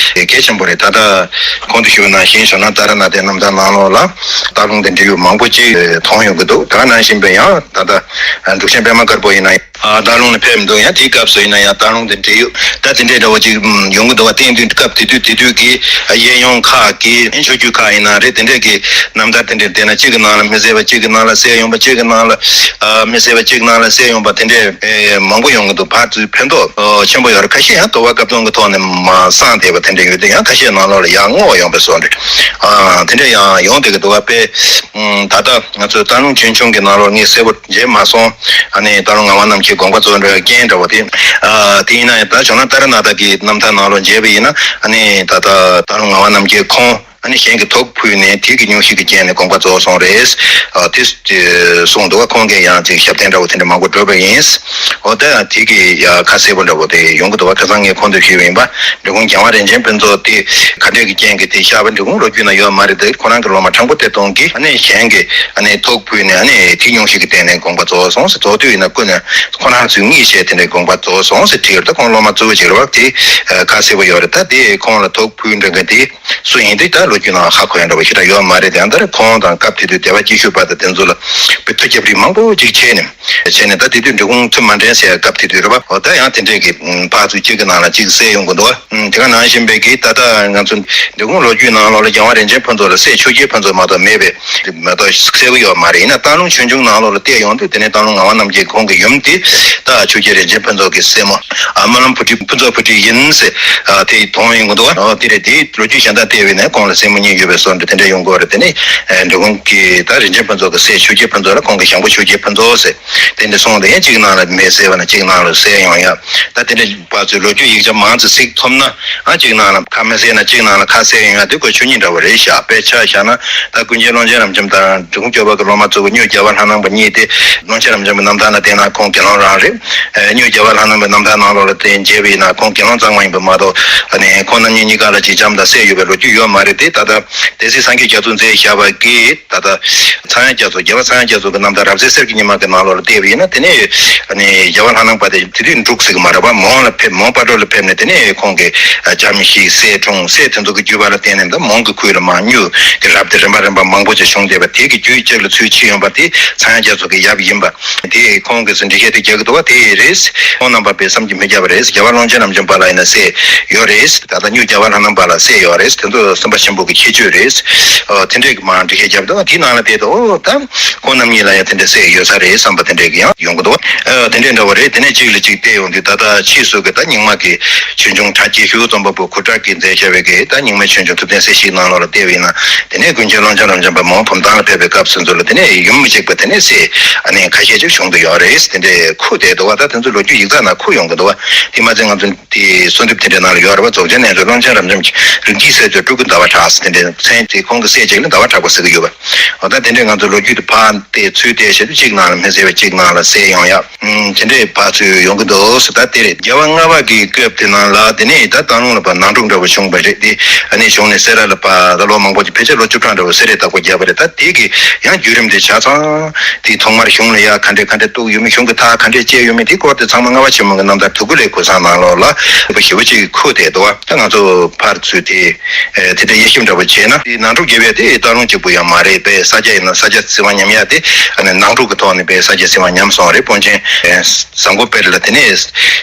གལ་ཆེན་པོ་རེད། ད་ལྟ་གོང་དུ་ཞུས་པ་ནང་བཞིན་ཞོ་ན་ཏཱ་ར་ནཱ་ཐའི་རྣམ་ཐར་ནང་ལོགས་ལ་སྟག་ལུང་དང་འབྲེལ་ཡོད་མང་པོ་ཅིག་མཐོང་ཡོང་གི་འདུག་དེ་ནང་བཞིན་པའི་ཡང་ད་ལྟ་འབྲུག་ཆེན་པད་མ་དཀར་པོ་ཡིན་ན་ཡང་སྟག་ལུང་ལ་ཕེབས་འདུག་ཡང་དེའི་སྐབས་སུ་ཡིན་ན་ཡང་སྟག་ལུང་དང་འབྲེལ་ཡོད་ད་དེ་འདྲའི་འདྲ་བོ་ཅིག་ཡོང་གི་འདུག་བ། དེ་ཡིན་དུས་སྐབས་དེ་དུས་དེ་དུས་ཀྱི་གཡས་གཡོན་ཁག་གི་ཆོས་བརྒྱུད་ཁག་ཡིན་ན་རེད། དེ་འདྲས་ཀྱི་རྣམ་ཐར་དེ་འདྲས་བལྟས་ན་གཅིག་གི་ནང་ལ་མི་བསད་པ་གཅིག་གི་ནང་ལ་བསད་ཡོང་བ་གཅིག་གི་ནང་ལ་ཨ་མི་བསད་པ་གཅིག་ནང་ལ་བསད་ཡོང་བ་དེ་འདྲས་ཨེ་མང་པོ་ཡོང་གི་འདུག་ཕར་ཚུར་ཕན་ཐོགས་ཆེན་པོ་ཡོད་རེད། ཁ་ཤས་ཡང་དུ་བ་སྐབས་དོན་གྱི་ཐོག་ནས་མ་སངས་བསྡད་པ་དེ་འདྲས་ཡོད་དེ་ཡང་ཁ་ཤས་ནང་ལོགས་ལ་ཡར་བསྔོ་བ་ཡོང་པའི་བཟོ་འདྲ་ཨ་དེ་འདྲས་ཡང་ཡོང་བསྡད་ཀྱི་འདུག་བ། དཔེ་ད་ལྟ་ང་ཚོའི་སྟག་ལུང་ཆོས་འབྱུང་གི་ནང་ལོགས་ངས་གསལ་པོ་མཇལ་མ་སོང་། ཨ་ནི་སྟག་ལུང་ངག་དབང་རྣམ་རྒྱལ་དགོངས་པ་རྫོགས་འགྲོ་བའི་རྐྱེན་འདྲ་བོ་དེ། ཨ་དེ་ཡིན་ན་ཡང་ད་ཞོ་ན་ཏཱ་ར་ནཱ་ཐ་གི་རྣམ་ཐར་ནང་ལོགས་མཇལ་བ་ཡིན་ན་ཨ་ནི་ད་ལྟ་སྟག་ལུང་ངག་དབང་རྣམ་རྒྱལ་ཁོང་ཨ་ནི་གཞན་གྱིས་དོགས་ཕུལ་ནས་དེ་གི་སྙུང་གཞི་གི་རྐྱེན་ནས་དགོངས་པ་རྫོགས་སོང་རེད། ཨ་དེ་གསུངས་འདུག་བ། ཁོང་གིས་ཡང་ཅིག་ཞབས་བརྟན་འདྲ་བོ་དེ་འདྲ་མང་པོ་བསྒྲུབས་པ་ཡིན། འོ་ད་དེ་གི་ཡ་ཁ་གསལ་པོ་འདྲ་བོ་དེ་ཡོང་གི་འདུག་བ། ཁ་སང་ངས་གོང་དུ་ཞུས་པ་ཡིན་པ། འབྲི་གུང་རྒྱལ་དབང་རིན་ཆེན་ཕུན་ཚོགས་དེ་ག་འདྲས་ཀྱི་རྐྱེན་གྱིས་དེ་བཞག་པ་འབྲི་གུང་ལོ་རྒྱུས་ན་ཡོད་མ་རེད་དེ། ཁོ་རང་གི་སློབ་མ་དྲང་པོ་དེ་གཏོང་གི་ཨ་ནི་གཞན་གྱིས་ཨ་ནི་དོགས་ཕུལ་ནས་ཨ་ནི་དེ་སྙུང་གཞི་གི་སྟེང་ནས་དགོངས་པ་རྫོགས་སོང་ཟེར། རྫོགས་དུས་ཡིན་ན་ཀུན་ནས་ཁོ་རང་ཚོས་ངེས་ཤེས་དེ་འདྲའི་དགོངས་པ་རྫོགས་སོང་ཟེར་བྲིས་ཡོད། ད་ཁོང་སློབ་མ་གཙོ་བོ་ཅིག་རེད་བ། དེ་ཁ་གསལ་པོ་ཡོད་རེད། ད་དེ་ཁོང་ལ་དོགས་ཕུལ་འདྲ་མཁན་དེ་སུ་ཡིན་དེ་ད་ལོ་རྒྱུས་ནང་ཧ་གོ་ཡ་འདྲ་བ་ཞེ་དྲག་ཡོད་མ་རེད། དེ་ཡང་ད་རེས་ཁོང་དང་སྐབས་དེ་དུས་སྡེ་པ་སྐྱིད་ཤོད་པ་དང་དེ་ཚོ་ལ་དཔེ་ཐུགས་རྒྱབ་རིགས་མང་པོ་ཅིག་བྱས་ནས། བྱས་ནས་ད་དེ་དུས་འབྲི་གུང་ཚུལ་མ་འདྲེན་ཟེར་སྐབས་དེ་དུས་རེད་པ། འོ་ད་ཡང་དེ་འདྲས་ཀྱི་ཕར་ཚུར་གཅིག་གི་ནང་ལ་གཅིག་གསལ་ཡོང་གི་འདུག་བ། དེ་ག་ནང་བཞིན་པའི་གི་ད་ལྟ་ང་ཚོ་འབྲི་གུང་ལོ་རྒྱུས་ནང་ལོགས་ལ་རྒྱལ་དབང་རིན་ཆེན་ཕུན་ཚོགས་ལ་སྲས་ཆོས་རྒྱལ་ཕུན་ཚོགས་མ་གཏོགས་མེད་པས་མ་གཏོགས་གསལ་པོ་ཡོད་མ་རེད། ཡིན་ན་སྟག་ལུང་ཆོས་འབྱུང་ནང་ལོགས་ལ་བལྟས་ཡོང་དུས་དེ་ནས་སྟག་ལུང་ངག་དབང་རྣམ་རྒྱལ་ཁོང་གི་ཡུམ་དེ་ད་ཆོས་རྒྱལ་རིན་ཆེན་ཕུན་ཚོགས་ཀྱི་སྲས་མོ་ཨ་སྨོན་ལམ་བུ་ཁྲིད་ཕུན་ཚོགས་བུ་ཁྲིད་ཡིན་ཟེར་དེ་མཐོང་ཡོང་གི་འདུག་བ། འོ་དེ་རེད། དེའི་ལོ་རྒྱུས་གཞན་དག་བལྟས་པས་ན་ཁོང་ལ་སྲས་མོ་གཉིས་ཡོད་པའི་བཟོ་འདྲ་དེ་འདྲ་ཡོང་གི་ཡོད་རེད། དེ་ནས་འབྲི་གུང་གི་ད་རིན་ཆེན་ཕུན་ཚོགས་ཀྱི་སྲས་ཆོས་རྒྱལ་ཕུན་ཚོགས་ལ་ཁོང་གི་ཞང་པོ་ཆོས་རྒྱལ་ཕུན་ཚོགས་ཟེར། དེ་འདྲ་སོང་དེ་ཡང་གཅིག་ནང་ལ་མེད་ཟེར་བ་ན་གཅིག་ནང་ལ་ཟེར་ཡོང་ཡ། ད་དེ་འདྲ་བར་ཚོའི་ལོ་རྒྱུས་ཡིག་ཆ་མང་ཙམ་གཟིགས་ཐུབ་ན་ཨ་གཅིག་ནང་ལ་ཁ་མ་ཟེར་ན་གཅིག་ནང་ལ་ཁ་ཟེར་ཡོང་ཡ་དེ་ཁོ་ཆོས་ཉིད་འདྲ་བོ་རེད་ཤག་དཔེ་ཆ་བཞག་ན་ད་ཀུན་མཁྱེན་ཀློང་ཆེན་རབ་འབྱམས་དང་འབྲི་གུང་སྐྱོབ་པ་གི་སློབ་མ་གཙོ་བོ་གཉོས་རྒྱལ་བ་ལྷ་ནང་པ་གཉིས་དེ་ཀློང་ཆེན་རབ་འབྱམས་ཀྱི་རྣམ་ཐར་ལ་བལྟས་ན་ཁོང་དགེ་སློང་རང་རེད། གཉོས་རྒྱལ་བ་ལྷ་ནང་པའི་རྣམ་ཐར་ནང་ལོགས་ལ་བལྟས་མཇལ་བ་ཡིན་ན་ཁོང་དགེ་སློང་གཙང་མ་ཡིན་པ་མ་གཏོགས་ཨ་ནི་ཁོང་རྣམ་གཉིས་གཉིས་ཀ་ལ་ཅིག་བྱམས་དང་སྲས་ཡོད་པའི་ལོ་རྒྱུས་ཡོད་མ་རེད་དེ། ད་ལྟ་སྡེ་སྲིད་སངས་རྒྱས་རྒྱ་མཚོ་མཛད་བཞག་པ་གི་ད་ལྟ་ཚངས་དབྱངས་རྒྱ་མཚོ་རྒྱལ་བ་ཚངས་དབྱངས་རྒྱ་མཚོ་གི་རྣམ་ཐར་རབ་གསལ་གསེར་གྱི་ཉི་མ་གི་ནང་ལོགས་ལ་བལྟས་པ་ཡིན་ན་དེ་ནས་ཨ་ནི་རྒྱལ་བ་ལྷ་ནང་པ་དེ་དེ་དུས་འབྲུག་ཟེར་གི་མ་རེད་པ། མོན་ལ་ཕེབས་མོན་སྤ་གྲོ་ལ་ཕེབས་ནས་དེ་ནས་ཁོང་གིས་བྱམས་ཤིང་སྲས་འཁྲུངས། སྲས་དེ་ཚོ་གི་བརྒྱུད་པ་ལ་བརྟེན་ནས་ད་མོན་གྱི་ཁུལ་ལ་མར་གཉོས་ཀྱི་རབས་དེ་རིམ་པ་རིམ་པ་མང་པོ་ཅིག་བྱུང་བསྡད་པ་དེ་གི་རྒྱུད་གཅིག་ལ་ཚུར་ཕྱིན་ཡོང་པ་དེ་ཚངས་དབྱངས་རྒྱ་མཚོ་གི་ཡབ་ཡིན་པ་དེ་ཁོང་གིས་འགྲེལ་བཤད་དེ་རྒྱག་གི་འདུག་བ། དེ་རེད། ཁོང་རྣམ་པ་དཔེ་བསམ་གྱིས་མི་ཁྱབ་པ་རེད། རྒྱལ་བ་ཀློང་ཆེན་རབ་འབྱམས་པ་ལ་ཡིན་ན་སྲས་ཡོད་རེད། ད་ལྟ་གཉོས་རྒྱལ་བ་ལྷ་ནང་པ་ལ་སྲས་ཡོད་རེད། དེ་ཚོ་སེམས་དཔའ་ཆེན་པོ་གི་ཁྱད་ཆོས་རེད། ཨོ་དེ་འདྲས་ཀྱི་མར་འགྲེལ་བཤད་བརྒྱབ་འདུག་དེའི་ནང་ལ་བལྟས་དུས་ཨོ་ད་ཁོང་རྣམ་གཉིས་ལ་ཡང་དེ་འདྲས་སྲས་ཡོད་ས་རེད་བསམ་པ་དེ་འདྲས་ཀྱི་ཡང་ཡོང་གི་འདུག་ཨོ་དེ་འདྲས་འདྲ་བོ་རེད། དེ་ནས་གཅིག་ལ་གཅིག་བལྟས་ཡོང་དུས་ད་ལྟ་ཕྱིས་སུ་གི་ད་རྙིང་མ་གི་ཆོས་འབྱུང་གྲགས་ཀྱི་ཤུགས་རྩོམ་པ་པོ་གུ་དྲག་གིས་མཛད་བྱ་བའི་གི་ད་རྙིང་མའི་ཆོས་འབྱུང་ཐུབ་བསྟན་གསལ་བྱེད་ནང་ལོགས་ལ་བལྟས་པ་ཡིན་ན་དེ་ནས་ཀུན་མཁྱེན་ཀློང་ཆེན་རབ་འབྱམས་པ་མོན་བུམ་ཐང་ལ་ཕེབས་པའི་སྐབས་སུ་ཚོ་ལ་དེ་ནས་ཡུམ་གཅིག་པ་དེ་ནས་སྲས་ཨ་ནི་ཁ་ཤས་ཅིག་བྱུང་འདུག་ཡོད་རེད། དེ་འདྲས་ཁུག་བསྡད་འདུག་བ། ད་དེ་ཚོ་ལོ་རྒྱུས་ཡིག་ཚགས་ནང་ཁུག་ཡོང་གི་འདུག་བ། དེ་མ་ཚད་ང་ཚོ་དེ་གསོལ་འདེབས་དེ་འདྲའི་ནང་ལ་ཡོད་རེད་བ། རྫོགས་ཆེན་རྣལ་འབྱོར་ཀློང་ཆེན་རབ་འབྱམས་ཀྱི་རིགས་ཀྱི་སྲས་མཆོག་སྤྲུལ་སྐུ་ཟླ་བ་གྲགས་ཟེར་དེ་འདྲའི་མཚན་དེ་ཁོང་གི་སྲས་གཅིག་ལ་ཟླ་བ་གྲགས་པ་ཟེར་གི་ཡོད་པ། འོ་ད་དེ་འདྲའི་ང་ཚོ་ལོ་རྒྱུས་དེ་ཕར་བལྟས་ཚུར་བལྟས་བྱས་ཏེ་གཅིག་ནང་ལ་མི་ཟེར་བ་གཅིག་ནང་ལ་ཟེར་ཡོང་ཡག་ཨུམ་དེ་འདྲའི་ཕར་ཚུར་ཡོང་གི་འདུག་ཟེར། ད་དེ་རེད། རྒྱལ་བ་ལྔ་པ་གི་སྐབས་དེ་ནང་ལ་དེ་ནས་ད་སྟག་ལུང་ལ་ཕར་ནང་འཁྲུག་འདྲ་བོ་བྱུང་བ་རེད་དེ། ཨ་ནི་གཞུང་ནས་སེ་ར་ལ་ཕར་ད་ལོ་མང་པོ་ཅིག་ཕལ་ཆེར་ལོ་བཅུ་གྲངས་འདྲ་བོ་སེ་རའི་བདག་པོ་བརྒྱབ་པ་རེད། ད་དེ་གི་ཡང་བརྒྱུད་རིམ་དེ་ཆ་ཚང་དེ་ཐོག་མར་གཞུང་ལ་ཡ་ག་འདྲས་ག་འདྲས་གཏུགས་ཡོད་མེད། གཞུང་གི་ཐག་ག་འདྲས་བཅད་ཡོད་མེད། དེ་སྐོར་དེ་ཚང་མ་རྔ་བ་ཆེན་མོ་གི་རྣམ་ཐར་དུ་ཀུ་ལའི་གོས་བཟང་ནང་ལོགས་ལ་ཞེ་པོ་ཞེ་པོ་ཅིག་ཁུག་བསྡད་འདུག་བ། ད་ང་ཚོ་ཕར་ཚུར་དེ་དེ་འདྲ་དབྱེ་ཞིབ་འདྲ་བོ་བྱས་ན་དེ་ནང་འཁྲུག་བརྒྱབ་ཡ་དེ་སྟག་ལུང་གཅིག་པུ་ཡང་མ་རེད། དཔེ་ས་སྐྱ་ཡིན་ན་ས་སྐྱ་བཙན་དབང་ཉམས་ཡ་དེ་ཨ་ནི་ནང་འཁྲུག་གི་ཐོག་ནས་དཔེ་ས་སྐྱ་བཙན་དབང་ཉམས་སོང་རེད། དཔོན་ཆེན་བཟང་པོ་དཔལ་ལ་དེ་ནས་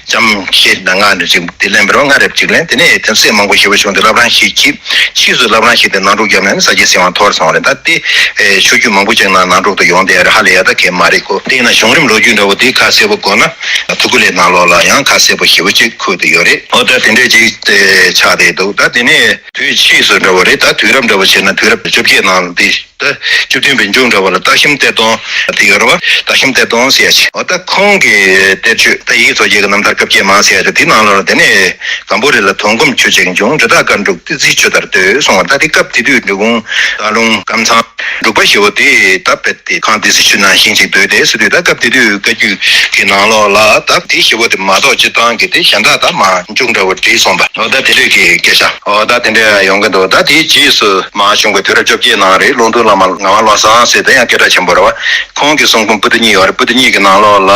ལྕམ་ཤེས་ན་ང་འདྲ་ཅིག་དེ་ལེན་པར་ང་རེབ་ཅིག་ལེན། དེ་ནས་དེ་སྲས་མང་པོ་ཞེ་པོ་བྱུང་སྟེ་བླ་བྲང་ཞིག་གིས་ཕྱིས་སུ་བླ་བྲང་ཞིག་དེ་ནང་འཁྲུག་བརྒྱབ་ནས་ས་སྐྱའི་སྲིད་དབང་འཐོར་སོང་རེད། ད་དེ་ཆོས་བརྒྱུད་མང་པོ་ཅིག་ནང་ནང་འཁྲུག་དུ་ཡོང་དེ་ཧ་ལས་ཡ་ད་གས་མ་རེད་ཁོ། དེ་ཡིན་ན་བྱུང་རིམ་ལོ་རྒྱུས་འདྲ་བོ་དེ་ཁ་གསལ་པོ་གོ་ན་ཐུ་གུ་ལའི་ནང་ལོགས་ལ་ཡང་ཁ་གསལ་པོ་ཞེ་པོ་ཅིག་ཁུག་དེ་ཡོད་རེད། ཨོ་ད་དེ་འདྲས་ཅིག་དེ་ཆགས་དེ་འདུག་ད་དེ་ནས་དུས་ཕྱིས་སུ་འདྲ་བོ། རེད། ད་དུས་རབས་འདྲ་བོ་བྱས་ན་དུས་རབས་བཅོ་བརྒྱད་ནང་ལ་འདི་ད་བཅུ་བདུན་པའི་མཇུག་འདྲ་བོ་ལ་རྟགས་གཞོན་གཏེར་སྟོན་དེ་ཡོད་རེད་བ། རྟགས་གཞོན་གཏེར་སྟོན་ཟེར་ཡ་ཅིག་འོ་ད་ཁོང་གི་གཏེར་ཆོས་ད་ཡི་གེ་མཚོ་རྒྱལ་གྱི་རྣམ་ཐར་བཀའ་བརྒྱད་མ་ཟེར་ཡ་ཅིག་དེ་ནང་ལོགས་ལ་དེ་ནས་སྒམ་པོ་རི་ལ་དོན་སྒོམ་ཆུ་གཅིག་འབྱུང་། རི་དྭགས་དཀར་འབྲུག་ཏི་སེའི་ཆུ་ལྟར་བརྡོལ་གསུངས་པ། ད་དེ་སྐབས་དེ་དུས་འབྲི་གུང་སྟག་ལུང་ཀམ་ཚང་འབྲུག་པ་ཞེ་བོ་དེ་ད་དཔེ་དེ་ཁང་ཏི་སེའི་ཆུ་ནང་བཞིན་ཅིག་བརྡོལ་ཏེ་ཟེར་དུས། ད་སྐབས་དེ་དུས་བཀའ་བརྒྱུད་ཀྱི་ནང་ལོགས་ལ་ད་དེ་ཞེ་བོ་དེ་མ་གཏོགས་སྤྱིར་བཏང་གི་དེ་གཞན་དག་ད་མ་མཇུག་འདྲ་བོ་བྲིས་སོང་པ། འོ་ད་དེ་འདྲས་ཀྱི་སྐད་ཆ་འོ་ད་དེ་འདྲས་ཡོང་གི་འདུག་ད་དེའི་རྗེས་སུ་མ་བྱུང་བའི་དུས་རབས་བཅོ་བརྒྱད་ནང་རེད། ཀློང་རྡོལ་བླ་མ་ངག་དབང་བློ་བཟང་ཟེར་དེ་ཡང་སྐད་གྲགས་ཆེན་པོ་རེད་བ། ཁོང་གི་གསུང་འབུམ་པོ་ཏི་གཉིས་ཡོད་རེད། པོ་ཏི་གཉིས་ཀྱི་ནང་ལོགས་ལ་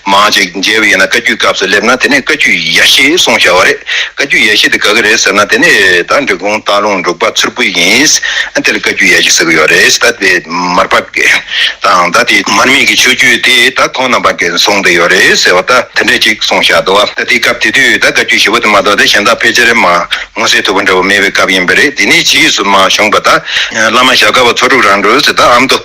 མ་ཅིག་མཇལ་བ་ཡིན་ན་བཀའ་བརྒྱུད་སྐབས་སུ་སླེབས་ན་དེ་ནས་བཀའ་བརྒྱུད་ཡ་བཞི་གསུངས་བཞག་པ་རེད། བཀའ་བརྒྱུད་ཡ་བཞི་དེ་ག་གི་རེད་ཟེར་ན་དེ་ནས་ད་འབྲི་གུང་སྟག་ལུང་འབྲུག་པ་མཚུར་ཕུ་ཡིན། ཨ་དེ་ལ་བཀའ་བརྒྱུད་ཡ་བཞི་ཟེར་གི་ཡོད་རེད། ད་དེ་མར་པ་གི་དང་ད་དེ་མར་མེ་གི་ཆོས་བརྒྱུད་དེ་ད་ཁོང་རྣམ་པ་གིས་གསུངས་བསྡད་ཡོད་རེད་ཟེར་བ་ད་དེ་འདྲས་ཅིག་གསུངས་བཞག་འདུག་བ། ད་དེ་སྐབས་དེ་དུས་ད་བཀའ་བརྒྱུད་ཞེ་པོ་དེ་མ་གཏོགས་དེ་གཞན་དག་ཕལ་ཆེར་མ་ངོ་ཤེས་ཐུབ་པ་འདྲ་བོ་མེད་པའི་སྐབས་ཡིན་པ་རེད། དེ་ནས་རྗེས་སུ་མ་བྱུང་བ་ད་བླ་མ་ཞྭ་སྒབ་པ་ཚོ་དྲུག་རང་གྲོལ་ཟེར་ད་ཨ་མདོ་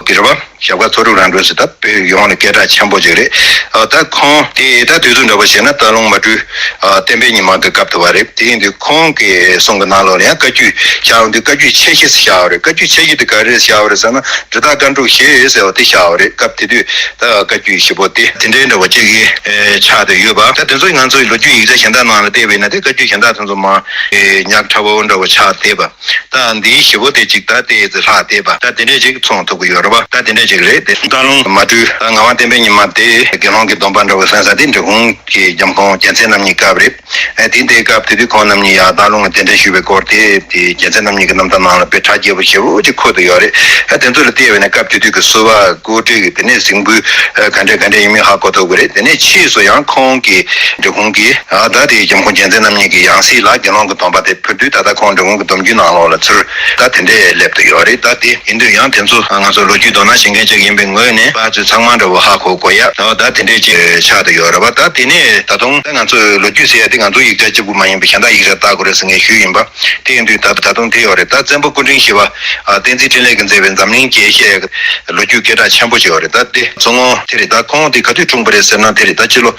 གི་རེད་བ། ཞྭ་སྒབ་པ་ཚོ་དྲུག་རང་གྲོལ་ཟེར་ད་བོད་ཡོངས་ལ་སྐད་གྲགས་ཆེན་པོ་ཅིག་རེད། ཨ་ད་ཁོང་དེ་ད་དུས་ཚོད་འདྲ་བོ་བྱས་ན་སྟག་ལུང་མ་སྤྲུལ་ཨ་བསྟན་པའི་ཉི་མ་དེ་སྐབས་དུ་བ་རེད། དེ་ཡིན་དུས་ཁོང་གི་གསུང་གི་ནང་ལོགས་ལ་ཡང་བཀའ་བརྒྱུད་བཞག་འོང་དུས་བཀའ་བརྒྱུད་ཆེ་བཞི་ཟེར་བཞག་པ་རེད། བཀའ་བརྒྱུད་ཆེ་བཞི་དེ་ག་རེ་བཞག་པ་རེད་ཟེར་ན་རི་དྭགས་དཀར་འབྲུག་བཞི་ཟེར་བ་དེ་བཞག་པ་རེད། སྐབས་དེ་དུས་ད་བཀའ་བརྒྱུད་བཞི་པོ་དེ་དེ་འདྲའི་འདྲ་བོ་ཅིག་གི་ཨེ་ཆགས་བསྡད་ཡོད་པ། ད་དེ་ཚོ་ང་ཚོའི་ལོ་རྒྱུས་ཡིག་ཆ་གཞན་དག་ནང་ལ་བལྟས་པ་ཡིན་ན་དེ་བཀའ་བརྒྱུད་གཞན་དག་དེ་ཚོ་མར་ཨེ་ཉག་ཕྲ་བོ་འདྲ་བོ་ཆགས་བསྡད་པ། ད་འདིའི་བཞི་པོ་དེ་གཅིག་ད་ལྟའི་ཚེ་ལྷག་བསྡད་པ་ད་དེ་འདྲས་ཅིག་མཚུངས་ཐུབ་ཀྱི་ཡོད་རེད་པ། ད་དེ་འདྲས་ཅིག་རེད་དེ། སྟག་ལུང་མ་སྤྲུལ་ད་ངག་དབང་བསྟན་པའི་ཉི་མ་དེ་དགེ་སློང་གི་སྡོམ་པ་འདྲ་བོ་གསན་ས་དེ་འབྲི་གུང་གི་འཇམ་མགོན་རྒྱལ་མཚན་རྣམ་གཉིས་སྐབས་རེད། ཨ་དེ་འདྲའི་སྐབས་དེ་དུས་ཁོང་རྣམ་གཉིས་ཡང་སྟག་ལུང་ལ་གདན་འདྲེན་ཞུས་པའི་སྐོར་དེ་དེ་རྒྱལ་མཚན་རྣམ་གཉིས་ཀྱི་རྣམ་ཐར་ནང་ལ་དཔེ་གྲ་རྒྱས་པོ་ཞེ་པོ་ཅིག་འཁོད་དུ་ཡོད་རེད། ཨ་དེ་ཚོ་ལ་བལྟས་པ་ཡིན་ན་སྐབས་དེ་དུས་ཀྱི་བསུ་བ་སྐུ་བགྲེས་ཀྱི་དེ་ནས་གཟིགས་འབུལ་ག་འདྲས་ག་འདྲས་ཡིན་མིན་ཧ་གོ་ཐུབ་ཀྱི་རེད། དེ་ནས་ཕྱིས་སུ་ཡང་ཁོང་གིས་འབྲི་གུང་གི་ཨ་ད་དེ་འཇམ་མགོན་རྒྱལ་མཚན་རྣམ་གཉིས་ཀྱི་ཡང་སྲིད་ལ་དགེ་སློང་གི་སྡོམ་པ་དེ་ཕུལ་དུས་ད་ལྟ་ཁོང་འབྲི་གུང་གི་སྡོམ་རྒྱུན་ནང་ལོགས་ལ་ཚུར་ད་དེ་འདྲས་སླེབས་དུ་ཡོད་རེད། ད་དེ་ཡིན་དུས་ཡང་དེ་ཚོ་ང་ཚོ་ལོ་རྒྱུས་དོ་སྣང་བྱེད་མཁན་ཅིག་ཡིན་པའི་ངོས་ནས་ཕར་ཚུར་ཚང་མ་འདྲ་བོ་ཧ་གོ་དགོས་ཡ་ད་ད་དེ་འདྲས་ཅིག་ཆགས་དུ་ཡོད་རེད་བ། ད་དེ་ནས་ད་དུང་ད་ང་ཚོའི་ལོ་རྒྱུས་ཟེར་ཡ་དེ་ང་ཚོ་ཡིག་ཆ་གཅིག་པུ་མ་ཡིན་པའི་གཞན་དག་ཡིག་ཆ་ལྟ་དགོས་རེད་ཟེར་ངས་ཞུས་ཡིན་པ། དེ་ཡིན་དུས་ད་ད་དུང་དེ་ཡོད་རེད། ད་བཙན་པོ་སྐུ་ཕྲེང་བཞི་པ་ཨ་བསྟན་འཛིན་འཕྲིན་ལས་ཀྱིས་མཛད་པའི་འཛམ་གླིང་རྒྱས་བཤད་ལོ་རྒྱུས་སྐད་གྲགས་ཆེན་པོ་ཅིག་ཡོད་རེད། ད་དེ་མཚོ་སྔོན་དེ་རེད། ད་ཁོང་དེ་ག་དུས་འཁྲུངས་པ་རེད་ཟེར་ན་དེ་རེད། ད་སྤྱི་ལོ་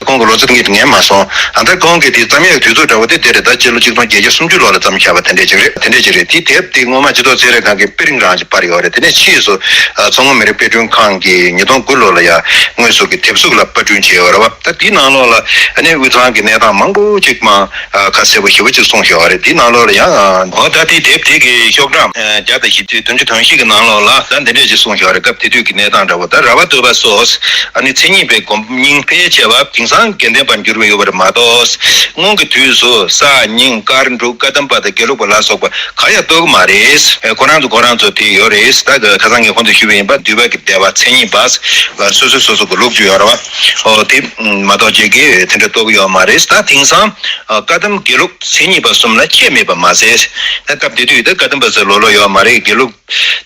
ཁོང་གི་ལོ་ཚིགས་ངས་ངས་མ་སོང་། ཨ་ད་ཁོང་གི་དེ་རྩོམ་ཡིག་དུས་ཚོད་འདྲ་བོ་དེ་དེ་རེད། ད་སྤྱི་ལོ་ཆིག་སྟོང་བརྒྱད་བརྒྱ་སུམ་ཅུ་ལོ་ལ་བརྩམས་བཞག་པ་དེ་འདྲས་ཅིག་རེད། དེ་འདྲས་ཅིག་རེད། དེ་དེབ་དེ་སྔོན་མ་སྤྱི་ཚོགས་ཚན་རིག་ཁང་གིས་དཔེ་རིང་རང་ཅིག་པར་ཡོད་རེད། དེ་ནས་ཕྱིས་སུ་ཨ་མཚོ་སྔོན་མི་རིགས་དཔེ་སྐྲུན་ཁང་གིས་ཉིས་སྟོང་དགུ་ལོ་ལ་ཡ་དངོས་སུ་གི་དེབ་གཟུགས་ལ་པར་སྐྲུན་བྱས་ཡོད་རེད་བ། ད་དེའི་ནང་ལོགས་ལ་ཨ་ནི་དབུས་གཙང་གི་གནས་སྟངས་མང་པོ་ཅིག་མ་ཨ་ཁ་གསལ་པོ་ཞེ་པོ་ཅིག་གསུངས་བཞག་པ་རེད། དེའི་ནང་ལོགས་ལ་ཡང་ཨ་འོ་ད་དེའི་དེབ་དེ་གི་ཤོག་གྲངས་ཨ་བརྒྱ་དང་བཞི་བཅུ་དོན་བཞི་གི་ནང་ལོགས་ལ་ད་འདི་འདྲས་ཅིག་གསུངས་བཞག་པ་རེད། སྐབས་དེ་དུས་ཀྱི་གནས་སྟངས་འདྲ་བོ། ད་ར་བ་ཏོ་བ་སོགས་ཨ་ནི་མཚན་ཉིད་པའི་སྒོམ་སྙིང་ཕལ་ཆེ་བ་དེང་སང་དགེ་ལྡན་པར་འགྱུར་བ་ཡོད་པར་མ་གཏོགས། སྔོན་གྱི་དུས་སུ་ས་སྙིང་དཀར་འབྲུག་བཀའ་གདམས་པ་དང་དགེ་ལུགས་པ་ལ་སོགས་པ་གང་ཡང་རྟོགས་ཀྱི་མ་རེད། ཁོ་རང་ཚོ་ཁོ་རང་ཚོ་དེ་ཡོད་རེད། ད་ཁ་སང་ངས་གོང་དུ་ཞུས་པ་ཡིན་པ། འདུས་པ་གི་སྡེ་པ་མཚན་ཉིད་པ་ལ་སོ་སོ་སོ་སོ་གི་ལུགས་ཀྱི་ཡོད་རེད་བ། ཨོ་དེ་མ་གཏོགས་ཅིག་གིས་དེ་འདྲ་རྟོགས་ཀྱི་ཡོད་མ་རེད། ད་དེང་སང་བཀའ་གདམས་དགེ་ལུགས་མཚན་ཉིད་པ་གསུམ་ལ་ཁྱད་མེད་པ་མ་ཟད། ད་སྐབས་དེ་དུས་ད་བཀའ་གདམས་པ་ཟེར་ལོ་ལོ་ཡོད་མ་རེད། དགེ་ལུགས་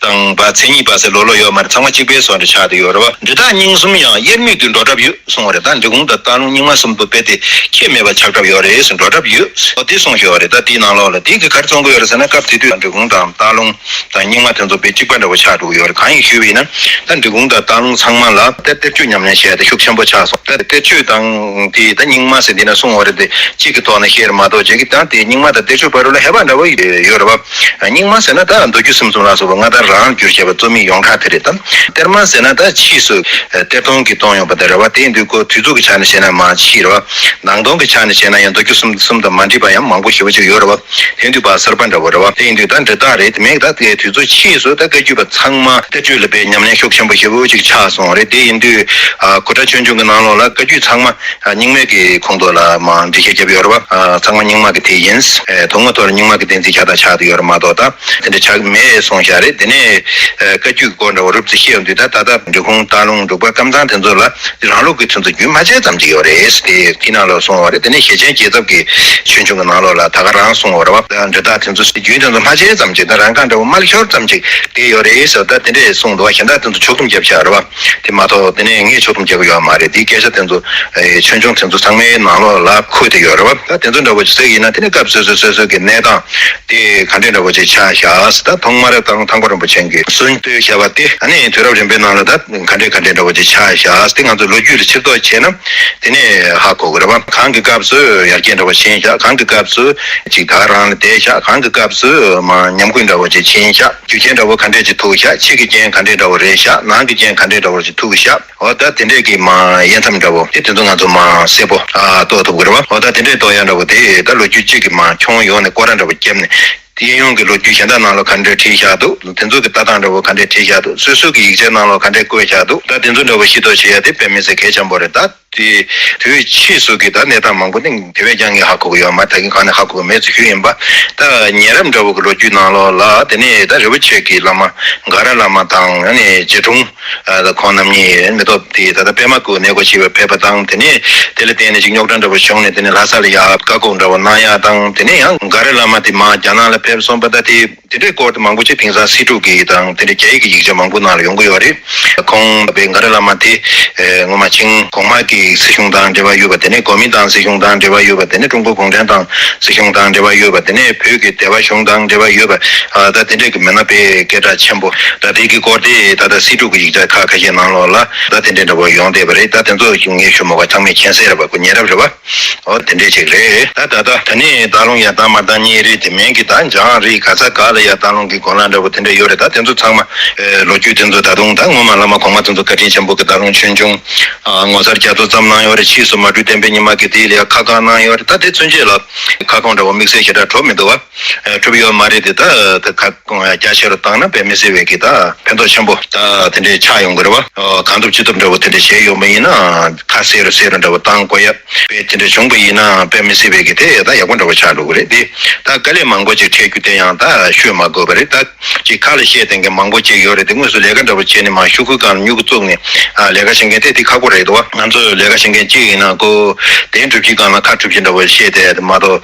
དང་པ་མཚན་ཉིད་པ་ཟེར་ལོ་ལོ་ཡོད་མ་རེད། ཚང་མ་གཅིག་པའི་བཟོ་འདྲ་ཆགས་བསྡད་ཡོད་རེད་བ། འབྲི་སྟག་རྙིང་གསུམ་ཡང་དབྱེར་མེད་དུ་འགྲོ་གྲབས་ཡོད་གསུངས་པ་རེད། ད་འབྲི་གུང་དང་སྟག་ལུང་རྙིང་མ་གསུམ་དུ་དཔེ་དེ་ཁྱད་མེད་པ་ཆགས་གྲབས་ཡོད་རེད་ཟེར། འགྲོ་གྲབས་ཡོད་ཨོ་དེ་གསུངས་ཡོད་རེད། ད་དེའི་ནང་ལོགས་ལ་དེ་གི་ག་རེ་གསུང་གི་ཡོད་རེད་ཟེར་ན། སྐབས་དེ་དུས་ད་འབྲི་གུང་དང་སྟག་ལུང་དང་རྙིང་མ་དེ་ཚོ་དཔེ་གཅིག་པ་འདྲ་བོ་ཆགས་འགྲོ་གི་ཡོད་རེད། གང་ཡིན་ཞུས་པ་ཡིན་ན། ད་འབྲི་གུང་དང་སྟག་ལུང་ཚང་མ་ལ་ད་གཏེར་ཆོས་ཉམས་ལེན་བྱས་ཏེ་ཤུགས་ཆེན་པོ་ཆགས་སོང་། ད་གཏེར་ཆོས་དང་དེ་ད་རྙིང་མ་ཟེར་འདི་ན་གསུང་བ་རེད་དེ། གཅིག་གི་ཐོག་ནས་བཤད་རེད་མ་གཏོགས་གཅིག་གི་ད་དེ་རྙིང་མ་དང་གཏེར་ཆོས་བར་དུ་ལ་ཧེ་བག་འདྲ་བོ་ཡོད་རེད་བ། རྙིང་མ་ཟེར་ན་ད་མདོ་རྒྱུད་གསུམ་གསུམ་ལ་སོགས་པ་མངའ་བདག་རང་བསྒྱུར་བྱས་པ་རྩོམ་ཡིག་ཡོངས་གྲགས་དེ་རེད་དམ། གཏེར་མ་ཟེར་ན་ད་ཕྱིས་སུ་གཏེར་སྟོན་གྱིས་བཏོན་ཡོང་པ་དེ་རེད་བ། དེ་ཡིན་དུས་ཁོ་དུས་ཚོད་ཀྱི་ཆ་ནས་བཤད་ན་མ་ཕྱིས་རེད་བ། ནང་དོན་གྱི་ཆ་ནས་བཤད་ན་ཡང་མདོ་རྒྱུད་གསུམ་གསུམ་དང་མ་འགྲིག་པ་ཡང་མང་པོ་ཞེ་པོ་ཅིག་ཡོད་རེད་བ། དེ་ཡིན་དུས་བ་གསར་པ་འདྲ་བོ་རེད་བ། དེ་ཡིན་དུས་ད་འབྲི་སྟག་རེད། དེ་མིན་ད་དེ་དུས་ཚོད་ཕྱིས་སུ་ད་བཀའ་བརྒྱུད་པ་ཚང་མ་གཏེར་ཆོས་ལ་དཔེ་ཉམས་ལེན་ཤུགས་ཆེན་པོ་ཞེ་པོ་ཅིག་ཆགས་སོང་རེད། དེ་ཡིན་དུས་ཨ་གུ་ཊ་ཆོས་འབྱུང་གི་ནང་ལོགས་ལ་བཀའ་བརྒྱུད་ཚང་མ་རྙིང་མའི་གི་ཁོངས་གཏོགས་ལ་མ་འགྲེལ་བཤད་བརྒྱབ་ཡོད་རེད་བ། ཚང་མ་རྙིང་མ་གི་དེ་ཡིན། དོན་དངོས་ཐོག་ལ་རྙིང་མ་གི་བསྟན་འཛིན་ཁྱབ་བདག་ཆགས་བསྡད་ཡོད་རེད་མ་གཏོགས་ད་དེ་འདྲ་ཆགས་མེད་གསུངས་བཞག་རེད། དེ་ནས་བཀའ་བརྒྱུད་ཀྱི་སྐོར་འདྲ་བོ་རོབ་ཙམ་བཤད་ཡོང་དུས་ད་ད་ལྟ་འབྲི་གུང་སྟག་ལུང་འབྲུག་པ་ཀམ་ཚང་དེ་ཚོ་ལ་རང་ལུགས་ཀྱི་ཚུལ་དུ་རྒྱུན་མ་ཆད་ཙམ་ཅིག་ཡོད་རེད། དེ་དེ་ནང་ལ་གསུངས་པ་རེད། དེ་ནས་ཞེ་ཆེན་རྒྱལ་ཚབ་ཀྱི་ཆོས་འབྱུང་གི་ནང་ལོགས་ལ་ད་ག་རང་གསུངས་པ་རེད་བ། འབྲི་སྟག་དེ་ཚོ་རྒྱུན་དེ་ཚོ་མ་ཆད་ཙམ་ཅིག་ད་རང་གང་འདྲ་བོ་མ་ཤོར་ཙམ་ཅིག་དེ་ཡོད་རེད་ཟེར་ད་དེ་འདྲས་གསུངས་འདུག་བ། གཞན་དག་དེ་ཚོ་ཕྱོགས་བསྡོམས་བརྒྱབ་བཞག་རེད་བ། དེ་མ་གཏོགས་དེ་ནས་ངས་ཕྱོགས་བསྡོམས་བརྒྱབ་ཀྱི་ཡོད་མ་རེད། དེའི་སྐད་ཆ་དེ་ཚོ་ཨེ་ཆོས་འབྱུང་དེ་ཚོ་ཚང་མའི་ནང་ལོགས་ལ་འཁོད་དེ་ཡོད་རེད་བ། ད་དེ་ཚོ་འདྲ་བོ་ཅིག་ཟེར་གྱི་ཡིན་ན། དེ་ནས་སྐབས་སོ་སོ་སོ་སོ་གི་གནས་སྟངས་དེ་ག་འདྲས་འདྲ་བོ་ཅིག་ཆགས་བཞག་ཟེར། ད་ཐོག་མར་ད་ཐང་པ་རིན་པོ་ཆེ་གིས་སྲོལ་གཏོད་བཞག་པ་དེ། ཨ་ནི་དུས་རབས་རིམ་པའི་ནང་ལ་ད་ག་འདྲས་ག་འདྲས་འདྲ་བོ་ཅིག་ཆགས་བཞག་ཟེར། དེ་ང་ཚོ་ལོ་རྒྱུས་ལ་ཕྱིར་རྟོག་བྱས་ན། དེ་ནས་ཧ་གོ་གི་རེད་བ། གང་གི་སྐབས་སུ་ཡར་རྒྱས་འདྲ་བོ་ཕྱིན་བཞག་གང་གི་སྐབས་སུ་ཅིག་ད་རང་ལ་བསྡད་བཞག་གང་གི་སྐབས་སུ་མ་ཉམས་རྒུད་འདྲ་བོ་ཅིག་ཕྱིན་བཞག་རྒྱུ་རྐྱེན་འདྲ་བོ་ག་འདྲས་ཅིག་ཐུག་བཞག་ཕྱི་གི་རྐྱེན་ག་འདྲས་འདྲ་བོ་རེད་བཞག་ནང་གི་རྐྱེན་ག་འདྲས་འདྲ་བོ་ཅིག་ཐུག་བཞག་འོ་ད་དེ་འདྲས་ཀྱི་མ་དབྱེ་མཚམས་འདྲ་བོ་དེ་དེ་ཚོ་ང་ཚོ་མ་གསལ་པོ་ཨ་རྟོགས་ཐུབ་ཀྱི་རེད་བ། འོ་ད་དེ་འདྲས་རྟོགས་ཡ་འདྲ་བོ་དེ་ད་ལོ་རྒྱུས་གཅིག་གི་མ་ཁྱོན་ཡོངས་ནས་སྐོར་ར་འདྲ་བོ་བརྒྱབ་ནས། དེའི་གཡོན་གྱི་ལོ་རྒྱུས་གཞན་དག་ནང་ལ་ག་འདྲས་བྲིས་བཞག་འདུག་དེ་ཚོ་གི་ལྟ་སྟངས་འདྲ་བོ་ག་འདྲས་བྲིས་བཞག་འདུག་སོ་སོ་གི་ཡིག་ཆའི་ནང་ལ་ག་འདྲས་བཀོད་བཞག་འདུག་ད་དེ་ཚོ་འདྲ་བོ་ཤེས་རྟོགས་བྱེད་ཡ་དེ་དཔེ་མི་སྲིད་གལ་ཆེན་པོ་རེད། ད་དེ་དུས་ཕྱིས་སུ་གི་ད་གནས་སྟངས་མང་པོ་ནི་དེ་བས་ཀྱང་ངས་ཧ་གོ་གི་ཡོད་མ་རེད། ད་གིན་གང་ནས་ཧ་གོ་གི་མེད་ཅེས་ཞུས་ཡིན་པ། ད་ཉེ་རབས་འདྲ་བོ་གི་ལོ་རྒྱུས་ནང་ལོགས་ལ་དེ་ནས་ད་རི་བོ་ཆེ་གི་བླ་མ་འགའ་ར་བླ་མ་དང་། ཨ་ནི་རྗེ་དྲུང་ཨ་ད་ཁོང་རྣམ་གཉིས་མི་ཐོབ་དེ་ད་ལྟ་པད་མ་སྐུ་གནས་སྒོ་ཕྱེ་བར་ཕེབས་པ་དང་། དེ་ནས་དེ་ལ་བརྟེན་ནས་ཅིག་རྙོག་དྲ་འདྲ་བོ་བྱུང་ནས། དེ་ནས་ལྷ་ས་ལ་ཡར་བཀའ་བསྒོ་འདྲ་བོ་གནང་ཡ་དང་། དེ་ནས་ཡང་འགའ་རེ་བླ་མ་དེ་མར་རྒྱ་ནག་ལ་ཕེབས་སོང་བ། ད་དེ་དེ་འདྲའི་སྐོར་དེ་མང་པོ་ཅིག་དེང་སང་སི་ཀྲུག་གི་དང་དེ་འདྲའི་རྒྱ་ཡིག་གི་ཡིག་ཆ་མང་པོ་ནང་ལ་ཡོང་གི་ཡོད་རེད། ཁོང་པའི་འགའ་རེ་བླ་མ་དེ་ངོ་མ་ཆིང་གོང་མ་གི་སྲིད་གཞུང་དང་འབྲེལ་བ་ཡོད་པ། དེ་ནས་གོ་མིན་ཏང་སྲིད་གཞུང་དང་འབྲེལ་བ་ཡོད་པ། དེ་ནས་ཀྲུང་གོ་གུང་ཁྲན་ཏང་སྲིད་གཞུང་དང་འབྲེལ་བ་ཡོད་པ། དེ་ནས་བོད་ཀྱི་སྡེ་པ་གཞུང་དང་འབྲེལ་བ་ཡོད་པ། ད་དེ་འདྲའི་གི་མི་སྣ་དཔེ་སྐད་གྲགས་ཆེན་པོ། ད་དེ་གི་སྐོར་དེ་ད་ལྟ་སི་ཀྲུག་གི་ཡིག་ཆ་ཁག་ཁ་ཤས་ནང་ལོགས་ལ་ད་དེ་འདྲའི་འདྲ་བོ་ཡོང་བསྡད་པ་རེད། ད་དེ་ཚོ་ངས་ཞུ་མ་དགོས། ཚང་མས་མཁྱེན་གསལ་རེད་པ། ཁོ་ཉེ་རབས་རེད་པ། འོ་དེ་འདྲས་ཅིག་རེད། ད་ད་ད་ད་ནི་ད་ལུང་ཡ་ད་མ་ད་གཉིས་རེད། དེ་མིན་གྱི་ད་འཇང་རེད། ག་ས་ག་ལ་ཡ་ད་ལུང་གི་གོ་ལ་འདྲ་བོ་དེ་འདྲས་ཡོད་རེད། ད་དེ་ཚོ་ཚང་མ་ལོ་རྒྱུས་དེ་ཚོ་ད་དུང་ད་སྔོན་མ་བླ་མ་གོང་མ་དེ་ཚོ་བཀའ་དྲིན་ཆེན་པོ་གི་ད་ལུང་ཆོས་འབྱུང་ངོ་མཚར་རྒྱ་མཚོ་བརྩམས་གནང་ཡོད་རེད། ཕྱིས་སུ་མ་གྲུ་བསྟན་པའི་ཉི་མ་གི་དེ་ལ་ཡ་ཁ་བཀང་གནང་ཡོད་རེད། ད་དེ་ཚུན་ཆད་ལ་ཁ་བཀང་འདྲ་བོ་དམིགས་བསལ་ཞེ་དྲག་གྲུབ་མི་འདུག་བ། གྲུབ་ཡོད་མ་རེད་དེ། ད་ད་ཁ་སྐོང་ཡ་རྒྱ་ཆེ་རུ་བཏང་ན་དཔེ་མི་སྲིད་པའི་གི་ད་ཕན་ཐོགས་ཆེན་པོ་ད་དེ་འདྲས་ཆགས་ཡོང་གི་རེད་བ། གང་ཐུབ་ཅི་ཐུབ་འདྲ་བོ་དེ་འདྲས་བྱས་ཡོང་པ་ཡིན་ན། ཁ་གསལ་རུ་གསལ་རུ་འདྲ་བོ་བཏང་དགོས་ཡ་དཔེ་དེ་འདྲས་བྱུང་པ་ཡིན་ན་དཔེ་མི་སྲིད་པའི་གི་དེ་ད་ཡག་པོ་འདྲ་བོ་ཆགས་འགྲོ་གི་རེད་དེ། ད་དཀའ་ལས་མང་པོ་ཅིག་འཕྲད་རྒྱུ་དེ་ཡང་ད་ཤོད་མ་དགོས་པ་རེད། ད་ཅིག་ཁ་ལ་བཤད་བསྡད་མཁན་མང་པོ་ཅིག་ཡོད་རེད་དེ། དངོས་སུ་ལས་ཀ་འདྲ་བོ་བྱས་ནས་མ་ཤོག་གུའི་སྒང་ལ་སྨྱུ་གུ་བཙུགས་ནས་ལས་ཀ་བྱེད་མཁན་དེ་དེ་ཁག་པོ་རེད་དོ། ང་ཚོ་ལས་ཀ་བྱེད་མཁན་གཅིག་ཡིན་ན་ཁོ་དེ་སྒྲུབ་བྱེད་སྒང་ལ་ཁ་སྒྲུབ་བྱེད་འདྲ་བོ་བཤད་བསྡད་དེ་མ་གཏོགས།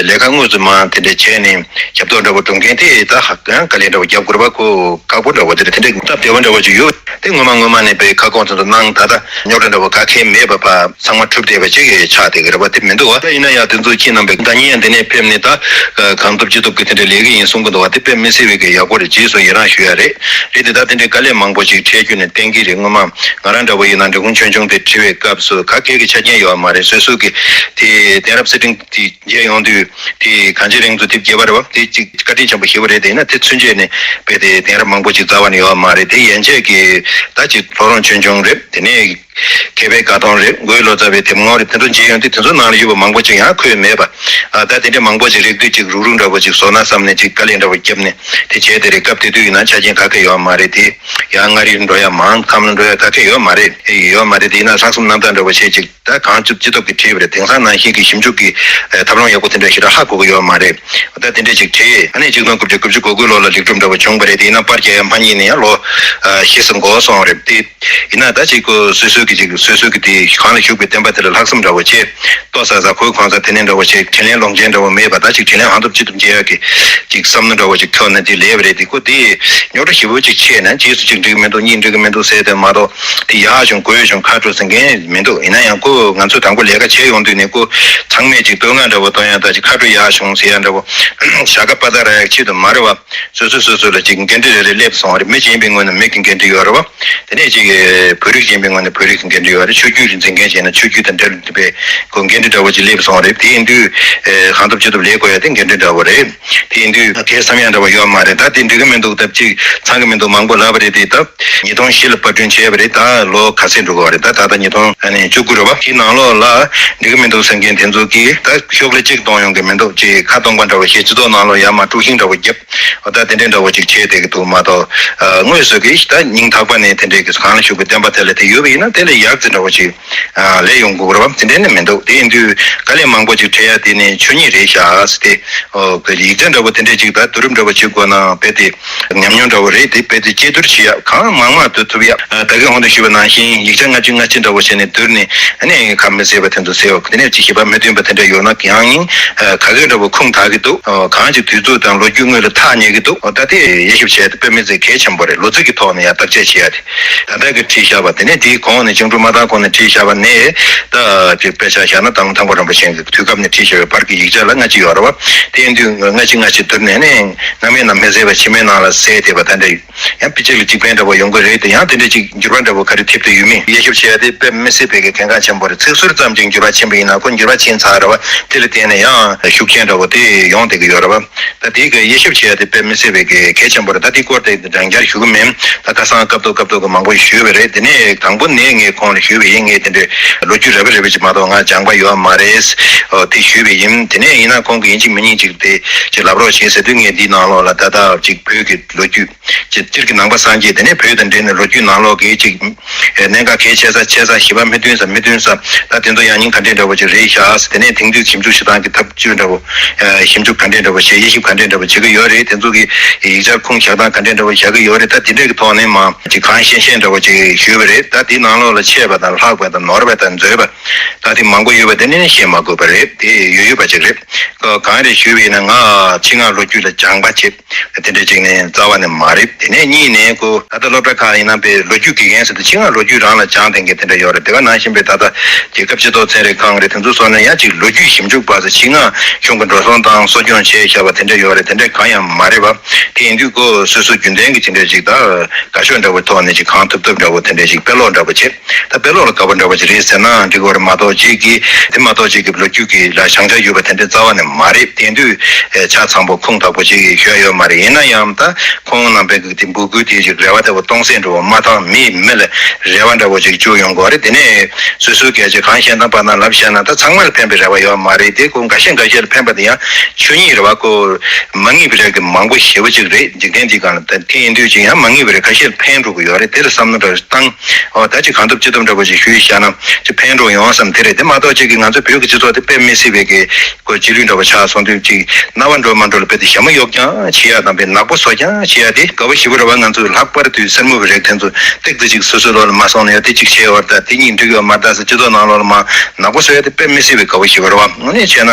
ལས་ཀ་དངོས་སུ་མ་དེ་འདྲ་བྱས་ནས། ཞབས་ཏོག་འདྲ་བོ་སྒྲུབ་མཁན་དེ་ད་ཧ་ཀ་ལས་འདྲ་བོ་རྒྱབ་དགོས་པ་ཁོ་ཁག་པོ་འདྲ་བོ་དེ་རེད། དེ་འདྲའི་སྟབས་བདེ་བོ་འདྲ་བོ་ཅིག་ཡོད་དེ། སྔོན་མ་སྔོན་མ་ནས་པའི་ཁ་སྐོང་དེ་ཚོ་གནང་། ད་ལྟ་རྙོག་དྲ་འདྲ་བོ་ག་གེ་མེད་པ་ཕར་ཚང་མ་གྲུབ་བསྡད་པ་ཅིག་ཆགས་བསྡད་ཀྱི་རེད་བ། དེ་མི་འདུག་བ། ད་ཡིན་ན་ཡང་དེ་ཚོ་ཁྱེད་རྣམ་པས་ཟླ་ཉིན་ཡང་འདི་ནས་ཕེབས་ནས་ད་གང་ཐུབ་ཅི་ཐུབ་ཀྱི་དེ་འདྲའི་ལས་ཀ་ཡིན་གསུང་གི་འདུག་བ། དེ་དཔེ་མི་སྲིད་པའི་གི་ཡག་པོ་རེད། རྗེས་སུ་ཡི་རང་ཞུ་ཡ་རེད། རེད་དེ། ད་དེ་འདྲའི་དཀའ་ལས་མང་པོ་ཅིག་འཕྲད་རྒྱུ་ནི་གཏན་འཁེལ་རེད། སྔོན་མ་ང་རང་འདྲ་བོ་ཡིན་ན་འབྲི་གུང་ཆོས་འབྱུང་དེ་བྲིས་པའི་སྐབས་སུ་ག་གེ་གི་ཆ་རྐྱེན་ཡོད་མ་རེད། སོ་སོ་གི་དེ་གདན་རབས་གསེར་ཕྲེང་དེ་མཇལ་ཡོང་དུས། དེ་གངས་ཅན་རིག་འཛིན་དེབ་རྒྱས་པ་རེད་བ། དེ་གཅིག་བཀའ་དྲིན་ཆེན་པོ་ཞེ་པོ་རེད། དེ་ཡིན་ན་དེ་ཚུན་ཆད་ནས་དཔེ་དེ་གདན་རབས་མང་པོ་ཅིག་རྩ་བ་ནས་ཡོད་མ་རེད། དེ་ཡན་ཆད་ཀྱི་ད་ཅིག་ལྷོ་རོང་ཆོས་འབྱུང་རེད། དེ་ནས་མཁས་པའི་དགའ་སྟོན་རེད། མགོན་ལོ་ཙཱ་བའི་དེབ་ངོ་རེད། དེ་ཚོ་མཇལ་ཡོང་དུས་དེ་ཚོ་ནང་ལ་ཡོད་པ་མང་པོ་ཅིག་ཡང་འཁོད་མེད་པ། ཨ་ད་དེ་འདྲ་མང་པོ་ཅིག་རེག་དུས་ཅིག་རུག་རུག་འདྲ་བོ་ཅིག་བཟོ་ན་བསམ་ནས་ཅིག་དཀའ་ལས་འདྲ་བོ་བརྒྱབ་ནས་དེ་བྱས་དེ་རེད། སྐབས་དེ་དུས་ཡིན་ན་ཆ་རྐྱེན་ག་གེ་ཡོད་མ་རེད་དེ། ཡང་མངའ་རིས་འགྲོ་ཡ་མང་། ཁམས་ལ་འགྲོ་ཡ་ག་གེ་ཡོད་མ་རེད། ཡོད་མ་རེད། དེ་ཡིན་ན་ལྷག་བསམ་རྣམ་དག་འདྲ་བོ་བྱས་ཅིག་ད་གང་ཐུབ་ཅི་ཐུབ་ཀྱིས་བྲིས་པ་རེད། དེང་སང་ནང་བཞིན་གྱི་ཞིབ་འཇུག་གི་ཨ་ཐབས་ལམ་ཡག་པོ་དེ་འདྲ་ཞེ་དྲག་ཧ་གོ་གི་ཡོད་མ་རེད། ད་དེ་འདྲ་ཅིག་བྲིས། ཨ་ནི་གཅིག་སྟོང་དགུ་བརྒྱ་དགུ་བཅུ་གོ་དགུ་ལོ་ལ་ལེགས་གྲུབ་འདྲ་བོ་བྱུང་བ་རེད། དེ་ཡིན་ན་པར་རྒྱག་ཡ་མ་རྙེད་ནས་ཡང་ལོ་ཨ་བཞི་ཙམ་འགོར་སོང་བ་རེད། དེ་ཡིན་ན་ད་ཅིག་ཁོ་སོ་སོའི་གི་ཅིག་སོ་སོའི་གི་དེ་གང་ལ་ཞུགས་པའི་བསྟན་པ་དེ་ལ་ལྷག་བསམ་འདྲ་བོ་བྱས། ལྟོ་ཟ་ཟ་གོས་གོན་ཟ་དེ་ནས་འདྲ་བོ་བྱས། དྲིན་ལན་ལོག་མཁན་འདྲ་བོ་མེད་པ། ད་ཅིག་དྲིན་ལན་གང་ཐུབ་ཅི་ཐུབ་འཇལ་ཡག་གི་ཅིག་བསམ་བློ་འདྲ་བོ་ཅིག་འཁོར་ནས་དེ་ལས་པ་རེད། དེ་ཁོ་དེ་རྙོག་དྲ་ཞེ་པོ་ཅིག་ཆེ་ན་རྗེས་སུ་ཅིག་འགྲིག་གི་མི་འདུག་གཉིས་འགྲིག་གི་མི་འདུག་ཟེར་དེ་མ་གཏོགས། དེ་ཡག་བྱུང་དགོས་བྱུང་ཁ་དྲོ་ཟེར་མཁན་མི་འདུག་ཡིན་ན་ཡང་ཁོ་ང་ཚོ་དང་པོ་ལས་ཀ་བྱེད་ཡོང་དུས་ནས་ཁོ་ཚང་མས་ཅིག་བསྟོད་བསྔགས་འདྲ་བོ་གཏོང་ཡ་དང་ཅིག་ཁ་དྲོ་ཡག་བྱུང་ཟེར་ཡ་འདྲ་བོ་ཞྭ་ཁ་པ་ཏ་ར་ཡག་ཆེད་དུ་མ་རེད་བ། སོ་སོ་སོ་སོ་ལ་ཅིག་འགན་འཁྲི་རེ་རེ་སླེབས་སོང་བ་རེད། མི་གཞན་པའི་ངོས་ནས་མི་གི་འགན་འཁྲི་ཡོད་རེད་བ། དེ་ནས་ཅིག་བོད་རིགས་གཞན་པའི་ངོས་ནས་བོད་རིགས་ཀྱི་འགན་འཁྲི་ཡོད་རེད། ཆོས་བརྒྱུད་རིག་འཛིན་མཁན་བྱས་ན་ཆོས་བརྒྱུད་དང་འབྲེལ་བའི་ཁོ་འགན་འཁྲི་འདྲ་བོ་ཅིག་སླེབས་སོང་བ་རེད། དེ་ཡིན་དུས་ཨེ་གང་ཐུབ་ཅི་ཐུབ་ལས་དགོས་ཡ་དེ་འགན་འཁྲི་འདྲ་བོ་རེད། དེ་ཡིན་དུས་ད་གའི་བསམ་ཡ་འདྲ་བོ་ཡོད་མ་རེད། ད་དེ་འགྲིག་གི་མི་འདུག་སྟབས་ཅིག་ཚང་གི་མི་འདུག་མང་པོ་ལབ་པ་རེད། དེ་ད་ཉིས་སྟོང་བཞི་ལ་པར་སྐྲུན་བྱས་པ་རེད། ད་ལོ་ག་ཚོད་འགྲོ་གི་རེད། ད་ད་ལྟ་ཉིས་སྟོང་ཨ་ནི་བཅུ་དགུ་རེད་བ། དེའི་ནང་ལོགས་ལ་འགྲིག་གི་མི་འདུག་ཟེར་མཁན་དེ་ཚོ་གིས་ད་ཤོག་ལྷེ་གཅིག་གཏོང་ཡོང་གི་མི་འདུག་ཅེས་ཁ་སྟོང་པ་འདྲ་བོ་ཞིག་སྤྱི་ཚོགས་ནང་ལོགས་ཡར་མར་དཀྲུག་ཤིང་འདྲ་བོ་བརྒྱབ། འོ་ད་དེ་འདྲའི་འདྲ་བོ་ཅིག་བྱས་བསྡད་ཀྱི་འདུག་མ་གཏོགས། ཨ་དངོས་སུ་གི་ད་སྙིང་ཐག་པ་ནས་དེ་འདྲའི་གི་གང་ལ་ཞུགས་པའི་བསྟན་པ་དེ་ལ་དེ་ཡོད་པ་ཡིན་ན་དེ་ལས་ཡག་ཙམ་འདྲ་བོ་ཅིག་ཨ་ལས་ཡོང་དགོས་རེད་བ། དེ་འདྲ་ནི་མི་འདུག་དེ་ཡིན་དུས་དཀའ་ལས་མང་པོ་ཅིག་འཕྲད་ཡ་དེ་ནི་ཆོས་ཉིད་རེད་ཤག་ཟེར་ཏེ། ཨོ་གི་ཡིག་ཆ་འདྲ་བོ་དེ་འདྲའི་ཅིག་ད་བསྡུ་རུབ་འདྲ་བོ་བྱེད་དགོས་ན་རྦད་དེ་ཉམས་མྱོང་འདྲ་བོ་རེད། དེ་རྦད་དེ་དཔྱད་བསྡུར་བྱེད་ཡ་གང་མང་མང་བསྡུ་ཐུབ་ཡ། ཨ་ད་གིན་གོང་དུ་ཞུས་པ་ནང་བཞིན་ཡིག་ཆ་ལྔ་བཅུ་ང་གཅིག་འདྲ་བོ་བྱས། ནས་བསྡུར་ནས་ཨ་ནི་ཁ་མི་གསལ་བ་དེ་ཚོ་གསལ་བ། དེ་ནས་ཅིག་ཞིབ་པ་མི་མཐུན་པ་དེ་འདྲ་ཡོད་ན་ཡང་ཡིན། ག་གེ་འདྲ་བོ་ཁུངས་དག་གི་འདུག་གང་ཅིག་དུས་ཚོད་དང་ལོ་རྒྱུས་དངོས་ལ་ཐག་ཉེ་གི་འདུག་ད་དེ་དབྱེ་ཞིབ་བྱས་ཏེ་དཔེ་མི་སྲིད་གལ་ཆེན་པོ་རེད། ལོ་ཚིགས་ཀྱི་ཐོག་ནས་ཡང་བརྟག་དཔྱད་བྱེད་ཡ་དེ། ད་ལྟ་གི་བྲིས་བཞག་པ་དེ་ནས་དེའི་གོང་ནས་བཅིངས་འགྲོལ་མ་བཏང་གོང་ནས་བྲིས་བཞག་པ་ནས་ད་ཅིག་དཔེ་ཆ་བཞག་ན་སྟག་ལུང་ཐང་པ་རིན་པོ་ཆེ་གི་དུས་སྐབས་ནས་བྲིས་བཞག་པའི་བར་གྱི་ཡིག་ཆ་ལ་སྔ་ཕྱི་ཡོད་རེད་བ། དེ་ཡིན་དུས་སྔ་ཕྱི་སྔ་ཕྱི་བསྡུར་ནས་ནི་སྔ་མའི་ནང་མི་གསལ་བ་ཕྱི་མའི་ནང་ལ་གསལ་བསྡད་པ་ད་འདྲ་ཡང་དཔེ་ཆ་ལ་གཅིག་ཕན་འདྲ་བོ་ཡོང་གི་རེད་དེ། ཡང་དེ་འདྲ་ཅིག་འགྱུར་བ་འདྲ་བོ་ག་རེ་ཐེབས་བསྡད་ཡོད་མེད་དབྱེ་ཞིབ་བྱས་ཏེ་དཔེ་མི་སྲིད་པའི་གལ་འགངས་ཆེན་པོ་རེད། ཚིག་ཟུར་ཙམ་ཅིག་འགྱུར་བ་ཕྱིན་པ་ཡིན་ན་ཁོ་འགྱུར་བ་ཕྱིན་ཚར་རེད་བ། དེ་ལ་བརྟེན་ནས་ཡང་ཤུགས་རྐྱེན་འདྲ་བོ་དེ་ཡོང་བསྡད་ཀྱི་ཡོད་རེད་བ། ད་དེའི་གི་དབྱེ་ཞིབ་བྱས་ཏེ་དཔེ་མི་སྲིད་པའི་གལ་གལ་ཆེན་པོ་རེད། ད་དེའི་སྐོར་དེ་རང་འཁྱར་ཞུ་གི་མིན། ད་ཁ་སང་སྐབས་ཐོག་སྐབས་ཐོག་གི་མང་པོ་ཞུས་པ་རེད། དེ་ནས་དང་པོ་ནས་ངས་ཁོང་ལ་ཞུས་པ་ཡིན། ངས་དེ་འདྲའི་ལོ་རྒྱུས་རེ་བ་རེ་བ་ཅིག་མ་གཏོགས་ང་སྦྱངས་པ་ཡོད་མ་རེད། ཨོ་དེ་ཞུས་པ་ཡིན། དེ་ནས་ཡིན་ན་ཁོང་གིས་ཡིན་གཅིག་མིན་གཉིས་ཅིག་དེ་ཅིག་ལབ་རོགས་བྱེད་ཟེར་དུས་ངས་འདིའི་ནང་ལོགས་ལ་ད་ལྟ་ཅིག་བོད་ཀྱི་ལོ་རྒྱུས་ཅིག་སྤྱིར་གྱི་ནང་པ་སངས་རྒྱས་དེ་ནས་བོད་དང་འབྲེལ་ནས་ལོ་རྒྱུས་ནང་ལོགས་ཀྱི་ཅིག་གནད་འགག་གལ་ཆེ་ས་ཆེ་ས་ཞིབ་པ་མི་མཐུན་ས་མི་མཐུན་ས་ད་དེ་ཚོ་ཡང་སྙིང་ག་འདྲས་འདྲ་བོ་ཅིག་རེད་ཤག་དེ་ནས་དེང་དུས་ཞིབ་འཇུག་བྱེད་སྟངས་ཀྱི་ཐབས་ཇུས་འདྲ་བོ། ཞིབ་འཇུག་ག་འདྲས་འདྲ་བོ་བྱེད། དབྱེ་ཞིབ་ག་འདྲས་འདྲ་བོ་བྱེད་ཀྱི་ཡོད་རེད། དེ་ཚོ་གི་ཡིག་ཆར་ཁུངས་བཞག་སྟངས་ག་འདྲས་འདྲ་བོ་བཞག་གི་ཡོད་རེད། ད་དེ་འདྲས་ཀྱི་ཐོག་ནས་མ་ཅིག་གང་ཤེས་ཤེས་འདྲ་བོ་ཅིག་ཞུས་པ་རེད། ད་དེའི་ནང་ལོགས་ལ་ཆད་པ་དང་ལྷག་པ་དང་ནོར་བ་དང་འཛོལ་བ་ད་དེ་མང་པོ་ཡོད་པ་དེ་ནི་བཤད་མ་དགོས་པ་རེད། དེ་ཡོད་ཡོད་པ་ཅིག་རེད། གང་རེད་ཞུས་པ་ཡིན་ན་ང་ཆེད་མངགས་ལོ་རྒྱུས་ལ་སྦྱངས་པ་བྱེད། དེ་འདྲ་ཅིག་ནི་རྩ་བ་ནས་མ་རེད། དེ་ནས་གཉིས་ནས་ཁོ་ད་ལྟ་སློབ་གྲྭ་ཁག་ཡིན་ན་པའི་ལོ་རྒྱུས་དགེ་རྒན་ཟེར་དུས་ཆེད་མངགས་ལོ་རྒྱུས་རང་ལ་སྦྱངས་ལྡན་མཁན་དེ་འདྲ་ཡོད་རེད། དེ་ག་ནང་བཞིན་པའི་ད་ལྟ་རྒྱལ་ཁབ་སྤྱི་ཚོགས་ཚན་རིག་ཁང་རེད། དེ་ཚོ་སོགས་ནས་ཡང་ཅིག་ལོ་རྒྱུས་ཞིབ་འཇུག་པ་ཚོ་ཆེད་མངགས་གཞུང་གི་འགྲོ་སོང་བཏང་གསོ་སྐྱོང་བྱས་བཞག་པ་དེ་འདྲ་ཡོད་རེད། དེ་འདྲ་གང་ཡང་མ་རེད་པ། དེ་ཡིན་དུས་ཁོ་སོ་སོ་རྒྱུན་ལྡན་གྱི་ཅིག་འདྲ་ཅིག་ད་དགའ་ཤོས་འདྲ་བོ་ཐོག་ནས་ཅིག་གང་ཐུབ་ཐུབ་འདྲ་བོ་དེ་འདྲ་ཅིག་དཔེ་ཀློག་འདྲ་བོ་བྱེད། ད་དཔེ་ཀློག་ལ་དགའ་པོ་འདྲ་བོ་ཅིག་རེད་ཟེར་ནའང་འགྲིག་གི་རེད་མ་གཏོགས་ཅིག་གིས་དེ་མ་གཏོགས་ཅིག་གི་ལོ་རྒྱུས་ཀྱི་ལ་བྱང་ཆ་ཡོད་པ་དེ་འདྲ་རྩ་བ་ནས་མ་རེད། དེ་དུས་ཆ་ཚང་པོ་ཁུངས་དག་པོ་ཅིག་ཤོད་ཡོད་མ་རེད། ཡིན་ན་ཡང་ད་ཁོང་རྣམ་པའི་གི་དེ་འབོད་སྐུལ་དེ་ཅིག་རེ་བ་ལྟ་བུ་གཏོང་སེམས་འདྲ་བོ་མ་བཏང་མི་མི་ལ་རེ་བ་འདྲ་བོ་ཅིག་བཅུག་ཡོང་དགོས་རེད། དེ་ནས་སོ་སོའི་སྐད་ཆ་གང་བཤད་ན་པ་ན་ལབ་བཤད་ན་ད་ཚང་མ་ལ་ཕན་པའི་རེ་བ་ཡོད་མ་རེད། དེ་ཁོང་འགའ་ཤས་འགའ་ཤས་ལ་ཕན་པ་དེ་ཡང་ཆོས་ཉིད་རེད་བ། ཁོ་མ་ངེས་པའི་རིགས་དེ་མང་པོ་ཞེ་པོ་ཅིག་རེད། འཇིག་རྟེན་འདི་སྒང་ལ་ད་དེ་ཡིན་དུས་ཅིག་ཡང་མ་ངེས་པའི་རིགས་ཁ་ཤས་ཕན་འགྲོ་གི་ཡོད་རེད། དེ་ལ་བསམ་བློ་འདྲ་བཏང་། ཨོ་ད་ཅིག་གང་ཐུབ་ཅི་ཐུབ་འདྲ་པོ་ཅིག་ཞུས་བཞག་ན་ཅིག་ཕན་འགྲོ་ཡོང་བསམ་དེ་རེད། དེ་མ་གཏོགས་ཅིག་གི་ང་ཚོ་བོད་ཀྱི་སྤྱི་ཚོགས་དེ་དཔེ་མི་སྲིད་པའི་གི་ཁོ་རྗེས་ལུས་འདྲ་པོ་ཆགས་སོང་དུས་ཅིག་རྣ་བ་འགྲོ་མ་འགྲོ་ལ་དཔེ་དེ་ཞྭ་མོ་གཡོག་ཀྱང་བྱེད་ཡག་དང་དཔེ་ནག་པོ་བཟོ་ཀྱང་བྱེད་ཡག་དེ་དགའ་པོ་ཞེ་པོ་རེད་བ། ང་ཚོས་ལྷག་པར་དུ་སེར་མོ་བའི་རིགས་དེ་ཚོ་ཏིག་ཙི་ཅིག་སོ་སོའི་ལོགས་ལ་མ་སོང་ན་ཡང་དེ་གཅིག་བྱས་བར་ད་དེ་གཉིས་འགྲིག་ཡོད་མ་རེད་ད་ཟེར་སྤྱི་ཚོགས་ནང་ལོགས་ལ་མ་ནག་པོ་བཟོ་ཡ་དེ་དཔེ་མི་སྲིད་པའི་དགའ་པོ་ཞེ་པོ་རེད་བ། དངོས་གནས་བྱས་ན་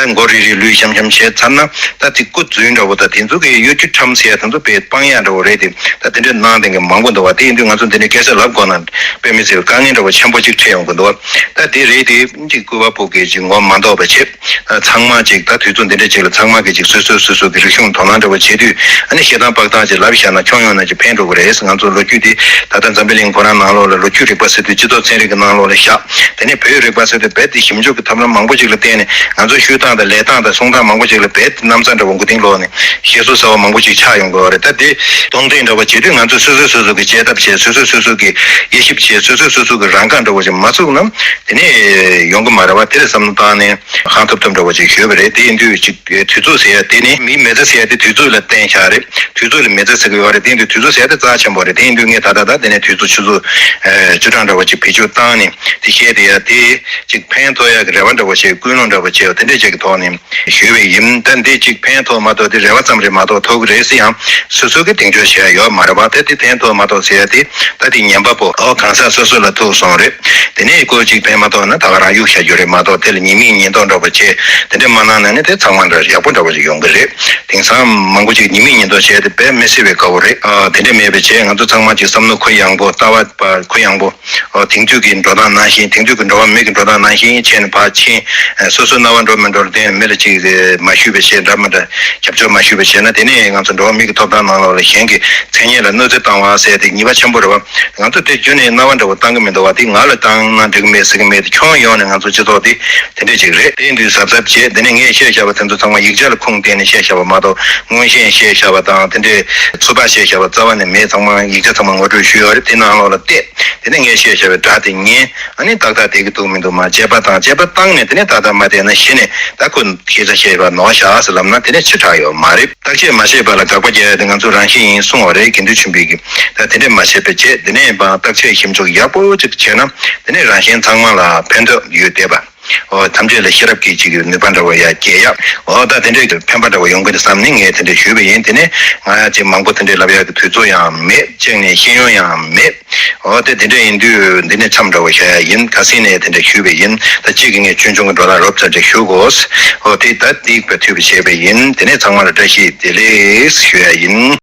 ད་མགོ་རིལ་རིལ་ལུས་ཤམ་ཤམ་བྱས་ཚར་ན་ད་དེ་སྐུ་རྫུན་འདྲ་བོ་ད་དེ་ཚོ་གི་གཡོ་སྒྱུ་ཁྲམ་ཟེར་ཡ་དེ་ཚོ་དཔེ་སྤང་ཡ་འདྲ་བོ་རེད་དེ། ད་དེ་འདྲའི་གནང་བསྡད་མཁན་མང་པོ་འདུག་བ། དེ་ཡིན་དུས་ང་ཚོ་འདི་འདྲའི་སྐད་ཆ་ལབ་དགོས་ན་དཔེ་མི་སྲིད་པའི་དཀའ་ངལ་འདྲ་བོ་ཆེན་པོ་ཅིག་འཕྲད་ཡོང་གི་འདུག་བ། ད་དེ་རེད་དེ་ཅིག་སྐུད་པ་ཕོག་གི་ཅིག་ངོ་མ་འདོགས་པ་བྱེད། ཚང་མ་ཅིག་ད་དུས་ཚོད་འདི་འདྲ་ཅིག་ལ་ཚང་མ་གི་ཅིག་སོ་སོ་སོ་སོ་གི་རིག་གཞུང་དོ་སྣང་འདྲ་བོ་བྱེད་དུས་ཨ་ནི་བཤད་སྟངས་སྤགས་སྟངས་ཅིག་ལབ་བཞག་ན་ཁྱོན་ཡོངས་ནས་ཅིག་ཕན་འགྲོ་གི་རེད། ང་ཚོ་ལོ་རྒྱུས་དེ་ད་ལྟ་འཛམ་བུ་གླིང་ཁོ་རང་ནང་ལོགས་ལ་ལོ་རྒྱུས་རིག་པ་ཟེར་དུས་སྤྱི་ཚོགས་ཚན་རིག་གི་ནང་ལོགས་ལ་བཞག་དེ་ནས་བོད་རིག་པ་ཟེར་དུས་རྦད་དེ་ཞིབ་འཇུག་གི་ཐབས་ལམ་མང་པོ་ཅིག་ལ་བརྟེན་ནས་ང་ཚོའི་ཤོད་སྟངས་དང་ལས་སྟངས་དང་གསུང་སྟངས་མང་པོ་ཅིག་ལ་རྦད་དེ་གནམ་ས་འདྲ་བོ་མགོ་རྟིང་སློག་ནས་བཤད་སྲོལ་གསར་བ་མང་པོ་ཅིག་ཆགས་ཡོང་གི་ཡོད་རེད། ད་དེ་གདོང་ལེན་འདྲ་བོ་བྱེད་དུས་ང་ཚོས་སོ་སོས་སོ་སོ་གི་དཔྱད་ཐབས་བྱས། སོ་སོས་སོ་སོ་གི་དབྱེ་ཞིབ་བྱས། སོ་སོས་སོ་སོ་གི་རང་བཀག་འདྲ་བོ་ཅིག་མ་བཙུགས་ན་དེ་ནས་ཡོང་གི་མ་རེད་བ། དེ་ལ་བསམ་བློ་བཏང་ནས་གང་ཐུབ་ཐུབ་འདྲ་བོ་ཅིག་ཞུས་པ་རེད། དེ་ཡིན་དུས་ཅིག་དུས་ཚོད་ཟེར་ཡ་དེ་ནི་མིའི་མི་ཚེ་ཟེར་ཡ་དེ་དུས་ཚོད་ལ་བརྟེན་བཞག་རེད། དུས་ཚོད་ལ་མི་ཚེ་ཟེར་གི་ཡོད་རེད། དེ་ཡིན་དུས་དུས་ཚོད་ཟེར་ཡ་དེ་རྩ་ཆེན་པོ་རེད། དེ་ཡིན་དུས་ངས་ད་ལྟ་ད་དེ་ནས་དུས་ཚོད་ཆུ་ཚོད་བཅུ་གྲངས་འདྲ་བོ་ཅིག་བེད་སྤྱོད་བཏང་ནས་དེ་བཤད་དེ་ཡ་དེ་ཅིག་ཕན་ཐོགས་ཡ་གི་རེ་བ་འདྲ་བོ་བྱས། ཀུན་སློང་འདྲ་བོ་བྱས། དེ་འདྲས་ཅིག་གི་ཐོག་ནས་ཞུས་པ་ཡིན། ད་འདི་གཅིག་ཕན་ཐོགས་མ་ཐོགས་དེ་རེ་བ་ཙམ་རེད་མ་གཏོགས་ཐོགས་ཀྱི་རེད་ཟེར་ཡང་སོ་སོ་གིས་གདེང་འཇོག་བྱེད་ཡ་ཡོད་མ་རེད་པ། དེ་དེ་ཕན་ཐོགས་མ་ཐོགས་ཟེར་ཡ་དེ་ད་དེ་ཉན་པ་པོ་ཨོ་གང་ཟག་སོ་སོ་ལ་ཐུག་སོང་རེད། དེ་ནས་ཁོ་གཅིག་ཕན་མ་ཐོགས་ན་ད་ག་རང་གཡུག་བཞག་རྒྱུ་རེད་མ་གཏོགས་དེ་ལ་ཉེས་དམིགས་ཉེས་འདོགས་འདྲ་པོ་བྱས་དེ་འདྲ་མ་གནང་ན་ནི་དེ་ཚང་མ་འདྲ་ཡག་པོ་འདྲ་པོ་ཞིག་ཡོང་གི་རེད། དེང་སང་མང་པོ་ཅིག་ཉེས་དམིགས་ཉེས་འདོགས་བྱས་ཏེ་དཔེ་མི་སྲིད་པའི་དགའ་བོ་རེད། ཨ་དེ་འདྲ་མེད་པའི་བྱས་ང་ཚོ་ཚང་མ་ཅིག་བསམ་བློ་གུ་ཡངས་པོ་ལྟ་བ་གུ་ཡངས་པོ། ཨོ་དེང་དུས་ཀྱི་འགྲོ་སྟངས་ནང་བཞིན་དེང་དུས་ཀྱི་འགྲོ་བ་མི་གི་འགྲོ་སྟངས་ནང་བཞིན་བྱས་ནས་ཕར་ཕྱིན། སོ་སོ་རྣ་བ་འགྲོ་མི་འགྲོ་ལ་བརྟེན་མི་ལ་ཅིག་མ་ཞུས་པ་བྱས་འདྲ་མི་འདྲ་རྒྱབ་སྐྱོར་མ་ཞུས་པ་བྱས་ན་དེ་ནས་ང་ཚོ་འགྲོ་བ་མི་གི་ཐོབ་ཐང་ནང་ལོགས་ལ་གཞན་གྱི་མཚན་སྙན་ལ་གནོད་འཚེ་བཏང་བ་ཟེར་དེ་ཉེས་པ་ཆེན་པོ་རེད་བ། ང་ཚོ་དེ་རྒྱུན་ནས་རྣ་བ་འདྲ་བོ་བཏང་གི་མི་འདུག་བ། དེ་ང་ལ་བཏང་ན་འགྲིག་གི་མེད་ཟེར་གི་མེད་དེ་ཁྱོན་ཡོངས་ནས་ང་ཚོ་སྤྱི་ཚོགས་དེ་དེ་འདྲ་ཅིག་རེད། དེ་ཡིན་དུས་གཟབ་གཟབ་བྱས་དེ་ནས་ངས་བཤད་བཞག་པ་དེ་ཚོ་ཚང་མ་ཡིག་ཆ་ལ་ཁུངས་བསྟན་ནས་བཤད་བཞག་པ་མ་གཏོགས་མངོན་ཤེས་བཤད་བཞག་པ་དང་དེ་འདྲའི་ཚུར་ཕར་བཤད་བཞག་པ་རྩ་བ་ནས་མེད། ཚང་མ་ཡིག་ཆ་ཚང་མ་ངོ་སྤྲོད་ཞུས་ཡོད་རེད། དེ་ནང་ལོགས་ལ་བལྟས། དེ་ནས་ངས་བཤད་བཞག་པའི་སྒྲ་དེ་ཉན། ཨ་ནི་ཏག་ཏག་བསྡད་ཀྱི་འདུག་མི་འདུག་མ་དཔྱད་པ་བཏང་། དཔྱད་པ་བཏང་ནས་དེ་ནས་ཏག་ཏག་མ་བསྡད་ན་གཞི་ནས་ད་ཁོ་ཤེས་བྱ་ཤེས་པ་ནོར་ཤག་ཟེར་ལབ་ན་དེ་ནས་ཕྱི་དྲགས་ཡོད་མ་རེད། བརྟག་དཔྱད་མ་བྱས་པ་ལ་དགག་པ་རྒྱག་ཡ་དེ་ང་ཚོ་རང་བཞིན་ཡིན་གསུང་བ་རེད་དགེ་འདུན་ཆོས་འཕེལ་གྱིས། ད་དེ་འདྲས་མ་བྱས་པའི་ཆེད་དེ་ནས་བརྟག་དཔྱད་ཞིབ་འཇུག་ཡག་པོ་ཅིག་བྱས་ན་དེ་ནས་རང་གཞན་ཚང་མ་ལ་ཕན་ཐོགས་ཡོད་བསྡད་པ། ཨོ་ཐམས་ཅད་ལ་ཤེས་རབ་ཀྱི་ཅིག་ནུས་པ་འདྲ་བོ་ཡ་སྐྱེ་ཡ། ཨོ་ད་དེ་འདྲས་ཀྱི་ཕན་པ་འདྲ་བོ་ཡོང་གི་རེད་བསམ་ནས་ངས་དེ་འདྲས་ཞུས་པ་ཡིན། དེ་ནས་ང་ཅིག་མང་པོ་དེ་འདྲས་ལབ་ཡ་གི་དུས་ཚོད་ཡང་མེད། གཅིག་ནས་ཤེས་ཡོན་ཡང་མེད། འོ་དེ་དེ་འདྲ་ཡིན་དུས་འདི་ནས་མཚམས་འདྲ་བོ་བཞག་ཡ་ཡིན། ཁ་སང་ནས་དེ་འདྲ་ཞུས་པ་ཡིན། ད་གཅིག་གི་ངས་ཆུང་ཆུང་གི་འགྲོ་ལ་རོབ་ཙམ་ཅིག་ཞུ་དགོས། འོ་དེ་ད་ཏིག་པ་ཐུབ་པ་བྱས་པ་ཡིན། དེ་ནས་ཚང་མ་ལ་བཀྲ་ཤིས་བདེ་ལེགས་ཞུ་ཡ་ཡིན།